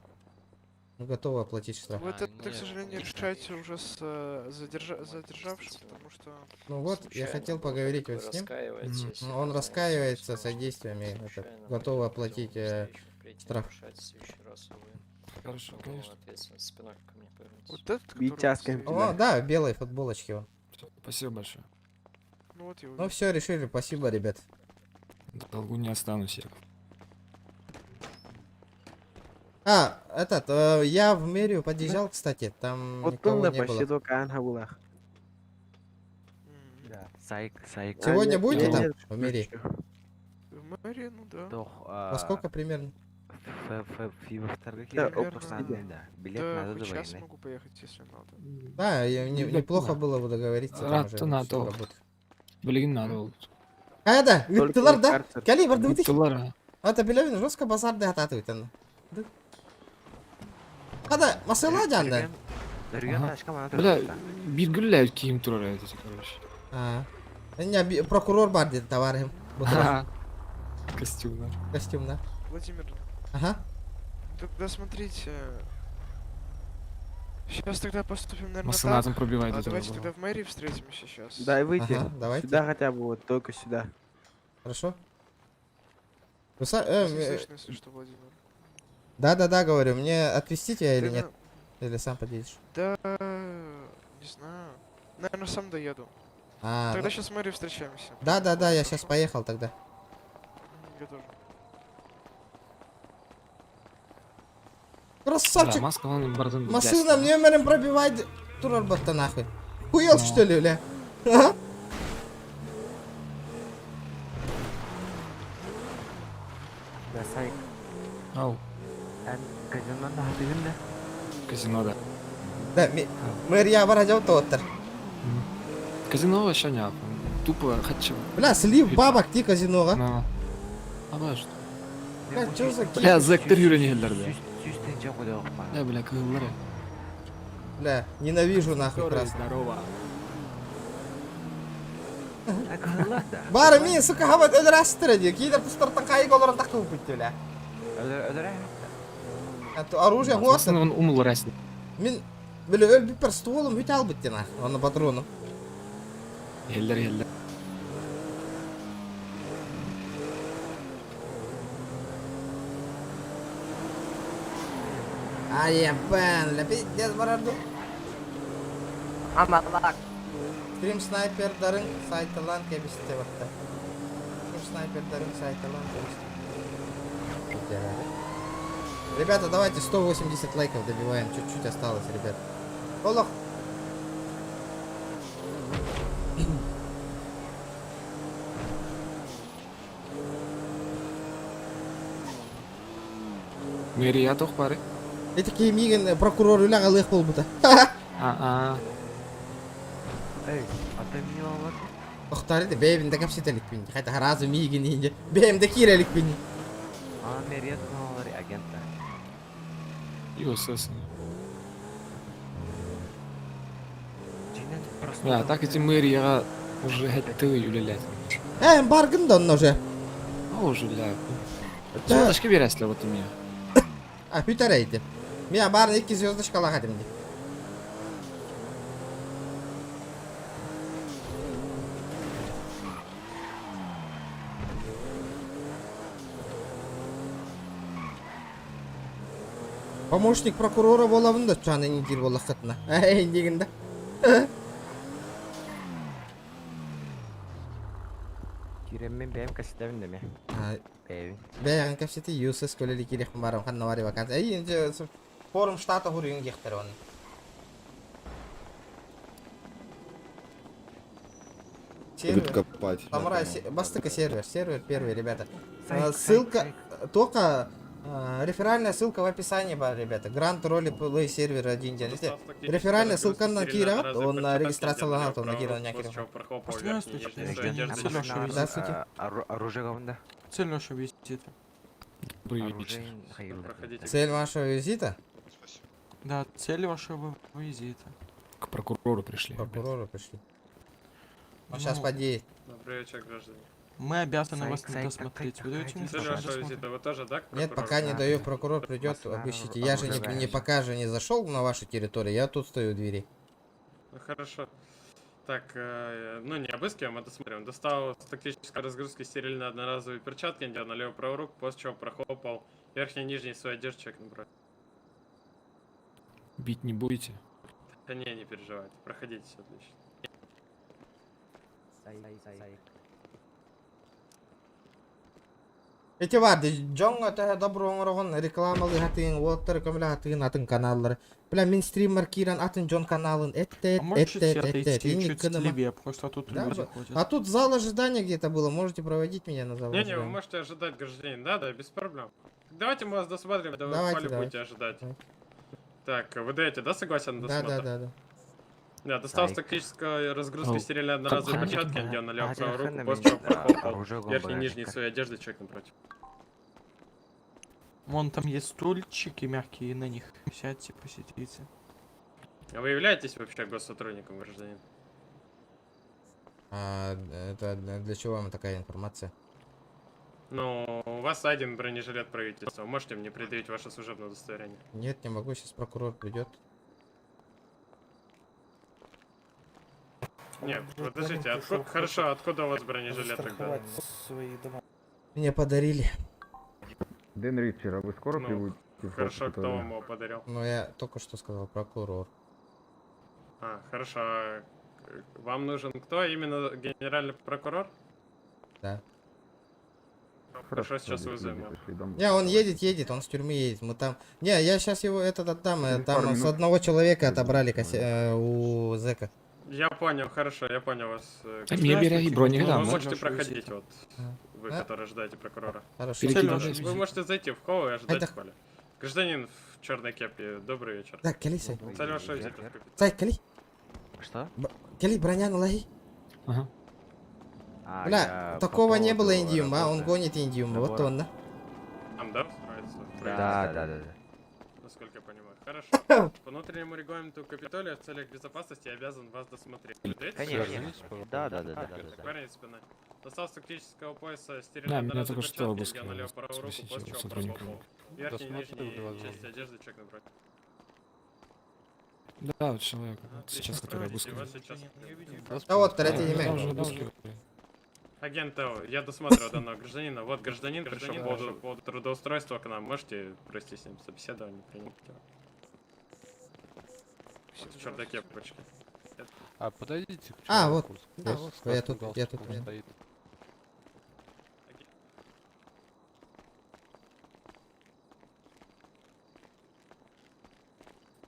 Мы готовы оплатить штраф. Вы это, к нет. сожалению, решаете уже с задержавшим, потому что... Ну вот, я Случайно хотел было, поговорить как вот вы с ним. раскаиваетесь, Ну, Он признаетесь, раскаивается что содействиями, это, случайно готов мы оплатить делаем встречу, впредь не штраф. нарушайте в следующий раз, вы Хорошо, уголовную конечно. ответственность спиной ко мне повернитесь. Вот этот, который Бить вот тяском стоит? О, да, в белой футболочке он. Всё, Спасибо большое. Ну вот я Ну увидел. все, решили, спасибо, ребят. В долгу не останусь я. А, этот, я в мэрию подъезжал, кстати, там Вот никого он не было. почти только ангелах. М, Сайк, сайк. Сегодня А, будете нет, там, нет, в мэрии? шучу. В мэрии, ну да. Во сколько примерно? Да, Примерно. Билет Да, надо хоть сейчас двойной. могу поехать, если надо. Да, и неплохо да. было бы договориться, там Рад уже то надо. всё работает. Блин, надо было. А, да, Только ыттылар не да? карцер. Кали, бардыбыт. Ыттылар, а. Это билевин жестко базар да ататывает. Хада, масыла жанды. Ага. Бля, бир гүлләр киім турар эти, короче. А. Не, прокурор бар dedi товарищ. Ага. Костюм, да. Костюм, да. Владимир, Ага. тогда смотрите. Сейчас тогда поступим, наверное, Масына так. там пробивает А этого давайте было. тогда в мэрии встретимся сейчас. Дай выйти. Ага, давайте. Сюда хотя бы, вот только сюда. Хорошо. Вы Вас не слышно, если что, Владимир. Да, да, да, говорю, мне отвезти тебя или Ты нет? Или сам подъедешь? Да, не знаю. Наверное, сам доеду. А, Тогда ну- сейчас в мэрии встречаемся. Да, да, да, я сейчас поехал тогда. Я тоже. Красавчик! Да, маска, он бардын Машина мне мэрем пробивает. Турар батта нахуй. Хуел что ли, бля? А? Да, сайк. Ау. Казино да? Казино, да. Да, мэр я баражал тоттер. Казино вообще не Тупо хочу. Бля, слив бабок ти казино, Ну. А бля, что? Бля, чё за Бля, зектер юрен да. Да, бля, кыллары. Бля, ненавижу нахуй красный. Здорово. Бары мин, сука, хабат өлөр астыр ди. Кейдер тустартан кайык олорон такы бітті, бля. Оружие хуоса. Он умул раз. Мин били өлбүппэр стволум үт албыт дена, оны патрону. Еллер еллер. Ай, ебан, ля пиздец барарду. Амалак. Стрим снайпердарын сайталан кебисте бакта. Стрим снайпердарын сайталан кебисте. Ребята, давайте 180 лайков добиваем. Чуть-чуть осталось, ребят. Олох. Мэрия тох бары. Эти мигин прокурор үля алых болбута. А-а. Эй, а ты меня ладно? Охтары да бэйбин да капситалик бин. Хайта харазы мигин инде. Бэйм да кирелик бин. А, мэрия туналары агента. ЮСС. Да, так эти мэрияга уже ты үлелет. Э, баргын да онно уже. А уже ля. Звездочка берәсле вот у меня. А, хүтәрәйді. Мен барын екі звездочка лағадым де. Помощник прокурора боламын да, чаны не дир болаққытына. Әй, дегенде. Киреммен бэйм кастебин деме. Бэйбин. Бәйін кәпсеті юсыз көлелі керек барым, қанна бари вакансия. Әй, енді форум штата хурыйын гехтер оны. Сервер. Копать. Самурай, бастыка сервер, сервер первый, ребята. Ссылка, только реферальная ссылка в описании, ребята. Грант роли плей сервер один день. Реферальная ссылка на Кира, он на регистрацию лагал, он на Кира не Кира. Здравствуйте. Оружие говнда. Цель вашего визита. Цель вашего визита? Да, цель вашего визита. К прокурору пришли. К прокурору пришли. Он сейчас Ну, подъедет. Добрый вечер, граждане. Мы обязаны вас не досмотреть. Вы даете мне Цель вашего визита, вы тоже, да, к Нет, прокурору? пока не даю, прокурор придет, обыщите. Я же не пока же не зашел на вашу территорию, я тут стою у двери. Ну, хорошо. Так, ну не обыскиваем, а досмотрим. Достал с тактической разгрузки стерильные одноразовые перчатки, надел на левую правую руку, после чего прохлопал верхний и нижний свой одежды человек напротив. Бить не будете? Да не, не переживайте, проходите, все отлично. Эти барды, Джонга төһө добро оҥороҕун рекламалы хатыын, уоттары көмөлө хатыын атын каналлары. Бля, мин стример киирэн атын Джон каналын этте, А можешь этте, чуть этте, отойти, этте. чуть левее, просто тут Да, люди ходят. А тут зал ожидания где-то было, можете проводить меня на зал Не-не, вы ожидания. можете ожидать, гражданин, да, да, без проблем. Давайте мы вас досмотрим, да вы в Давайте, поле давайте. будете ожидать. Так, вы даете, да, согласие на Да, досмотр? да, да, да. Да, достал с тактической разгрузки Ау. стерильные одноразовые Там перчатки, ходит. надел на левую А, правую руку, телефон после чего на меня, прохлопал оружие верхний и нижний гомбарика. своей одежды человек напротив. Вон там есть стульчики мягкие, на них сядьте, посидите. А вы являетесь вообще госсотрудником, гражданин? А, это для чего вам такая информация? Ну, у вас один бронежилет правительства. Вы можете мне предъявить ваше служебное удостоверение? Нет, не могу, сейчас прокурор придет. Нет, подождите, откуда, хорошо, откуда у вас бронежилет тогда? Мне подарили. Дэн Ричер, а вы скоро Ну, прибудете в Хорошо, кто госпиталь? вам его подарил? Ну, я только что сказал, прокурор. А, хорошо. а, Вам нужен кто? Именно генеральный прокурор? Да. Хорошо, сейчас вызовем его. Не, он едет, едет, он с тюрьмы едет. Мы там. Не, я сейчас его этот отдам. Через Там пару с минут. одного человека отобрали у зэка. Я понял, хорошо, я понял вас. А мне бери и броник Вы дам, да? можете проходить, вот, вы, А? которые ожидаете прокурора. Хорошо. Перекидывай. Вы можете зайти в холл и ожидать Это- в холле. Гражданин в черной кепе, добрый вечер. Так, кали, сай. Цель вашего визита в капитан. Сай, кали. Что? Кали, броня на лаги. Ага. А, Бля, я по такого не было поводу индиума, а он работы. гонит индиума, вот Забора. он, да? Там, да, устроится? Да, да, да, да. Насколько я понимаю. Хорошо. По внутреннему регламенту Капитолия в целях безопасности я обязан вас досмотреть. Вы даете Конечно. согласие? Да, да, да, да, да, да. Парень спиной. Достал с тактического пояса Да, стерильные меня одноразовые только что перчатки, обыскивали, я налево правую руку, спросите после у чего сотрудника. прохлопал верхней и Досматривали нижней возможно. части одежды человек напротив. Да, вот человек, вот сейчас, который Отлично, обыскивали. его сейчас Да вот, третий Да, имя. уже обыскивали. Агент Тео, я досматриваю данного гражданина. Вот гражданин пришел по поводу трудоустройства к нам. Можете провести с ним собеседование, принять его? Вот в чердаке почки. А подойдите к А, вот. человеку с Да, крас- вот, с я красным тут, я тут. галстуком стоит.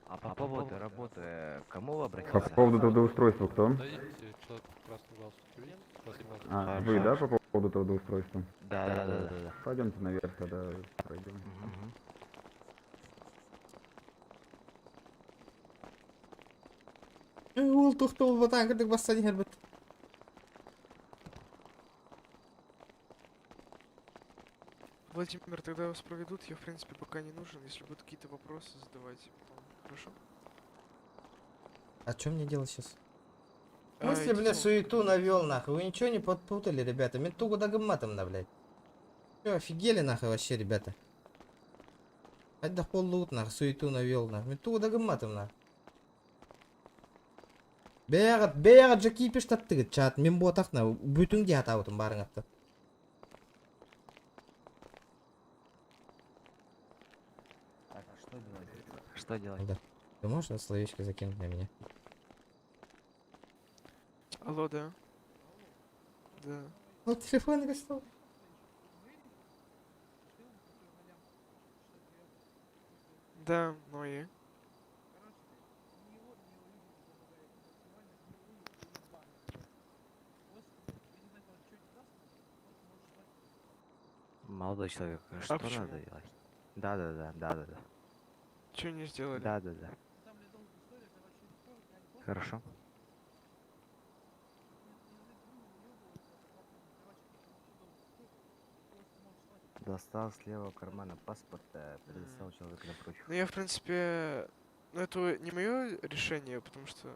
А по поводу работы, к кому вы По обратиться? поводу трудоустройства кто? Подойдите, человек в красном галстуке, видите? Красный галстук. А, вы, да, по поводу трудоустройства? Да. Пойдемте наверх тогда пройдем. Уол тухтул батан кырдык бассан хербет. Владимир, тогда вас проведут, я в принципе пока не нужен. Если будут какие-то вопросы, задавайте потом. Хорошо? А что мне делать сейчас? В А, смысле, бля, идите. суету навел, нахуй? Вы ничего не подпутали, ребята? Ментугу дагматом, на, блядь. Чё, офигели, нахуй, вообще, ребята? Ать да пол нахуй, суету навел, нахуй. Ментугу дагматом, нахуй. Бэҕэт, бэҕэт же кипиш таттыгыт чат, мин буотах на, бүтүн дии атаабытым барыңатта. Так, а что делать? Что делать? Да. Ты можешь на словечко закинуть на меня? Алло, да. Да. Вот телефон гостал. Да, ну и? Молодой человек, что А почему? надо делать? Да. Чё не сделали? Да. Хорошо. Достал с левого кармана паспорт, предоставил человеку напротив. Ну я, в принципе, ну это не мое решение, потому что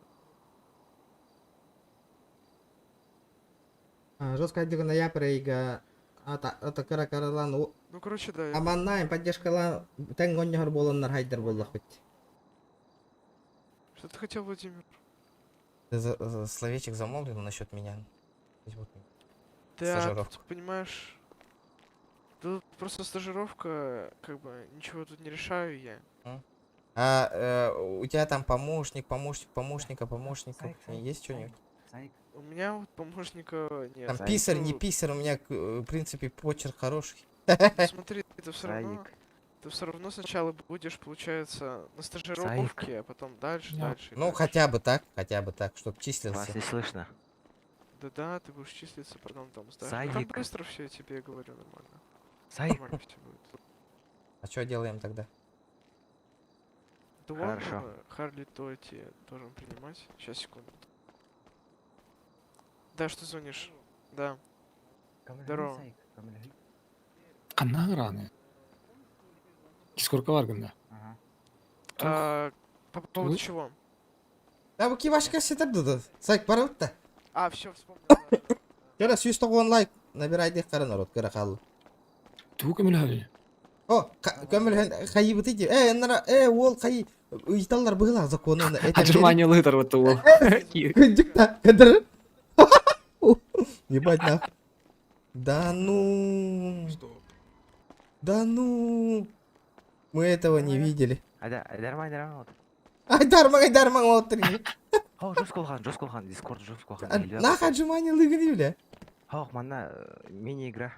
Жестко отдельно я проига. Ата кара каралан Ну, короче, да. я- Аманнаем поддержкалан тэҥ оонньоһор буоланнар хайдар буоллахпыт. Что ты хотел, Владимир? Ты словечек замолвил насчет меня? Вот Да, стажировку. тут, понимаешь, тут просто стажировка, как бы, ничего тут не решаю я. А у тебя там помощник, помощник, помощника, помощника. Есть что-нибудь? У меня вот помощника нет. Там писарь, не Ну, писарь, у меня, в принципе, почерк хороший. ну, смотри, ты все равно сначала будешь, получается, на стажировке, а потом дальше, дальше и Ну, дальше. хотя бы так, чтоб числился. Вас не слышно. Да-да, ты будешь числиться, потом там сдашь. Ну, Там Саик. быстро все, я тебе говорю, нормально. Саик. Нормально все будет. А что делаем тогда? Да Хорошо. ладно, Харли Тоти должен принимать. Сейчас, секунду. Да, что звонишь? Да. Здорово. Ханна раны. Сколько варганда? А, по поводу чего? Да, бу кивашка сетер дуду. Сайк барабытта. А, все, вспомнил. да. Кара 190 лайк набирай кара народ, кара хал. Тугу көмөлөһөбүн. О, көмөл хайыбыты ди. Э, нара, ол хай ыйталлар быгла законы. Ажырмани лытар вот ол. Күндүк кадыр. Ебать нах. Да ну. Да ну. Мы этого не видели. Нормально, нормально. Айдарман, айдарман отыр. О, жестко улхан, жестко улхан, дискорд жестко улхан. Нах отжимание лыгни, бля. Ох, манна, мини-игра.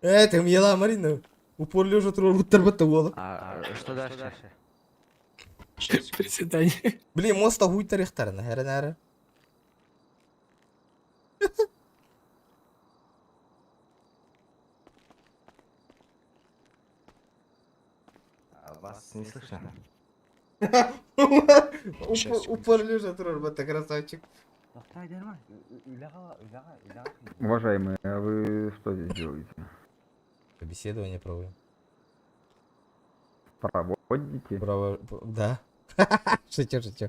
Ты мела Марина. Упор лежа тур бытты ол. А, что дальше? Приседание. Блин, моста хуй тарихтарына, хәрі нәрі. Вас не слышно. Упор лежа тур бытты, красавчик. Уважаемые, а вы что здесь делаете? Собеседование проводим. Проводите? Да. Шучу, шучу.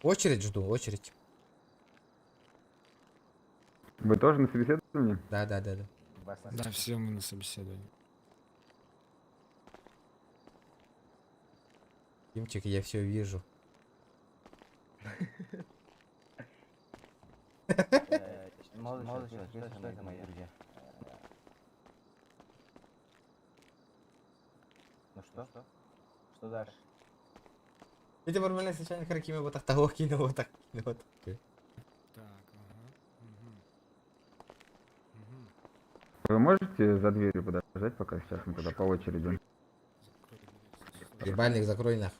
Очередь жду, очередь. Вы тоже на собеседовании? Да. Да, все мы на собеседовании. Димчик, я все вижу. Молодой человек, что это мои друзья? Ну что? Что дальше? Эти нормально случайно какими вот так того кинул, вот так кинул, вот так. Так, ага. Мгм. Мгм. Вы можете за дверью подождать, пока сейчас мы тогда по очереди? Ебальник закрой нах.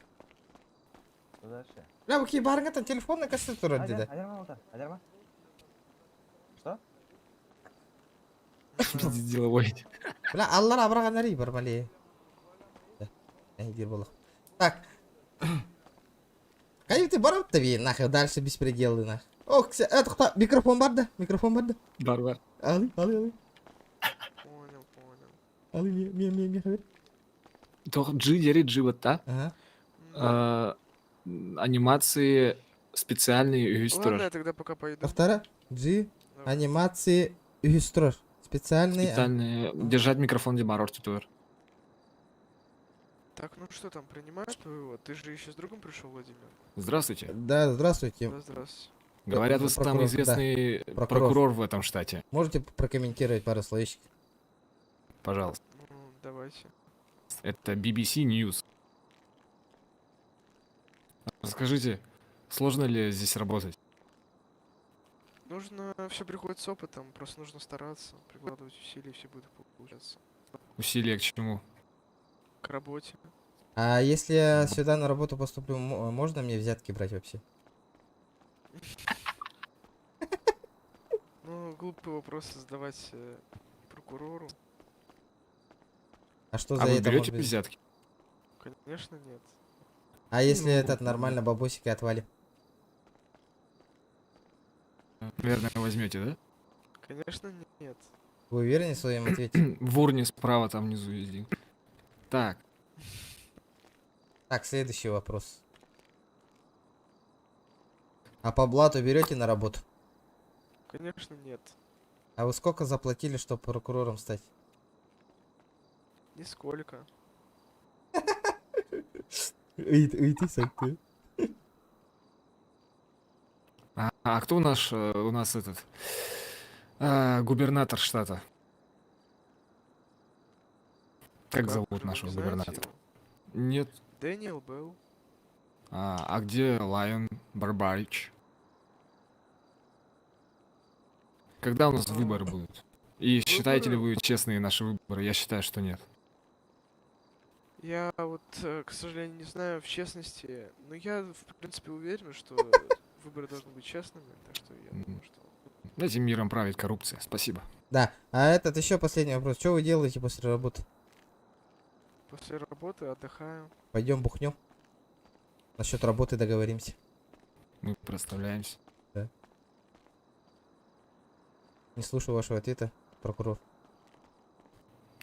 Что дальше? Бля, bu барыңа там телефон на кассету турар деди. Адерма, Что? Деловой. Бля, аллар абраган бар мали. Эй, болох. Так. Кайып ты барып та би, нахуй, дальше беспределы нах. Ох, это кто? Микрофон бар да? Микрофон бар да? Бар, бар. Алы, алы, алы. Понял, понял. Алы, ме, ме, ме, ме, хабер. Тох G дери G вот та. Ага. Анимации специальные Ладно, үһүс я тогда пока пойду. Повтора. G. Анимации үһүс турар. Специальные. Специальные. Держать микрофон дебарор тутур. Так, ну что там, принимают твоего? Ты же еще с другом пришел, Владимир? Здравствуйте. Да, здравствуйте. Да, здравствуйте. Говорят, вы самый Прокурор, да. известный Прокурор. прокурор в этом штате. Можете прокомментировать пару словечек? Пожалуйста. Ну, давайте. Это BBC News. Расскажите, сложно ли здесь работать? Нужно, все приходит с опытом, просто нужно стараться, прикладывать усилия, все будет получаться. Усилия к чему? К работе. А если я сюда на работу поступлю, можно мне взятки брать вообще? Ну, глупые вопросы задавать прокурору. А что А за вы это берете может быть? взятки? Конечно, нет. А если этот нормально бабосики отвалим? Наверное, возьмете, да? Конечно, нет. Вы уверены в своем ответе? В урне справа там внизу везде. Так. Так, следующий вопрос. А по блату берете на работу? Конечно, нет. А вы сколько заплатили, чтобы прокурором стать? Нисколько. Ты. А кто наш, у нас этот губернатор штата? Как Как зовут же вы нашего не знаете губернатора? его? Нет. Дэниел Белл. А где Лайон Барбарич? Когда у нас выборы будут? И считаете ли вы честные наши выборы? Я считаю, что нет. Я вот, к сожалению, не знаю в честности, но я, в принципе, уверен, что выборы должны быть честными, так что я думаю, что... Этим миром правит коррупция. Спасибо. Да, а этот еще последний вопрос. Что вы делаете после работы? После работы отдыхаю. Пойдем бухнем? Насчет работы договоримся. Мы проставляемся. Да. Не слушаю вашего ответа, прокурор.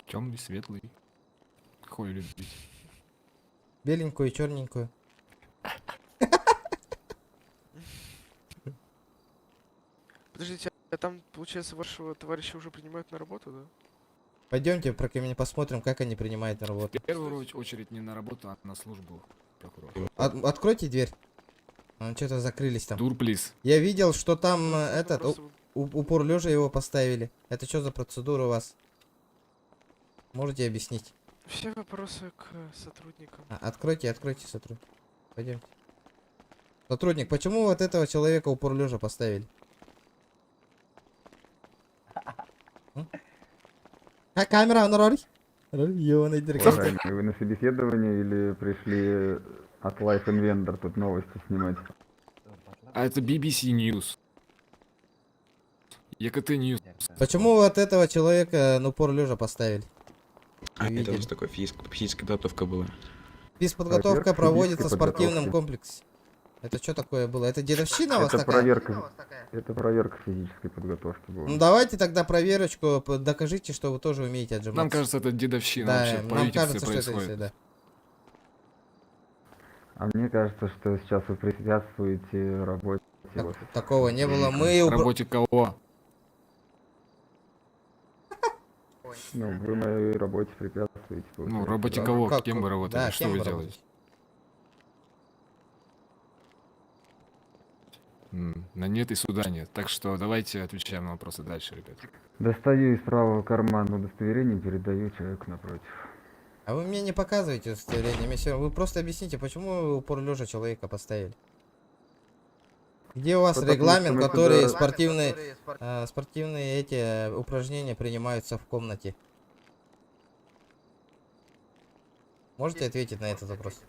Темный, светлый. Какой любите? Беленькую и черненькую. Подождите, а там, получается, вашего товарища уже принимают на работу, да? Пойдемте, посмотрим, как они принимают на работу. В первую очередь не на работу, а на службу прокурора. Откройте дверь. Что-то закрылись там. Дур, плиз. Я видел, что там этот упор лежа его поставили. Это что за процедура у вас? Можете объяснить? Все вопросы к сотрудникам. Откройте, откройте, сотрудник. Пойдемте. Сотрудник, почему вот этого человека упор лежа поставили? А камера, он роль? Уважаемые, вы на собеседование или пришли от Life Inventor тут новости снимать? А это BBC News. ЕКТ News. Почему вот этого человека на упор лежа поставили? А Не это у видели. нас такой физическая подготовка была. Физподготовка Проверка проводится в физической спортивном подготовки. комплексе. Это что такое было? Это дедовщина у вас Это такая? проверка, это проверка физической подготовки была. Ну давайте тогда проверочку, докажите, что вы тоже умеете отжиматься. Нам кажется, это дедовщина Да, вообще в нам правительстве кажется, что это происходит. да. А мне кажется, что сейчас вы препятствуете работе. Такого не было. Мы Работе кого? Ну, вы моей работе препятствуете, Ну, получается, работе да? кого? Как- Кем вы работали? да, Что кем вы вы делаете? На нет и суда нет. Так что давайте отвечаем на вопросы дальше, ребят. Достаю из правого кармана удостоверение, передаю человеку напротив. А вы мне не показываете удостоверение, месье. Вы просто объясните, почему вы упор лежа человека поставили? Где у вас Потому что регламент, мы который сюда- спортивные эти упражнения принимаются в комнате? Можете ответить на этот вопрос?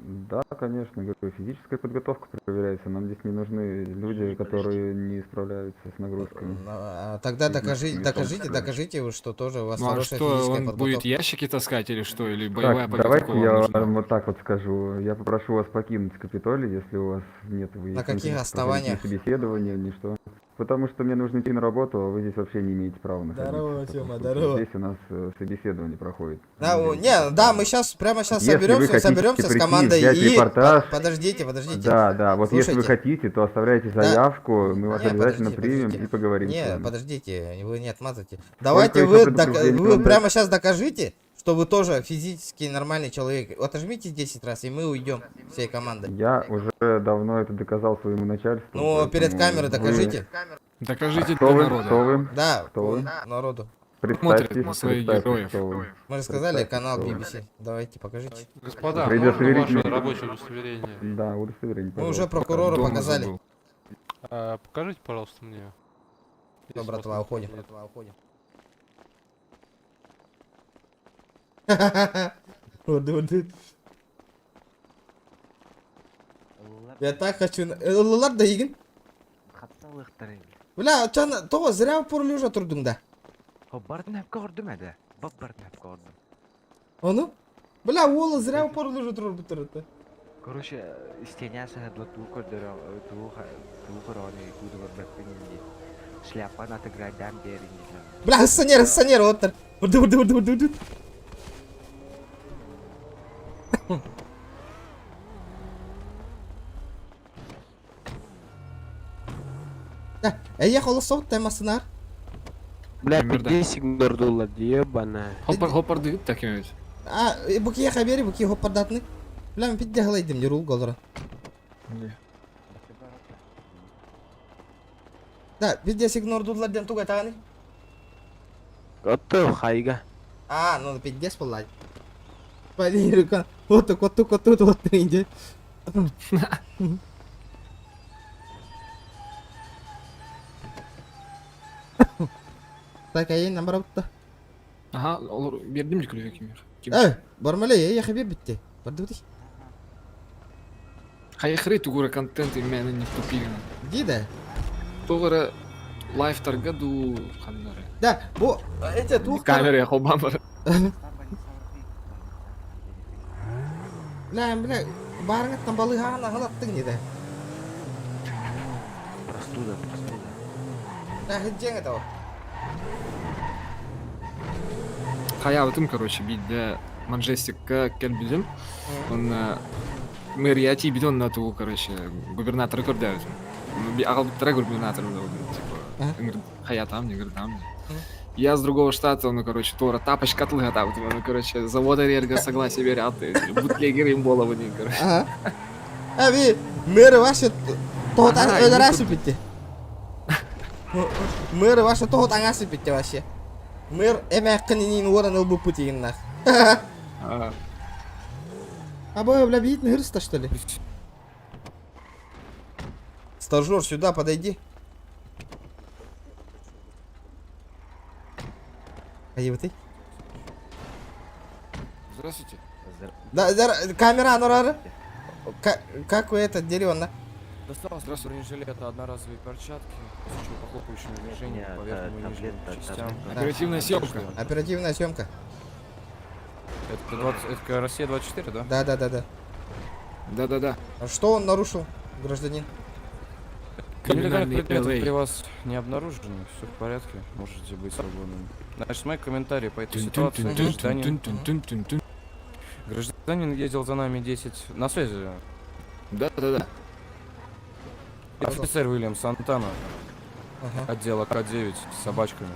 Да, конечно, говорю, физическая подготовка проверяется. Нам здесь не нужны люди, которые не справляются с нагрузками. А тогда докажи, Физическими, в том докажите, числе. докажите, вы, что тоже у вас Ну а хорошая что, физическая он будет подготовка. ящики таскать или что? Или боевая Так, подготовка давайте вам я нужна? вам вот так вот скажу. Я попрошу вас покинуть Капитолий, если у вас нет вы На не каких хотите проходить ни основаниях? собеседование, ни что. Потому что мне нужно идти на работу, а вы здесь вообще не имеете права находиться. Здорово, в таком Тёма, случае. здорово. Здесь у нас собеседование проходит. Да, не, да, мы сейчас прямо сейчас Если вы соберемся, хотите соберемся с прийти, командой взять и репортаж, подождите, подождите. Да, да, вот если вы Слушайте. хотите, то оставляйте Да. заявку, мы вас Не, обязательно подождите, примем подождите. и поговорим с Не, вами. подождите, вы не отмазывайте. Давайте еще предупреждений вы вам дать? прямо сейчас докажите, что вы тоже физически нормальный человек. Отожмите 10 раз, и мы уйдем всей командой. Я уже давно это доказал своему начальству. Ну, перед поэтому камерой вы- докажите. Докажите А кто для вы? народа. Кто вы? Да, Кто вы? народу. Представьтесь, Смотрит на своих представьтесь, героев. кто вы. Мы же сказали, Представьтесь, канал кто вы. BBC. Давайте, покажите. Господа, можно ваше Предостоверительное- рабочее удостоверение? Да, удостоверение, Мы уже пожалуйста. прокурору Дома показали. забыл. А, покажите, пожалуйста, мне. Все, Если у вас братва, нет уходим. нет. Братва, уходим. Вот, вот, вот. Я так хочу... Ладно, игин. Бля, чан, того зря упор лежа турдуң да. Ону? Бля, уола зря упор лежа тур турду. Короче, стеня сахадла туу көрдөрө, туу туу көрөөнү куду көрбөппүн ди. Шляпаны отыграйдан берин ди. Бля, санер, санер, оттар. Урду, урду, урду, урду, урду. Да, я ехал сот темасынар. Бля, Примерно. 50 гордула, ебаная. Хоппар, хоппар дыгыт так ведь. А, буки я хабери, буки хоппардатны. Бля, мен пидде халайдым, юрул голора. Да, пидде сигнор дулларден туга таганы. Готов, хайга. А, ну пиздец была. Полирика. Вот так, вот так, вот тут, вот тренде. Так, а я наоборот. Ага, olur бердим же ключ кимер. Эй, бармале, я хабир битте. Барды бити. Хайхры тугура контент и мене не тупигна. Дида. Тугура лайф таргаду ханнары. Да, бу эти тух. Камера я холбамар. Бля, бля, барыңаттан балыгана халаттың диде. Простуда, простуда. Да, хиджең это. Хаябытым, короче, бидде Маджестикка келбидим. Он мэрияти бидон на ту, короче, губернатор көрдәбүтүм. Агал губернатор типа, хаятам, не гырдам. Я с другого штата, ну, короче, Тора тапочка там, ну, короче, завода рерга согласие берят, бутлегер им голову не, короче. Ага. А ви, мэр ваше тот Ага, өлөрәсү битте. Мэр ваше тот аңасы битте вообще. Мэр эме кынинин орын ылбы путигин нах. А, А бо, бля, видно, хырста, что ли? Стажер, сюда подойди. А ты? Здравствуйте. Да, да, камера, ну, как вы это дерево, на? Достал с бронежилета одноразовые перчатки, после чего похлопающими движениями по верхнему и нижнему частям. Оперативная съемка. Оперативная съемка. Это, 20, это Россия 24, да? Да, да, да, да. Да, да, да. А что он нарушил, гражданин? Нелегальных Криминальный предметов LA. при вас не обнаружено, все в порядке, можете быть свободными. Значит, мои комментарии по этой ситуации. Гражданин, Тун-тун-тун-тун-тун-тун-тун. гражданин ездил за нами 10... На связи. Да, да, да. Офицер Уильям Сантана, Ага. отдела К9 с собачками,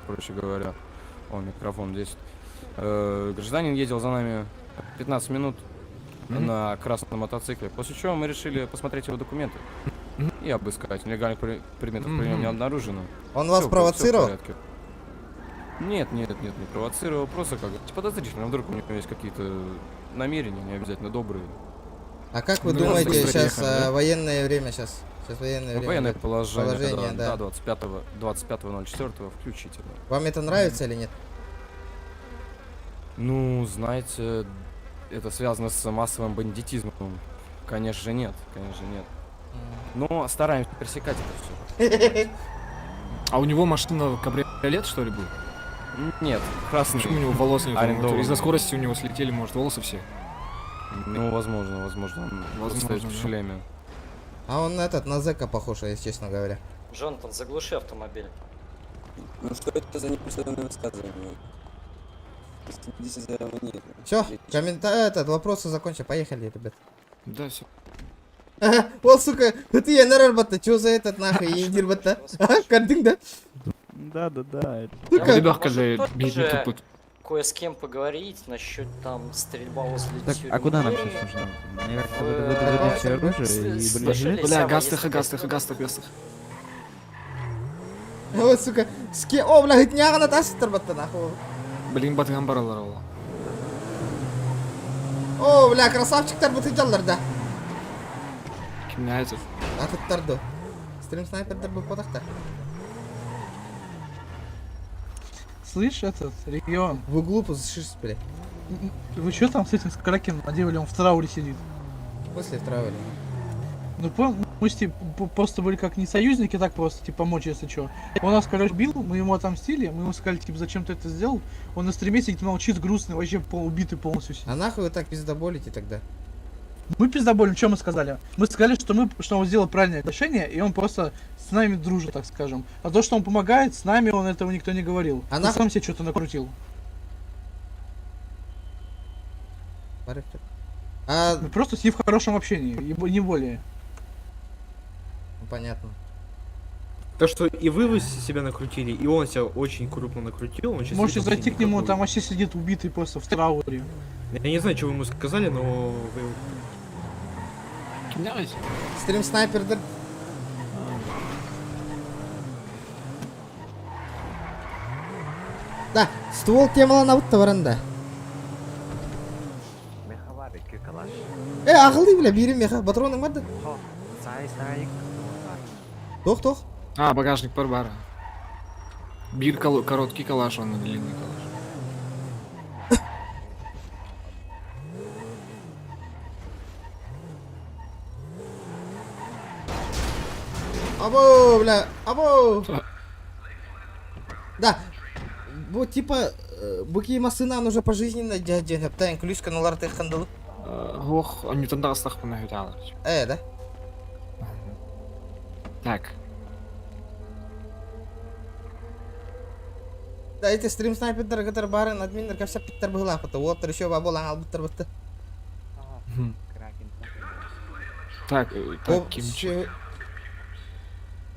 проще говоря. О, микрофон здесь. Гражданин ездил за нами 15 минут Мгм. на красном мотоцикле, после чего мы решили посмотреть его документы и обыскать. Нелегальных предметов при нем не Мгм. обнаружено. Он вас Всё в провоцировал? порядке. Нет, нет, нет, не провоцировал, просто как подозрительно. Вдруг у него есть какие-то намерения, не обязательно добрые. А как вы Ну, думаете, быстро сейчас ехали, да? военное время сейчас? Сейчас военное время. Военное да. положение, Положение, да, да. да, 25.04 включительно. Вам это нравится или нет? Ну, знаете, это связано с массовым бандитизмом. Конечно же нет, конечно же нет. Но стараемся пресекать это все. А у него машина кабриолет, что ли, был? Нет, красный. Почему у него волос нет? Арендованный. Из-за скорости у него слетели, может, волосы все? Ну, возможно, возможно. Он Возможно, стоит в да. шлеме. А он этот на зэка похож, если честно говоря. Джонатан, заглуши автомобиль. Ну что это за непристойное высказывание? Следите за манерой. Все, комментарий этот, вопросы закончил. Поехали, ребят. Да, все. Вот, сука, ты я на чё за этот нахуй, индир батта? А, кардинг, да? Да, да, да. Сука. Ребят, когда Тоже кое с кем поговорить насчет там стрельба возле Так, тюрьмы. а куда нам сейчас нужно? Мне как-то выдадите оружие и бронежилет? Бля, гастых, гастых, гастых, гастых. Вот, сука, с кем? О, бля, говорит, не тастыр батта нахуй. Блин, батган баралар ол. О, бля, красавчиктар бутыджаллар да. Ким это? Атыттарды. Стрим снайпердер был потахта. Слышь, этот, регион. В углу позашишь, бля. Вы что там с этим с Кракеном наделали? Он в трауре сидит. В смысле в трауре? Ну, понял, мы с ним просто были как не союзники, так просто, типа, помочь, если что. Он нас, короче, бил, мы ему отомстили, мы ему сказали, типа, зачем ты это сделал? Он на стриме сидит, молчит, грустный, вообще убитый полностью сидит. А нахуй вы так пиздоболите тогда? Мы пиздоболим, что мы сказали? Мы сказали, что он сделал правильное решение, и он просто с нами дружит, так скажем. А то, что он помогает, с нами он этого никто не говорил. А Он нахуй- сам себе что-то накрутил. А... Мы просто с ним в хорошем общении, и не более. Ну, понятно. То, что и вы себя накрутили, и он себя очень крупно накрутил. Он сейчас Можете сидит вообще зайти к нему, никакой. там вообще сидит убитый просто в трауре. Я не знаю, что вы ему сказали, но вы его Стрим снайпер да. Да, ствол темалан абытта баранда. Э, ағылды бля, бирим меха, патроның бар да. Тох, тох. А, багажник бар бар. Бир короткий калаш, он длинный калаш. Або, бля, або. Да, бу типа, бу масына уже пожизненно дядя, птайн ключка на ларты хандалы. Ох, они там дастах панахиталар. Да? Так. Да, эти стрим снайпер гатар барын админнер капса питтер была пата. Вот еще бабол аңал буттар бутты. Так, так, ким...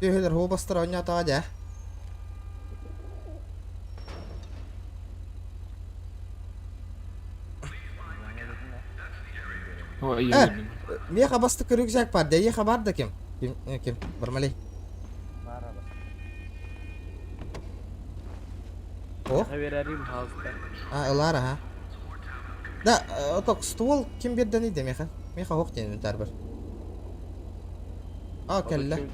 Түйелер хобастар ойната адя. Ой, я Меха басты рюкзак бар, да еха бар да ким? Ким, ким, Бармалей. О? А, Лара, ха. Да, оток ствол ким берден иде меха? Меха хоқ ден инвентарь бар. А, кәллә.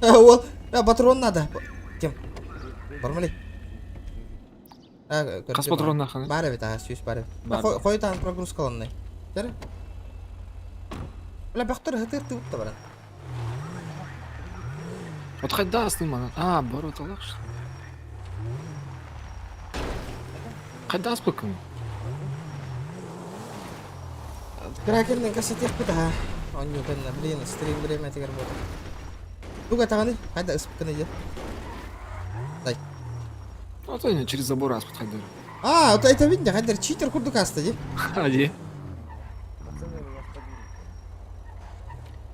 Ол, патрон надо. Ким? Бармалей. Қас патрон нахын? Бар бит, ага, сүйіс бар. Қой тан прогрузкаланны. Жары? Бля, бақтыр хытыр тыбыт баран. Вот хайда астын А, барот алақ что. Хайда аспакын? Кракернен кассетех бит, ага. Оню кэнна, блин, стрим время тегер болды. Туга таганы, хайда ыспыкын иде. Дай. Ну, то не через забор аспыт хайдар. А, это это видно, хайдар читер курдук асты, ди. Ади.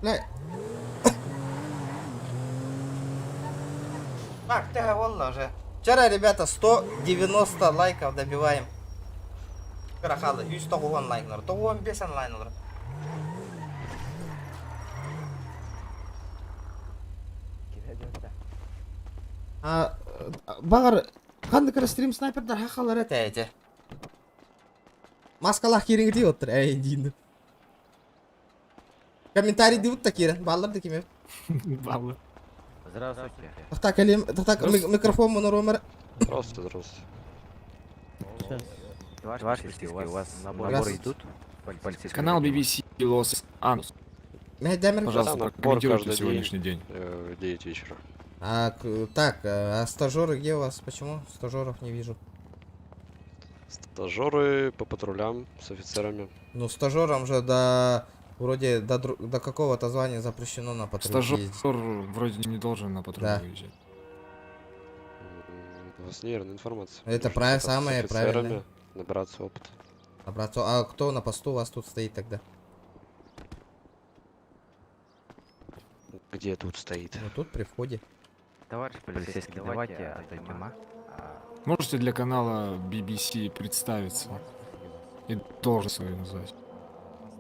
Бля. Так, ты волна уже. Вчера, ребята, 190 лайков добиваем. Кыра хаалла, 190 лайк олорор. 95 онлайн олорор. А, баҕар, ханнык эрэ стрим снайпердар хахалар этэ эти. Маскалаах киириҥ оттор эй диин. Комментарий дыбыт да киирэн, бааллар да ким Баллы. Здравствуйте. Так, кэлим, так, микрофон монорумер. Здравствуйте, здравствуйте. Товарищ полицейский, у вас наборы идут? Полицейские Канал BBC Лос Анус. Пожалуйста, Да, набор прокомментируйте каждый сегодняшний день. В 9 вечера. А, так, а стажеры где у вас? Почему стажеров не вижу? Стажеры по патрулям с офицерами. Ну, стажерам же до... Вроде до какого-то звания запрещено на патруль Стажер ездить. вроде не должен на патруль Да. выезжать. У вас неверная информация. Это Нужно кататься с самое офицерами, правильное. Набираться опыта. Набраться. А кто на посту у вас тут стоит тогда? Где тут стоит? Ну тут при входе. Товарищ полицейский, давайте отойдем, а? Можете для канала BBC представиться и должность свою назвать?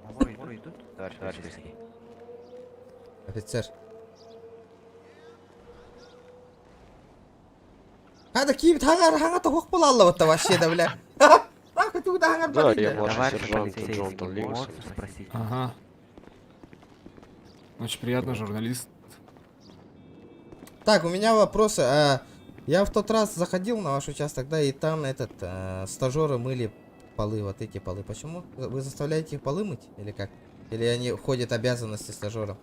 Наборы идут? Товарищ полицейский. Офицер. Хада киip хаңар хаңа тоқық бола алла вот вообще да бля. Нахуй ты хаңар Да, я барыйда. младший Товарищ сержант полицейский, Джонатан можно Ливингстон. спросить? Ага. Очень приятно, журналист. Так, у меня вопросы. А, я в тот раз заходил на ваш участок, да, и там этот стажеры мыли полы, вот эти полы. Почему? Вы заставляете их полы мыть или как? Или они входят в обязанности стажера?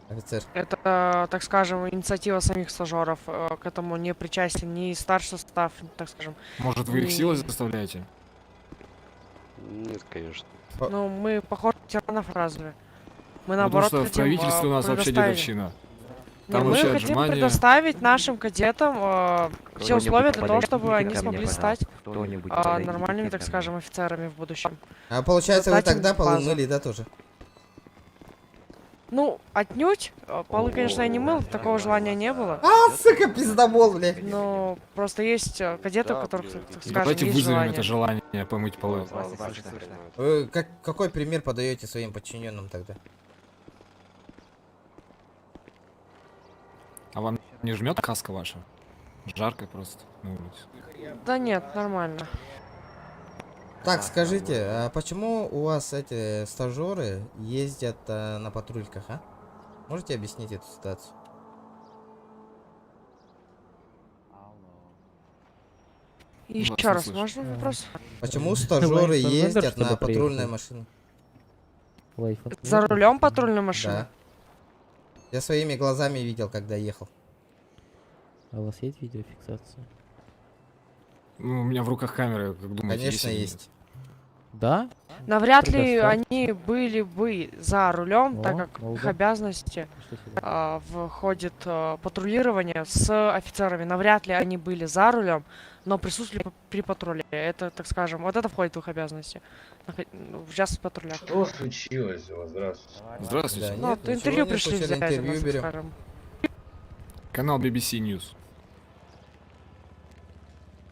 Офицер. Это, так скажем, инициатива самих стажеров. К этому не причастен ни старший состав, так скажем. Может, вы их ни- силой заставляете? Нет, конечно. Ну, мы похожи на тиранов разве? Мы Потому наоборот что в хотим, правительстве у нас вообще предоставить- дедовщина. Не, Там мы вообще хотим отжимания. предоставить нашим кадетам все Кто-нибудь условия для того, подойдите чтобы ко они мне, смогли пожалуйста. стать Кто-нибудь подойдите нормальными, ко так мне. скажем, офицерами в будущем. А получается, вы Дать им тогда полы базу. мыли, да, тоже? Ну, отнюдь. Полы, конечно, я не мыл, такого желания не было. А, сука, пиздобол, блядь. Но просто есть кадеты, у которых, так скажем, Давайте есть вызовем желание. это желание помыть полы. Вы какой пример подаете своим подчиненным тогда? А вам не жмет каска ваша? Жарко просто на улице. Да нет, нормально. Так, скажите, а почему у вас эти стажеры ездят на патрульках, а? Можете объяснить эту ситуацию? Еще Вас не раз, слышу. можно вопрос? Почему стажеры Лайф надо, ездят чтобы на патрульной приехал? машине? За рулем патрульной машины? Да. Я своими глазами видел, когда ехал. А у вас есть видеофиксация? Ну, у меня в руках камера, как думаете, Конечно, есть или нет? есть. Да? Навряд ли Предоставьте. они были бы за рулем, так О, как в их долго. обязанности Что сюда? входит патрулирование с офицерами. Навряд ли они были за рулем, но присутствовали при патруле. Это, так скажем, вот это входит в их обязанности. Ну, Участвовать в патрулях. Что случилось у вас? Здравствуйте. Здравствуйте. Да Ну, нет, вот ничего интервью не пришли случилось, взять у интервью нас, так берем. скажем. Канал BBC News.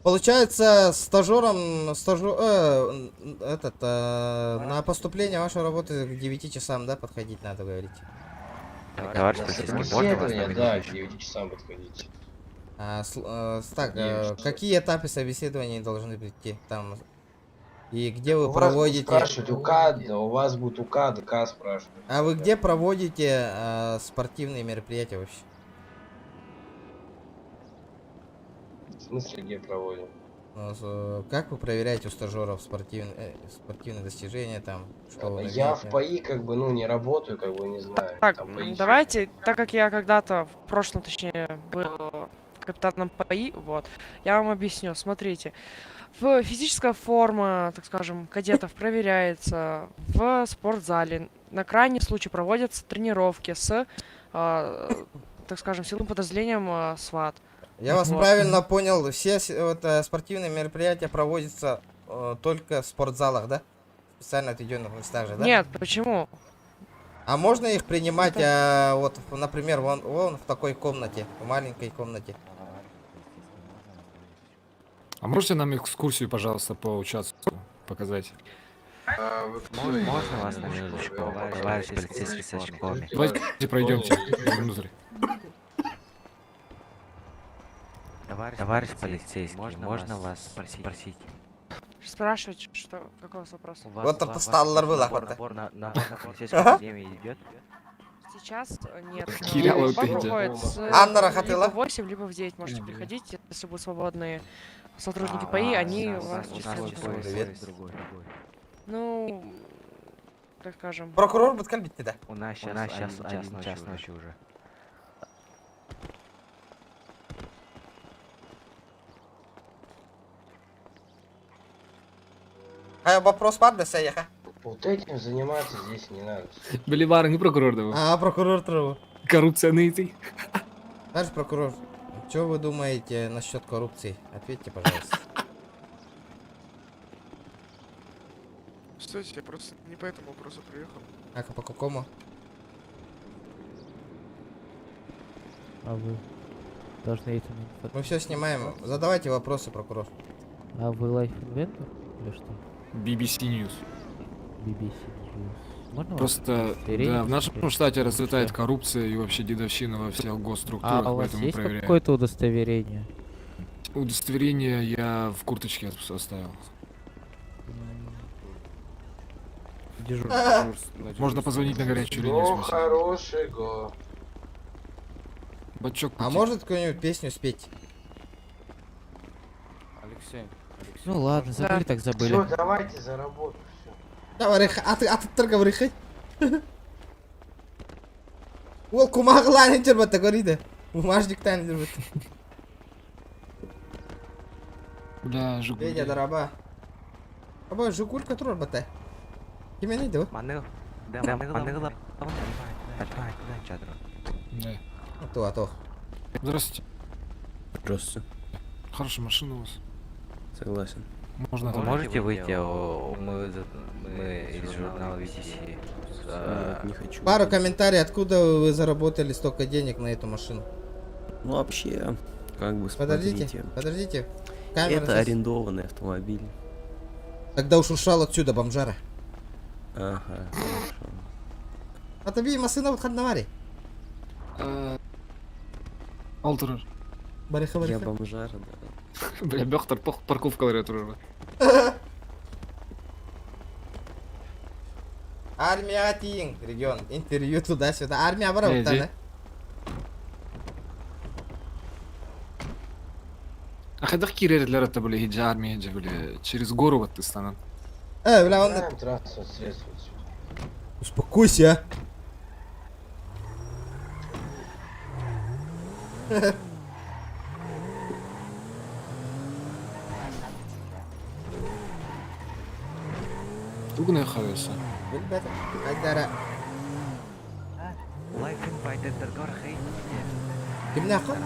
Получается, стажером, этот, на поступление вашей работы к 9 часам, да, подходить надо, говорить? Товарищ полицейский, можно вас на да, к минуточку? 9 часам подходить. А, так, 9 часов. какие этапы собеседования должны прийти там? И где вы У вас будут проводите? спрашивать УК, да, у вас будет УК, ДК спрашивать. А вы где проводите спортивные мероприятия вообще? В смысле, где проводим? Ну, как вы проверяете у стажеров спортивные достижения там? Что вы Я в умеете? ПАИ как бы, ну, не работаю, как бы, не знаю. Так, Там ПАИ давайте, так как я когда-то в прошлом, точнее, был капитаном ПАИ, вот, я вам объясню. Смотрите, физическая форма, так скажем, кадетов проверяется в спортзале. На крайний случай проводятся тренировки с, так скажем, силовым подразделением СВАТ. Я вас Вот. правильно понял, все вот, спортивные мероприятия проводятся только в спортзалах, да? В специально отведенных местах же, да? Нет, почему? А можно их принимать, а, вот, например, вон, вон в такой комнате, в маленькой комнате? А можете нам экскурсию, пожалуйста, по участку показать? Можно вас на минуточку? Товарищ полицейский с очками. Давайте пройдемте внутрь. Товарищ полицейский, можно вас спросить? Спрашивать, что, какой у вас вопрос? У вас- Вот у вас сталлар было, набор- хватает. На, на полицейскую академию идет? Сейчас нет. Кирилл, Набор ты где? проходит с Анна Рахатыла. либо в 8, либо в 9 можете приходить, если будут свободные сотрудники ПАИ, они у вас нас, у нас числят. поезд Привет. другой. Ну, так скажем. Прокурор будет кальбить да? У нас сейчас, 1 час ночи уже. А вопрос бар да саяха? Вот этим заниматься здесь не надо. Боливар, не прокурор, да? А, прокурор траву. Коррупция ты. Товарищ прокурор, что вы думаете насчет коррупции? Ответьте, пожалуйста. Стойте, я просто не по этому вопросу приехал. А по какому? А вы должны этим инфо- Мы все снимаем. Задавайте вопросы, прокурор. А вы Life Inventor или что? BBC News. BBC News. Можно вас Просто, удостоверение да, в нашем посмотреть? штате расцветает Что? коррупция и вообще дедовщина во всех госструктурах, А у вас поэтому есть проверяем. какое-то удостоверение? Удостоверение я в курточке оставил. Можно позвонить на горячую линию, Ну, спросить. хорошего. Бачок А пути. может какую-нибудь песню спеть? Алексей, Алексей. Ну ладно, забыли так забыли. Все, давайте за работу. Все. Давай, а ты, а ты торговый Ол кумағыларын жүрбөтті көрейді. Бумажниктан жүрбөтті. Бля, Жигули. Федя, дораба. Аба, Жигулька турар бата. Кимен иди? Маныл. Да, маныл. Да. А то, а то. Здравствуйте. Здравствуйте. Хорошая машина у вас. Согласен. Можно там. Можете выйти? Мы, мы из журнала VCC. Нет, не хочу. Пару комментариев, откуда вы заработали столько денег на эту машину? Ну, вообще, как бы, Подождите, смотрите. подождите. Камера Это сейчас- арендованный автомобиль. Тогда уж ушел отсюда, бомжара. Ага, хорошо. А тебе машина вот хаднавари. Алтырыр. Барыха, Я барыха. бомжара, да. Бля, бехтар парковкалар турар. Армия тиин, регион. Интервью туда-сюда. Армия бара Э, вот ди. А хайдах кирер это были хиджа армия хиджа были через гору вот ты станан. Бля, он... Знаем транспорт средств отсюда. Успокойся. Тугна хареса. Ребята, Айдара. Life invited Ким нахуй?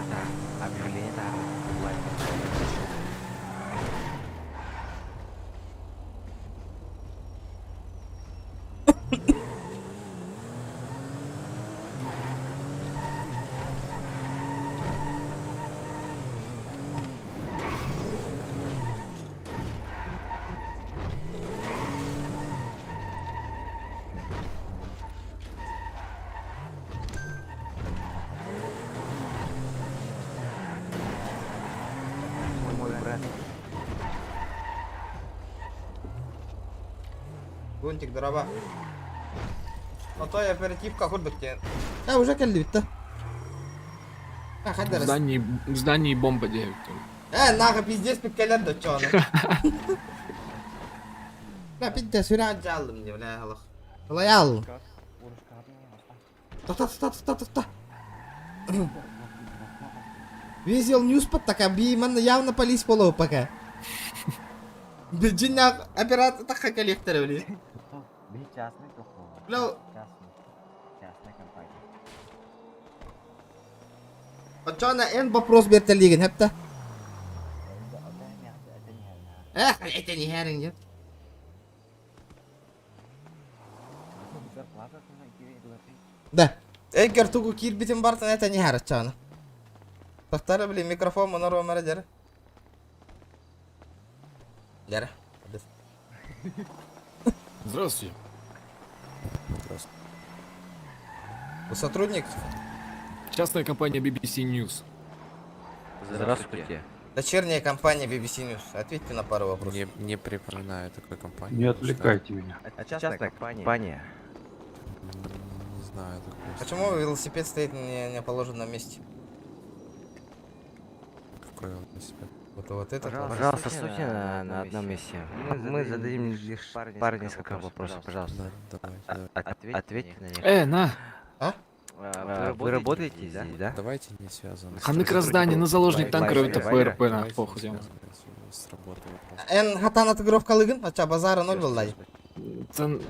Объявление Life Мой брат. Лунтик, дораба. А то я оперативка курдук те. А, уже келди битти. А, В хаддар. здании бомба 9. Нахуй пиздец пиккелер да чё Бля, пиздец, сүрә жалдым не, бля, Аллах. Лоял. Тоқта, тоқта, тоқта, тоқта. Визел Ньюс под така би манна явно полис полу пока. Джиннах оператор така коллектор, бля. Частный Бля, Частный. Частная компания. Чона эн вопрос бертелиген, хепта. Эх, это не херин, нет. Зарплата Да. Эгер тугу киирбитин бартын этэн иһэр аччааны. Тахтара били микрофон монор омара дьэрэ. Дьэрэ. Здравствуйте. Здравствуйте. Вы сотрудник? Частная компания BBC News. Здравствуйте. Дочерняя компания BBC News. Ответьте на пару вопросов. Не, не припоминаю такой компании. Не отвлекайте меня. Частная компания. Не знаю такой. Почему велосипед стоит не, не положен на месте? Какой велосипед? Вот, вот этот. вот. Пожалуйста, стойте на одном месте. Мы зададим лишь пару несколько вопросов, пожалуйста. Да, давайте, давайте. Ответьте на них. На. А? Вы работаете здесь, да? Давайте не связаны. Ханнык раздание на заложник танкера это ПРП на похуй. С работы вопрос. Эн хатан отыгровкалыгын, ача базара ноль боллай. Тан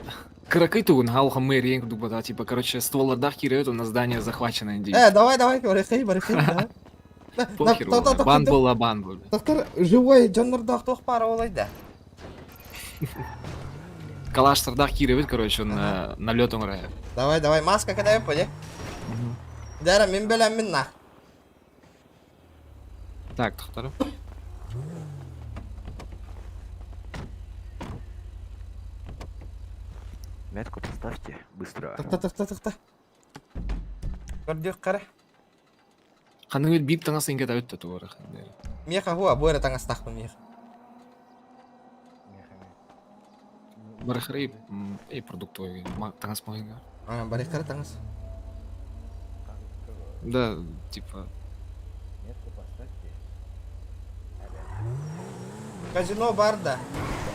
кыракый тугун халха мэрия да, типа, короче, стволлардах кириют, на здание захвачено индийцы. Давай, давай, барыхай, барыхай, да. Похер, бан была, бан был. Доктор, живой, дьоннордоох туох пара олай да. Калаш сардах кириют, короче, на налет он Давай, давай, маска когда поди. Дара, мин белем мин нах. Так, доктор. Метку поставьте, быстро. Тохта, тохта, тохта. Көрдүк кара. Ханнык биир таҥас иҥкэ өттө тугара. Меха хуа, буэра таҥастахпын мех. Барахары и продуктовый таҥас магазин. А, барыхара таҥас. Да, типа. Метку поставьте. Казино бар да.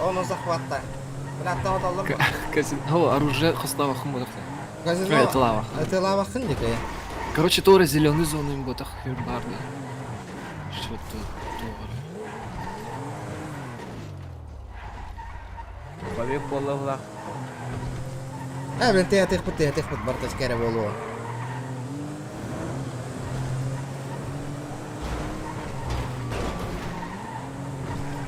Оны захватта. Бля, тау Казино, оружие хослава хумбатах. Казино. Это лава. Это лава хындик, я. Короче, тоже зеленый зоны им ботах бар да. Что-то тоже. Побег болла. Э, блин, ты атых пут, ты атых пут, бартас кере болу.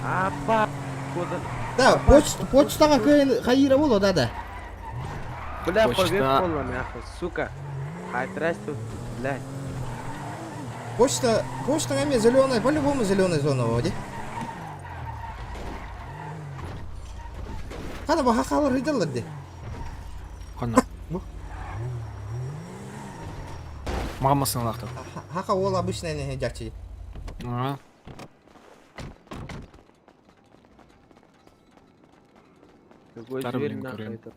Апа. Куда? Да, почта, почтаға кайын хайыра болу, да, да. Бля, Почта. побег болла, нахуй, сука. Хайтрась тут, блядь. Почта, почта эме зеленая, по-любому зеленая зона води. Хана баха халар хыдалар ди. Ханна. Мамасын лахта. Хака ол обычная не жакчы. Ага. Какой Старый, зверь, блин, нахуй, курим. это?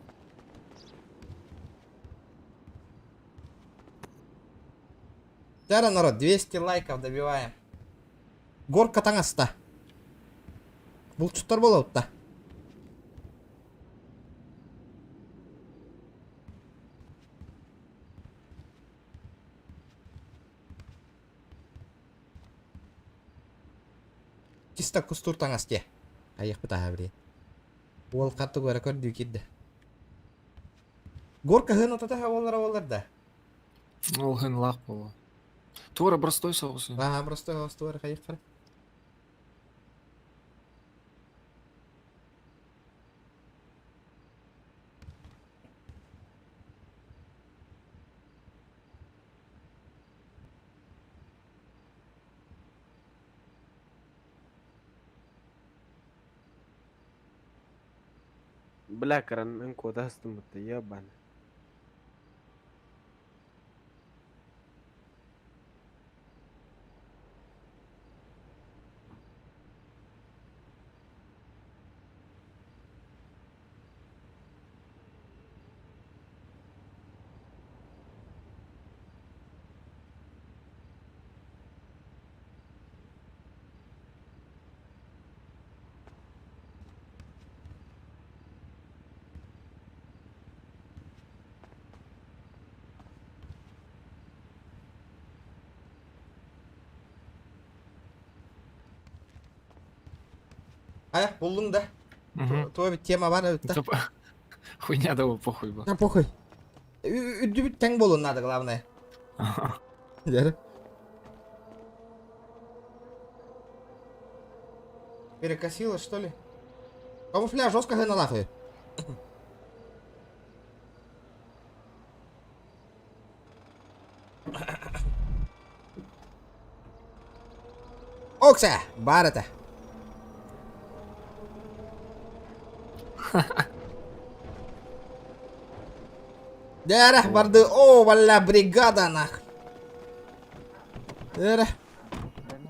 Тара народ, 200 лайков добиваем. Горка таҥаста. Булчуттар болот да. Чисто кустур таҥас те. Айық бітаға біле. Ол қатты көрі көрді кирді. Горка хын отата олар олар да. Ол хын лах болу. Тура простой соус. Ага, простой соус тура хайық қара. Бля, каран кодастым это ебаный. Ая, булдың да. Туа бит тема бар өтті. Хуйня да похуй ба. Да похуй. Үрді тең болун надо, главное. Дәрі. Перекосило, что ли? Камуфляж жестко на лахаю. Окса, баар этэ. Дээрэ, барды, о, валля, бригада, нах. Дээрэ.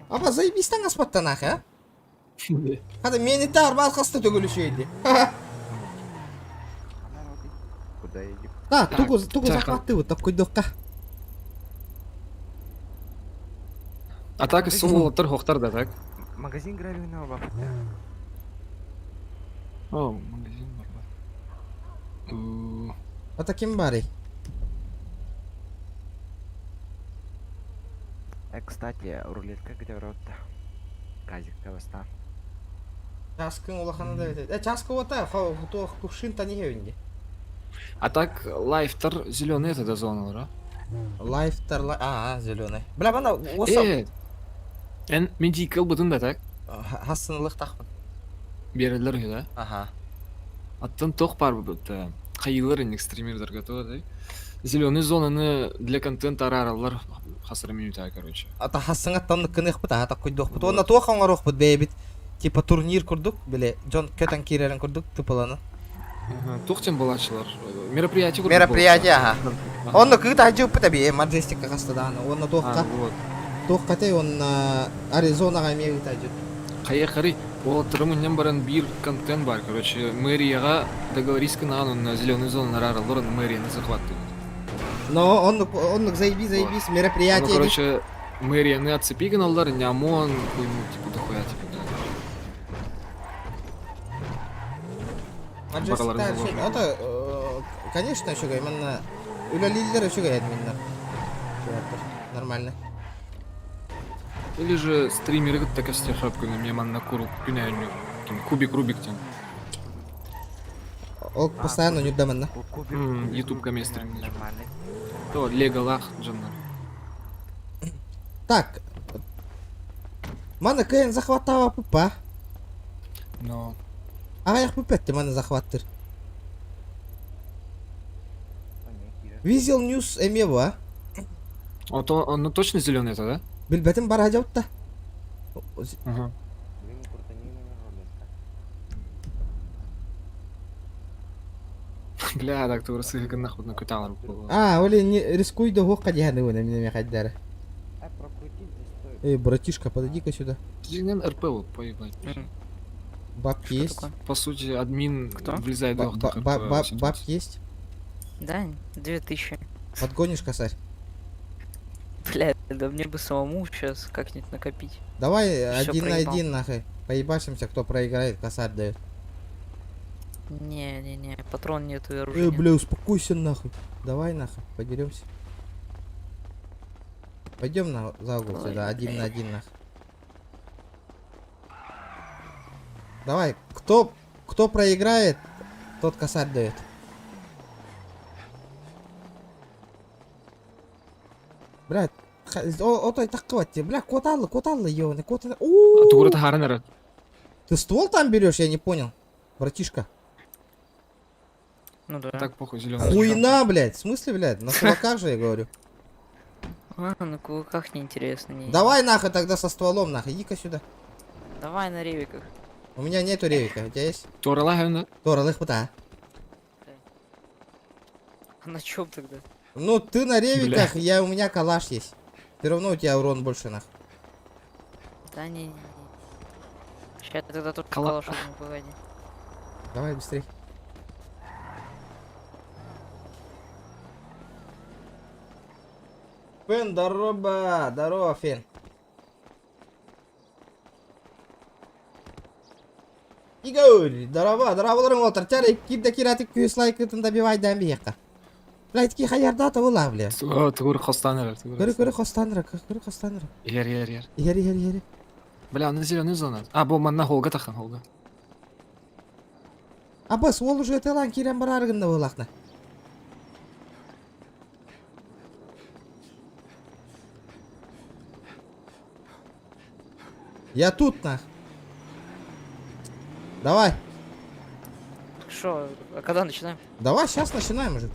Аба, заебись таҥаспаттан, нах, а? Хата, мени арбаат хаста төгүл үчүгэйди. Куда едем? Так, тугу, тугу захваттыбыт, токкуйдуохха. А так сумулаттар хохтар да так? Магазин гравийного бабка. О, магазин бар. Ата ким барый? Кстати, рулетка где ротта? Казик Кавастан. Часкын улахана да бит. Э, часка ота, туох кувшин тани хевинди. А так лайфтар зеленый это до зоны, да? Лайфтар, а, зеленый. Бля, бана, оса... Э, эн мен кыл бытын да так? Хассынылық тақпын. Берелер да? Ага. Аттан тох бар бут. Хайылар инник стримердер готовы, да? Зеленый зонаны для контента араралар хасыр минута, короче. Ата хассыңа танны кынык бут, ата куйдук бут. Онна туох оңорук бут бэйбит. Типа турнир курдук, биле, Джон көтөн кирерин курдук тыпыланы. Тухтен балачылар. Мероприятие курдук. Мероприятие, ага. Онно кыта жуппут аби, Маджестика хастадааны. Онна А, туохка. вот. Туохка те онна Аризонага эме ыта жут. Хайа хары, ол тұрымын баран бир контент бар, короче, мэрияға договорись на на зеленую зону нараралар, мэрияны захватывают. Но оннук, оннук заеби, заебись, мероприятие. Ну, короче, мэрияны отцепи каналдар, не ОМОН, хуйну, типа, дохуя, типа, да. Маджестик Бараларын заложили. Это, конечно, еще именно үлэлииллэр үчүгэй админнар. Нормально. Или же стримеры так шапку на меня на куру күнәню, кубик Рубик тем. Ол постоянно нюрдаманна. Ютуб каме стример. То Лего лах джаннар. Так. Мана кыйын захваттаба пупа. Но. Аяк пупетти мана захваттыр. Визел Ньюс эме бу, а? Вот он, он ну, точно зеленый это, да? Билбетим бар хажабытта. Ага. Бля, так ты рысы нахуй на куталар было. А, оли не рискуй да хока дияны вон эмне хайдары. Эй, братишка, подойди-ка сюда. Дигнен РП вот поебать. Бабки есть? По сути, админ влезает в Бабки есть? Да, 2000. Подгонишь, косарь? Бля, да мне бы самому сейчас как-нибудь накопить. Давай Всё один на проебал. один нахуй. Поебашимся, кто проиграет, косарь дает. Не-не-не, патрон нету и оружия Эй, нет. бля, успокойся нахуй. Давай нахуй, подеремся. Пойдем на за угол Ой, сюда, один на бля. один нахуй. Давай, кто проиграет, тот косарь дает. Бля, отой таккывать, бля, коталлы, коталлы, ёбаный, коталлы. Тугура тахаран Ты ствол там берешь, я не понял, братишка. Ну да. Так похуй, зеленый. Хуйна, блядь, в смысле, блядь, на кулаках же я говорю. А, на кулаках неинтересно. Не. Давай нахуй тогда со стволом нахуй, иди-ка сюда. Давай на ревиках. У меня нету ревика, у тебя есть? Тора лагерна. Тора лыхпыта. А на чем тогда? Ну ты на ревиках, я у меня калаш есть. Все равно у тебя урон больше нах. Да не, не, не. Сейчас тогда только калаш возьму, погоди. Давай быстрей. Фен, здорово, здорово, Фен. Игорь, здорово, здорово, Уолтер. Тяри, кида киратик күйіс лайкытын добивай бияққа. Блядь, ки хаярда табыла, бля. Тугур хостаныр. Көрі, көрі, хостаныр, көрі, хостаныр. Ер, ер, ер. Ер, ер, ер. Бля, на зеленый зона. А, бо манна холга тахан холга. Абас, ол уже телан кирен барарыгында болақна. Я тут, нах. Давай. Шо, а когда начинаем? Давай, сейчас начинаем уже.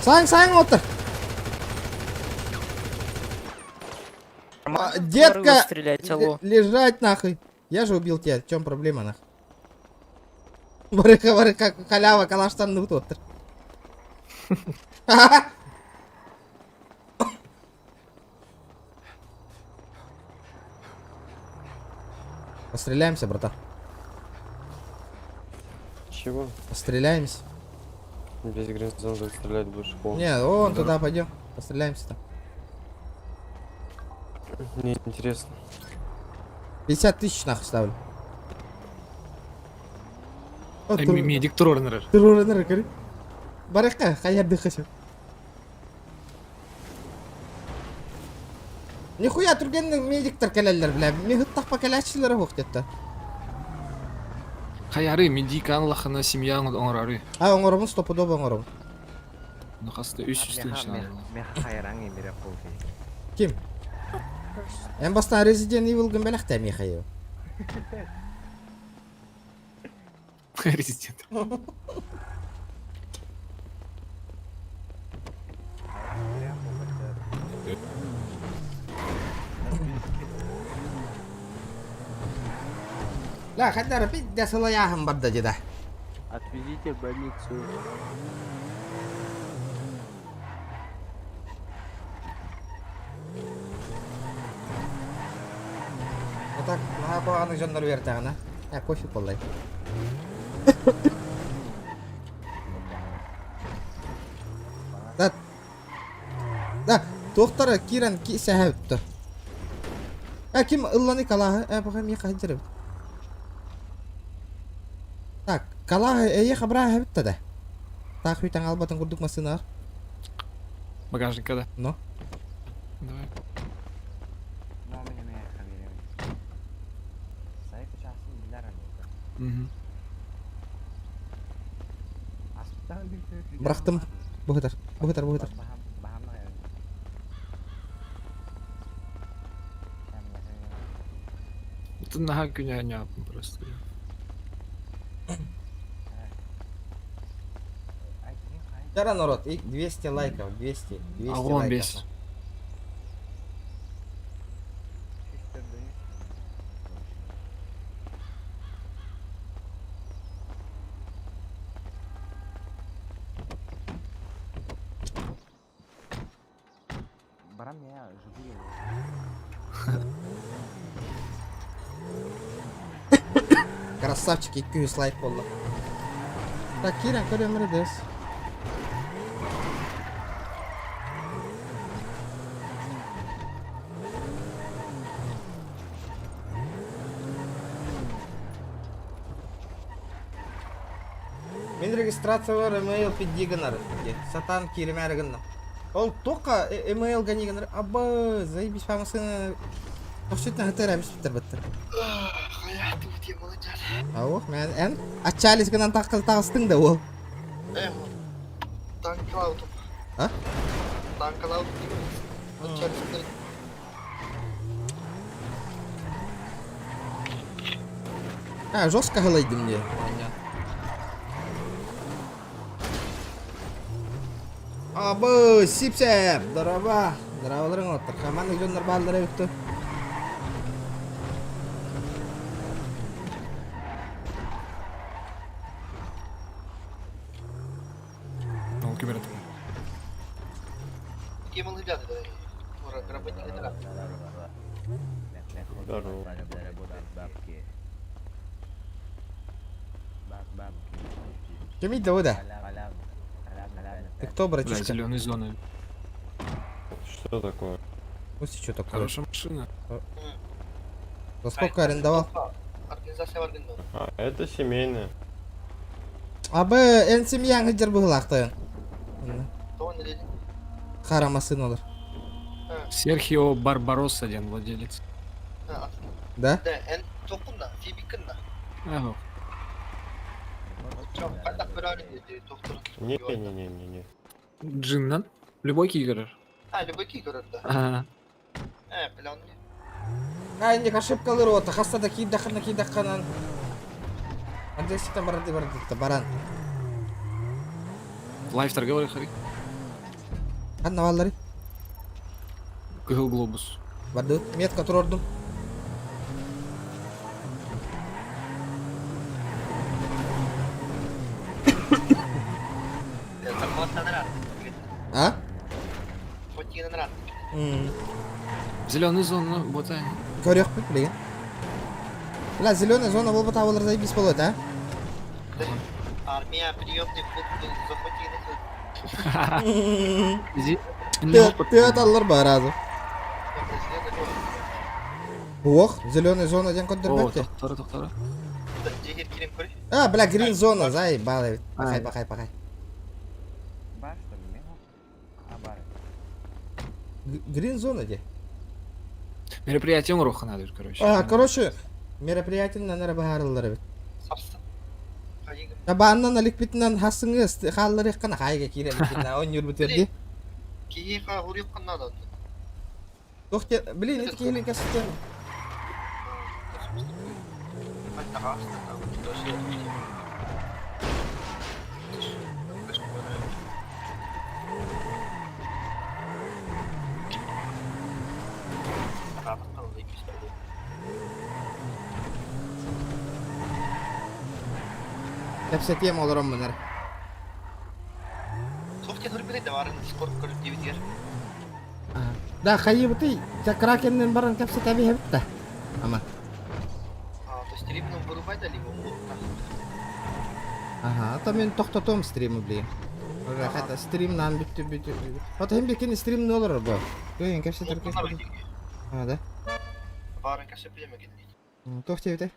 Сань, Сань, вот так. А, Детка! стрелять, алло. Лежать нахуй. Я же убил тебя, в чем проблема нахуй? Барыха, барыха, халява, калаштан ну тут. Постреляемся, братан. Чего? Постреляемся. Весь гринзон будет стрелять будешь. Не, вон туда пойдем. Постреляемся там. Мне интересно. 50 тысяч нахуй ставлю. Медик Трорнер. Трорнер, говори. Барыха, хайя дыхасю. Нихуя түргеннің медиктер кәләлләр, бля. Мехит тақпа кәләчілері хоқ детті. Хайары, медик анлахана семья оңорары. А, оңоромын, стопудово оңоромын. Ну хаста 300 тысяч надо. Ким? Эн бастан Resident Evil гын бәләхтә Михаил. Резидент. Ла, хәдәр бит сылаяһым барда деда. Отвезите в больницу. Вот так, наха қоғаны жондар бертағына. Ә, пофиг болай. Да. Да, доктора Киран ки сәһәбті. Ә, ким ылланы калаһы? Ә, баға ми қайдырып. Так, калаһы әйе хабра хәбітті да. Так, хүйтәң албатын күрдік масынар. Багажник когда? Но. Давай. Угу. Бырақтым. Бұғытар, бұғытар, бұғытар. Это нога күнә просто. Вчера народ, и 200 лайков, 200, 200 А вон лайков. весь. Красавчик, 200 лайк болды. Так, Киран, көрем редес. Мен регистрация бар email пиддигенар. Сатан киремәргенна. Ол тоқа email ганигенар. Абы, заебись фамасын. Тохшитна хатыр әбис биттер биттер. Аух, мен эн ачалис гынан тақыл тағыстың да ол. А? А, жестко гылайды мне. Абы, сипсеп, здорово. Здороваларың оттыр. Хаман жоннар балдары өттү. Ну, киберет. Здорово. Кем иди да? Ты кто, Бля, братишка? зеленые зоны. Что такое? Пусть что такое. Хорошая машина. За сколько арендовал? А, это семейная. Абы, эн семьяң хыджар быһылаахтайын. Хара масын олар. Серхио Барбаросса один владелец. Да? Ага. Не-не-не-не-не. Джиннан? Любой кигер. Ага. А, не ошибкалар ота, хаста да кийдахана кийдаханан. Андесита барды барды баран. Лайф торговали, хари. Ханна валлары. Кыгыл глобус. Бардыбыт. Метка туруордум. А? Зеленую зону, бота. Көрүөхпүт билигин. Бля, зеленая зона буолбатах буолар заебись буолуо этэ, а? Армия, приемный пункт, Тыаталлар бааразы. Ох, зеленая зона диэн көрдөрбөт те. Тохторо, тохторо. А, бля, грин зона, заебал эбит. Пахай, пахай, пахай. Бар, что ли, мегу? А, бар. Грин зона де. Мероприятие урока надо, короче. А, короче, мероприятие нара баһарыллар эбит. Табааннан аликпитинэн хасыңы хаалларыаххана хаайга киирэн итиннэ оонньуурбут эрди. Туох те, блин, ити киһилин кэситэн. Кэпсэтиэм олороммун эрэ. Да, хайыбытый, Кракеннен баран кэпсэтэби эбит да. Ама. Ага, а то мин тохтотуом стримы, блин. Уже хата стрим нам бүттү бүттү. Вот hem бикин стрим не олорор бу. Көйін кэпсэтер кэпсэтер. А, да? Туох диэбитэй?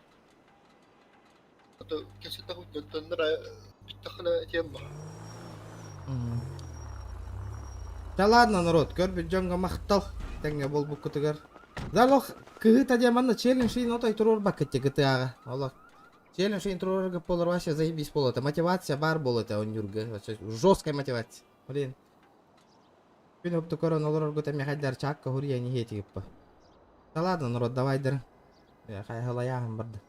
Да ладно, народ, көрбүт дьоҥҥо махтал тэҥҥэ буолбуккутугар. Да олох кыһыыта диэн манна челлендж иин отой туруорбаккыт ГТА-ҕа. Олох челлендж иин туруорарга буолар вообще заебись буолуо Мотивация баар буолуо этэ оонньуурга. Вообще жесткая мотивация. Блин. Күн опту көрөн олороргут эмиэ хайдар чаакка хуруйан иһиэтигиппа. Да ладно, народ, давайдыр. Хайһалайааһын барды.